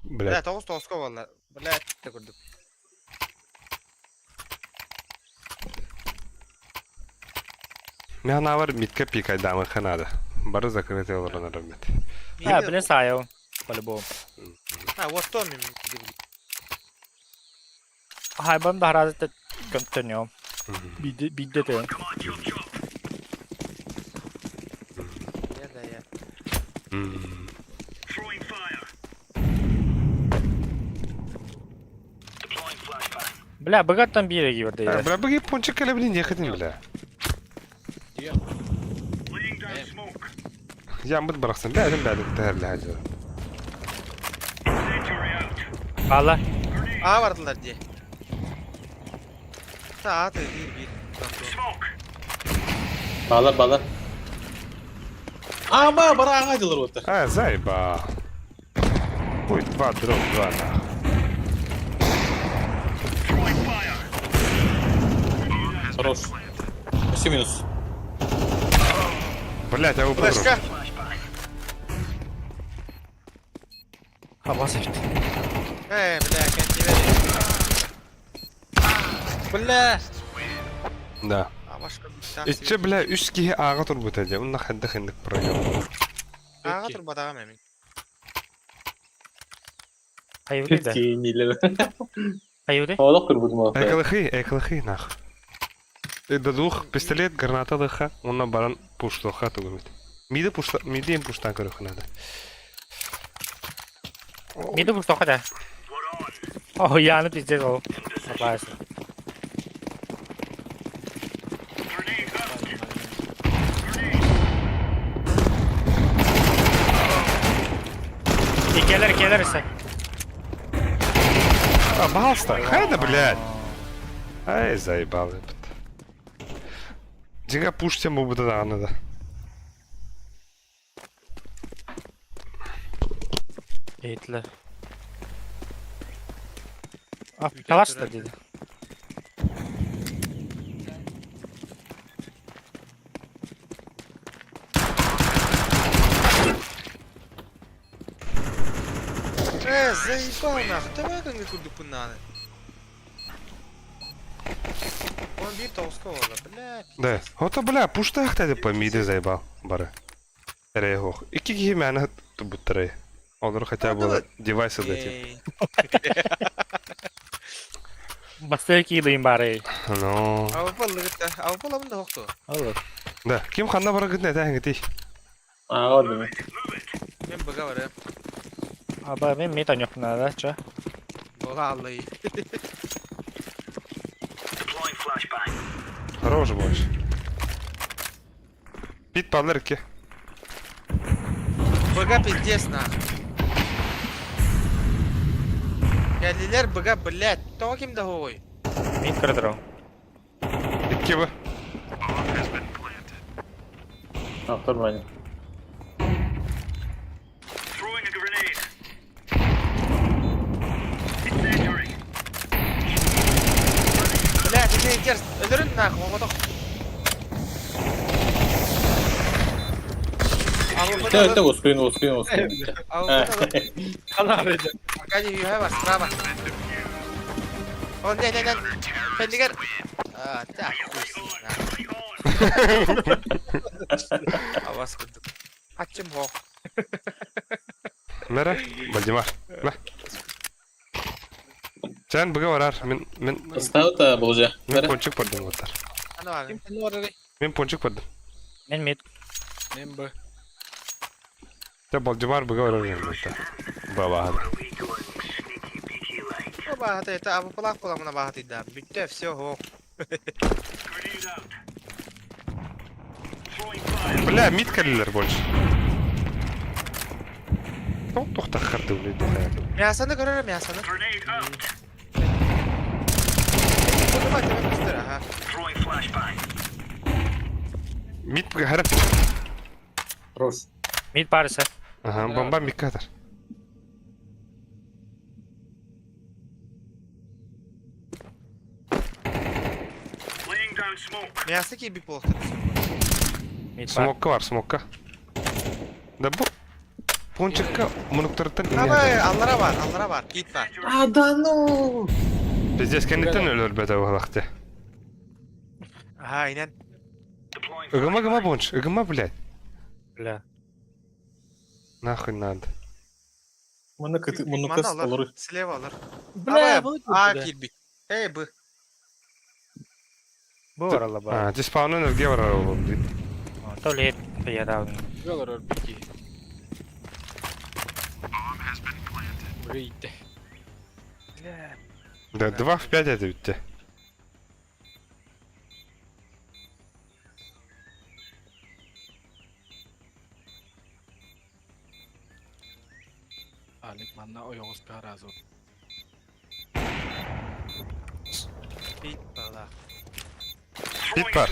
Бля, Бля. тоғыз тоғызқа болла. Бля, те көрдүк. Мен бар митке пикайдамы ханады. Бары закрытый олорон рабмет. А, блин, саял. По-любому. А, вот то мен. Хайбан да харазы көмтөнөм. Бидде бидде те. Я да я. Бля, быгаттан бире киирде. Бля, быги пончик келе блин, ехать бля. Ямбыт барахсан. Бля, бля, бля, бля, бля. Ала. А бардылар де. Та, аты бир бир. Bağlar bağlar. Аба, бара ага дылыр отыр. А, заеба. Ой, два дроп, два нахуй. Хорош. Все минус. Блять, а вы Флешка. Абас эбит. Э, бля, кэннибэр. Бля! Да. Абашка бүттэх. Иччэ, бля, үс киһи ааҕа турбута дьэ. Уонна хайдах инник проем. Ааҕа турбатаҕым эмин. Хайыылый да? Киинилер. Хайыылый? Олох турбутум олох. Экалыхы, экалыхы, нах. Дадух пистолет, граната лыха, онно баран пушлуха тугумит. Миды пушта, миды им пуштан көрөх надо. Миды пуштоха да. О, яны пиздец ол. Абас. Келер, келер ise. А, пожалуйста, хайда, блядь. Ай, заебал, ебать. Дьиҥэ пуш тем буолбута даҕаны да. Иһиттилэр. Калаш да диди. Э, заебал нахуй. Давай көҥүл курдукпун нааны. Он биир тоҕуска буолла, блядь. Да. Ото, бля, пуштаах деп миди заебал бары. Эрэй ох. Икки киһи мээнэ тубуттарай. Олор хотя бы девайсы дати. Бастыа киилыйын баарый. Ну. Абыпаллыгытта. Абыпалабын да хохту. Olur. Да. Ким ханна барагытын этээҥитий? Аа, ордум. Мен быга барым. Аба мен мет ойнохпуна да чо. Бола аллай. Хорош больше. Пит палырки. Быга пиздец нахуй. Кэллилэр быга, блядь. Тоҕо ким да хоҕуй? Мит көрдөрөм. Икки бу. Автор мани. Блядь, ити итер. Өлөрүн нахуй, оҕотох. Тэ тэ ускуйун ускуйун ускуйун. Алар Аркадий, you have a справа. О, не, не, не. Кэннигэр. А, так, хуй с ним, нахуй. Абас курдук. Ачым хоох. Мэра, Вальдемар. Мэ. Чан быга барар. Мин мин Ставта болжа. мин пончик бардым оттар. Аны бар. Ким ханна барарый? Мин пончик бардым. Мен мит. Мен б. Те Вальдемар быга барар мен Баба. Баахата это абыпалаах буоламына баахатыйда. Бүттэ, все, хоох. Бля, мид кэллилэр больше. Тоқ тоқтаққарды блядь, духая. Мясоны көрөр, мясоны. Ага. Мид харап. Хорош. Мит барыса. Ага, бомба миккатар. Мясо киирбит буолуохтар. Мит бар. Смокка бар, смокка. Да бу пончикка мунуктарыттан Абай, аллара бар, аллара бар, кит бар. А да ну. Пиздец, кэнниттэн өлөр бөтө буолахты. Ага, инен. Ыгыма гыма понч, ыгыма, блядь. Бля. Нахуй надо. Муну кыты муну Манна кыс алар, олор. слева алар. Бля, Абай, а киирбит. Эй, б. Бу баралла бар. А, диспаунын өрге барар ол. То лет приятал. Олар бики. Быга итте. Да, 2 в 5 это ведь. Алик манна ойоҕус кааразы. Кит бала. Пит бар.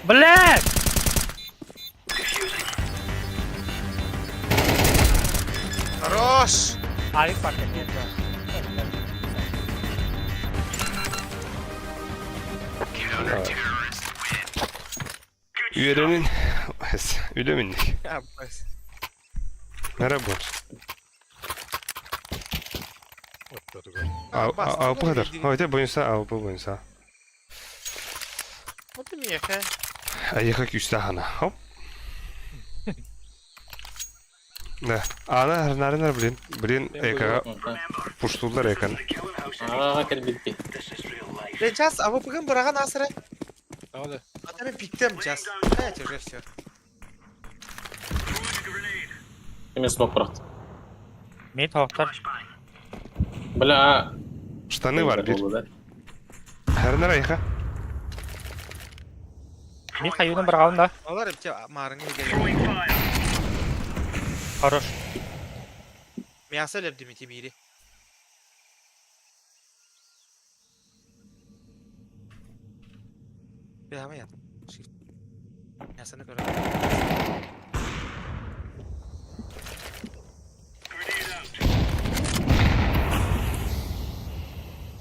Блядь! Хорош! Алик бар. Үөрэнин үлэ минник. Нара бур. Алпы кадар. Ойте буйунса алпы буйунса. Вот миэхэ. Айыха күүстээх ана. Хоп. Да. Ана нарынар блин. Блин экага пуштулар экан. Аа кэлбитти. Э, час, а вы бүгін бұраған асыры? Тағы да. А мен пиктем час. Блять, уже все. Эмес смок бырахты. Мин тоқтар. Бля. Штаны бар бир. Харнар айха. Мин хайудан бырағалым да. Олар эпте марыңы келе. Хорош. Мясо леп демете бири. Бляма я. Мясоны көрө.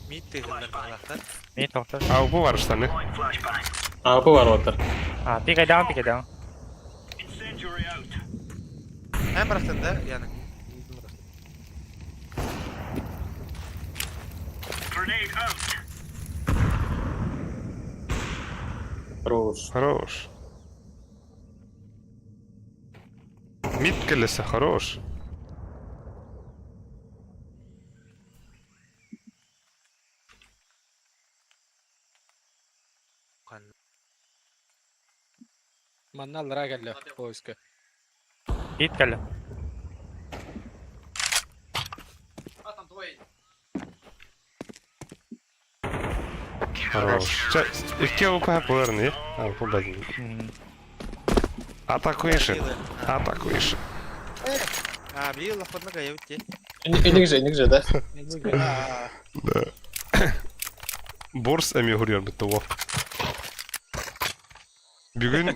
Мит тыгындар балақтар. Мин тоқтар. А бу бар штаны. А бу бар отыр. А, пикай даун, пикай даун. Hem bıraktın da yani. Хорош. Хорош. Мид келесе хорош. Манна аллара кэллэ поиска. Бит кэллэ. Хорош. Ча, икки ОП булар не? А, бу бәдин. Атакуйшин. Атакуйшин. А, били лохотно кая битте. Эник же, эник же, да? Да. Борс эми хурьяр битте о. Бүгүн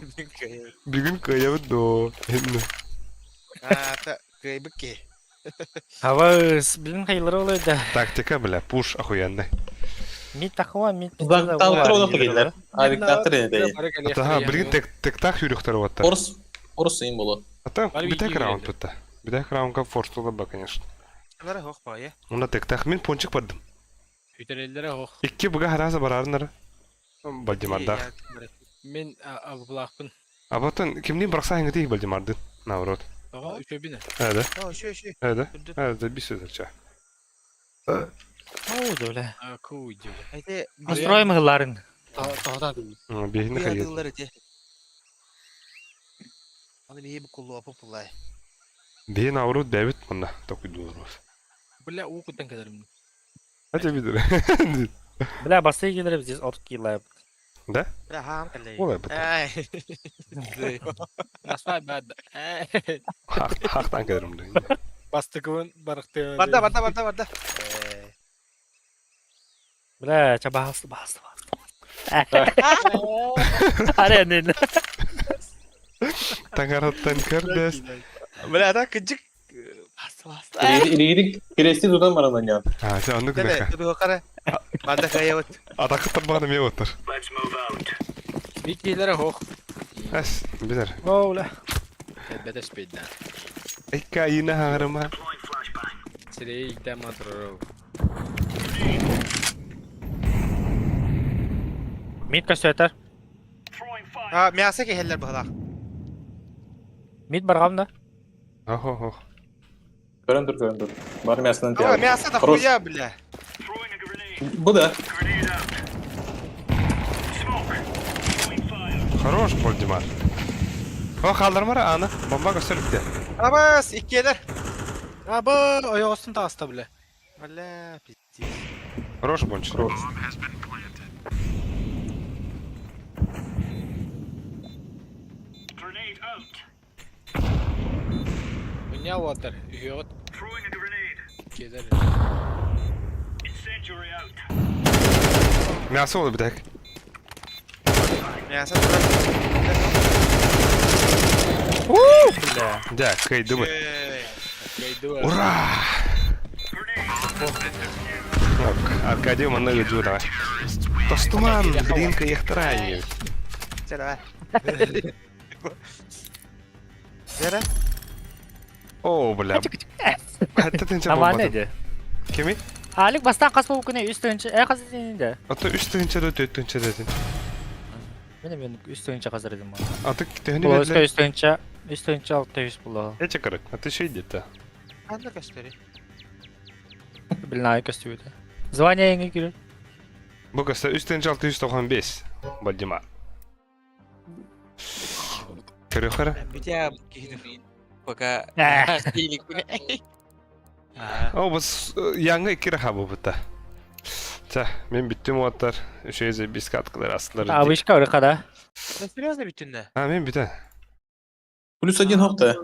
бүгүн кыябыт до. А, та кайбыке. Хабыс, блин, хайлар олай да. Тактика, бля, пуш охуенный. Мит тахуа, мит. Талтыр оны кыгылар. Авиктатыр эди. Ата, билген тек тектах юрюктөр баттар. Орс, орс им болот. Ата, Бар битек видео раунд келди. битте. Битек раундка форстула ба, конечно. Лара хох ба, я. Уна тектах мен пончик бардым. Үтереллere хох. Икки буга хараса барарынар. Бальдимардах. Мен абылаахпын. А потом кимдин бракса хингити Бальдимардын. Наоборот. Тоҕо үчөбүнэ. Эде, О, еще, еще. эде. Эде бис өтөрчө. Оу, бля. Куу дии. Айте, Настроим гыларын. Тоҕотаа дуу. Бихин хайы. Биядылар эти. Аны бии бу куллу апы пулай. Бихин наоборот дәбит мында токуй дурус. Бля уу куттан кэлэрим. Хача бидер. Бля, басы келер здесь от килла. Да? Бля, хам каллей. Олай бит. Ай. Наспай бад. Хактан келерим. Бастыкыбын барыкты. Барда, барда, барда, барда. Бля, ча басты, басты, басты. Аре, не. Таңараттан кирдес. Бля, так кыжык. Басты, басты. Иригин крести тудан баранан я. А, сен аны Деле, күнәкә. түбі қара. Барда кая вот. Атакы тарбаганы мен отыр. Бикилere хох. Әс, бидер. Оу, бля. Бетеш бейден. Икка айына харыма. Сирей иктем атырыр. Мит көстөтөр. А, мясо кехеллер бұғылақ. Мит баргам да. Охо, охо. Көрөн тур, көрөн тур. Бар мясынан А, мясо да Хорош. хуя, бля. Бу да. Хорош Бальдимар. О, халдармара аны. Бомба көстөрүптө. Абас, иккелер. Абы ойоҕостун тааста бля. Бля, пиздец. Хорош бончик. Хорош. Уня уатар. Үйөҕөт. Кедер. Мясо болду битек. Мясо да. Бля. Да, кыйды бу. Ура! Так, Аркадий манна ыдуу давай. Тостуман, блин, кыйыктырайын. Чэ, давай. Зера? О, бля. Хатта тынча Аман болбатым. edi. Кими? Алик бастан қас болып күні үс тыгынча, э қас дедin Ата үс тыгынча да төрт тыгынча дедин. Мен мен үс тыгынча қазыр едім. Аты төһөнү Бұл өске бердилер. үс тыгынча, үс тыгынча алты үс бұл. Эче кырык. Аты шей деді. Ханна көстөрүй? Білін ай көстү Звание еңе кирер. Бу кыста үс тыгынча 695. Бальдима. Көрөхөр. Бүтя киһини пока Э. О, бу яңы кир хабы бута. Та, мен бүттүм оттар. Үшөйзе бис каткалар астылар. Абышка ырқада. Sen серьезно бүтүннэ? А, мен бүтен. Плюс один хопта.